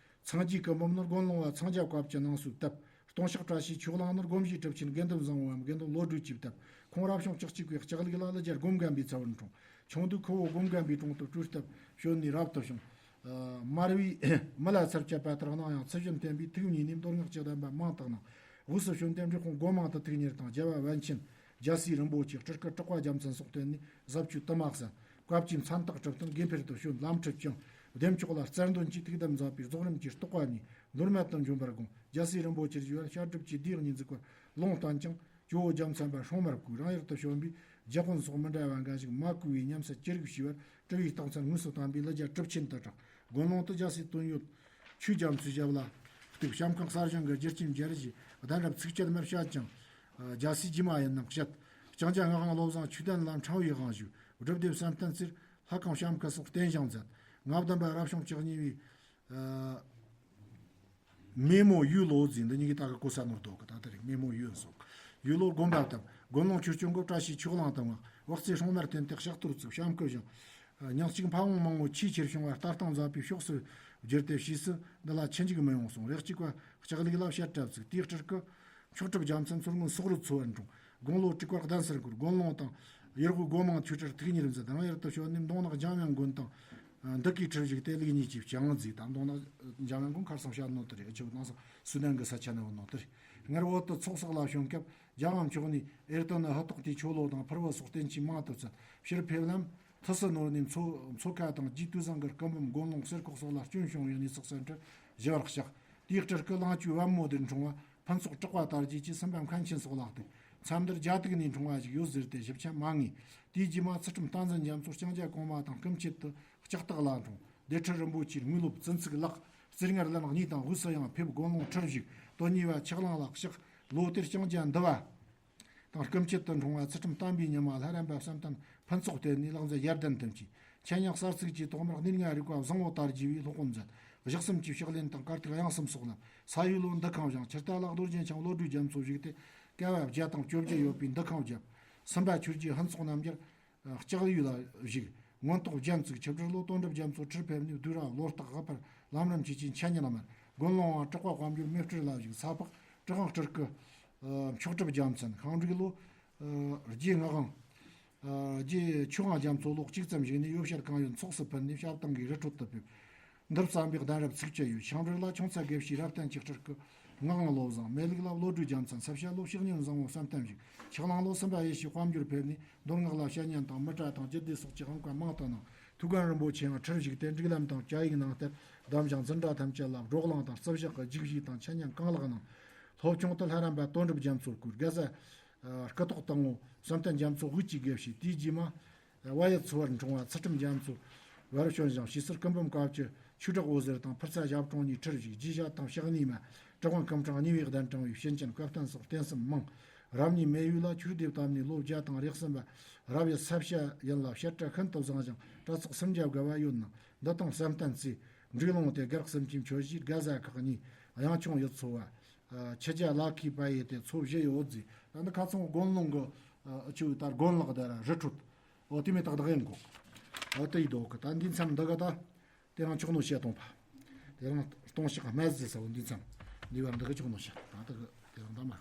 སངས་རྒྱས་ཀྱི་འབུམ་ནི་དགོན་ལུང་བ་འཚང་རྒྱ་བཀའ་བརྒྱུད་ནང་སུ་བཏབ། སྟོང་ཕྱག་བཀྲ་ཤིས་ཆོས་གླིང་ནི་དགོན་བཞིའི་གྲུབ་ཆེན་དགེ་འདུན་བཟང་པོའམ་དགེ་འདུན་བློ་གྲོས་ཀྱིས་བཏབ། ཁོང་རབ་བྱུང་བཅུ་གཅིག་པའི་ལྕགས་ལུག་ལ་ཀླུ་རྒྱལ་སྒོམ་རྒན་པའི་ཚ་བོར་འཁྲུངས། ཆུང་དུས་ཁུ་བོ་སྒོམ་རྒན་པའི་དྲུང་དུ་སྤྲུལ་བཏབ་བྱོན་ནས་རབ་ཏུ་བྱུང་། ཨ། མར་པའི་མི་ལ་ཚར་བཅད་པ་ལྟར་སྣང་ཡང་ཚུལ་བཞིན་བསྟེན་པས་ཐུགས་མཉེས་ནས་མདོ་སྔགས་ཀྱི་བསྟན་པ་མང་དུ་གནང་། དབུས་སུ་བྱོན་ཏེ་འབྲས་སྤུངས་སྒོ་མང་དུ་ཐུགས་གཉེར་དང་རྒྱལ་བ་པཎ་ཆེན། རྒྱལ་སྲས་རིན་པོ་ཆེ། སྤྲུལ་སྐུ་གྲགས་པ་རྒྱལ་མཚན་སོགས་བསྟེན་ནས་ཟབ་ཆོས་དུ་མ་གསན། བཀའ་བཅུའི་མཚན་རྟགས་གྲུབ་བསྟན་དགེ་འཕེལ་དུ་བྱོན། ལམ་ཁྲིད་བསྐྱངས། བདེ་མཆོག་ལ་རྩལ་འདོན་གྱིས་ཐུགས་དམ་མཛད་པའི་རྫོགས་རིམ་གྱི་རྟོགས་པ་ཉིད་མདོར་བསྡུས་དུ་འབྱོན་པར་དགོངས། རྒྱལ་སྲས་རིན་པོ་ཆེར་ཞུ་བར་བཤད་སྒྲུབ་ཀྱི་སྡེ་གཉིས་འཛུགས་པར་ལུང་བསྟན་ཀྱང་། ཇོ་བོ་རྒྱལ་མཚན་པ་སྲུང་མར་བསྐོས། རང་ཡུལ་དུ་བྱོན་པས་རྒྱལ་དཔོན་སོགས་མི་འདྲ་བ་འགའ་ཞིག་མ་བསྐོས་པའི་ཉམས་སུ་ཅི་རིགས་ཞུས་པར་སྤྲུལ་པའི་རྟགས་མཚན་དངོས་སུ་བསྟན་པས་ཀླུ་རྒྱལ་གྲུབ་ཆེན་དུ་གྲགས། དགོན་ལུང་དུ་རྒྱལ་སྲས་དོན་ཡོད་ཆོས་རྒྱ་མཚོའི་ཞབས་ལ་གཏུགས། བྱམས་ཁང་གསར་བཞེངས་ཀྱི་རྒྱུ་རྐྱེན་སྦྱར་བཞེས་གདན་རབས་ཚིགས་བཅད་མར་བཤད་ཅིང་། རྒྱལ་སྲས་རྗེས་མ་ཡིན་རྣམས་བཤད། ལྕང་སྐྱ་སྔགས་ཁང་བློ་བཟང་ཆོས་ལྡན་ལ་ཕྲེང་བའི་དབང་ཞུས། སྒྲུབ་སྡེ་བསམ་གཏན་རྩེར་ལྷ་ཁང་བྱམས་ཁང་སོགས་རྟེན་བཞེངས་མཛད། ལྔ་བདུན་པ་རབ་བྱུང་བཅུ་གཉིས་པའི། ཨ། མེ་མོ་ཡོས་ལོ་ཟེར། འདི་གཉིས་ཀྱི་ད་ག་གོ་ས་ནོར་དོ་གི། ད་ལྟ་རིག་མེ་མོ་ཡོས་སོགས་ཡོས་ལོ་དགོན་པ་བཏབ། དགོན་ལུང་ཆོས་སྐྱོང་གི་བཀྲ་ཤིས་ཆོས་གླིང་དུ་བསྔགས། དབུ་རྩེ་སྲུང་མར་བརྟེན་ཏེ་ཕྱག་གཏོར་བཙུགས། བྱམས་སྐུ་བཞེངས། ཉིན་གཅིག་ཕ་བོང་མང་པོ་ཆེས་ཆེར་བྱུང་བ་ལྟ་སྟངས་མཛད་པའི་ཕྱོགས་སུ་བསྒྱུར་ཏེ་ཕྱིས་སུ་འདི་ལ་ཆུ་འཇུག་མི་ཡོང་གསུངས། རེ་གཅིག་པ་ལྕགས་ལུག་ལ་བཤད་གྲྭ་བཙུགས། དེའི་སྤྲུལ་སྐུ་མཆོག་གྲུབ་རྒྱལ་མཚན་མཚོ་སྔོན་སོག་རི་ཚོ་བར་འཁྲུངས། དགུང་ལོ་དྲུག་པར་གདན་སར་བཀུར། དགོན་ལུང་དང་ཡུལ་དབུས་སྒོ་མང་ཆོས་གྲྭར་ཐུགས་གཉེར་མཛད། རང་ཡུལ་དུ་བྱོན་ནས་མདོ་སྔགས་འཇམ་དབྱངས་མགོན་དང་། འདི་གའི་ཁྲིར་བཞུགས་ཏེ་ལུགས་གཉིས་ཀྱི་བྱང་མཛད་དང་། མདོ་སྔགས་འཇམ་དབྱངས་མགོན་ཁར་སང་བཤད་ནོ་དེ་རེད། ཆུ་ནང་སང་སུ་ནན་གྱི་ས་ཆ་ནས་བོ་ནོ་དེ་རེད། སྔར་བོད་དུ་ཚོགས་བསགས་ལ་བྱོན་སྐབས་རྒྱལ་བ་མཆོག་ནས་ཨེར་ཏོ་ནི་ཧུ་ཏོག་ཏི་ཆོ་ལོ་དང་ཕུར་བུ་སོགས་རྟེན་ཆེས་མང་དུ་བསྩལ། ཕྱིར་ཕེབས་ལམ་ཐུ་སི་ནོར་ནས་མཚོ་མཚོ་ཁ་དང་རྗེ་དུས་བཟང་གི་སྐུ་འབུམ་དགོན་ལུང་གསེར་ཁོག་སོགས་ལ་སྐྱོན་བྱུང་ཡོད་ནས་ཚོགས་སན་ཁྲི་ཞི་བར་གཤེགས། དེའི་སྤྲུལ་སྐུ་གླང་ཆོས་པད་མོ་དེར་འཁྲུངས་པ། ཕུན་ཚོགས་གྲགས་པ་དར་རྒྱས་ཀྱིས་སེམས་དཔའ་མཁན་ཆེན་སོགས་ལ་གཏུགས། མཚམས་འདིར་རྒྱ་ཏིག་ནས་འཁྲུངས་པ་ཞིག་ཡོད་ཟེར་ཏེ་ཞིབ་ཆ་མ་ངེས། དེའི་རྗེས་མ་ཚུལ་ཁྲིམས་བསྟན་འཛིན་རྒྱ་མཚོ་ལྕང་སྐྱ་གོང་མ་དང་སྐུ་མཆེད་དུ་ལྕགས་སྟག་ལ་འཁྲུངས། སྡེ་ཁྲི་རིན་པོ་ཆེའི་དངོས་སློབ་བཙུན་ཚུགས་ལགས། རྩིས་ངར་ལན་གཉིས་དང་དབུས་སུ་ཡང་ཕེབས། དགོན་ལུང་ཁྲིར་བཞུགས། དོན་གཉིས་པ་ཆག་ལང་ལ་གཤེགས། ལོ་དེར་ལྕང་སྐྱ་འདུ་བ་དང་སྐུ་མཆེད་དུ་འཁྲུངས་པ་ཚུལ་ཁྲིམས་བསྟན་པའི་ཉི་མ་ལྷ་རམས་པ་བསམ་གཏན་ཕུན་ཚོགས་དེ་ནས་ལག་འཛིན་ཡར་ལྡན་དུ་མཆིས། མཆན་ཡང་གསར་ཚུགས་ཀྱི་ཐོག་མར་གནས་ལྔ་རིག་པ་བཟང་བོ་དར་རྒྱས་པའི་སློབ་དཔོན་མཛད། ཞག་གསུམ་གྱི་ཕྱག་ལེན་དང་དཀར་ཐིག་དབྱངས་གསུམ་སོགས་བསླབས། ས་ཡོས་ལོ་འདུ་ཁང་བཞེངས། ཆུ་རྟ་ལ་རྡོ་རྗེ་འཆང་བློ་གྲོས་རྒྱ་མཚོ་བཞུགས་ཏེ། བསྐལ་པ་བརྒྱ་དང་བཅོ་བརྒྱད་ཡོད་པའི་འདུ་ཁང་བརྒྱབ། སུམ་པ་ཆོས་རྗེ་ཕུན་ཚོགས་རྣམ་རྒྱལ་ལྕགས་ཡོས་ལ་བཞུགས། མངོན་རྟོགས་རྒྱ་མཚོས་ཆིབས་སྒྲིལ་ལོ་དོན་གྲུབ་རྒྱ་མཚོ་ཁྲིར་ཕེབས་ནས་བསྡུས་ར་ལོ་རྟགས་ལྷག་པར་ལམ་རིམ་ཆོས་ཀྱི་འཆད་ཉན་མར། དགོན་ལུང་བ་གྲགས་པ་དཔལ་འབྱོར་མེ་སྤྲེལ་ལ་བཞུགས། ས་ཕག་གྲི་གང་སྤྲུལ་སྐུ་མཆོག་གྲུབ་རྒྱལ་མཚན། ཤིང་འབྲུག་ལོ་རྗེ་ངག་དབང་། རྗེ་ཆོས་དབང་རྒྱ་མཚོ་ལོ་གཅིག་ཙམ་བཞུགས་ནས་ཡོ་བྱད་གང་ཡོད་ཚོགས་སུ་ཕུལ་ནས་བྱ་བཏང་གི་རི་ཁྲོད་དུ་ཕེབས། འདིར་བརྩམས་པའི་གདན་རབས་ཚིགས་བཅད་ཡོད། ཤིང་འབྲུག་ལ་ཁྱུང་ཚ་དགེ་བཤེས་རབ་བརྟན་གྱི་སྤྲུལ་སྐུ་ངག་དབང་བློ་བཟང་། སྨད་ལུག་ལ་བློ་གྲོས་རྒྱལ་མཚན། ས་སྐྱ་ལོ་བཤེས་གཉེན་བཟང་བོ་བསམ་གཏན་བཞུགས། ཆག་ལང་ལོ་སུམ་པ་ཡེ་ཤེས་དཔལ་འབྱོར་ཕེབས་ནས་མདོ་སྔགས་ལ་བཤད་ཉན་དང་མི་ཏྲ་དང་རྒྱུད་སྡེ་སོགས་ཀྱི་དབང་བཀའ་མང་དུ་གནང་། ཐུའུ་བཀྭན་རིན་པོ་ཆེའང་ཁྲིར་བཞུགས་ཏེ་འབྲུག་ལམ་དང་བཅའ་ཡིག་གནང་སྟེ་གདམས་ཞིང་འཛིན་གྲྭ་ཐམས་ཅད་ལ་བགྲོ་གླེང་དང་རྩིབ་ཞག་གི་རྒྱུགས་གཞི་དང་འཆད་ཉན་གང་ལེགས་གནང་། སློབ་ཆུང་དུ་ལྷ་རམས་པ་དོན་གྲུབ་རྒྱ་མཚོ་བསྐོས། དགའ་ས། སྐུ་ཐོག་དང་པོ་བསམ་གཏན་རྒྱ་མཚོ་དབུས་ཀྱི་དགེ་བཤེས། དེའི་རྗེས་མ་བལ་ཡུལ་ཚོ་བར་འཁྲུངས་པ་ཚུལ་ཁྲིམས་རྒྱ་མཚོ་བར་བྱོན་ཞིང་། ཞེ་སར་སྐུ་འབུམ་དཀའ་བཅུ་ཆོས་གྲགས་འོད་ཟེར་དང་ཕུར་ཚ་ཞབས་དྲུང་གཉིས་ཁྲིར་བཞུགས། རྗེ་ཞབས་དང་ཕྱག་གཉིས་མ་གྲུབ་དབང་སྐུ་ཕྲེང་གཉིས་པའི་གདན་དྲངས་པའི་ཞིང་ཆེན་བཀའ་བསྟན་སོགས་རྟེན་གསུམ་མང་། རབ་གནས་སྨད་ཡུལ་ལ་ཆོས་སྡེ་བཏབ་ནས་ལོ་བརྒྱ་དང་རེ་གསུམ་པ་རབ་ཡུལ་ས་སྐྱ་ཡན་ལ་བཤད་གྲྭ་ཤིན་ཏུ་བཟང་ཞིང་གྲྭ་ཚོགས་སུམ་བརྒྱ་བརྒལ་བ་ཡོད་ནོ། འདི་དང་བསམ་གཏན་རྩེ། འབྲུག་ལུང་དེ་སྒར་གསུམ་གྱི་མཆོད་བཞེས། དགའ་ས་ཁག་གཉིས། གཡང་ཆུང་ཡུལ་ཚོ་བ། ཆུ་རྒྱ་ལ་ཁའི་པ་ཡེ་དེ་ཚོ་བཞི་ཡོད་ཟེར། ད་འདི་ཁ་ཚང་དགོན་ལུང་གི་ཨ་ཆུ་ད་དགོན་ལག་དེ་ར་རི་ཁྲོད། འོ་དེ་མེ་ཏག་ཏག་ཡིན་གོ། འོ་དེ་ཡི་དོ་གི་ད་འདི་མཚམས་འདི་ག་ད། དེ་རང་ཆོག་ནོ་བཤད་གཏོང་པ། དེ་རང་གཏོང་ཤག་སྨད་ཟེར་ས་བོ་འདི་མཚམས། འདི་བར་འདི་ག་ཆོག་ནོ་བཤད་ད་ད་གི་དེ་རང་ད་མ།